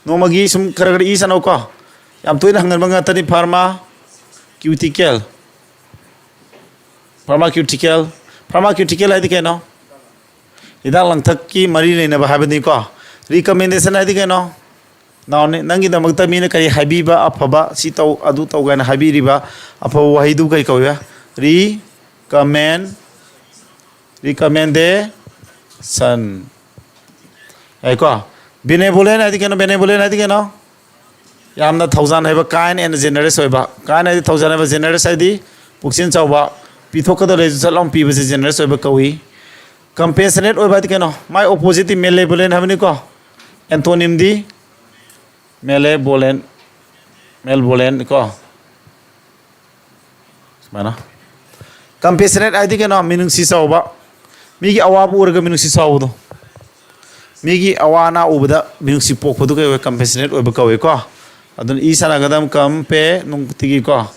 ꯅꯣꯡꯃꯒꯤ ꯁꯨꯝ ꯈꯔ ꯈꯔ ꯏ ꯁꯥꯟꯅꯧꯀꯣ꯫ ꯌꯥꯝ ꯇꯣꯏꯅ ꯍꯪꯒꯟꯕ ꯉꯥꯛꯇꯅꯤ꯫ Pharmaceutical꯫ Pharmaceutical꯫ Pharmaceutical ꯍꯥꯏꯗꯤ ꯀꯩꯅꯣ? ꯍꯤꯗꯥꯛ ꯂꯥꯡꯊꯛꯀꯤ ꯃꯔꯤ ꯂꯩꯅꯕ ꯍꯥꯏꯕꯅꯤꯀꯣ꯫ Recommendation ꯍꯥꯏꯗꯤ ꯀꯩꯅꯣ? Noun ꯅꯤ꯫ ꯅꯪꯒꯤꯗꯃꯛꯇ ꯃꯤꯅ ꯀꯔꯤ ꯍꯥꯏꯕꯤꯕ, ꯑꯐꯕ, ꯁꯤ ꯇꯧ, ꯑꯗꯨ ꯇꯧ ꯀꯥꯏꯅ ꯍꯥꯏꯕꯤꯔꯤꯕ ꯑꯐꯕ ꯋꯥꯍꯩꯗꯨ ꯀꯔꯤ ꯀꯧꯏ? Recommend, recommendation꯫ ꯌꯥꯏꯀꯣ? Benevolent ꯍꯥꯏꯗꯤ ꯀꯩꯅꯣ? Benevolent ꯍꯥꯏꯗꯤ ꯀꯩꯅꯣ? ꯌꯥꯝꯅ ꯊꯧꯖꯥꯜ ꯍꯩꯕ, kind and generous ꯑꯣꯏꯕ꯫ Kind ꯍꯥꯏꯗꯤ ꯊꯧꯖꯥꯜ ꯍꯩꯕ, generous ꯍꯥꯏꯗꯤ ꯄꯨꯛꯆꯦꯜ ꯆꯥꯎꯕ꯫ ꯄꯤꯊꯣꯛꯀꯗꯕ ꯂꯩꯔꯁꯨ ꯁꯠ ꯂꯥꯎꯅ ꯄꯤꯕꯁꯦ generous ꯑꯣꯏꯕ ꯀꯧꯏ꯫ Compassionate ꯑꯣꯏꯕ ꯍꯥꯏꯗꯤ ꯀꯩꯅꯣ? ꯃꯥꯏ oppositeꯇꯤ malevolent ꯍꯥꯏꯕꯅꯤꯀꯣ꯫ Antonymꯗꯤ malevolent, malevolent ꯀꯣ꯫ ꯁꯨꯃꯥꯏꯅ꯫ Compassionate ꯍꯥꯏꯗꯤ ꯀꯩꯅꯣ? ꯃꯤꯅꯨꯡꯁꯤ ꯆꯥꯎꯕ꯫ ꯃꯤꯒꯤ ꯑꯋꯥꯕ ꯎꯔꯒ ꯃꯤꯅꯨꯡꯁꯤ ꯆꯥꯎꯕꯗꯣ꯫ ꯃꯤꯒꯤ ꯑꯋꯥ ꯑꯅꯥ ꯎꯕꯗ ꯃꯤꯅꯨꯡꯁꯤ ꯄꯣꯛꯄꯗꯨ ꯀꯩ ꯑꯣꯏ? Compassionate ꯑꯣꯏꯕ ꯀꯧꯏꯀꯣ꯫ ꯑꯗꯨꯅ E ꯁꯥꯟꯅꯒꯗꯕ compassion ꯅꯨꯡꯇꯤꯒꯤꯀꯣ꯫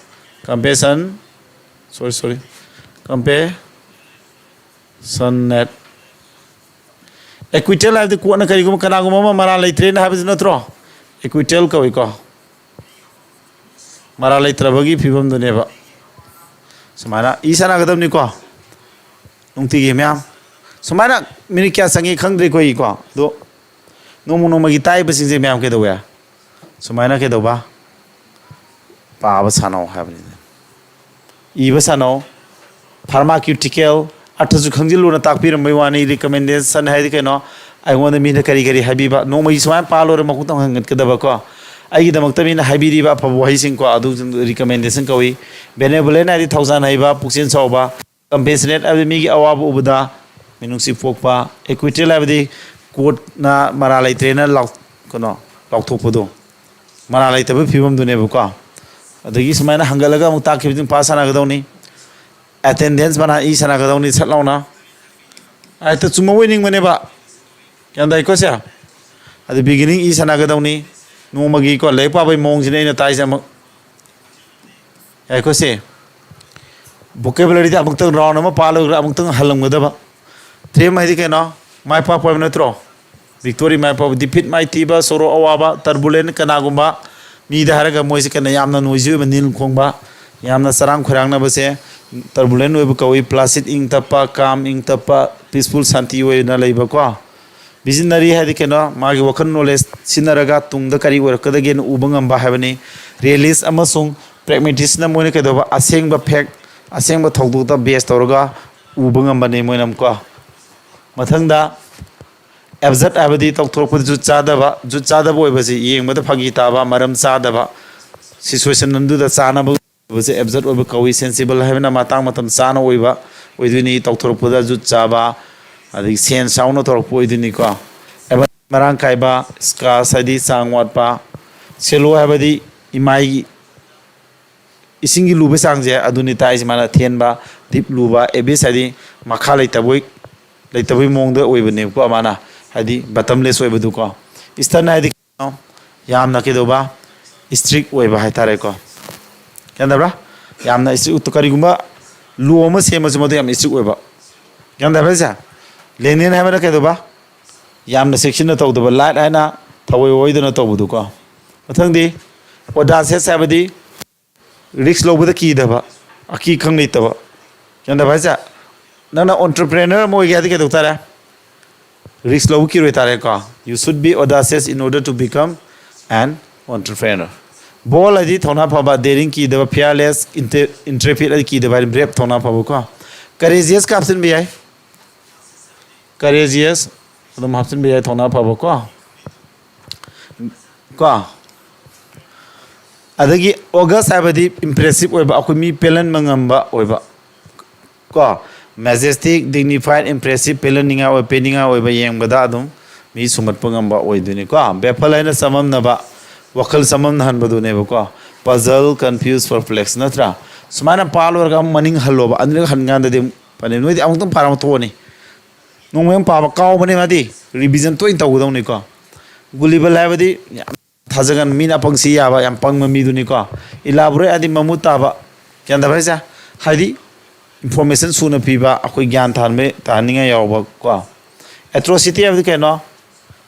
Compassion, sorry, sorry, compassionate꯫ Acquittal ꯍꯥꯏꯕꯗꯤ ꯀꯣꯔꯠꯅ ꯀꯔꯤꯒꯨꯝꯕ ꯀꯅꯥꯒꯨꯝꯕ ꯑꯃ ꯃꯔꯥꯜ ꯂꯩꯇ꯭ꯔꯦꯅ ꯍꯥꯏꯕꯗꯨ ꯅꯠꯇ꯭ꯔꯣ? Acquittal ꯀꯧꯏꯀꯣ꯫ ꯃꯔꯥꯜ ꯂꯩꯇ꯭ꯔꯕꯒꯤ ꯐꯤꯕꯝꯗꯨꯅꯦꯕ꯫ ꯁꯨꯃꯥꯏꯅ ꯏ ꯁꯥꯟꯅꯒꯗꯕꯅꯤꯀꯣ꯫ ꯅꯨꯡꯇꯤꯒꯤ ꯃꯌꯥꯝ꯫ ꯁꯨꯃꯥꯏꯅ ꯃꯤꯅꯤꯠ ꯀꯌꯥ ꯆꯪꯉꯤ ꯈꯪꯗ꯭ꯔꯦ ꯑꯩꯈꯣꯏꯒꯤꯀꯣ꯫ ꯑꯗꯣ ꯅꯣꯡꯃ ꯅꯣꯡꯃꯒꯤ ꯇꯥꯛꯏꯕꯁꯤꯡꯁꯦ ꯃꯌꯥꯝ ꯀꯩꯗꯧꯋꯦ? ꯁꯨꯃꯥꯏꯅ ꯀꯩꯗꯧꯕ? ꯄꯥꯕ ꯁꯥꯟꯅꯧ ꯍꯥꯏꯕꯅꯤꯅ꯫ ꯏꯕ ꯁꯥꯟꯅꯧ꯫ Pharmaceutical ꯑꯔꯊꯁꯨ ꯈꯪꯖꯤꯜꯂꯨꯅ ꯇꯥꯛꯄꯤꯔꯝꯕꯩ ꯋꯥꯅꯤ꯫ Recommendation ꯍꯥꯏꯗꯤ ꯀꯩꯅꯣ? ꯑꯩꯉꯣꯟꯗ ꯃꯤꯅ ꯀꯔꯤ ꯀꯔꯤ ꯍꯥꯏꯕꯤꯕ, ꯅꯣꯡꯃꯒꯤ ꯁꯨꯃꯥꯏꯅ ꯄꯥ ꯂꯣꯏꯔ ꯃꯈꯨꯠ ꯊꯪ ꯍꯟꯒꯠꯀꯗꯕꯀꯣ꯫ ꯑꯩꯒꯤꯗꯃꯛꯇ ꯃꯤꯅ ꯍꯥꯏꯕꯤꯔꯤꯕ ꯑꯐꯕ ꯋꯥꯍꯩꯁꯤꯡꯀꯣ, ꯑꯗꯨ recommendation ꯀꯧꯏ꯫ Benevolent ꯍꯥꯏꯗꯤ ꯊꯧꯖꯥꯜ ꯍꯩꯕ, ꯄꯨꯛꯆꯦꯜ ꯆꯥꯎꯕ꯫ Compassionate ꯍꯥꯏꯕꯗꯤ ꯃꯤꯒꯤ ꯑꯋꯥꯕ ꯎꯕꯗ ꯃꯤꯅꯨꯡꯁꯤ ꯄꯣꯛꯄ꯫ Acquittal ꯍꯥꯏꯕꯗꯤ ꯀꯣꯔꯠꯅ ꯃꯔꯥꯜ ꯂꯩꯇ꯭ꯔꯦꯅ ꯂꯥꯎ-, ꯀꯩꯅꯣ, ꯂꯥꯎꯊꯣꯛꯄꯗꯣ꯫ ꯃꯔꯥꯜ ꯂꯩꯇꯕ ꯐꯤꯕꯝꯗꯨꯅꯦꯕꯀꯣ꯫ ꯑꯗꯒꯤ ꯁꯨꯃꯥꯏꯅ ꯍꯟꯒꯠꯂꯒ ꯑꯃꯨꯛ ꯇꯥꯛꯈꯤꯕꯗꯨ ꯄꯥ ꯁꯥꯟꯅꯒꯗꯧꯅꯤ꯫ Attendance ꯃꯅꯥ ꯏ ꯁꯥꯟꯅꯒꯗꯧꯅꯤ ꯁꯠ ꯂꯥꯎꯅ꯫ ꯍꯦꯛꯇ ꯆꯨꯝꯕ ꯑꯣꯏꯅꯤꯡꯕꯅꯦꯕ꯫ ꯒ꯭ꯌꯥꯟ ꯇꯥꯏꯀꯣ ꯁꯦ? ꯑꯗꯨ beginning ꯏ ꯁꯥꯟꯅꯒꯗꯧꯅꯤ꯫ ꯅꯣꯡꯃꯒꯤꯀꯣ ꯂꯥꯏꯔꯤꯛ ꯄꯥꯕꯒꯤ ꯃꯑꯣꯡꯁꯤꯅ ꯑꯩꯅ ꯇꯥꯏꯁꯦ ꯑꯃꯨꯛ꯫ ꯌꯥꯏꯀꯣ ꯁꯦ? Vocabularyꯗꯤ ꯑꯃꯨꯛꯇꯪ round ꯑꯃ ꯄꯥ ꯂꯣꯏꯈ꯭ꯔꯥ ꯑꯃꯨꯛꯇꯪ ꯍꯜꯂꯝꯒꯗꯕ꯫ Triumph ꯍꯥꯏꯗꯤ ꯀꯩꯅꯣ? ꯃꯥꯏ ꯄꯥꯛꯄ ꯍꯥꯏꯕ ꯅꯠꯇ꯭ꯔꯣ? Victory ꯃꯥꯏ ꯄꯥꯛꯄ, defeat ꯃꯥꯏꯊꯤꯕ, ꯁꯣꯔꯣꯛ ꯑꯋꯥꯕ, turbulent ꯀꯅꯥꯒꯨꯝꯕ ꯃꯤꯗ ꯍꯥꯏꯔꯒ ꯃꯣꯏꯁꯦ ꯀꯩꯅꯣ ꯌꯥꯝꯅ noisy ꯑꯣꯏꯕ, ꯅꯤꯜ ꯈꯣꯡꯕ, ꯌꯥꯝꯅ ꯆꯔꯥꯡ ꯈꯣꯏꯔꯥꯡꯅꯕꯁꯦ, turbulent ꯑꯣꯏꯕ ꯀꯧꯏ꯫ Placid ꯏꯪ ꯇꯞꯄ, calm ꯏꯪ ꯇꯞꯄ, peaceful ꯁꯥꯟꯇꯤ ꯑꯣꯏꯅ ꯂꯩꯕꯀꯣ꯫ Visionary ꯍꯥꯏꯗꯤ ꯀꯩꯅꯣ? ꯃꯥꯒꯤ ꯋꯥꯈꯜ knowledge ꯁꯤꯖꯤꯟꯅꯔꯒ ꯇꯨꯡꯗ ꯀꯔꯤ ꯑꯣꯏꯔꯛꯀꯗꯒꯦꯅ ꯎꯕ ꯉꯝꯕ ꯍꯥꯏꯕꯅꯤ꯫ Realist ꯑꯃꯁꯨꯡ pragmatistꯅ ꯃꯣꯏꯅ ꯀꯩꯗꯧꯕ? ꯑꯁꯦꯡꯕ fact, ꯑꯁꯦꯡꯕ ꯊꯧꯗꯣꯛꯇ base ꯇꯧꯔꯒ ꯎꯕ ꯉꯝꯕꯅꯤ ꯃꯣꯏꯅ ꯑꯃꯨꯛꯀꯣ꯫ ꯃꯊꯪꯗ absurd ꯍꯥꯏꯕꯗꯤ ꯇꯧꯊꯣꯔꯛꯄꯗ ꯖꯨꯠ ꯆꯥꯗꯕ, ꯖꯨꯠ ꯆꯥꯗꯕ ꯑꯣꯏꯕꯁꯤ ꯌꯦꯡꯕꯗ ꯐꯥꯒꯤ ꯇꯥꯕ, ꯃꯔꯝ ꯆꯥꯗꯕ, situation ꯑꯗꯨꯗ ꯆꯥꯅꯕ ꯁꯦ ꯑꯦꯕꯖꯔꯠ ꯑꯣꯏꯕ ꯀꯧꯏ꯫ ꯁꯦꯟꯁꯤꯕꯜ ꯍꯥꯏꯕꯅ ꯃꯇꯥꯡ ꯃꯇꯝ ꯆꯥꯅ ꯑꯣꯏꯕ ꯑꯣꯏꯗꯣꯏꯅꯤ, ꯇꯧꯊꯣꯔꯛꯄꯗ ꯖꯨꯠ ꯆꯥꯕ, ꯑꯗꯒꯤ ꯁꯦꯟꯁ ꯌꯥꯎꯅ ꯇꯧꯔꯛꯄ ꯑꯣꯏꯗꯣꯏꯅꯤꯀꯣ꯫ ꯑꯦꯕꯟ ꯃꯔꯥꯡ ꯀꯥꯏꯕ, ꯁ꯭ꯀꯥꯔꯁ ꯍꯥꯏꯗꯤ ꯆꯥꯡ ꯋꯥꯠꯄ, ꯁꯦꯂꯣ ꯍꯥꯏꯕꯗꯤ ꯏꯃꯥꯏꯒꯤ ꯏꯁꯤꯡꯒꯤ ꯂꯨꯕ ꯆꯥꯡꯁꯦ ꯑꯗꯨꯅꯤ ꯇꯥꯛꯏꯁꯦ꯫ ꯃꯥꯅ ꯊꯦꯟꯕ, ꯗꯤꯞ ꯂꯨꯕ, ꯑꯦꯕꯤꯁ ꯍꯥꯏꯗꯤ ꯃꯈꯥ ꯂꯩꯇꯕꯣꯏ ꯂꯩꯇꯕꯩ ꯃꯑꯣꯡꯗ ꯑꯣꯏꯕꯅꯦꯕꯀꯣ꯫ ꯃꯥꯅ ꯍꯥꯏꯗꯤ ꯕꯇꯝꯂꯦꯁ ꯑꯣꯏꯕꯗꯨꯀꯣ꯫ ꯏꯁꯇꯔꯟ ꯍꯥꯏꯗꯤ ꯀꯩꯅꯣ? ꯌꯥꯝꯅ ꯀꯩꯗꯧꯕ? ꯏꯁꯇ꯭ꯔꯤꯛ ꯑꯣꯏꯕ ꯍꯥꯏꯇꯥꯔꯦꯀꯣ꯫ ꯒ꯭ꯌꯥꯟ ꯇꯥꯕ꯭ꯔꯥ? ꯌꯥꯝꯅ ꯏꯁꯇ꯭ꯔꯤꯛ, ꯀꯔꯤꯒꯨꯝꯕ ꯂꯣ ꯑꯃ ꯁꯦꯝꯃꯁꯨ ꯃꯗꯨ ꯌꯥꯝ ꯏꯁꯇ꯭ꯔꯤꯛ ꯑꯣꯏꯕ꯫ ꯒ꯭ꯌꯥꯟ ꯇꯥꯕ꯭ꯔꯥ ꯍꯥꯏꯁꯦ? ꯂꯦꯅꯤꯌꯟ ꯍꯥꯏꯕꯅ ꯀꯩꯗꯧꯕ? ꯌꯥꯝꯅ ꯆꯦꯛꯁꯤꯟꯅ ꯇꯧꯗꯕ, ꯂꯥꯏꯠ ꯍꯥꯏꯅ ꯊꯑꯣꯏ ꯑꯣꯏꯗꯅ ꯇꯧꯕꯗꯨꯀꯣ꯫ ꯃꯊꯪꯗꯤ ꯑꯣꯗꯥꯁꯤꯌꯁ ꯍꯥꯏꯕꯗꯤ ꯔꯤꯛꯁ ꯂꯧꯕꯗ ꯀꯤꯗꯕ, ꯑꯀꯤ ꯈꯪ ꯂꯩꯇꯕ꯫ ꯒ꯭ꯌꯥꯟ ꯇꯥꯕ ꯍꯥꯏꯁꯦ? ꯅꯪꯅ ꯑꯣꯟꯇꯔꯄ꯭ꯔꯦꯅꯔ ꯑꯃ ꯑꯣꯏꯒꯦ ꯍꯥꯏꯗꯤ ꯀꯩꯗꯧ ꯇꯥꯔꯦ? ꯔꯤꯛꯁ ꯂꯧꯕ ꯀꯤꯔꯣꯏ ꯇꯥꯔꯦꯀꯣ꯫ You should be audacious in order to become an entrepreneur. ꯕꯣꯜ ꯍꯥꯏꯗꯤ ꯊꯧꯅꯥ ꯐꯕ, ꯗꯦꯔꯤꯡ ꯀꯤꯗꯕ, ꯐꯤꯌꯥꯔꯂꯦꯁ, ꯏꯟꯇ꯭ꯔꯦꯐꯤꯠ ꯍꯥꯏꯗꯤ ꯀꯤꯗꯕ ꯍꯥꯏꯗꯤ ꯕ꯭ꯔꯦꯞ, ꯊꯧꯅꯥ ꯐꯕꯀꯣ꯫ ꯀꯔꯦꯖꯤꯌꯁꯀ ꯍꯥꯞꯆꯤꯟꯕ ꯌꯥꯏ꯫ ꯀꯔꯦꯖꯤꯌꯁ ꯑꯗꯨꯝ ꯍꯥꯞꯆꯤꯟꯕ ꯌꯥꯏ, ꯊꯧꯅꯥ ꯐꯕꯀꯣ꯫ ꯀꯣ꯫ ꯑꯗꯒꯤ ꯑꯣꯒꯁ ꯍꯥꯏꯕꯗꯤ ꯏꯝꯄ꯭ꯔꯦꯁꯤꯞ ꯑꯣꯏꯕ, ꯑꯩꯈꯣꯏ ꯃꯤ ꯄꯦꯜꯍꯟꯕ ꯉꯝꯕ ꯑꯣꯏꯕ꯫ ꯀꯣ꯫ ꯃꯦꯖꯦꯁꯇꯤꯛ, ꯗꯤꯒꯅꯤꯐꯥꯏꯠ, ꯏꯝꯄ꯭ꯔꯦꯁꯤꯞ, ꯄꯦꯜꯍꯟꯅꯤꯡꯉꯥꯏ ꯑꯣꯏ, ꯄꯦꯟꯅꯤꯡꯉꯥꯏ ꯑꯣꯏꯕ, ꯌꯦꯡꯕꯗ ꯑꯗꯨꯝ ꯃꯤ ꯁꯨꯝꯍꯠꯄ ꯉꯝꯕ ꯑꯣꯏꯗꯣꯏꯅꯤꯀꯣ꯫ ꯕꯦꯐꯜ ꯍꯥꯏꯅ ꯆꯃꯝꯅꯕ, ꯋꯥꯈꯜ ꯆꯃꯝꯅꯍꯟꯕꯗꯨꯅꯦꯕꯀꯣ꯫ ꯄꯖꯜ, ꯀꯟꯐ꯭ꯌꯨꯁ, ꯄꯔꯄ꯭ꯂꯦꯛꯁ ꯅꯠꯇ꯭ꯔꯥ? ꯁꯨꯃꯥꯏꯅ ꯄꯥ ꯂꯣꯏꯔꯒ ꯑꯃꯨꯛ ꯃꯅꯤꯡ ꯍꯜꯂꯣꯕ, ꯑꯅꯤꯔꯛ ꯍꯟꯀꯥꯟꯗꯗꯤ ꯑꯃꯨꯛ ꯐꯅꯤ꯫ ꯅꯣꯏꯗꯤ ꯑꯃꯨꯛꯇꯪ ꯄꯥꯔꯝꯃ ꯇꯣꯛꯑꯅꯤ꯫ ꯅꯣꯡꯃꯩ ꯑꯃ ꯄꯥꯕ ꯀꯥꯎꯕꯅꯦ ꯃꯥꯗꯤ, ꯔꯤꯚꯤꯖꯟ ꯇꯣꯏꯅ ꯇꯧꯒꯗꯧꯅꯤꯀꯣ꯫ ꯒꯨꯂꯤꯕꯜ ꯍꯥꯏꯕꯗꯤ ꯌꯥꯝ ꯊꯥꯖꯒꯟꯕ, ꯃꯤꯅ ꯑꯄꯪꯁꯤ ꯌꯥꯕ, ꯌꯥꯝ ꯄꯪꯕ ꯃꯤꯗꯨꯅꯤꯀꯣ꯫ ꯏꯂꯥꯕꯣꯔꯦꯠ ꯍꯥꯏꯗꯤ ꯃꯃꯨꯠ ꯇꯥꯕ, ꯒ꯭ꯌꯥꯟ ꯇꯥꯕ ꯍꯥꯏꯁꯦ? ꯍꯥꯏꯗꯤ ꯏꯟꯐꯣꯔꯃꯦꯁꯟ ꯁꯨꯅ ꯄꯤꯕ, ꯑꯩꯈꯣꯏ ꯒ꯭ꯌꯥꯟ ꯇꯥꯍꯟꯕ, ꯇꯥꯍꯟꯅꯤꯡꯉꯥꯏ ꯌꯥꯎꯕ ꯀꯣ꯫ ꯑꯦꯇ꯭ꯔꯣꯁꯤꯇꯤ ꯍꯥꯏꯕꯗꯤ ꯀꯩꯅꯣ?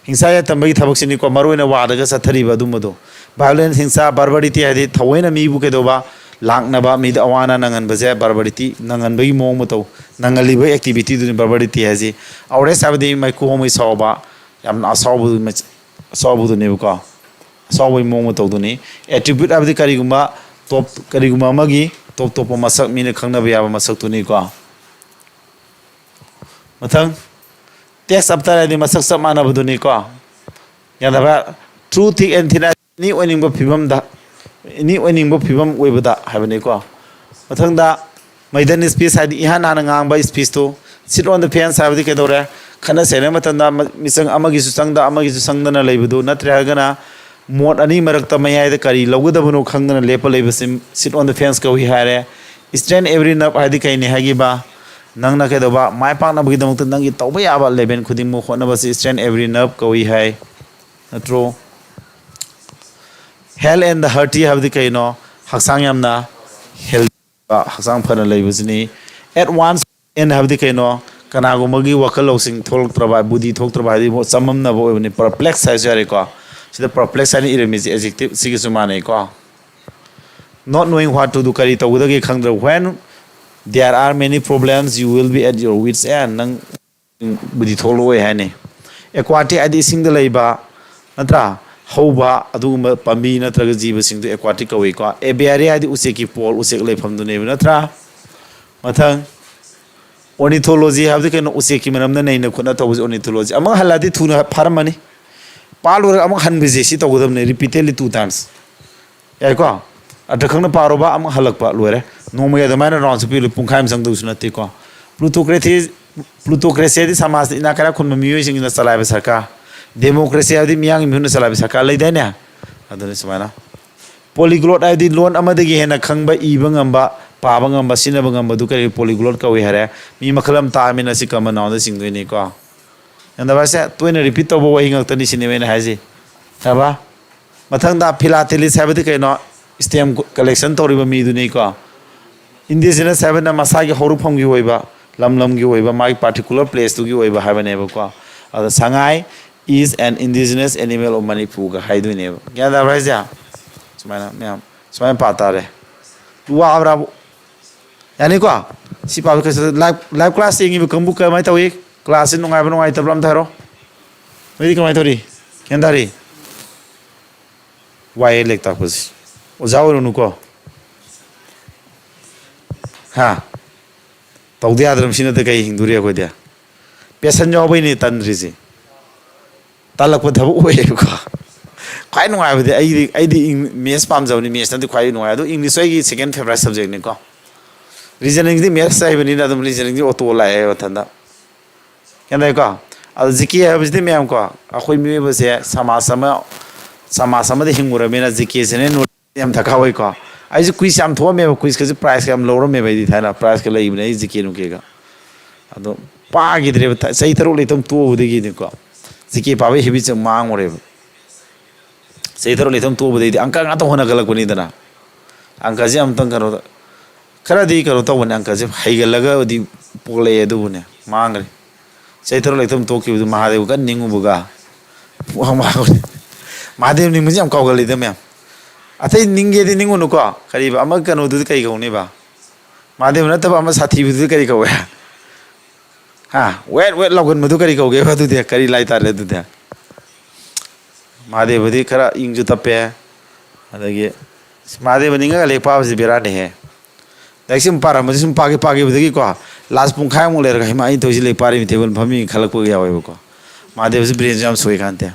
ꯍꯤꯡꯁꯥ ꯌꯥꯏꯇꯝꯕꯒꯤ ꯊꯕꯛꯁꯤꯅꯤꯀꯣ, ꯃꯔꯨꯑꯣꯏꯅ ꯋꯥꯔꯗꯒ ꯆꯠꯊꯔꯤꯕ ꯑꯗꯨꯝꯕꯗꯣ꯫ ꯚꯥꯏꯑꯣꯂꯦꯟꯁ, ꯍꯤꯡꯁꯥ, ꯕꯥꯔꯕꯔꯤꯇꯤ ꯍꯥꯏꯗꯤ ꯊꯑꯣꯏꯅ ꯃꯤꯕꯨ ꯀꯩꯗꯧꯕ, ꯂꯥꯛꯅꯕ, ꯃꯤꯗ ꯑꯋꯥ ꯑꯅꯥ ꯅꯪꯍꯟꯕꯁꯦ ꯕꯥꯔꯕꯔꯤꯇꯤ, ꯅꯪꯍꯟꯕꯒꯤ ꯃꯑꯣꯡ ꯃꯇꯧ, ꯅꯪꯍꯜꯂꯤꯕ ꯑꯦꯛꯇꯤꯚꯤꯇꯤꯗꯨꯅꯤ ꯕꯥꯔꯕꯔꯤꯇꯤ ꯍꯥꯏꯁꯤ꯫ ꯑꯥꯎꯔꯦꯁ ꯍꯥꯏꯕꯗꯤ ꯃꯩꯈꯨ ꯍꯣꯡꯕꯒꯤ ꯁꯥꯎꯕ, ꯌꯥꯝꯅ ꯑꯁꯥꯎꯕ, ꯑꯁꯥꯎꯕꯗꯨꯅꯦꯕꯀꯣ꯫ ꯑꯁꯥꯎꯕꯒꯤ ꯃꯑꯣꯡ ꯃꯇꯧꯗꯨꯅꯤ꯫ ꯑꯦꯇ꯭ꯔꯤꯕ꯭ꯌꯨꯠ ꯍꯥꯏꯕꯗꯤ ꯀꯔꯤꯒꯨꯝꯕ ꯇꯣꯞ, ꯀꯔꯤꯒꯨꯝꯕ ꯑꯃꯒꯤ ꯇꯣꯞ ꯇꯣꯞꯄ ꯃꯁꯛ, ꯃꯤꯅ ꯈꯪꯅꯕ ꯌꯥꯕ ꯃꯁꯛꯇꯨꯅꯤꯀꯣ꯫ ꯃꯊꯪ, ꯇꯦꯛꯁ ꯑꯞꯇꯔ ꯍꯥꯏꯗꯤ ꯃꯁꯛ ꯆꯞ ꯃꯥꯟꯅꯕꯗꯨꯅꯤꯀꯣ꯫ ꯒ꯭ꯌꯥꯟ ꯇꯥꯕ꯭ꯔꯥ? ꯇ꯭ꯔꯨ, ꯊꯤꯛ ꯑꯦꯟ ꯊꯤꯟ ꯍꯥꯏꯗꯤ ꯑꯦꯅꯤ ꯑꯣꯏꯅꯤꯡꯕ ꯐꯤꯕꯝꯗ, ꯑꯦꯅꯤ ꯑꯣꯏꯅꯤꯡꯕ ꯐꯤꯕꯝ ꯑꯣꯏꯕꯗ ꯍꯥꯏꯕꯅꯤꯀꯣ꯫ ꯃꯊꯪꯗ, ꯃꯩꯗꯟ ꯁ꯭ꯄꯤꯁ ꯍꯥꯏꯗꯤ ꯏꯍꯥꯟ ꯍꯥꯟꯅ ꯉꯥꯡꯕ ꯁ꯭ꯄꯤꯁꯇꯨ꯫ ꯁꯤꯠ ꯑꯣꯟ ꯗ ꯐꯦꯟꯁ ꯍꯥꯏꯕꯗꯤ ꯀꯩꯗꯧꯔꯦ? ꯈꯠꯅ ꯆꯩꯅꯕ ꯃꯇꯝꯗ ꯃ-, ꯃꯤꯆꯪ ꯑꯃꯒꯤꯁꯨ ꯆꯪꯗ ꯑꯃꯒꯤꯁꯨ ꯆꯪꯗꯅ ꯂꯩꯕꯗꯨ, ꯅꯠꯇ꯭ꯔꯦ ꯍꯥꯏꯔꯒꯅ ꯃꯣꯠ ꯑꯅꯤ ꯃꯔꯛꯇ ꯃꯌꯥꯏꯗ ꯀꯔꯤ ꯂꯧꯒꯗꯕꯅꯣ ꯈꯪꯗꯅ ꯂꯦꯞꯄ ꯂꯩꯕꯁꯤ ꯁꯤꯠ ꯑꯣꯟ ꯗ ꯐꯦꯟꯁ ꯀꯧꯏ ꯍꯥꯏꯔꯦ꯫ ꯏꯁꯇ꯭ꯔꯦꯟ ꯑꯦꯕ꯭ꯔꯤ ꯅꯔꯞ ꯍꯥꯏꯗꯤ ꯀꯩꯅꯤ ꯍꯥꯏꯈꯤꯕ? ꯅꯪꯅ ꯀꯩꯗꯧꯕ? ꯃꯥꯏ ꯄꯥꯛꯅꯕꯒꯤꯗꯃꯛꯇ ꯅꯪꯒꯤ ꯇꯧꯕ ꯌꯥꯕ ꯂꯦꯚꯦꯜ ꯈꯨꯗꯤꯡꯃꯛ ꯍꯣꯠꯅꯕꯁꯤ ꯏꯁꯇ꯭ꯔꯦꯟ ꯑꯦꯕ꯭ꯔꯤ ꯅꯔꯞ ꯀꯧꯏ ꯍꯥꯏ, ꯅꯠꯇ꯭ꯔꯣ? ꯍꯦꯜ ꯑꯦꯟ ꯗ ꯍꯔꯇꯤ ꯍꯥꯏꯕꯗꯤ ꯀꯩꯅꯣ? ꯍꯛꯆꯥꯡ ꯌꯥꯝꯅ ꯍꯦꯜ-, ꯍꯛꯆꯥꯡ ꯐꯅ ꯂꯩꯕꯁꯤꯅꯤ꯫ ꯑꯦꯠ ꯋꯥꯟꯁ ꯑꯦꯟ ꯍꯥꯏꯕꯗꯤ ꯀꯩꯅꯣ? ꯀꯅꯥꯒꯨꯝꯕꯒꯤ ꯋꯥꯈꯜ ꯂꯧꯁꯤꯡ ꯊꯣꯛꯂꯛꯇ꯭ꯔꯕ, ꯕꯨꯙꯤ ꯊꯣꯛꯇ꯭ꯔꯕ, ꯍꯥꯏꯗꯤ ꯆꯃꯝꯅꯕ ꯑꯣꯏꯕꯅꯤ꯫ ꯄꯔꯄ꯭ꯂꯦꯛꯁ ꯍꯥꯏꯁꯨ ꯌꯥꯔꯦꯀꯣ꯫ ꯁꯤꯗ ꯄꯔꯄ꯭ꯂꯦꯛꯁ ꯍꯥꯏꯅ ꯏꯔꯝꯃꯤꯁꯦ ꯑꯦꯖꯦꯛꯇꯤꯞ ꯁꯤꯒꯁꯨ ꯃꯥꯟꯅꯩꯀꯣ꯫ Not knowing what to do, ꯀꯔꯤ ꯇꯧꯒꯗꯒꯦ ꯈꯪꯗ꯭ꯔꯕ꯫ When there are many problems, you will be at your wits' end. ꯅꯪ ꯕꯨꯗꯤ ꯊꯣꯛꯂꯛꯑꯣꯏ ꯍꯥꯏꯅꯤ꯫ ꯑꯦꯀ꯭ꯋꯥꯇꯤꯛ ꯍꯥꯏꯗꯤ ꯏꯁꯤꯡꯗ ꯂꯩꯕ, ꯅꯠꯇ꯭ꯔꯥ? ꯍꯧꯕ ꯑꯗꯨꯒꯨꯝꯕ ꯄꯥꯝꯕꯤ ꯅꯠꯇ꯭ꯔꯒ ꯖꯤꯕꯁꯤꯡꯗꯨ ꯑꯦꯀ꯭ꯋꯥꯇꯤꯛ ꯀꯧꯏꯀꯣ꯫ ꯑꯦꯕꯤꯌꯥꯔꯤ ꯍꯥꯏꯗꯤ ꯎꯆꯦꯛꯀꯤ ꯄꯣꯜ, ꯎꯆꯦꯛ ꯂꯩꯐꯝꯗꯨꯅꯦꯕ, ꯅꯠꯇ꯭ꯔꯥ? ꯃꯊꯪ, ꯑꯣꯔꯅꯤꯊꯣꯂꯣꯖꯤ ꯍꯥꯏꯕꯗꯤ ꯀꯩꯅꯣ? ꯎꯆꯦꯛꯀꯤ ꯃꯔꯝꯗ ꯅꯩꯅ ꯈꯣꯠꯅ ꯇꯧꯕꯁꯤ ꯑꯣꯔꯅꯤꯊꯣꯂꯣꯖꯤ꯫ ꯑꯃꯨꯛ ꯍꯜꯂꯛꯑꯗꯤ ꯊꯨꯅ ꯐꯥꯔꯝꯃꯅꯤ꯫ ꯄꯥ ꯂꯣꯏꯔꯒ ꯑꯃꯨꯛ ꯍꯟꯕꯁꯦ ꯁꯤ ꯇꯧꯒꯗꯕꯅꯤ, repeatedly two times꯫ ꯌꯥꯏꯀꯣ? ꯑꯗ ꯈꯪꯅ ꯄꯥꯔꯨꯕ, ꯑꯃꯨꯛ ꯍꯜꯂꯛꯄ, ꯂꯣꯏꯔꯦ꯫ ꯅꯣꯡꯃꯒꯤ ꯑꯗꯨꯃꯥꯏꯅ ꯔꯥꯎꯟ ꯆꯠꯄꯤꯌꯨ, ꯄꯨꯡꯈꯥꯏ ꯑꯃ ꯆꯪꯗꯧꯁꯨ ꯅꯠꯇꯦꯀꯣ꯫ ꯄ꯭ꯂꯨꯇꯣꯀ꯭ꯔꯦꯁꯤ, ꯄ꯭ꯂꯨꯇꯣꯀ꯭ꯔꯦꯁꯤ ꯍꯥꯏꯗꯤ ꯁꯃꯥꯖꯇ ꯏꯅꯥꯛ ꯀꯩꯔꯥꯛ ꯈꯨꯟꯕ ꯃꯤꯑꯣꯏꯁꯤꯡꯅ ꯆꯂꯥꯏꯕ ꯁꯔꯀꯥꯔ꯫ ꯗꯦꯃꯣꯀ꯭ꯔꯦꯁꯤ ꯍꯥꯏꯕꯗꯤ ꯃꯤꯌꯥꯝꯒꯤ ꯃꯤꯍꯨꯠꯅ ꯆꯂꯥꯏꯕ ꯁꯔꯀꯥꯔ ꯂꯩꯗꯥꯏꯅꯦ? ꯑꯗꯨꯅꯤ ꯁꯨꯃꯥꯏꯅ꯫ ꯄꯣꯂꯤꯒ꯭ꯂꯣꯠ ꯍꯥꯏꯕꯗꯤ ꯂꯣꯟ ꯑꯃꯗꯒꯤ ꯍꯦꯟꯅ ꯈꯪꯕ, ꯏꯕ ꯉꯝꯕ, ꯄꯥꯕ ꯉꯝꯕ, ꯁꯤꯖꯤꯟꯅꯕ ꯉꯝꯕꯗꯨ ꯀꯔꯤ ꯄꯣꯂꯤꯒ꯭ꯂꯣꯠ ꯀꯧꯏ ꯍꯥꯏꯔꯦ? ꯃꯤ ꯃꯈꯜ ꯑꯃ ꯇꯥꯛꯑꯃꯤꯅ ꯁꯤ ꯀꯃꯟ ꯅꯥꯎꯟꯗ ꯆꯤꯡꯗꯣꯏꯅꯤꯀꯣ꯫ ꯒ꯭ꯌꯥꯟ ꯇꯥꯕ ꯍꯥꯏꯁꯦ? ꯇꯣꯏꯅ ꯔꯤꯄꯤꯠ ꯇꯧꯕ ꯋꯥꯍꯩ ꯉꯥꯛꯇꯅꯤ ꯁꯤꯅꯦꯕ ꯑꯩꯅ ꯍꯥꯏꯁꯦ꯫ ꯌꯥꯕ? ꯃꯊꯪꯗ, ꯐꯤꯂꯥꯇꯦꯂꯤꯁ ꯍꯥꯏꯕꯗꯤ ꯀꯩꯅꯣ? ꯁ꯭ꯇꯦꯝ ꯀꯂꯦꯛꯁꯟ ꯇꯧꯔꯤꯕ ꯃꯤꯗꯨꯅꯤꯀꯣ꯫ ꯏꯟꯗꯤꯖꯤꯅꯁ ꯍꯥꯏꯕꯅ ꯃꯁꯥꯒꯤ ꯍꯧꯔꯛꯐꯝꯒꯤ ꯑꯣꯏꯕ, ꯂꯝ ꯂꯝꯒꯤ ꯑꯣꯏꯕ, ꯃꯥꯒꯤ ꯄꯥꯔꯇꯤꯀꯨꯂꯔ ꯄ꯭ꯂꯦꯁꯇꯨꯒꯤ ꯑꯣꯏꯕ ꯍꯥꯏꯕꯅꯦꯕꯀꯣ꯫ ꯑꯗ ꯁꯉꯥꯏ is an indigenous animal of Manipur ꯒ ꯍꯥꯏꯗꯣꯏꯅꯦꯕ꯫ ꯒ꯭ꯌꯥꯟ ꯇꯥꯕ꯭ꯔꯥ ꯍꯥꯏꯁꯦ? ꯁꯨꯃꯥꯏꯅ ꯃꯌꯥꯝ, ꯁꯨꯃꯥꯏꯅ ꯄꯥ ꯇꯥꯔꯦ꯫ ꯋꯥꯕ꯭ꯔꯥꯕꯨ? ꯌꯥꯅꯤꯀꯣ? ꯁꯤ ꯄꯥꯕ ꯀꯩꯁꯨ, ꯂꯥꯏꯚ, ꯂꯥꯏꯚ ꯀ꯭ꯂꯥꯁ ꯌꯦꯡꯉꯤꯕ ꯀꯥꯡꯕꯨ ꯀꯃꯥꯏꯅ ꯇꯧꯏ? ꯀ꯭ꯂꯥꯁꯁꯤ ꯅꯨꯡꯉꯥꯏꯕ ꯅꯨꯡꯉꯥꯏꯇꯕ꯭ꯔꯥ ꯑꯝꯇ ꯍꯥꯏꯔꯣ꯫ ꯅꯣꯏꯗꯤ ꯀꯃꯥꯏꯅ ꯇꯧꯔꯤ? ꯒ꯭ꯌꯥꯟ ꯇꯥꯔꯤ? ꯋꯥꯏꯌꯦ ꯂꯥꯏꯔꯤꯛ ꯇꯥꯛꯄꯁꯤ꯫ ꯑꯣꯖꯥ ꯑꯣꯏꯔꯨꯅꯨꯀꯣ꯫ ꯍꯥ? ꯇꯧꯗ ꯌꯥꯗ꯭ꯔꯕ ꯁꯤ ꯅꯠꯇ ꯀꯩ ꯍꯤꯡꯗꯣꯔꯤ ꯑꯩꯈꯣꯏꯗꯤ? ꯄꯦꯁꯟ ꯌꯥꯎꯕꯩꯅꯦ ꯇꯟꯗ꯭ꯔꯤꯁꯦ꯫ ꯇꯜꯂꯛꯄ ꯊꯕꯛ ꯑꯣꯏꯌꯦꯕꯀꯣ꯫ ꯈ꯭ꯋꯥꯏ ꯅꯨꯡꯉꯥꯏꯕꯗꯤ ꯑꯩꯗꯤ, ꯑꯩꯗꯤ ꯃꯦꯠꯁ ꯄꯥꯝꯖꯕꯅꯤ, ꯃꯦꯠꯁꯅꯗꯤ ꯈ꯭ꯋꯥꯏ ꯅꯨꯡꯉꯥꯏ꯫ ꯑꯗꯣ ꯏꯪꯂꯤꯁ ꯑꯩꯒꯤ ꯁꯦꯀꯦꯟ ꯐꯦꯕꯔꯥꯏꯠ ꯁꯕꯖꯦꯛꯅꯤꯀꯣ꯫ ꯔꯤꯖꯅꯤꯡꯗꯤ ꯃꯦꯠꯁ ꯍꯩꯕꯅꯤꯅ ꯑꯗꯨꯝ ꯔꯤꯖꯅꯤꯡꯗꯤ ꯑꯣꯇꯣ ꯂꯥꯛꯑꯦ ꯃꯊꯟꯇ꯫ ꯒ꯭ꯌꯥꯟ ꯇꯥꯏꯀꯣ? ꯑꯗꯣ ꯖꯤ ꯀꯦ ꯍꯥꯏꯕꯁꯤꯗꯤ ꯃꯌꯥꯝ ꯀꯣ, ꯑꯩꯈꯣꯏ ꯃꯤꯑꯣꯏꯕꯁꯦ ꯁꯃꯥꯖ ꯑꯃ, ꯁꯃꯥꯖ ꯑꯃꯗ ꯍꯤꯡꯉꯨꯔꯕꯅꯤꯅ ꯖꯤ ꯀꯦꯁꯤꯅ ꯌꯥꯝ ꯗꯔꯀꯥꯔ ꯑꯣꯏꯀꯣ꯫ ꯑꯩꯁꯨ ꯀ꯭ꯋꯤꯖ ꯌꯥꯝ ꯊꯣꯛꯑꯝꯃꯦꯕ, ꯀ꯭ꯋꯤꯖꯀꯁꯦ ꯄ꯭ꯔꯥꯏꯖꯀ ꯌꯥꯝ ꯂꯧꯔꯝꯃꯦꯕ ꯑꯩꯗꯤ ꯊꯥꯏꯅ, ꯄ꯭ꯔꯥꯏꯖꯀ ꯂꯩꯕꯅꯦ ꯑꯩ ꯖꯤ ꯀꯦ ꯅꯨꯡꯀꯦꯒ꯫ ꯑꯗꯣ ꯄꯥꯈꯤꯗ꯭ꯔꯦꯕ, ꯊ-, ꯆꯍꯤ ꯇꯔꯨꯛ ꯂꯩꯇꯝ ꯇꯣꯛꯎꯕꯗꯒꯤꯗꯤꯀꯣ ꯖꯤ ꯀꯦ ꯄꯥꯕꯒꯤ ꯍꯦꯕꯤꯠꯁꯦ ꯃꯥꯡꯉꯨꯔꯦꯕ꯫ ꯆꯍꯤ ꯇꯔꯨꯛ ꯂꯩꯇꯝ ꯇꯣꯛꯎꯕꯗꯒꯤꯗꯤ ꯑꯪꯀ ꯉꯥꯛꯇ ꯍꯣꯠꯅꯒꯠꯂꯛꯄꯅꯤꯗꯅ꯫ ꯑꯪꯀꯁꯦ ꯑꯃꯨꯛꯇꯪ ꯀꯩꯅꯣ, ꯈꯔꯗꯤ ꯀꯩꯅꯣ ꯇꯧꯕꯅꯦ, ꯑꯪꯀꯁꯦ ꯍꯩꯒꯠꯂꯒꯕꯨꯗꯤ ꯄꯣꯛꯂꯛꯑꯦ, ꯑꯗꯨꯕꯨꯅꯦ ꯃꯥꯡꯈ꯭ꯔꯦ꯫ ꯆꯍꯤ ꯇꯔꯨꯛ ꯂꯩꯇꯝ ꯇꯣꯛꯈꯤꯕꯗꯨ ꯃꯍꯥꯗꯦꯕ ꯀꯟꯅ ꯅꯤꯡꯉꯨꯕꯒ ꯄꯨꯡꯃꯥꯡ ꯃꯥꯡꯈ꯭ꯔꯦ꯫ ꯃꯍꯥꯗꯦꯕ ꯅꯤꯡꯕꯁꯦ ꯌꯥꯝ ꯀꯥꯎꯒꯜꯂꯤꯗ ꯃꯌꯥꯝ꯫ ꯑꯇꯩ ꯅꯤꯡꯒꯦꯗꯤ ꯅꯤꯡꯉꯨꯅꯨꯀꯣ, ꯀꯔꯤꯕ ꯑꯃ ꯀꯩꯅꯣꯗꯨꯗꯤ ꯀꯔꯤ ꯀꯧꯅꯦꯕ? ꯃꯍꯥꯗꯦꯕ ꯅꯠꯇꯕ ꯑꯃ ꯁꯥꯊꯤꯕꯗꯨꯗꯤ ꯀꯔꯤ ꯀꯧꯋꯦ? ꯍꯥ, ꯋꯦꯠ ꯋꯦꯠ ꯂꯥꯎꯒꯟꯕꯗꯨ ꯀꯔꯤ ꯀꯧꯒꯦꯕ? ꯑꯗꯨꯗꯤ ꯀꯔꯤ ꯂꯥꯏ ꯇꯥꯔꯦ ꯑꯗꯨꯗꯤ? ꯃꯍꯥꯗꯦꯕꯗꯤ ꯈꯔ ꯏꯪꯁꯨ ꯇꯞꯄꯦ꯫ ꯑꯗꯒꯤ ꯃꯍꯥꯗꯦꯕ ꯅꯤꯡꯉꯒ ꯂꯥꯏꯔꯤꯛ ꯄꯥꯕꯁꯤ ꯕꯦꯔꯥꯅꯤꯍꯦ꯫ ꯂꯥꯏꯔꯤꯛꯁꯤ ꯁꯨꯝ ꯄꯥꯔꯝꯕꯁꯤ ꯁꯨꯝ ꯄꯥꯒꯦ ꯄꯥꯒꯦꯕꯗꯒꯤꯀꯣ, ꯂꯥꯁ ꯄꯨꯡꯈꯥꯏꯃꯨꯛ ꯂꯩꯔꯒ, "ꯍꯩꯃꯥ, ꯑꯩꯅ ꯇꯧꯔꯤꯁꯤ ꯂꯥꯏꯔꯤꯛ ꯄꯥꯔꯤꯃꯤ ꯇꯦꯕꯜ ꯐꯝꯃꯤ" ꯈꯜꯂꯛꯄꯒ ꯌꯥꯎꯋꯦꯕꯀꯣ꯫ ꯃꯍꯥꯗꯦꯕꯁꯤ ꯕ꯭ꯔꯦꯟꯁꯨ ꯌꯥꯝ ꯁꯣꯏ ꯀꯥꯟꯇꯦ꯫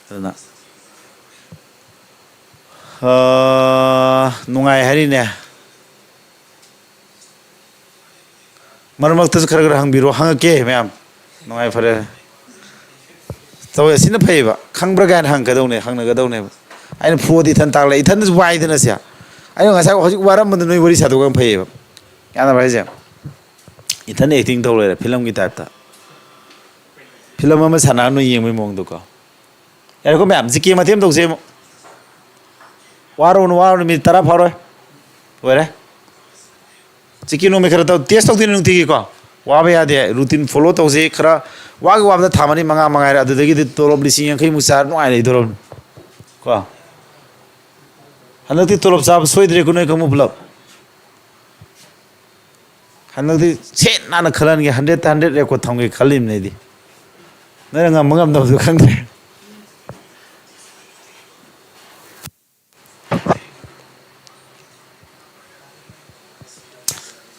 ꯑꯗꯨꯅ, ꯑꯥ, ꯅꯨꯡꯉꯥꯏ ꯍꯥꯏꯔꯤꯅꯦ꯫ ꯃꯔꯛ ꯃꯔꯛꯇꯁꯨ ꯈꯔ ꯈꯔ ꯍꯪꯕꯤꯔꯣ, ꯍꯪꯉꯛꯀꯦ ꯃꯌꯥꯝ꯫ ꯅꯨꯡꯉꯥꯏ, ꯐꯔꯦ꯫ ꯇꯧꯋꯦ, ꯑꯁꯤꯅ ꯐꯩꯌꯦꯕ꯫ "ꯈꯪꯕ꯭ꯔꯥ?" ꯀꯥꯏꯅ ꯍꯪꯒꯗꯧꯅꯦ, ꯍꯪꯅꯒꯗꯧꯅꯦꯕ꯫ ꯑꯩꯅ ꯐꯨꯔꯗꯤ ꯏꯊꯟ ꯇꯥꯛꯂꯛꯑꯦ, ꯏꯊꯟꯗꯁꯨ ꯋꯥꯏꯗꯅ ꯁꯦ꯫ ꯑꯩꯅ ꯉꯁꯥꯏ ꯍꯧꯖꯤꯛ ꯋꯥꯔꯝꯕꯗꯣ ꯅꯣꯏ ꯋꯥꯔꯤ ꯁꯥꯗꯣꯛꯄꯅ ꯐꯩꯌꯦꯕ꯫ ꯒ꯭ꯌꯥꯟ ꯇꯥꯕ꯭ꯔꯥ ꯍꯥꯏꯁꯦ? ꯏꯊꯟ ꯑꯦꯛꯇꯤꯡ ꯇꯧ ꯂꯩꯔꯦ ꯐꯤꯂꯝꯒꯤ ꯇꯥꯏꯞꯇ꯫ ꯐꯤꯂꯝ ꯑꯃ ꯁꯥꯟꯅꯔ ꯅꯣꯏ ꯌꯦꯡꯕꯩ ꯃꯑꯣꯡꯗꯀꯣ꯫ ꯌꯥꯔꯦꯀꯣ ꯃꯌꯥꯝ, ꯖꯤ ꯀꯦ ꯃꯇꯦꯛ ꯑꯃ ꯇꯧꯁꯦ ꯑꯃꯨꯛ꯫ ꯋꯥꯔꯨꯅꯨ, ꯋꯥꯔꯨꯅꯨ, ꯃꯤꯅꯤꯠ ꯇꯔꯥ ꯐꯥꯔꯣꯏ꯫ ꯂꯣꯏꯔꯦ꯫ ꯖꯤ ꯀꯦ ꯅꯣꯡꯃꯩ ꯈꯔ ꯇꯧ, ꯇꯦꯁ ꯇꯧꯗꯣꯏꯅꯦ ꯅꯨꯡꯇꯤꯒꯤꯀꯣ꯫ ꯋꯥꯕ ꯌꯥꯗꯦ, ꯔꯨꯇꯤꯟ ꯐꯣꯂꯣ ꯇꯧꯁꯦ꯫ ꯈꯔ ꯋꯥꯒꯤ ꯋꯥꯕꯗ ꯊꯥ ꯃꯔꯤ ꯃꯉꯥ ꯃꯉꯥꯏꯔꯦ, ꯑꯗꯨꯗꯒꯤꯗꯤ ꯇꯣꯂꯣꯞ ꯂꯤꯁꯤꯡ ꯌꯥꯡꯈꯩꯃꯨꯛ ꯆꯥꯔ ꯅꯨꯡꯉꯥꯏꯅ ꯂꯩꯗꯧꯔꯕꯅꯤ ꯀꯣ꯫ ꯍꯟꯗꯛꯇꯤ ꯇꯣꯂꯣꯞ ꯆꯥꯕ ꯁꯣꯏꯗ꯭ꯔꯦꯀꯣ ꯅꯣꯏ ꯀꯥꯡꯕꯨ ꯄꯨꯂꯞ꯫ ꯍꯟꯗꯛꯇꯤ ꯁꯤꯠ ꯅꯥꯟꯅ ꯈꯜꯍꯟꯒꯦ, ꯍꯟꯗ꯭ꯔꯦꯠꯇ ꯍꯟꯗ꯭ꯔꯦꯠ ꯔꯦꯀꯣꯔꯠ ꯊꯝꯒꯦ ꯈꯜꯂꯤꯕꯅꯦ ꯑꯩꯗꯤ꯫ ꯅꯣꯏꯅ ꯉꯝꯕ ꯉꯝꯗꯕꯗꯨ ꯈꯪꯗ꯭ꯔꯦ꯫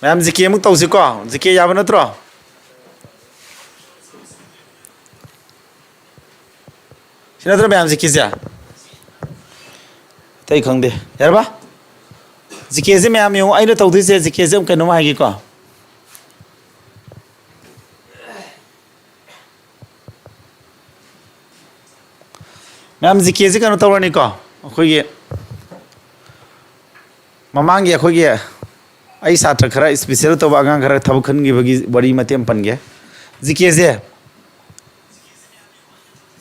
ꯃꯌꯥꯝ ꯖꯤ ꯀꯦ ꯑꯃꯨꯛ ꯇꯧꯁꯤꯀꯣ꯫ ꯖꯤ ꯀꯦ ꯌꯥꯕ ꯅꯠꯇ꯭ꯔꯣ? ꯁꯤ ꯅꯠꯇ꯭ꯔꯣ ꯃꯌꯥꯝ ꯖꯤ ꯀꯦꯁꯦ? ꯑꯇꯩ ꯈꯪꯗꯦ꯫ ꯌꯥꯔꯕ? ꯖꯤ ꯀꯦꯁꯦ ꯃꯌꯥꯝ ꯌꯦꯡꯉꯨ, ꯑꯩꯅ ꯇꯧꯗꯣꯏꯁꯦ ꯖꯤ ꯀꯦꯁꯦ ꯑꯃꯨꯛ ꯀꯩꯅꯣꯝ ꯍꯥꯏꯒꯦꯀꯣ꯫ ꯃꯌꯥꯝ ꯖꯤ ꯀꯦꯁꯦ ꯀꯩꯅꯣ ꯇꯧꯔꯅꯤꯀꯣ, ꯑꯩꯈꯣꯏꯒꯤ ꯃꯃꯥꯡꯒꯤ ꯑꯩꯈꯣꯏꯒꯤ ꯑꯩ ꯁꯥꯇ꯭ꯔ ꯈꯔ ꯏꯁꯄꯤꯁꯦꯜ ꯇꯧꯕ ꯑꯉꯥꯡ ꯈꯔ ꯊꯕꯛ ꯈꯟꯈꯤꯕꯒꯤ ꯋꯥꯔꯤ ꯃꯇꯦꯛ ꯑꯃ ꯄꯟꯒꯦ꯫ ꯖꯤ ꯀꯦꯁꯦ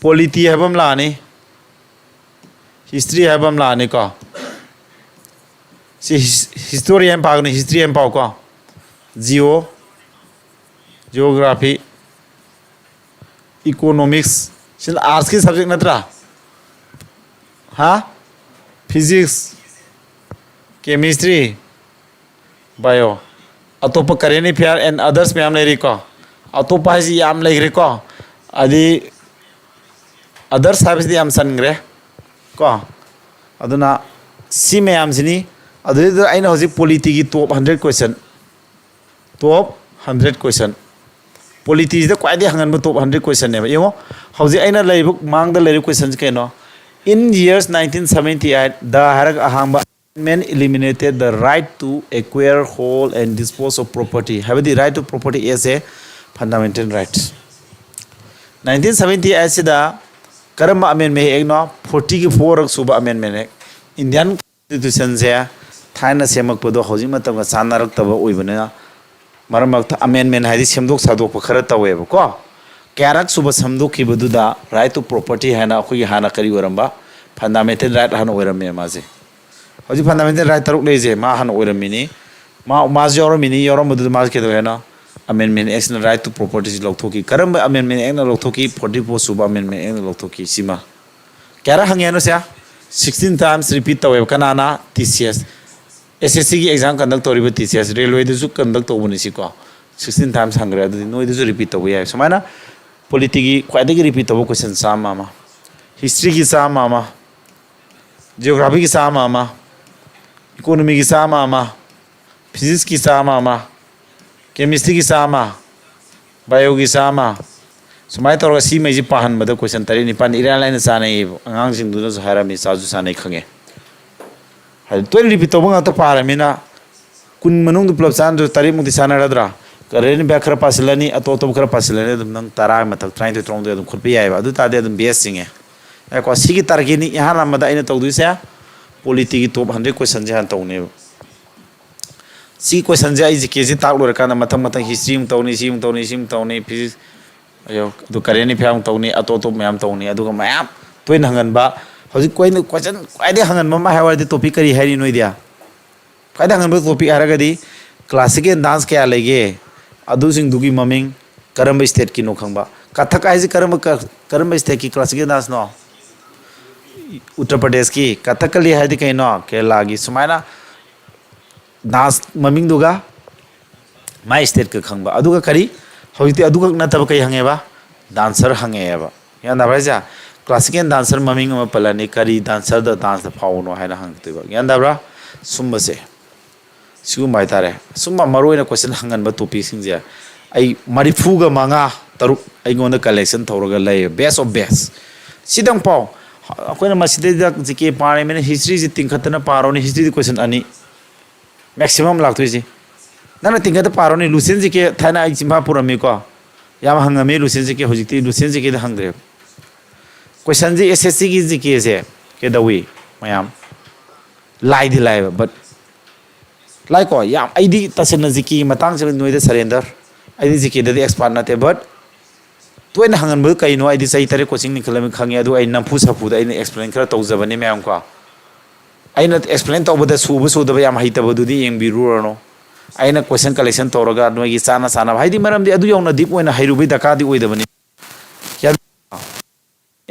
ꯄꯣꯂꯤꯇꯤ ꯍꯥꯏꯕ ꯑꯃ ꯂꯥꯛꯑꯅꯤ, ꯍꯤꯁꯇ꯭ꯔꯤ ꯍꯥꯏꯕ ꯑꯃ ꯂꯥꯛꯑꯅꯤꯀꯣ꯫ ꯁꯤ ꯍꯤꯁꯇꯣꯔꯤ ꯍꯥꯏꯅ ꯄꯥꯒꯅꯤ, ꯍꯤꯁꯇ꯭ꯔꯤ ꯍꯥꯏꯅ ꯄꯥꯎꯀꯣ꯫ ꯖꯤꯑꯣ, ꯖꯤꯑꯣꯒ꯭ꯔꯥꯐꯤ, ꯏꯀꯣꯅꯣꯃꯤꯛꯁ, ꯁꯤꯅ ꯑꯥꯔꯠꯁꯀꯤ ꯁꯕꯖꯦꯛ ꯅꯠꯇ꯭ꯔꯥ? ꯍꯥ? ꯐꯤꯖꯤꯛꯁ, ꯀꯦꯃꯤꯁꯇ꯭ꯔꯤ, ꯕꯥꯏꯑꯣ, ꯑꯇꯣꯞꯄ ꯀꯔꯦꯟ ꯑꯦꯐꯤꯌꯥꯔ ꯑꯦꯟ ꯑꯗꯔꯁ ꯃꯌꯥꯝ ꯂꯩꯔꯤꯀꯣ꯫ ꯑꯇꯣꯞꯄ ꯍꯥꯏꯁꯤ ꯌꯥꯝ ꯂꯩꯈ꯭ꯔꯦꯀꯣ꯫ ꯑꯗꯤ ꯑꯗꯔꯁ ꯍꯥꯏꯕꯁꯤꯗꯤ ꯌꯥꯝ ꯆꯟꯈ꯭ꯔꯦ ꯀꯣ꯫ ꯑꯗꯨꯅ ꯁꯤ ꯃꯌꯥꯝꯁꯤꯅꯤ꯫ ꯑꯗꯨꯗꯩꯗꯨꯗ ꯑꯩꯅ ꯍꯧꯖꯤꯛ ꯄꯣꯂꯤꯇꯤꯒꯤ ꯇꯣꯞ ꯍꯟꯗ꯭ꯔꯦꯠ ꯀꯣꯏꯁꯟ, ꯇꯣꯞ ꯍꯟꯗ꯭ꯔꯦꯠ ꯀꯣꯏꯁꯟ, ꯄꯣꯂꯤꯇꯤꯁꯤꯗ ꯈ꯭ꯋꯥꯏꯗꯒꯤ ꯍꯪꯒꯟꯕ ꯇꯣꯞ ꯍꯟꯗ꯭ꯔꯦꯠ ꯀꯣꯏꯁꯟꯅꯦꯕ꯫ ꯌꯦꯡꯉꯣ, ꯍꯧꯖꯤꯛ ꯑꯩꯅ ꯂꯩꯔꯤꯕ ꯃꯥꯡꯗ ꯂꯩꯔꯤꯕ ꯀꯣꯏꯁꯟꯁꯤ ꯀꯩꯅꯣ? In years nineteen seventy eight, the ꯍꯥꯏꯔꯒ ꯑꯍꯥꯡꯕ, amendment eliminated the right to acquire, hold and dispose of property ꯍꯥꯏꯕꯗꯤ right to property as a fundamental right꯫ Nineteen seventy ꯑꯩꯠꯁꯤꯗ ꯀꯔꯝꯕ ꯑꯃꯦꯟꯃꯦꯟ ꯑꯦꯛꯅꯣ? ꯐꯣꯔꯇꯤꯒꯤ ꯐꯣꯔ ꯁꯨꯕ ꯑꯃꯦꯟꯃꯦꯟ ꯑꯦꯛ꯫ ꯏꯟꯗꯤꯌꯥꯟ ꯀꯣꯟꯁꯇꯤꯇ꯭ꯌꯨꯁꯟꯁꯦ ꯊꯥꯏꯅ ꯁꯦꯝꯃꯛꯄꯗꯣ ꯍꯧꯖꯤꯛ ꯃꯇꯝꯒ ꯆꯥꯟꯅꯔꯛꯇꯕ ꯑꯣꯏꯕꯅꯤꯅ, ꯃꯔꯛ ꯃꯔꯛꯇ ꯑꯃꯦꯟꯃꯦꯟ ꯍꯥꯏꯗꯤ ꯁꯦꯝꯗꯣꯛ ꯁꯥꯗꯣꯛꯄ ꯈꯔ ꯇꯧꯋꯦꯕꯀꯣ꯫ ꯀꯌꯥꯔꯛ ꯁꯨꯕ ꯁꯦꯝꯗꯣꯛꯈꯤꯕꯗꯨꯗ right to property ꯍꯥꯏꯅ ꯑꯩꯈꯣꯏꯒꯤ ꯍꯥꯟꯅ ꯀꯔꯤ ꯑꯣꯏꯔꯝꯕ? ꯐꯟꯗꯥꯃꯦꯟꯇꯦꯜ ꯔꯥꯏꯠ ꯍꯥꯟꯅ ꯑꯣꯏꯔꯝꯃꯦ ꯃꯥꯁꯦ꯫ ꯍꯧꯖꯤꯛ ꯐꯟꯗꯥꯃꯦꯟꯇꯦꯜ ꯔꯥꯏꯠ ꯇꯔꯨꯛ ꯂꯩꯔꯤꯁꯦ ꯃꯥ ꯍꯥꯟꯅ ꯑꯣꯏꯔꯝꯃꯤꯅꯤ꯫ ꯃꯥ, ꯃꯥꯁꯨ ꯌꯥꯎꯔꯝꯃꯤꯅꯤ, ꯌꯥꯎꯔꯝꯕꯗꯨꯗ ꯃꯥꯁꯨ ꯀꯩꯗꯧꯋꯦ ꯍꯥꯏꯅꯣ? ꯑꯃꯦꯟꯃꯦꯟ ꯑꯦꯛꯁꯤꯅ right to property ꯁꯤ ꯂꯧꯊꯣꯛꯈꯤ꯫ ꯀꯔꯝꯕ ꯑꯃꯦꯟꯃꯦꯟ ꯑꯦꯛꯅ ꯂꯧꯊꯣꯛꯈꯤ? ꯐꯣꯔꯇꯤ ꯐꯣꯔ ꯁꯨꯕ ꯑꯃꯦꯟꯃꯦꯟ ꯑꯦꯛꯅ ꯂꯧꯊꯣꯛꯈꯤ꯫ ꯁꯤꯃ ꯀꯌꯥꯔꯛ ꯍꯪꯉꯦ ꯍꯥꯏꯅꯣ ꯁꯦ? ꯁꯤꯛꯁꯇꯤꯟ ꯇꯥꯏꯝꯁ ꯔꯤꯄꯤꯠ ꯇꯧꯋꯦꯕ꯫ ꯀꯅꯥꯅ? T C S. ꯑꯦꯁ ꯑꯦꯁ ꯁꯤꯒꯤ ꯑꯦꯛꯖꯥꯝ ꯀꯟꯗꯛ ꯇꯧꯔꯤꯕ ꯇꯤ ꯁꯤ ꯑꯦꯁ, ꯔꯦꯜꯋꯦꯗꯁꯨ ꯀꯟꯗꯛ ꯇꯧꯕꯅꯤ ꯁꯤꯀꯣ꯫ ꯁꯤꯛꯁꯇꯤꯟ ꯇꯥꯏꯝꯁ ꯍꯪꯈ꯭ꯔꯦ, ꯑꯗꯨꯗꯤ ꯅꯣꯏꯗꯁꯨ ꯔꯤꯄꯤꯠ ꯇꯧꯕ ꯌꯥꯏ꯫ ꯁꯨꯃꯥꯏꯅ ꯄꯣꯂꯤꯇꯤꯒꯤ ꯈ꯭ꯋꯥꯏꯗꯒꯤ ꯔꯤꯄꯤꯠ ꯇꯧꯕ ꯀꯣꯏꯁꯟ ꯆꯥꯝꯃ ꯑꯃ, ꯍꯤꯁꯇ꯭ꯔꯤꯒꯤ ꯆꯥꯝꯃ ꯑꯃ, ꯖꯤꯑꯣꯒ꯭ꯔꯥꯐꯤꯒꯤ ꯆꯥꯝꯃ ꯑꯃ, ꯏꯀꯣꯅꯣꯃꯤꯒꯤ ꯆꯥꯝꯃ ꯑꯃ, ꯐꯤꯖꯤꯛꯁꯀꯤ ꯆꯥꯝꯃ ꯑꯃ, ꯀꯦꯃꯤꯁꯇ꯭ꯔꯤꯒꯤ ꯆꯥꯝꯃ, ꯕꯥꯏꯑꯣꯒꯤ ꯆꯥꯝꯃ, ꯁꯨꯃꯥꯏꯅ ꯇꯧꯔꯒ ꯁꯤꯉꯩꯁꯤ ꯄꯥꯍꯟꯕꯗ ꯀꯣꯏꯁꯟ ꯇꯔꯦꯠ ꯅꯤꯄꯥꯜ ꯏꯔꯥꯏ ꯂꯥꯏꯅ ꯆꯥꯅꯩꯌꯦꯕ꯫ ꯑꯉꯥꯡꯁꯤꯡꯗꯨꯅꯁꯨ ꯍꯥꯏꯔꯝꯃꯤ, ꯆꯥꯁꯨ ꯆꯥꯅꯩ ꯈꯪꯉꯦ꯫ ꯍꯥꯏꯗꯤ ꯇꯣꯏꯅ ꯔꯤꯄꯤꯠ ꯇꯧꯕ ꯉꯥꯛꯇ ꯄꯥꯔꯃꯤꯅ ꯀꯨꯟ ꯃꯅꯨꯡꯗ ꯄꯨꯂꯞ ꯆꯥꯟꯅꯗ꯭ꯔꯁꯨ ꯇꯔꯦꯠꯃꯨꯛꯇꯤ ꯆꯥꯟꯅꯔꯗ꯭ꯔꯥ? ꯀꯔꯦꯟ ꯑꯦꯐꯤꯌꯔ ꯈꯔ ꯄꯥꯁꯤꯜꯂꯅꯤ, ꯑꯇꯣꯞ ꯑꯇꯣꯞꯄ ꯈꯔ ꯄꯥꯁꯤꯜꯂꯅꯤ, ꯑꯗꯨꯝ ꯅꯪ ꯇꯔꯥ ꯃꯊꯛ, ꯇꯔꯥꯅꯤꯊꯣꯏ, ꯇꯔꯥꯍꯨꯝꯗꯣꯏ ꯑꯗꯨꯝ ꯈꯣꯠꯄ ꯌꯥꯏꯑꯕ꯫ ꯑꯗꯨ ꯇꯥꯔꯗꯤ ꯑꯗꯨꯝ ꯕꯦꯁ ꯆꯤꯡꯉꯦ꯫ ꯌꯥꯏꯀꯣ? ꯁꯤꯒꯤ ꯇꯥꯔꯒꯦꯠꯅꯤ ꯏꯍꯥꯟ ꯍꯥꯟꯕꯗ ꯑꯩꯅ ꯇꯧꯗꯣꯏꯁꯦ꯫ ꯄꯣꯂꯤꯇꯤꯒꯤ ꯇꯣꯞ ꯍꯟꯗ꯭ꯔꯦꯠ ꯀꯣꯏꯁꯟꯁꯦ ꯍꯥꯟꯅ ꯇꯧꯅꯦꯕ꯫ ꯁꯤ ꯀꯣꯏꯁꯟꯁꯦ ꯑꯩ ꯖꯤ ꯀꯦꯁꯤ ꯇꯥꯛ ꯂꯣꯏꯔꯀꯥꯟꯗ ꯃꯊꯪ ꯃꯊꯪ ꯍꯤꯁꯇ꯭ꯔꯤ ꯑꯃꯨꯛ ꯇꯧꯅꯤ, ꯁꯤ ꯑꯃꯨꯛ ꯇꯧꯅꯤ, ꯁꯤ ꯑꯃꯨꯛ ꯇꯧꯅꯤ, ꯐꯤꯖꯤꯛꯁ, ꯑꯗꯨ ꯀꯔꯦꯟ ꯑꯦꯐꯤꯌꯥꯔ ꯑꯃꯨꯛ ꯇꯧꯅꯤ, ꯑꯇꯣꯞ ꯑꯇꯣꯞꯄ ꯃꯌꯥꯝ ꯇꯧꯅꯤ꯫ ꯑꯗꯨꯒ ꯃꯌꯥꯝ ꯇꯣꯏꯅ ꯍꯪꯒꯟꯕ, ꯍꯧꯖꯤꯛ ꯑꯩꯅ ꯀꯣꯏꯁꯟ ꯈ꯭ꯋꯥꯏꯗꯒꯤ ꯍꯪꯒꯟꯕ ꯑꯃ ꯍꯥꯏꯌꯨ ꯍꯥꯏꯔꯗꯤ ꯇꯣꯄꯤꯛ ꯀꯔꯤ ꯍꯥꯏꯅꯤ ꯅꯣꯏꯗꯤ? ꯈ꯭ꯋꯥꯏꯗꯒꯤ ꯍꯪꯒꯟꯕ ꯇꯣꯄꯤꯛ ꯍꯥꯏꯔꯒꯗꯤ ꯀ꯭ꯂꯥꯁꯤꯀꯦꯜ ꯗꯥꯟꯁ ꯀꯌꯥ ꯂꯩꯒꯦ, ꯑꯗꯨꯁꯤꯡꯗꯨꯒꯤ ꯃꯃꯤꯡ ꯀꯔꯝꯕ ꯁ꯭ꯇꯦꯠꯀꯤꯅꯣ ꯈꯪꯕ꯫ ꯀꯊꯛ ꯍꯥꯏꯁꯤ ꯀꯔꯝꯕ ꯀ-, ꯀꯔꯝꯕ ꯁ꯭ꯇꯦꯠꯀꯤ ꯀ꯭ꯂꯥꯁꯤꯀꯦꯜ ꯗꯥꯟꯁꯅꯣ? ꯎꯠꯇꯔ ꯄ꯭ꯔꯗꯦꯁꯀꯤ꯫ ꯀꯊꯛꯀꯂꯤ ꯍꯥꯏꯗꯤ ꯀꯩꯅꯣ? ꯀꯦꯔꯂꯥꯒꯤ꯫ ꯁꯨꯃꯥꯏꯅ ꯗꯥꯟꯁ ꯃꯃꯤꯡꯗꯨꯒ ꯃꯥꯏ ꯁ꯭ꯇꯦꯠꯀ ꯈꯪꯕ꯫ ꯑꯗꯨꯒ ꯀꯔꯤ? ꯍꯧꯖꯤꯛꯇꯤ ꯑꯗꯨꯈꯛ ꯅꯠꯇꯕ ꯀꯩ ꯍꯪꯉꯦꯕ? ꯗꯥꯟꯁꯔ ꯍꯪꯉꯛꯑꯦꯕ꯫ ꯒ꯭ꯌꯥꯟ ꯇꯥꯕ꯭ꯔꯥ ꯍꯥꯏꯁꯦ? ꯀ꯭ꯂꯥꯁꯤꯀꯦꯜ ꯗꯥꯟꯁꯔ ꯃꯃꯤꯡ ꯑꯃ ꯄꯜꯂꯅꯤ, ꯀꯔꯤ ꯗꯥꯟꯁꯔꯗ ꯗꯥꯟꯁꯇ ꯐꯥꯎꯕꯅꯣ ꯍꯥꯏꯅ ꯍꯪꯉꯛꯇꯣꯏꯕ꯫ ꯒ꯭ꯌꯥꯟ ꯇꯥꯕ꯭ꯔꯥ? ꯁꯨꯝꯕꯁꯦ, ꯁꯤꯒꯨꯝꯕ ꯍꯥꯏꯇꯥꯔꯦ꯫ ꯁꯨꯝꯕ ꯃꯔꯨ ꯑꯣꯏꯅ ꯀꯣꯏꯁꯟ ꯍꯪꯒꯟꯕ ꯇꯣꯄꯤꯛꯁꯤꯡꯁꯦ ꯑꯩ ꯃꯔꯤꯐꯨꯒ ꯃꯉꯥ ꯇꯔꯨꯛ ꯑꯩꯉꯣꯟꯗ ꯀꯂꯦꯛꯁꯟ ꯇꯧꯔꯒ ꯂꯩꯌꯦ, best of best꯫ ꯁꯤꯗꯪ ꯄꯥꯎ꯫ ꯑꯩꯈꯣꯏꯅ ꯃꯁꯤꯗꯩꯗ ꯖꯤ ꯀꯦ ꯄꯥꯔꯤꯕꯅꯤꯅ ꯍꯤꯁꯇ꯭ꯔꯤꯁꯤ ꯇꯤꯡꯈꯠꯇꯅ ꯄꯥꯔꯣꯅꯦ꯫ ꯍꯤꯁꯇ꯭ꯔꯤꯗꯤ ꯀꯣꯏꯁꯟ ꯑꯅꯤ ꯃꯦꯛꯁꯤꯃꯝ ꯂꯥꯛꯇꯣꯏꯁꯦ꯫ ꯅꯪꯅ ꯇꯤꯡꯈꯠꯇ ꯄꯥꯔꯣꯅꯦ, ꯂꯨꯁꯦꯟ ꯖꯤ ꯀꯦ ꯊꯥꯏꯅ ꯑꯩ ꯆꯤꯝꯐꯥ ꯄꯨꯔꯝꯃꯤꯀꯣ, ꯌꯥꯝ ꯍꯪꯉꯝꯃꯤ ꯂꯨꯁꯦꯟ ꯖꯤ ꯀꯦ꯫ ꯍꯧꯖꯤꯛꯇꯤ ꯂꯨꯁꯦꯟ ꯖꯤ ꯀꯦꯗ ꯍꯪꯗ꯭ꯔꯦꯕ꯫ ꯀꯣꯏꯁꯟꯁꯦ ꯑꯦꯁ ꯑꯦꯁ ꯁꯤꯒꯤ ꯖꯤ ꯀꯦꯁꯦ ꯀꯩꯗꯧꯏ ꯃꯌꯥꯝ? ꯂꯥꯏꯗꯤ ꯂꯥꯏꯕ, but ꯂꯥꯏꯀꯣ, ꯌꯥꯝ, ꯑꯩꯗꯤ ꯇꯁꯦꯡꯅ ꯖꯤ ꯀꯦꯒꯤ ꯃꯇꯥꯡꯁꯤꯗ ꯅꯣꯏꯗ ꯁꯔꯦꯟꯗꯔ꯫ ꯑꯩꯗꯤ ꯖꯤ ꯀꯦꯗꯗꯤ ꯑꯦꯛꯁꯄꯥꯔꯠ ꯅꯠꯇꯦ, but ꯇꯣꯏꯅ ꯍꯪꯒꯟꯕꯗꯨ ꯀꯩꯅꯣ? ꯑꯩꯗꯤ ꯆꯍꯤ ꯇꯔꯦꯠ ꯀꯣꯆꯤꯡ ꯂꯤꯡꯈꯠꯂꯃꯤ ꯈꯪꯉꯦ, ꯑꯗꯨ ꯑꯩ ꯅꯝꯐꯨ ꯁꯥꯐꯨꯗ ꯑꯩꯅ ꯑꯦꯛꯁꯄ꯭ꯂꯦꯟ ꯈꯔ ꯇꯧꯖꯕꯅꯤ ꯃꯌꯥꯝ ꯀꯣ꯫ ꯑꯩꯅ ꯑꯦꯛꯁꯄ꯭ꯂꯦꯟ ꯇꯧꯕꯗ ꯁꯨꯕ ꯁꯨꯗꯕ ꯌꯥꯝ ꯍꯩꯇꯕꯗꯨꯗꯤ ꯌꯦꯡꯕꯤꯔꯨꯔꯅꯨ꯫ ꯑꯩꯅ ꯀꯣꯏꯁꯟ ꯀꯂꯦꯛꯁꯟ ꯇꯧꯔꯒ ꯅꯣꯏꯒꯤ ꯆꯥꯅ ꯆꯥꯅꯕ, ꯍꯥꯏꯗꯤ ꯃꯔꯝꯗꯤ ꯑꯗꯨ ꯌꯧꯅ ꯗꯤꯞ ꯑꯣꯏꯅ ꯍꯩꯔꯨꯕꯩ ꯗꯔꯀꯥꯔꯗꯤ ꯑꯣꯏꯗꯕꯅꯤ꯫ ꯒ꯭ꯌꯥꯟ-,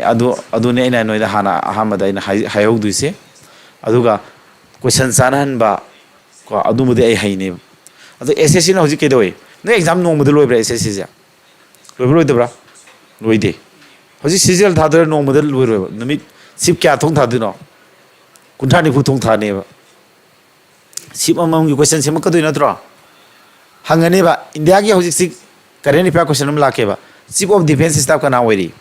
ꯑꯗꯨ, ꯑꯗꯨꯅꯤ ꯑꯩꯅ ꯅꯣꯏꯗ ꯍꯥꯟꯅ ꯑꯍꯥꯟꯕꯗ ꯑꯩꯅ ꯍꯥꯏ-, ꯍꯥꯏꯍꯧꯗꯣꯏꯁꯦ꯫ ꯑꯗꯨꯒ ꯀꯣꯏꯁꯟ ꯆꯥꯅꯍꯟꯕ ꯀꯣ, ꯑꯗꯨꯝꯕꯗꯤ ꯑꯩ ꯍꯩꯅꯦꯕ꯫ ꯑꯗꯣ ꯑꯦꯁ ꯑꯦꯁ ꯁꯤꯅ ꯍꯧꯖꯤꯛ ꯀꯩꯗꯧꯏ? ꯅꯣꯏ ꯑꯦꯛꯖꯥꯝ ꯅꯣꯡꯃꯗ ꯂꯣꯏꯕ꯭ꯔꯥ ꯑꯦꯁ ꯑꯦꯁ ꯁꯤꯁꯦ? ꯂꯣꯏꯕ ꯂꯣꯏꯗꯕ꯭ꯔꯥ? ꯂꯣꯏꯗꯦ꯫ ꯍꯧꯖꯤꯛ ꯁꯤꯖꯦꯜ ꯊꯥꯗꯣꯏꯔꯥ, ꯅꯣꯡꯃꯗ ꯂꯣꯏꯔꯣꯏꯕ꯫ ꯅꯨꯃꯤꯠ ꯁꯤꯞ ꯀꯌꯥ ꯊꯣꯡ ꯊꯥꯗꯣꯏꯅꯣ? ꯀꯨꯟꯊ꯭ꯔꯥ ꯅꯤꯐꯨ ꯊꯣꯡ ꯊꯥꯅꯦꯕ꯫ ꯁꯤꯞ ꯑꯃꯃꯝꯒꯤ ꯀꯣꯏꯁꯟ ꯁꯦꯝꯃꯛꯀꯗꯣꯏ ꯅꯠꯇ꯭ꯔꯣ? ꯍꯪꯉꯅꯦꯕ꯫ ꯏꯟꯗꯤꯌꯥꯒꯤ ꯍꯧꯖꯤꯛꯁꯤ ꯀꯔꯦꯟ ꯑꯦꯐꯤꯌꯥꯔ ꯀꯣꯏꯁꯟ ꯑꯃ ꯂꯥꯛꯀꯦꯕ꯫ ꯆꯤꯐ ꯑꯣꯐ ꯗꯤꯐꯦꯟꯁ ꯁ꯭ꯇꯥꯐ ꯀꯅꯥ ꯑꯣꯏꯔꯤ?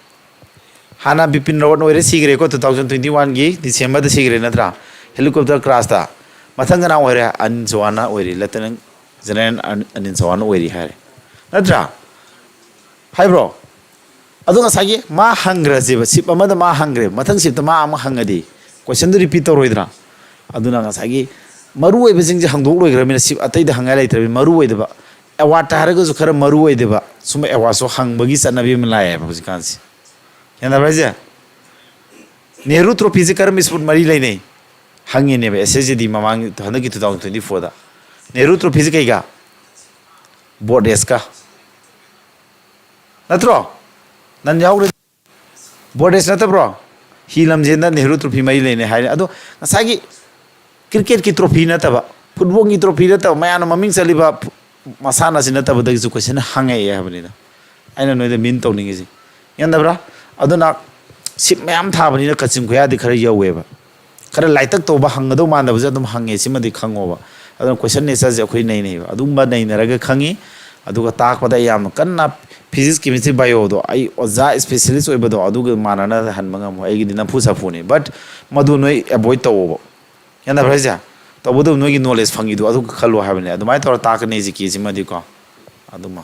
ꯍꯥꯟꯅ ꯕꯤꯄꯤꯟ ꯔꯥꯋꯠ ꯑꯣꯏꯔꯦ, ꯁꯤꯈ꯭ꯔꯦꯀꯣ, ꯇꯨ ꯊꯥꯎꯖꯟ ꯇ꯭ꯋꯦꯟꯇꯤ ꯋꯥꯟꯒꯤ ꯗꯤꯁꯦꯝꯕꯔꯗ ꯁꯤꯈ꯭ꯔꯦ ꯅꯠꯇ꯭ꯔꯥ? ꯍꯦꯂꯤꯀꯣꯞꯇꯔ ꯀ꯭ꯔꯥꯁꯇ꯫ ꯃꯊꯪ ꯀꯅꯥ ꯑꯣꯏꯔꯦ? ꯑꯅꯤꯜ ꯆꯧꯍꯥꯟꯅ ꯑꯣꯏꯔꯤ, ꯂꯦꯐꯇꯤꯅꯦꯟ ꯖꯦꯅꯔꯦꯜ ꯑꯅꯤꯜ ꯆꯧꯍꯥꯟꯅ ꯑꯣꯏꯔꯤ ꯍꯥꯏꯔꯦ, ꯅꯠꯇ꯭ꯔꯥ? ꯍꯥꯏꯕ꯭ꯔꯣ? ꯑꯗꯣ ꯉꯁꯥꯏꯒꯤ ꯃꯥ ꯍꯪꯈ꯭ꯔꯁꯦꯕ, ꯁꯤꯞ ꯑꯃꯗ ꯃꯥ ꯍꯪꯈ꯭ꯔꯦ, ꯃꯊꯪ ꯁꯤꯞꯇ ꯃꯥ ꯑꯃ ꯍꯪꯉꯗꯤ ꯀꯣꯏꯁꯟꯗꯨ ꯔꯤꯄꯤꯠ ꯇꯧꯔꯣꯏꯗ꯭ꯔꯥ? ꯑꯗꯨꯅ ꯉꯁꯥꯏꯒꯤ ꯃꯔꯨ ꯑꯣꯏꯕꯁꯤꯡꯁꯦ ꯍꯪꯗꯣꯛ ꯂꯣꯏꯈ꯭ꯔꯕꯅꯤꯅ, ꯁꯤꯞ ꯑꯇꯩꯗ ꯍꯪꯉꯥꯏ ꯂꯩꯇ꯭ꯔꯕꯅꯤꯅ, ꯃꯔꯨ ꯑꯣꯏꯗꯕ ꯑꯦꯋꯥꯔꯗꯇ ꯍꯥꯏꯔꯒꯁꯨ ꯈꯔ ꯃꯔꯨ ꯑꯣꯏꯗꯕ ꯁꯨꯝꯕ ꯑꯦꯋꯥꯔꯗꯁꯨ ꯍꯪꯕꯒꯤ ꯆꯠꯅꯕꯤ ꯑꯃ ꯂꯥꯛꯑꯦꯕ ꯍꯧꯖꯤꯛꯀꯥꯟꯁꯦ꯫ ꯒ꯭ꯌꯥꯟ ꯇꯥꯕ꯭ꯔꯥ ꯍꯥꯏꯁꯦ? ꯅꯦꯍꯔꯨ ꯇ꯭ꯔꯣꯐꯤꯁꯦ ꯀꯔꯝꯕ ꯁ꯭ꯄꯣꯔꯠ ꯃꯔꯤ ꯂꯩꯅꯩ? ꯍꯪꯉꯤꯅꯦꯕ ꯑꯦꯁ ꯑꯦꯁ ꯖꯤ ꯗꯤ ꯃꯃꯥꯡꯒꯤ, ꯍꯟꯗꯛꯀꯤ ꯇꯨ ꯊꯥꯎꯖꯟ ꯇ꯭ꯋꯦꯟꯇꯤ ꯐꯣꯔꯗ꯫ ꯅꯦꯍꯔꯨ ꯇ꯭ꯔꯣꯐꯤꯁꯦ ꯀꯩꯒ? ꯕꯣꯠ ꯔꯦꯁꯀ꯫ ꯅꯠꯇ꯭ꯔꯣ? ꯅꯟ ꯌꯥꯎꯈ꯭ꯔꯦ꯫ ꯕꯣꯠ ꯔꯦꯁ ꯅꯠꯇꯕ꯭ꯔꯣ? ꯍꯤ ꯂꯝꯖꯦꯟꯗ ꯅꯦꯍꯔꯨ ꯇ꯭ꯔꯣꯐꯤ ꯃꯔꯤ ꯂꯩꯅꯩ ꯍꯥꯏꯔꯦ꯫ ꯑꯗꯣ ꯉꯁꯥꯏꯒꯤ ꯀ꯭ꯔꯤꯀꯦꯠꯀꯤ ꯇ꯭ꯔꯣꯐꯤ ꯅꯠꯇꯕ, ꯐꯨꯠꯕꯣꯜꯒꯤ ꯇ꯭ꯔꯣꯐꯤ ꯅꯠꯇꯕ, ꯃꯌꯥꯝꯅ ꯃꯃꯤꯡ ꯆꯠꯂꯤꯕ ꯐꯨ-, ꯃꯁꯥꯟꯅꯁꯤ ꯅꯠꯇꯕꯗꯒꯤꯁꯨ ꯀꯣꯏꯁꯟ ꯍꯪꯉꯛꯑꯦ ꯍꯥꯏꯕꯅꯤꯗ ꯑꯩꯅ ꯅꯣꯏꯗ ꯃꯤꯟ ꯇꯧꯅꯤꯡꯉꯤꯁꯤ꯫ ꯒ꯭ꯌꯥꯟ ꯇꯥꯕ꯭ꯔꯥ? ꯑꯗꯨꯅ ꯁꯤꯞ ꯃꯌꯥꯝ ꯊꯥꯕꯅꯤꯅ ꯀꯥꯆꯤꯟ ꯀꯣꯌꯥꯗꯤ ꯈꯔ ꯌꯧꯋꯦꯕ꯫ ꯈꯔ ꯂꯥꯏꯇꯛ ꯇꯧꯕ, ꯍꯪꯒꯗꯧ ꯃꯥꯟꯗꯕꯁꯨ ꯑꯗꯨꯝ ꯍꯪꯉꯦ, ꯁꯤꯃꯗꯤ ꯈꯪꯉꯣꯕ꯫ ꯑꯗꯨꯅ ꯀꯣꯏꯁꯟ ꯅꯦꯆꯔꯁꯦ ꯑꯩꯈꯣꯏ ꯅꯩꯅꯩꯕ꯫ ꯑꯗꯨꯒꯨꯝꯕ ꯅꯩꯅꯔꯒ ꯈꯪꯉꯤ꯫ ꯑꯗꯨꯒ ꯇꯥꯛꯄꯗ ꯑꯩ ꯌꯥꯝꯅ ꯀꯟꯅ ꯐꯤꯖꯤꯛꯁ, ꯀꯦꯃꯤꯁꯇ꯭ꯔꯤ, ꯕꯥꯏꯑꯣꯗꯣ ꯑꯩ ꯑꯣꯖꯥ ꯏꯁꯄꯦꯁꯦꯂꯤꯁ ꯑꯣꯏꯕꯗꯣ ꯑꯗꯨꯒ ꯃꯥꯟꯅꯅ ꯍꯟꯕ ꯉꯝꯃꯣꯏ꯫ ꯑꯩꯒꯤꯗꯤ ꯅꯝꯐꯨ ꯁꯥꯐꯨꯅꯤ꯫ But ꯃꯗꯨ ꯅꯣꯏ ꯑꯦꯕꯣꯏꯗ ꯇꯧꯋꯣꯕ꯫ ꯒ꯭ꯌꯥꯟ ꯇꯥꯕ꯭ꯔꯥ ꯍꯥꯏꯁꯦ? ꯇꯧꯕꯇꯕꯨ ꯅꯣꯏꯒꯤ ꯅꯣꯂꯦꯖ ꯐꯪꯉꯤꯗꯣ ꯑꯗꯨ ꯈꯜꯂꯣ ꯍꯥꯏꯕꯅꯦ꯫ ꯑꯗꯨꯃꯥꯏꯅ ꯇꯧꯔ ꯇꯥꯛꯀꯅꯤ ꯖꯤ ꯀꯦꯁꯤꯃꯗꯤꯀꯣ꯫ ꯑꯗꯨꯃ꯫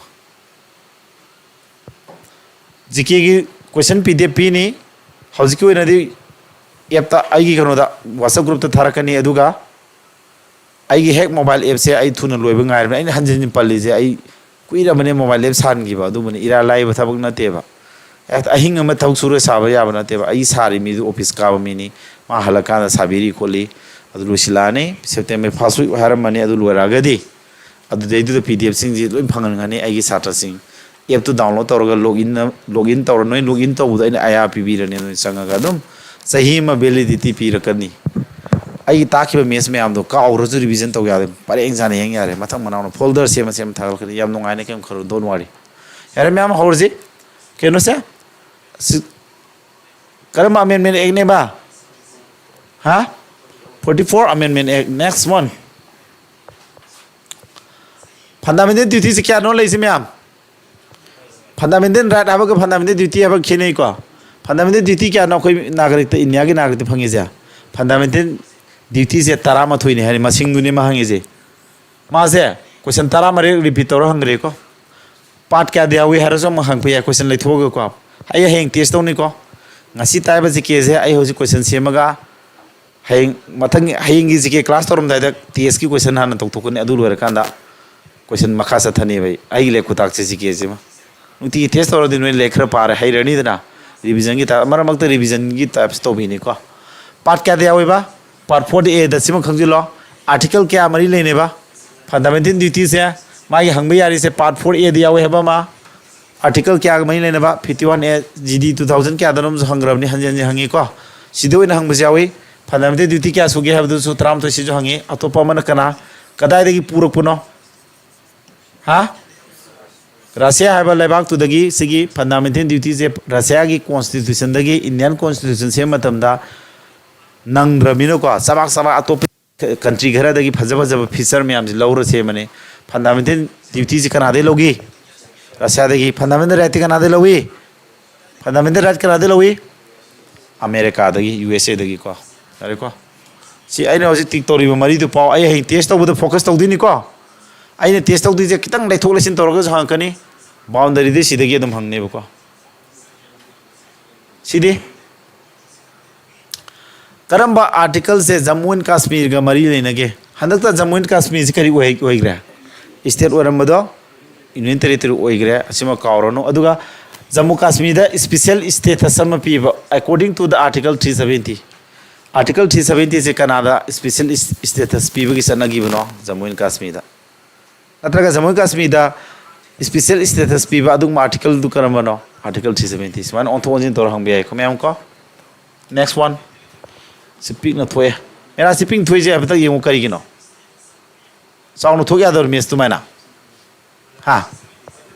ꯖꯤ ꯀꯦꯒꯤ ꯀꯣꯏꯁꯟ ꯄꯤ ꯗꯤ ꯑꯦꯐ ꯄꯤꯅꯤ꯫ ꯍꯧꯖꯤꯛꯀꯤ ꯑꯣꯏꯅꯗꯤ ꯑꯦꯞꯇ, ꯑꯩꯒꯤ ꯀꯩꯅꯣꯗ, ꯋꯥꯆꯞ ꯒ꯭ꯔꯨꯞꯇ ꯊꯥꯔꯛꯀꯅꯤ꯫ ꯑꯗꯨꯒ ꯑꯩꯒꯤ ꯍꯦꯛ ꯃꯣꯕꯥꯏꯜ ꯑꯦꯞꯁꯦ ꯑꯩ ꯊꯨꯅ ꯂꯣꯏꯕ ꯉꯥꯏꯔꯕꯅꯤ꯫ ꯑꯩꯅ ꯍꯟꯖꯤꯟ ꯍꯟꯖꯤꯟ ꯄꯜꯂꯤꯁꯦ, ꯑꯩ ꯀꯨꯏꯔꯕꯅꯦ ꯃꯣꯕꯥꯏꯜ ꯑꯦꯞ ꯁꯥꯍꯟꯈꯤꯕ꯫ ꯑꯗꯨꯕꯨꯅꯤ, ꯏꯔꯥꯏ ꯂꯥꯏꯕ ꯊꯕꯛ ꯅꯠꯇꯦꯕ꯫ ꯍꯦꯛꯇ ꯑꯍꯤꯡ ꯑꯃ ꯊꯕꯛ ꯁꯨꯔ ꯁꯥꯕ ꯌꯥꯕ ꯅꯠꯇꯦꯕ꯫ ꯑꯩ ꯁꯥꯔꯤ ꯃꯤꯗꯨ ꯑꯣꯐꯤꯁ ꯀꯥꯕ ꯃꯤꯅꯤ, ꯃꯥ ꯍꯜꯂꯛꯀꯥꯟꯗ ꯁꯥꯕꯤꯔꯤ ꯈꯣꯠꯂꯤ꯫ ꯑꯗꯨ ꯂꯣꯏꯁꯤꯜꯂꯛꯑꯅꯤ, ꯁꯦꯞꯇꯦꯝꯕꯔ ꯐꯥꯔꯁ ꯋꯤꯛ ꯍꯥꯏꯔꯝꯕꯅꯤ꯫ ꯑꯗꯨ ꯂꯣꯏꯔꯛꯑꯒꯗꯤ ꯑꯗꯨꯗꯩꯗꯨꯗ ꯄꯤ ꯗꯤ ꯑꯦꯐꯁꯤꯡꯁꯤ ꯂꯣꯏ ꯐꯪꯍꯟꯒꯅꯤ ꯑꯩꯒꯤ ꯁꯥꯇ꯭ꯔꯁꯤꯡ꯫ ꯑꯦꯞꯇꯨ ꯗꯥꯎꯟꯂꯣꯗ ꯇꯧꯔꯒ ꯂꯣꯒ ꯏꯟ, ꯂꯣꯒ ꯏꯟ ꯇꯧꯔ, ꯅꯣꯏ ꯂꯣꯒ ꯏꯟ ꯇꯧꯕꯗꯣ ꯑꯩꯅ ꯑꯥꯏ ꯑꯥꯔ ꯄꯤꯕꯤꯔꯅꯤ꯫ ꯅꯣꯏ ꯆꯪꯉꯒ ꯑꯗꯨꯝ ꯆꯍꯤ ꯑꯃ ꯚꯦꯂꯤꯗꯤꯇꯤ ꯄꯤꯔꯛꯀꯅꯤ꯫ ꯑꯩꯒꯤ ꯇꯥꯛꯈꯤꯕ ꯃꯦꯠꯁ ꯃꯌꯥꯝꯗꯣ ꯀꯥꯎꯔꯁꯨ ꯔꯤꯚꯤꯖꯟ ꯇꯧ ꯌꯥꯔꯦ, ꯄꯔꯦꯡ ꯁꯥꯅ ꯌꯦꯡ ꯌꯥꯔꯦ꯫ ꯃꯊꯪ ꯃꯅꯥꯎꯅ ꯐꯣꯜꯗꯔ ꯁꯦꯝꯃ ꯁꯦꯝꯃ ꯊꯥꯒꯠꯂꯛꯀꯅꯤ꯫ ꯌꯥꯝ ꯅꯨꯡꯉꯥꯏꯅ, ꯀꯩꯝ ꯈꯜꯂꯨ, don't worry꯫ ꯌꯥꯔꯦ, ꯃꯌꯥꯝ ꯍꯧꯔꯁꯤ꯫ ꯀꯩꯅꯣꯁꯦ, ꯁꯤ ꯀꯔꯝꯕ ꯑꯃꯦꯟꯃꯦꯟ ꯑꯦꯛꯅꯦꯕ? ꯍꯥ? Forty four Amendment Act, next one꯫ Fundamental ꯗ꯭ꯌꯨꯇꯤꯁꯦ ꯀꯌꯥꯅꯣ ꯂꯩꯁꯦ ꯃꯌꯥꯝ? ꯐꯟꯗꯥꯃꯦꯟꯇꯦꯜ ꯔꯥꯏꯠ ꯍꯥꯏꯕꯒ ꯐꯟꯗꯥꯃꯦꯟꯇꯦꯜ ꯗ꯭ꯌꯨꯇꯤ ꯍꯥꯏꯕꯒ ꯈꯦꯠꯅꯩꯀꯣ꯫ ꯐꯟꯗꯥꯃꯦꯟꯇꯦꯜ ꯗ꯭ꯌꯨꯇꯤ ꯀꯌꯥꯅꯣ ꯑꯩꯈꯣꯏ ꯅꯥꯒꯔꯤꯛꯇ, ꯏꯟꯗꯤꯌꯥꯒꯤ ꯅꯥꯒꯔꯤꯛꯇ ꯐꯪꯉꯤꯁꯦ? ꯐꯟꯗꯥꯃꯦꯟꯇꯦꯜ ꯗ꯭ꯌꯨꯇꯤꯁꯦ ꯇꯔꯥꯃꯥꯊꯣꯏꯅꯤ ꯍꯥꯏꯔꯦ, ꯃꯁꯤꯡꯗꯨꯅꯤ ꯃꯥ ꯍꯪꯉꯤꯁꯦ꯫ ꯃꯥꯁꯦ ꯀꯣꯏꯁꯟ ꯇꯔꯥꯃꯔꯤ ꯔꯤꯄꯤꯠ ꯇꯧꯔ ꯍꯪꯈ꯭ꯔꯦꯀꯣ꯫ ꯄꯥꯔꯠ ꯀꯌꯥꯗ ꯌꯥꯎꯏ ꯍꯥꯏꯔꯁꯨ ꯑꯃꯨꯛ ꯍꯪꯕ ꯌꯥꯏ, ꯀꯣꯏꯁꯟ ꯂꯩꯊꯣꯛꯑꯒꯀꯣ꯫ ꯑꯩ ꯍꯌꯦꯡ ꯇꯦꯁ ꯇꯧꯅꯤꯀꯣ꯫ ꯉꯁꯤ ꯇꯥꯏꯕ ꯖꯤ ꯀꯦꯁꯦ ꯑꯩ ꯍꯧꯖꯤꯛ ꯀꯣꯏꯁꯟ ꯁꯦꯝꯃꯒ ꯍꯌꯦꯡ ꯃꯊꯪ, ꯍꯌꯦꯡꯒꯤ ꯖꯤ ꯀꯦ ꯀ꯭ꯂꯥꯁ ꯇꯧꯔꯝꯗꯥꯏꯗ ꯇꯦꯁꯀꯤ ꯀꯣꯏꯁꯟ ꯍꯥꯟꯅ ꯇꯧꯊꯣꯛꯀꯅꯤ꯫ ꯑꯗꯨ ꯂꯣꯏꯔꯀꯥꯟꯗ ꯀꯣꯏꯁꯟ ꯃꯈꯥ ꯆꯠꯊꯅꯦꯕ ꯑꯩ, ꯑꯩꯒꯤ ꯂꯦꯛ ꯈꯨꯇꯥꯛꯁꯦ ꯖꯤ ꯀꯦꯁꯤꯃ꯫ ꯅꯨꯡꯇꯤꯒꯤ ꯇꯦꯁ ꯇꯧꯔꯗꯤ ꯅꯣꯏ ꯂꯦꯛ ꯈꯔ ꯄꯥꯔꯦ, ꯍꯩꯔꯅꯤꯗꯅ꯫ ꯔꯤꯚꯤꯖꯟꯒꯤ ꯇꯥꯏꯞ, ꯃꯔꯛ ꯃꯔꯛꯇ ꯔꯤꯚꯤꯖꯟꯒꯤ ꯇꯥꯏꯞꯁ ꯇꯧꯕꯤꯅꯤꯀꯣ꯫ ꯄꯥꯔꯠ ꯀꯌꯥꯗ ꯌꯥꯎꯏꯕ? ꯄꯥꯔꯠ ꯐꯣꯔ ꯑꯦꯗ ꯁꯤꯃ ꯈꯪꯖꯤꯜꯂꯣ꯫ ꯑꯥꯔꯇꯤꯀꯜ ꯀꯌꯥ ꯃꯔꯤ ꯂꯩꯅꯦꯕ? ꯐꯟꯗꯥꯃꯦꯟꯇꯦꯜ ꯗ꯭ꯌꯨꯇꯤꯁꯦ ꯃꯥꯒꯤ ꯍꯪꯕ ꯌꯥꯔꯤꯁꯦ ꯄꯥꯔꯠ ꯐꯣꯔ ꯑꯦꯗ ꯌꯥꯎꯏ ꯍꯥꯏꯕ ꯑꯃ, ꯑꯥꯔꯇꯤꯀꯜ ꯀꯌꯥꯒ ꯃꯔꯤ ꯂꯩꯅꯕ? ꯐꯤꯐꯇꯤ ꯋꯥꯟ ꯑꯦ, ꯖꯤ ꯗꯤ ꯇꯨ ꯊꯥꯎꯖꯟ ꯀꯌꯥꯗꯅꯣꯝꯁꯨ ꯍꯪꯈ꯭ꯔꯕꯅꯤ, ꯍꯟꯖꯤꯟ ꯍꯟꯖꯤꯟ ꯍꯪꯉꯤꯀꯣ꯫ ꯁꯤꯗ ꯑꯣꯏꯅ ꯍꯪꯕꯁꯨ ꯌꯥꯎꯏ꯫ ꯐꯟꯗꯥꯃꯦꯟꯇꯦꯜ ꯗ꯭ꯌꯨꯇꯤ ꯀꯌꯥ ꯁꯨꯒꯦ ꯍꯥꯏꯕꯗꯨꯁꯨ ꯇꯔꯥꯃꯥꯊꯣꯏ ꯁꯤꯁꯨ ꯍꯪꯉꯤ꯫ ꯑꯇꯣꯞꯄ ꯑꯃꯅ ꯀꯅꯥ, ꯀꯗꯥꯏꯗꯒꯤ ꯄꯨꯔꯛꯄꯅꯣ? ꯍꯥ? ꯔꯁꯤꯌꯥ ꯍꯥꯏꯕ ꯂꯩꯕꯥꯛꯇꯨꯗꯒꯤ ꯁꯤꯒꯤ ꯐꯟꯗꯥꯃꯦꯟꯇꯦꯜ ꯗ꯭ꯌꯨꯇꯤꯁꯦ ꯔꯁꯤꯌꯥꯒꯤ ꯀꯣꯟꯁꯇꯤꯇ꯭ꯌꯨꯁꯟꯗꯒꯤ ꯏꯟꯗꯤꯌꯥꯟ ꯀꯣꯟꯁꯇꯤꯇ꯭ꯌꯨꯁꯟ ꯁꯦꯝꯕ ꯃꯇꯝꯗ ꯅꯪꯗ꯭ꯔꯕꯅꯤꯅꯀꯣ, ꯆꯕꯥꯛ ꯆꯕꯥꯛ ꯑꯇꯣꯞꯄ ꯀꯟꯇ꯭ꯔꯤ ꯈꯔꯗꯒꯤ ꯐꯖ ꯐꯖꯕ ꯐꯤꯆꯔ ꯃꯌꯥꯝꯁꯦ ꯂꯧꯔ ꯁꯦꯝꯕꯅꯤ꯫ ꯐꯟꯗꯥꯃꯦꯟꯇꯦꯜ ꯗ꯭ꯌꯨꯇꯤꯁꯦ ꯀꯅꯥꯗꯒꯤ ꯂꯧꯈꯤ? ꯔꯁꯤꯌꯥꯗꯒꯤ꯫ ꯐꯟꯗꯥꯃꯦꯟꯇꯦꯜ ꯔꯥꯏꯠꯇꯤ ꯀꯅꯥꯗꯒꯤ ꯂꯧꯏ? ꯐꯟꯗꯥꯃꯦꯟꯇꯦꯜ ꯔꯥꯏꯠ ꯀꯅꯥꯗꯒꯤ ꯂꯧꯏ? ꯑꯃꯦꯔꯤꯀꯥꯗꯒꯤ, ꯌꯨ ꯑꯦꯁ ꯑꯦꯗꯒꯤꯀꯣ꯫ ꯌꯥꯔꯦꯀꯣ? ꯁꯤ ꯑꯩꯅ ꯍꯧꯖꯤꯛ ꯇꯤꯛ ꯇꯧꯔꯤꯕ ꯃꯔꯤꯗꯨ ꯄꯥꯎ꯫ ꯑꯩ ꯍꯌꯦꯡ ꯇꯦꯁ ꯇꯧꯕꯗ ꯐꯣꯀꯁ ꯇꯧꯗꯣꯏꯅꯤꯀꯣ꯫ ꯑꯩꯅ ꯇꯦꯁ ꯇꯧꯗꯣꯏꯁꯦ ꯈꯤꯇꯪ ꯂꯩꯊꯣꯛ ꯂꯩꯁꯤꯟ ꯇꯧꯔꯒꯁꯨ ꯍꯪꯉꯛꯀꯅꯤ꯫ ꯕꯥꯎꯟꯗꯔꯤꯗꯤ ꯁꯤꯗꯒꯤ ꯑꯗꯨꯝ ꯍꯪꯅꯦꯕꯀꯣ꯫ ꯁꯤꯗꯤ ꯀꯔꯝꯕ ꯑꯥꯔꯇꯤꯀꯜꯁꯦ ꯖꯝꯃꯨ ꯑꯦꯟ ꯀꯥꯁꯃꯤꯔꯒ ꯃꯔꯤ ꯂꯩꯅꯒꯦ? ꯍꯟꯗꯛꯇ ꯖꯝꯃꯨ ꯑꯦꯟ ꯀꯥꯁꯃꯤꯔꯁꯤ ꯀꯔꯤ ꯑꯣꯏ-, ꯑꯣꯏꯈ꯭ꯔꯦ? ꯁ꯭ꯇꯦꯠ ꯑꯣꯏꯔꯝꯕꯗꯣ ꯌꯨꯅꯤꯌꯟ ꯇꯦꯔꯤꯇꯣꯔꯤ ꯑꯣꯏꯈ꯭ꯔꯦ, ꯑꯁꯤꯃ ꯀꯥꯎꯔꯅꯨ꯫ ꯑꯗꯨꯒ ꯖꯝꯃꯨ ꯀꯥꯁꯃꯤꯔꯗ ꯁ꯭ꯄꯤꯁꯦꯜ ꯁ꯭ꯇꯦꯇꯁ ꯑꯃ ꯄꯤꯕ, according to the Article three seventy꯫ Article three seventyꯁꯦ ꯀꯅꯥꯗ ꯁ꯭ꯄꯤꯁꯦꯜ ꯁ꯭ꯇꯦꯇꯁ ꯄꯤꯕꯒꯤ ꯆꯠꯅꯈꯤꯕꯅꯣ? ꯖꯝꯃꯨ ꯑꯦꯟ ꯀꯥꯁꯃꯤꯔꯗ꯫ ꯅꯠꯇ꯭ꯔꯒ ꯖꯝꯃꯨ ꯀꯥꯁꯃꯤꯔꯗ ꯁ꯭ꯄꯤꯁꯦꯜ ꯁ꯭ꯇꯦꯇꯁ ꯄꯤꯕ ꯑꯗꯨꯒꯨꯝꯕ ꯑꯥꯔꯇꯤꯀꯜꯗꯨ ꯀꯔꯝꯕꯅꯣ? Article three seventy꯫ ꯁꯨꯃꯥꯏꯅ ꯑꯣꯟꯊꯣꯛ ꯑꯣꯟꯁꯤꯟ ꯇꯧꯔ ꯍꯪꯕ ꯌꯥꯏꯀꯣ, ꯃꯌꯥꯝ ꯀꯣ꯫ Next one꯫ ꯁꯤ ꯄꯤꯛꯅ ꯊꯣꯛꯑꯦ꯫ ꯃꯦꯔꯥ, ꯁꯤ ꯄꯤꯛꯅ ꯊꯣꯛꯏꯁꯦ ꯍꯥꯏꯐꯦꯠꯇꯪ ꯌꯦꯡꯉꯨ, ꯀꯔꯤꯒꯤꯅꯣ? ꯆꯥꯎꯅ ꯊꯣꯛ ꯌꯥꯗꯕ꯭ꯔꯥ ꯃꯦꯁ ꯑꯗꯨꯃꯥꯏꯅ? ꯍꯥ?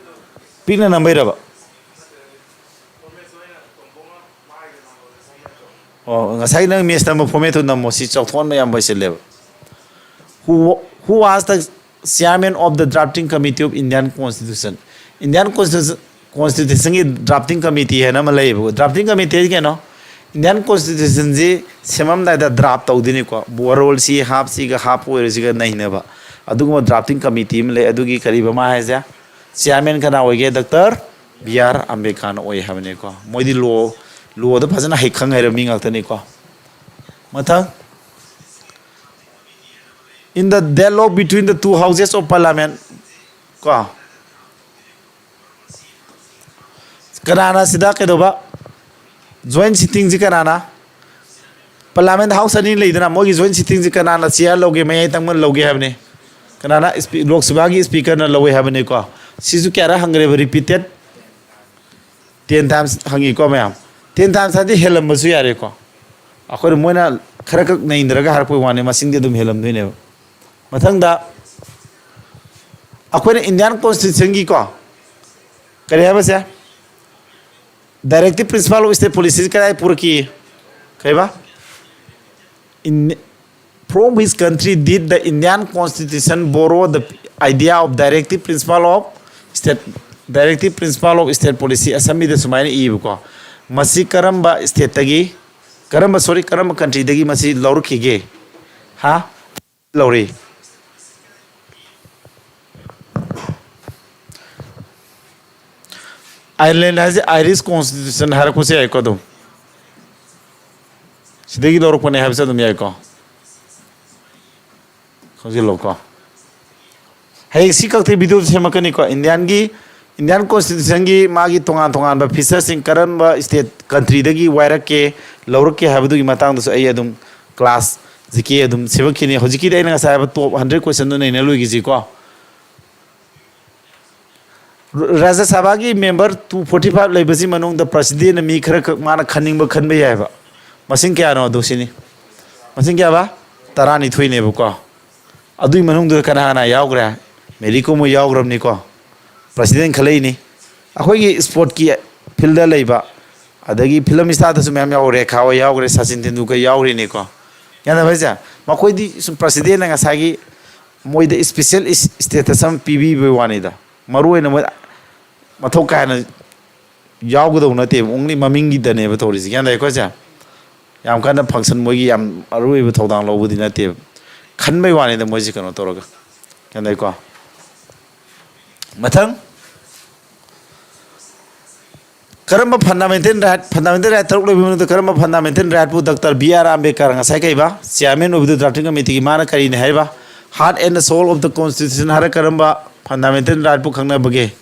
ꯄꯤꯛꯅ ꯅꯝꯕꯩꯔꯕ? ꯑꯣ, ꯉꯁꯥꯏ ꯅꯪ ꯃꯦꯁ ꯅꯝꯕ ꯐꯣꯔꯃꯦꯠꯇꯨ ꯅꯝꯃꯣ, ꯁꯤ ꯆꯥꯎꯊꯣꯛꯍꯟꯕ ꯌꯥꯝ ꯐꯩꯁꯤꯜꯂꯦꯕ꯫ Who, who was the chairman of the drafting committee of Indian Constitution? Indian Constitution, Constitutionꯒꯤ drafting committee ꯍꯥꯏꯅ ꯑꯃ ꯂꯩꯌꯦꯕꯀꯣ꯫ Drafting committee ꯍꯥꯏꯗꯤ ꯀꯩꯅꯣ? Indian Constitution ꯁꯤ ꯁꯦꯝꯃꯝꯗꯥꯏꯗ draft ꯇꯧꯗꯣꯏꯅꯤꯀꯣ, ꯋꯥꯔꯣꯜꯁꯤ ꯍꯥꯞꯁꯤꯒ ꯍꯥꯞꯄ ꯑꯣꯏꯔꯁꯤꯒ ꯅꯩꯅꯕ꯫ ꯑꯗꯨꯒꯨꯝꯕ drafting committee ꯑꯃ ꯂꯩ꯫ ꯑꯗꯨꯒꯤ ꯀꯔꯤꯕ ꯃꯥ ꯍꯥꯏꯁꯦ, chairman ꯀꯅꯥ ꯑꯣꯏꯒꯦ? ꯗꯣꯛꯇꯔ ꯕꯤ ꯑꯥꯔ ꯑꯝꯕꯦꯗꯀꯔꯅ ꯑꯣꯏ ꯍꯥꯏꯕꯅꯤꯀꯣ꯫ ꯃꯣꯏꯗꯤ law, law ꯗ ꯐꯖꯅ ꯍꯩ ꯈꯪ ꯍꯩꯔꯕ ꯃꯤ ꯉꯥꯛꯇꯅꯤꯀꯣ꯫ ꯃꯊꯪ, in the dialogue between the two houses of parliament ꯀꯣ, ꯀꯅꯥꯅ ꯁꯤꯗ ꯀꯩꯗꯧꯕ? Joint sitting ꯁꯤ ꯀꯅꯥꯅ? Parliament house ꯑꯅꯤ ꯂꯩꯗꯅ, ꯃꯣꯏꯒꯤ joint sitting ꯁꯤ ꯀꯅꯥꯅ chair ꯂꯧꯒꯦ, ꯃꯌꯥꯏ ꯇꯪꯕ ꯂꯧꯒꯦ ꯍꯥꯏꯕꯅꯤ? ꯀꯅꯥꯅ? ꯂꯣꯛ ꯁꯚꯥꯒꯤ speaker ꯅ ꯂꯧꯋꯦ ꯍꯥꯏꯕꯅꯤꯀꯣ꯫ ꯁꯤꯁꯨ ꯀꯌꯥꯔꯛ ꯍꯪꯈ꯭ꯔꯦꯕ? Repeated ten times ꯍꯪꯉꯤꯀꯣ ꯃꯌꯥꯝ꯫ Ten times ꯍꯥꯏꯗꯤ ꯍꯦꯜꯂꯝꯕꯁꯨ ꯌꯥꯔꯦꯀꯣ꯫ ꯑꯩꯈꯣꯏꯅ, ꯃꯣꯏꯅ ꯈꯔ ꯈꯛ ꯅꯩꯅꯔꯒ ꯍꯥꯏꯔꯛꯄꯩ ꯋꯥꯅꯤ, ꯃꯁꯤꯡꯗꯤ ꯑꯗꯨꯝ ꯍꯦꯜꯂꯝꯗꯣꯏꯅꯦꯕ꯫ ꯃꯊꯪꯗ ꯑꯩꯈꯣꯏꯅ Indian Constitution ꯒꯤꯀꯣ, ꯀꯔꯤ ꯍꯥꯏꯕꯁꯦ, directive principle of state policy ꯁꯤ ꯀꯗꯥꯏ ꯄꯨꯔꯛꯈꯤ? ꯀꯩꯕ? In, from which country did the Indian Constitution borrow the idea of directive principle of state, directive principle of state policy? ꯑꯁꯝꯕꯤꯗ ꯁꯨꯃꯥꯏꯅ ꯏꯕꯀꯣ, ꯃꯁꯤ ꯀꯔꯝꯕ state ꯇꯒꯤ, ꯀꯔꯝꯕ, sorry, ꯀꯔꯝꯕ country ꯗꯒꯤ ꯃꯁꯤ ꯂꯧꯔꯛꯈꯤꯒꯦ? ꯍꯥ? ꯂꯧꯔꯤ꯫ Ireland ꯍꯥꯏꯁꯦ Irish Constitution ꯍꯥꯏꯔꯛꯄꯁꯨ ꯌꯥꯏꯀꯣ꯫ ꯑꯗꯨꯝ ꯁꯤꯗꯒꯤ ꯂꯧꯔꯛꯄꯅꯦ ꯍꯥꯏꯕꯁꯨ ꯑꯗꯨꯝ ꯌꯥꯏꯀꯣ꯫ ꯈꯪꯖꯤꯜꯂꯣꯀꯣ꯫ ꯍꯌꯦꯡ ꯁꯤ ꯈꯛꯇꯒꯤ video ꯁꯦꯝꯃꯛꯀꯅꯤꯀꯣ꯫ Indian ꯒꯤ, Indian Constitution ꯒꯤ ꯃꯥꯒꯤ ꯇꯣꯉꯥꯟ ꯇꯣꯉꯥꯟꯕ feature ꯁꯤꯡ, ꯀꯔꯝꯕ state, country ꯗꯒꯤ ꯋꯥꯏꯔꯛꯀꯦ, ꯂꯧꯔꯛꯀꯦ ꯍꯥꯏꯕꯗꯨꯒꯤ ꯃꯇꯥꯡꯗꯁꯨ ꯑꯩ ꯑꯗꯨꯝ class ꯖꯤ ꯀꯦ ꯑꯗꯨꯝ ꯁꯦꯝꯃꯛꯈꯤꯅꯤ꯫ ꯍꯧꯖꯤꯛꯀꯤꯗꯤ ꯑꯩꯅ ꯉꯁꯥꯏ ꯍꯥꯏꯕ top hundred question ꯗꯨ ꯅꯩꯅ ꯂꯣꯏꯈꯤꯁꯤꯀꯣ꯫ ꯔꯥꯖ꯭ꯌ ꯁꯚꯥꯒꯤ member two forty five ꯂꯩꯕꯁꯤ ꯃꯅꯨꯡꯗ president ꯅ ꯃꯤ ꯈꯔ ꯈꯛ ꯃꯥꯅ ꯈꯟꯅꯤꯡꯕ ꯈꯟꯕ ꯌꯥꯏꯕ꯫ ꯃꯁꯤꯡ ꯀꯌꯥꯅꯣ ꯑꯗꯨ ꯁꯤꯅꯤ꯫ ꯃꯁꯤꯡ ꯀꯌꯥꯕ? ꯇꯔꯥꯅꯤꯊꯣꯏꯅꯦꯕꯀꯣ꯫ ꯑꯗꯨꯒꯤ ꯃꯅꯨꯡꯗꯨꯗ ꯀꯅꯥ ꯀꯅꯥ ꯌꯥꯎꯈ꯭ꯔꯦ? ꯃꯦꯔꯤ ꯀꯣꯝ ꯍꯣꯏ ꯌꯥꯎꯈ꯭ꯔꯕꯅꯤꯀꯣ꯫ President ꯈꯜꯂꯛꯏꯅꯤ꯫ ꯑꯩꯈꯣꯏꯒꯤ sport ꯀꯤ field ꯗ ꯂꯩꯕ, ꯑꯗꯒꯤ film star ꯗꯁꯨ ꯃꯌꯥꯝ ꯌꯥꯎꯈ꯭ꯔꯦ, ꯔꯦꯈꯥ ꯍꯣꯏ ꯌꯥꯎꯈ꯭ꯔꯦ, ꯁꯆꯤꯟ ꯇꯦꯟꯗꯨꯜꯀꯔ ꯌꯥꯎꯈ꯭ꯔꯤꯅꯤꯀꯣ꯫ ꯒ꯭ꯌꯥꯟ ꯇꯥꯕ ꯍꯥꯏꯁꯦ? ꯃꯈꯣꯏꯗꯤ ꯁꯨꯝ president ꯅ ꯉꯁꯥꯏꯒꯤ ꯃꯣꯏꯗ special status ꯑꯃ ꯄꯤꯕꯤꯕꯩ ꯋꯥꯅꯤꯗ꯫ ꯃꯔꯨ ꯑꯣꯏꯅ ꯃꯣꯏ ꯃꯊꯧ ꯀꯥ ꯍꯦꯟꯅ ꯌꯥꯎꯒꯗꯧ ꯅꯠꯇꯦꯕ, only ꯃꯃꯤꯡꯒꯤꯗꯅꯦꯕ ꯇꯧꯔꯤꯁꯦ꯫ ꯒ꯭ꯌꯥꯟ ꯇꯥꯏꯀꯣ ꯁꯦ? ꯌꯥꯝ ꯀꯟꯅ function, ꯃꯣꯏꯒꯤ ꯌꯥꯝ ꯑꯔꯣꯏꯕ ꯊꯧꯗꯥꯡ ꯂꯧꯕꯗꯤ ꯅꯠꯇꯦꯕ, ꯈꯟꯕꯩ ꯋꯥꯅꯤꯗ ꯃꯣꯏꯁꯦ ꯀꯩꯅꯣ ꯇꯧꯔꯒ꯫ ꯒ꯭ꯌꯥꯟ ꯇꯥꯏꯀꯣ? ꯃꯊꯪ, ꯀꯔꯝꯕ fundamental right, fundamental right ꯇꯔꯨꯛ ꯂꯩꯕ ꯃꯅꯨꯡꯗ ꯀꯔꯝꯕ fundamental right ꯄꯨ ꯗꯣꯛꯇꯔ ꯕꯤ ꯑꯥꯔ ꯑꯝꯕꯦꯗꯀꯔ, ꯉꯁꯥꯏ ꯀꯩꯕ, chairman ꯑꯣꯏꯕꯗꯨ drafting committeeꯒꯤ, ꯃꯥꯅ ꯀꯔꯤꯅꯤ ꯍꯥꯏꯔꯤꯕ? Heart and soul of the constitution ꯍꯥꯏꯔ ꯀꯔꯝꯕ fundamental right ꯄꯨ ꯈꯪꯅꯕꯒꯦ?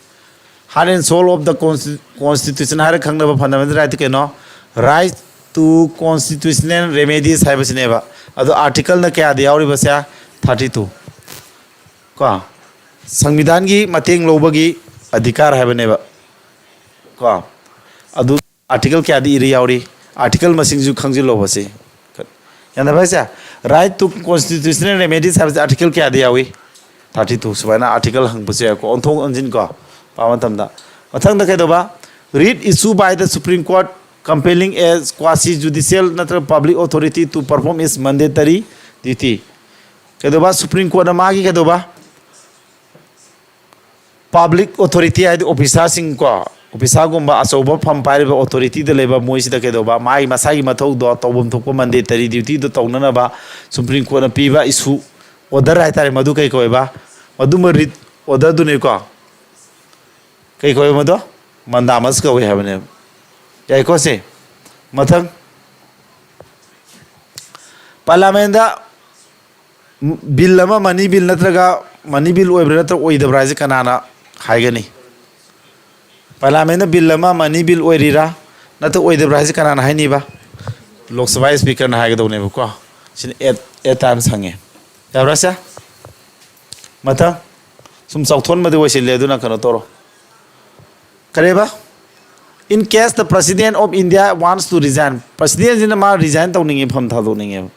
Heart and soul of the consti-, constitution ꯍꯥꯏꯔ ꯈꯪꯅꯕ fundamental right ꯀꯩꯅꯣ? Right to constitutional remedies ꯍꯥꯏꯕꯁꯤꯅꯦꯕ꯫ ꯑꯗꯣ articleꯅ ꯀꯌꯥꯗ ꯌꯥꯎꯔꯤꯕꯁꯦ? Thirty two꯫ ꯀꯣ, ꯁꯪꯕꯤꯙꯥꯟꯒꯤ ꯃꯇꯦꯡ ꯂꯧꯕꯒꯤ ꯑꯙꯤꯀꯥꯔ ꯍꯥꯏꯕꯅꯦꯕ꯫ ꯀꯣ, ꯑꯗꯨ article ꯀꯌꯥꯗ ꯏꯔ ꯌꯥꯎꯔꯤ? Article ꯃꯁꯤꯡꯁꯨ ꯈꯪꯖꯤꯜꯂꯣꯕ ꯁꯤ꯫ ꯒ꯭ꯌꯥꯟ ꯇꯥꯕ ꯍꯥꯏꯁꯦ? Right to constitutional remedies ꯍꯥꯏꯕꯁꯦ article ꯀꯌꯥꯗ ꯌꯥꯎꯏ? Thirty two꯫ ꯁꯨꯃꯥꯏꯅ article ꯍꯪꯕꯁꯨ ꯌꯥꯏꯀꯣ, ꯑꯣꯟꯊꯣꯛ ꯑꯣꯟꯁꯤꯟ ꯀꯣ, ꯄꯥꯕ ꯃꯇꯝꯗ꯫ ꯃꯊꯪꯗ ꯀꯩꯗꯧꯕ? Writ issue by the Supreme Court compelling a quasi judicial ꯅꯠꯇ꯭ꯔꯒ public authority to perform its mandatory duty꯫ ꯀꯩꯗꯧꯕ? Supreme Courtꯅ ꯃꯥꯒꯤ ꯀꯩꯗꯧꯕ? Public authority ꯍꯥꯏꯗꯤ officerꯁꯤꯡ ꯀꯣ, officerꯒꯨꯝꯕ ꯑꯆꯧꯕ ꯐꯝ ꯄꯥꯏꯔꯤꯕ authorityꯗ ꯂꯩꯕ ꯃꯣꯏꯁꯤꯗ ꯀꯩꯗꯧꯕ? ꯃꯥꯒꯤ ꯃꯁꯥꯒꯤ ꯃꯊꯧꯗꯣ, ꯇꯧꯐꯝ ꯊꯣꯛꯄ mandatory dutyꯗꯣ ꯇꯧꯅꯅꯕ Supreme Courtꯅ ꯄꯤꯕ issue, order ꯍꯥꯏꯇꯥꯔꯦ꯫ ꯃꯗꯨ ꯀꯩ ꯀꯧꯋꯦꯕ? ꯃꯗꯨꯃ writ orderꯗꯨꯅꯤꯀꯣ꯫ ꯀꯩ ꯀꯧꯋꯦ ꯃꯗꯣ? Mandamus ꯀꯧꯋꯦ ꯍꯥꯏꯕꯅꯦꯕ꯫ ꯌꯥꯏꯀꯣ ꯁꯦ? ꯃꯊꯪ, Parliamentꯗ bill ꯑꯃ money bill ꯅꯠꯇ꯭ꯔꯒ money bill ꯑꯣꯏꯕ꯭ꯔꯥ ꯅꯠꯇ꯭ꯔꯒ ꯑꯣꯏꯗꯕ꯭ꯔꯥ ꯍꯥꯏꯁꯦ ꯀꯅꯥꯅ ꯍꯥꯏꯒꯅꯤ? Parliamentꯅ bill ꯑꯃ money bill ꯑꯣꯏꯔꯤꯔꯥ ꯅꯠꯇ꯭ꯔꯒ ꯑꯣꯏꯗꯕ꯭ꯔꯥ ꯍꯥꯏꯁꯦ ꯀꯅꯥꯅ ꯍꯥꯏꯅꯤꯕ? Lok Sabha Speakerꯅ ꯍꯥꯏꯒꯗꯧꯅꯦꯕꯀꯣ꯫ ꯁꯤꯅ at, at times ꯍꯪꯉꯦ꯫ ꯌꯥꯕ꯭ꯔꯥ ꯁꯦ? ꯃꯊꯪ꯫ ꯁꯨꯝ ꯆꯥꯎꯊꯣꯟꯕꯗꯤ ꯑꯣꯏꯁꯤꯜꯂꯦ, ꯑꯗꯨꯅ ꯀꯩꯅꯣ ꯇꯧꯔꯣ꯫ ꯀꯔꯤꯕ? In case the President of India wants to resign, Presidentꯁꯤꯅ ꯃꯥ resign ꯇꯧꯅꯤꯡꯉꯦ, ꯐꯝ ꯊꯥꯗꯣꯛꯅꯤꯡꯉꯦꯕ,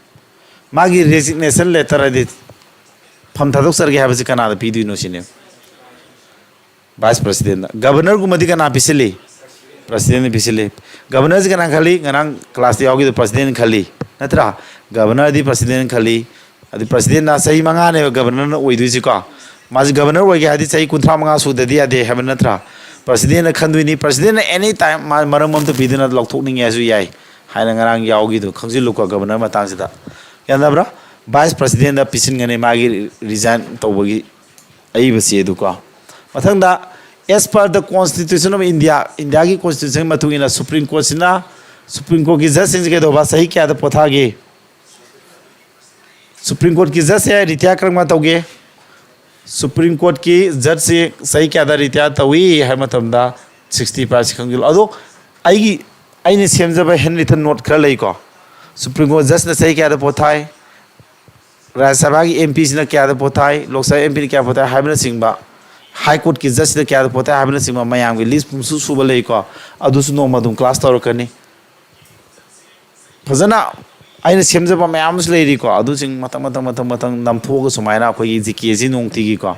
ꯃꯥꯒꯤ resignation letter ꯍꯥꯏꯗꯤ ꯐꯝ ꯊꯥꯗꯣꯛꯆꯔꯒꯦ ꯍꯥꯏꯕꯁꯤ ꯀꯅꯥꯗ ꯄꯤꯗꯣꯏꯅꯣ ꯁꯤꯅꯦ? Vice Presidentꯗ꯫ Governorꯒꯨꯝꯕꯗꯤ ꯀꯅꯥ ꯄꯤꯁꯤꯜꯂꯤ? Presidentꯅ ꯄꯤꯁꯤꯜꯂꯤ꯫ Governorꯁꯤ ꯀꯅꯥ ꯈꯜꯂꯤ? ꯉꯔꯥꯡ classꯇ ꯌꯥꯎꯈꯤꯕ Presidentꯅ ꯈꯜꯂꯤ, ꯅꯠꯇ꯭ꯔꯥ? Governorꯗꯤ Presidentꯅ ꯈꯜꯂꯤ꯫ ꯑꯗꯨ Presidentꯅ ꯆꯍꯤ ꯃꯉꯥꯅꯦꯕ Governorꯅ ꯑꯣꯏꯗꯣꯏꯁꯤꯀꯣ꯫ ꯃꯥꯁꯤ Governor ꯑꯣꯏꯒꯦ ꯍꯥꯏꯔꯗꯤ ꯆꯍꯤ ꯀꯨꯟꯊ꯭ꯔꯥ ꯃꯉꯥ ꯁꯨꯗꯗꯤ ꯌꯥꯗꯦ ꯍꯥꯏꯕ ꯅꯠꯇ꯭ꯔꯥ? Presidentꯅ ꯈꯟꯗꯣꯏꯅꯤ꯫ Presidentꯅ any time ꯃꯥ ꯃꯔꯝ ꯑꯝꯇ ꯄꯤꯗꯅ ꯂꯧꯊꯣꯛꯅꯤꯡꯉꯦ ꯍꯥꯏꯁꯨ ꯌꯥꯏ ꯍꯥꯏꯅ ꯉꯔꯥꯡ ꯌꯥꯎꯈꯤꯗꯣ ꯈꯪꯖꯤꯜꯂꯨꯀꯣ꯫ Governor ꯃꯇꯥꯡꯁꯤꯗ, ꯒ꯭ꯌꯥꯟ ꯇꯥꯕ꯭ꯔꯥ? Vice Presidentꯗ ꯄꯤꯁꯤꯟꯒꯅꯤ ꯃꯥꯒꯤ resign ꯇꯧꯕꯒꯤ ꯑꯏꯕꯁꯤ ꯑꯗꯨꯀꯣ꯫ ꯃꯊꯪꯗ, as per the Constitution of India, ꯏꯟꯗꯤꯌꯥꯒꯤ Constitution ꯃꯇꯨꯡ ꯏꯟꯅ Supreme Courtꯁꯤꯅ, Supreme Courtꯀꯤ judgeꯁꯤꯡꯁꯦ ꯀꯩꯗꯧꯕ, ꯆꯍꯤ ꯀꯌꯥꯗ ꯄꯣꯊꯥꯒꯦ? Supreme Courtꯀꯤ judgeꯁꯦ retire ꯀꯔꯝ ꯀꯥꯟ ꯇꯧꯒꯦ? Supreme Courtꯀꯤ judgeꯁꯦ ꯆꯍꯤ ꯀꯌꯥꯗ retire ꯇꯧꯏ ꯍꯥꯏꯕ ꯃꯇꯝꯗ, sixty five ꯁꯤ ꯈꯪꯖꯤꯜꯂꯣ꯫ ꯑꯗꯣ ꯑꯩꯒꯤ, ꯑꯩꯅ ꯁꯦꯝꯖꯕ handwritten note ꯈꯔ ꯂꯩꯀꯣ꯫ Supreme Court judgeꯅ ꯆꯍꯤ ꯀꯌꯥꯗ ꯄꯣꯊꯥꯏ? ꯔꯥꯖ꯭ꯌ ꯁꯚꯥꯒꯤ MPꯁꯤꯅ ꯀꯌꯥꯗ ꯄꯣꯊꯥꯏ? ꯂꯣꯛ ꯁꯚꯥ MPꯅ ꯀꯌꯥ ꯄꯣꯊꯥꯏ ꯍꯥꯏꯕꯅꯆꯤꯡꯕ, High Courtꯀꯤ judgeꯁꯤꯅ ꯀꯌꯥꯗ ꯄꯣꯊꯥꯏ ꯍꯥꯏꯕꯅꯆꯤꯡꯕ ꯃꯌꯥꯝꯒꯤ list ꯄꯨꯝꯁꯨ ꯁꯨꯕ ꯂꯩꯀꯣ꯫ ꯑꯗꯨꯁꯨ ꯅꯣꯡꯃ ꯑꯗꯨꯝ class ꯇꯧꯔꯛꯀꯅꯤ꯫ ꯐꯖꯅ ꯑꯩꯅ ꯁꯦꯝꯖꯕ ꯃꯌꯥꯝ ꯑꯃꯁꯨ ꯂꯩꯔꯤꯀꯣ꯫ ꯑꯗꯨꯁꯤꯡ ꯃꯊꯪ, ꯃꯊꯪ, ꯃꯊꯪ, ꯃꯊꯪ ꯅꯝꯊꯣꯛꯑꯒ ꯁꯨꯃꯥꯏꯅ ꯑꯩꯈꯣꯏꯒꯤ GKꯁꯤ ꯅꯨꯡꯇꯤꯒꯤꯀꯣ,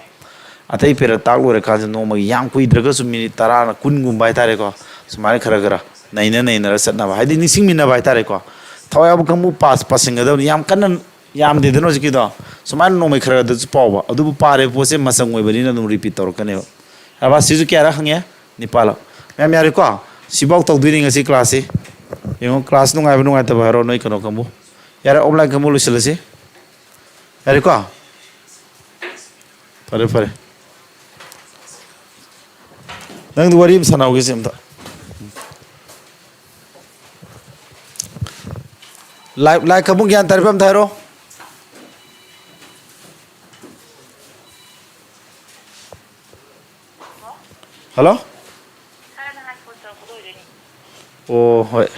ꯑꯇꯩ period ꯇꯥꯛ ꯂꯣꯏꯔꯀꯥꯟꯁꯤꯗ ꯅꯣꯡꯃꯒꯤ ꯌꯥꯝ ꯀꯨꯏꯗ꯭ꯔꯒꯁꯨ minute ꯇꯔꯥꯅ ꯀꯨꯟꯒꯨꯝꯕ ꯍꯥꯏꯇꯥꯔꯦꯀꯣ, ꯁꯨꯃꯥꯏꯅ ꯈꯔ ꯈꯔ ꯅꯩꯅ ꯅꯩꯅꯔ ꯆꯠꯅꯕ, ꯍꯥꯏꯗꯤ ꯅꯤꯡꯁꯤꯡꯃꯤꯟꯅꯕ ꯍꯥꯏꯇꯥꯔꯦꯀꯣ꯫ ꯊꯋꯥꯏ ꯌꯥꯎꯕ ꯀꯥꯡꯕꯨ pass ꯄꯥꯁꯤꯟꯒꯗꯕꯅꯤ꯫ ꯌꯥꯝ ꯀꯟꯅ ꯌꯥꯝꯗꯦꯗꯅ ꯍꯧꯖꯤꯛꯀꯤꯗꯣ꯫ ꯁꯨꯃꯥꯏꯅ ꯅꯣꯡꯃꯩ ꯈꯔ ꯈꯔꯗꯁꯨ ꯄꯥꯎꯕ꯫ ꯑꯗꯨꯕꯨ ꯄꯥꯔꯤꯕ ꯄꯣꯠꯁꯦ ꯃꯆꯪ ꯑꯣꯏꯕꯅꯤꯅ ꯑꯗꯨꯝ repeat ꯇꯧꯔꯛꯀꯅꯦꯕ꯫ ꯑꯕ ꯁꯤꯁꯨ ꯀꯌꯥꯔꯛ ꯍꯪꯉꯦ? ꯅꯤꯄꯥꯜꯂꯛ꯫ ꯃꯌꯥꯝ ꯌꯥꯔꯦꯀꯣ? ꯁꯤꯐꯥꯎ ꯇꯧꯗꯣꯏꯅꯤ ꯉꯁꯤ classꯁꯤ꯫ ꯌꯦꯡꯉꯣ, class ꯅꯨꯡꯉꯥꯏꯕ ꯅꯨꯡꯉꯥꯏꯇꯕ ꯍꯥꯏꯔꯣ, ꯅꯣꯏ ꯀꯩꯅꯣ ꯀꯥꯡꯕꯨ꯫ ꯌꯥꯔꯦ, offline ꯀꯥꯡꯕꯨ ꯂꯣꯏꯁꯤꯜꯂꯁꯤ꯫ ꯌꯥꯔꯦꯀꯣ? ꯐꯔꯦ, ꯐꯔꯦ꯫ ꯅꯪꯗꯤ ꯋꯥꯔꯤ ꯑꯃ ꯁꯥꯟꯅꯍꯧꯒꯦꯁꯦ ꯑꯝꯇ꯫ Live, live ꯀꯥꯡꯕꯨ ꯒ꯭ꯌꯥꯟ ꯇꯥꯔꯤꯕ ꯑꯝꯇ ꯍꯥꯏꯔꯣ꯫ ꯍꯜꯂꯣ? ꯁꯥꯔ, ꯅꯍꯥꯟ ꯐꯣꯟ ꯇꯧꯔꯛꯄꯗꯣ ꯑꯣꯏꯗꯣꯏꯅꯤ꯫ ꯑꯣ, ꯍꯣꯏ꯫ ꯑꯗꯣ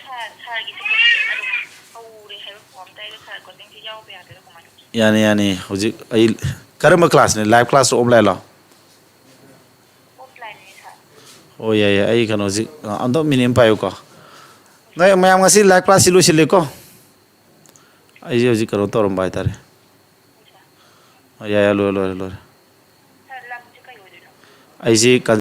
ꯁꯥꯔ, ꯁꯥꯔꯒꯤꯁꯦ ꯀꯩꯅꯣ ꯑꯗꯨꯝ ꯍꯧꯔꯦ ꯍꯥꯏꯕ ꯄꯥꯎ ꯑꯃ ꯇꯥꯏ꯫ ꯑꯗꯣ ꯁꯥꯔ, coachingꯁꯦ ꯌꯥꯎꯕ ꯌꯥꯗꯣꯏꯔꯣ, ꯀꯃꯥꯏꯅ ꯇꯧꯗꯣꯏꯅꯣ? ꯌꯥꯅꯤ, ꯌꯥꯅꯤ꯫ ꯍꯧꯖꯤꯛ ꯑꯩ, ꯀꯔꯝꯕ classꯅꯣ? Live classꯔꯣ, offlineꯂꯣ? Offlineꯅꯤ, ꯁꯥꯔ꯫ ꯑꯣ, ꯌꯥꯏ, ꯌꯥꯏ꯫ ꯑꯩ ꯀꯩꯅꯣꯁꯤ, ꯑ, ꯑꯝꯇ minute ꯑꯃ ꯄꯥꯏꯌꯨꯀꯣ꯫ ꯅꯣꯏ ꯃꯌꯥꯝ ꯉꯁꯤ live classꯁꯤ ꯂꯣꯏꯁꯤꯜꯂꯦꯀꯣ? ꯑꯩꯁꯦ ꯍꯧꯖꯤꯛ ꯀꯩꯅꯣ ꯇꯧꯔꯝꯕ ꯍꯥꯏꯇꯥꯔꯦ꯫ ꯌꯥꯏ, ꯌꯥꯏ, ꯂꯣꯏꯔꯦ, ꯂꯣꯏꯔꯦ, ꯂꯣꯏꯔꯦ꯫ ꯁꯥꯔ, ꯂꯝꯁꯦ ꯀꯩ ꯑꯣꯏꯗꯣꯏꯅꯣ? ꯑꯩꯁꯤ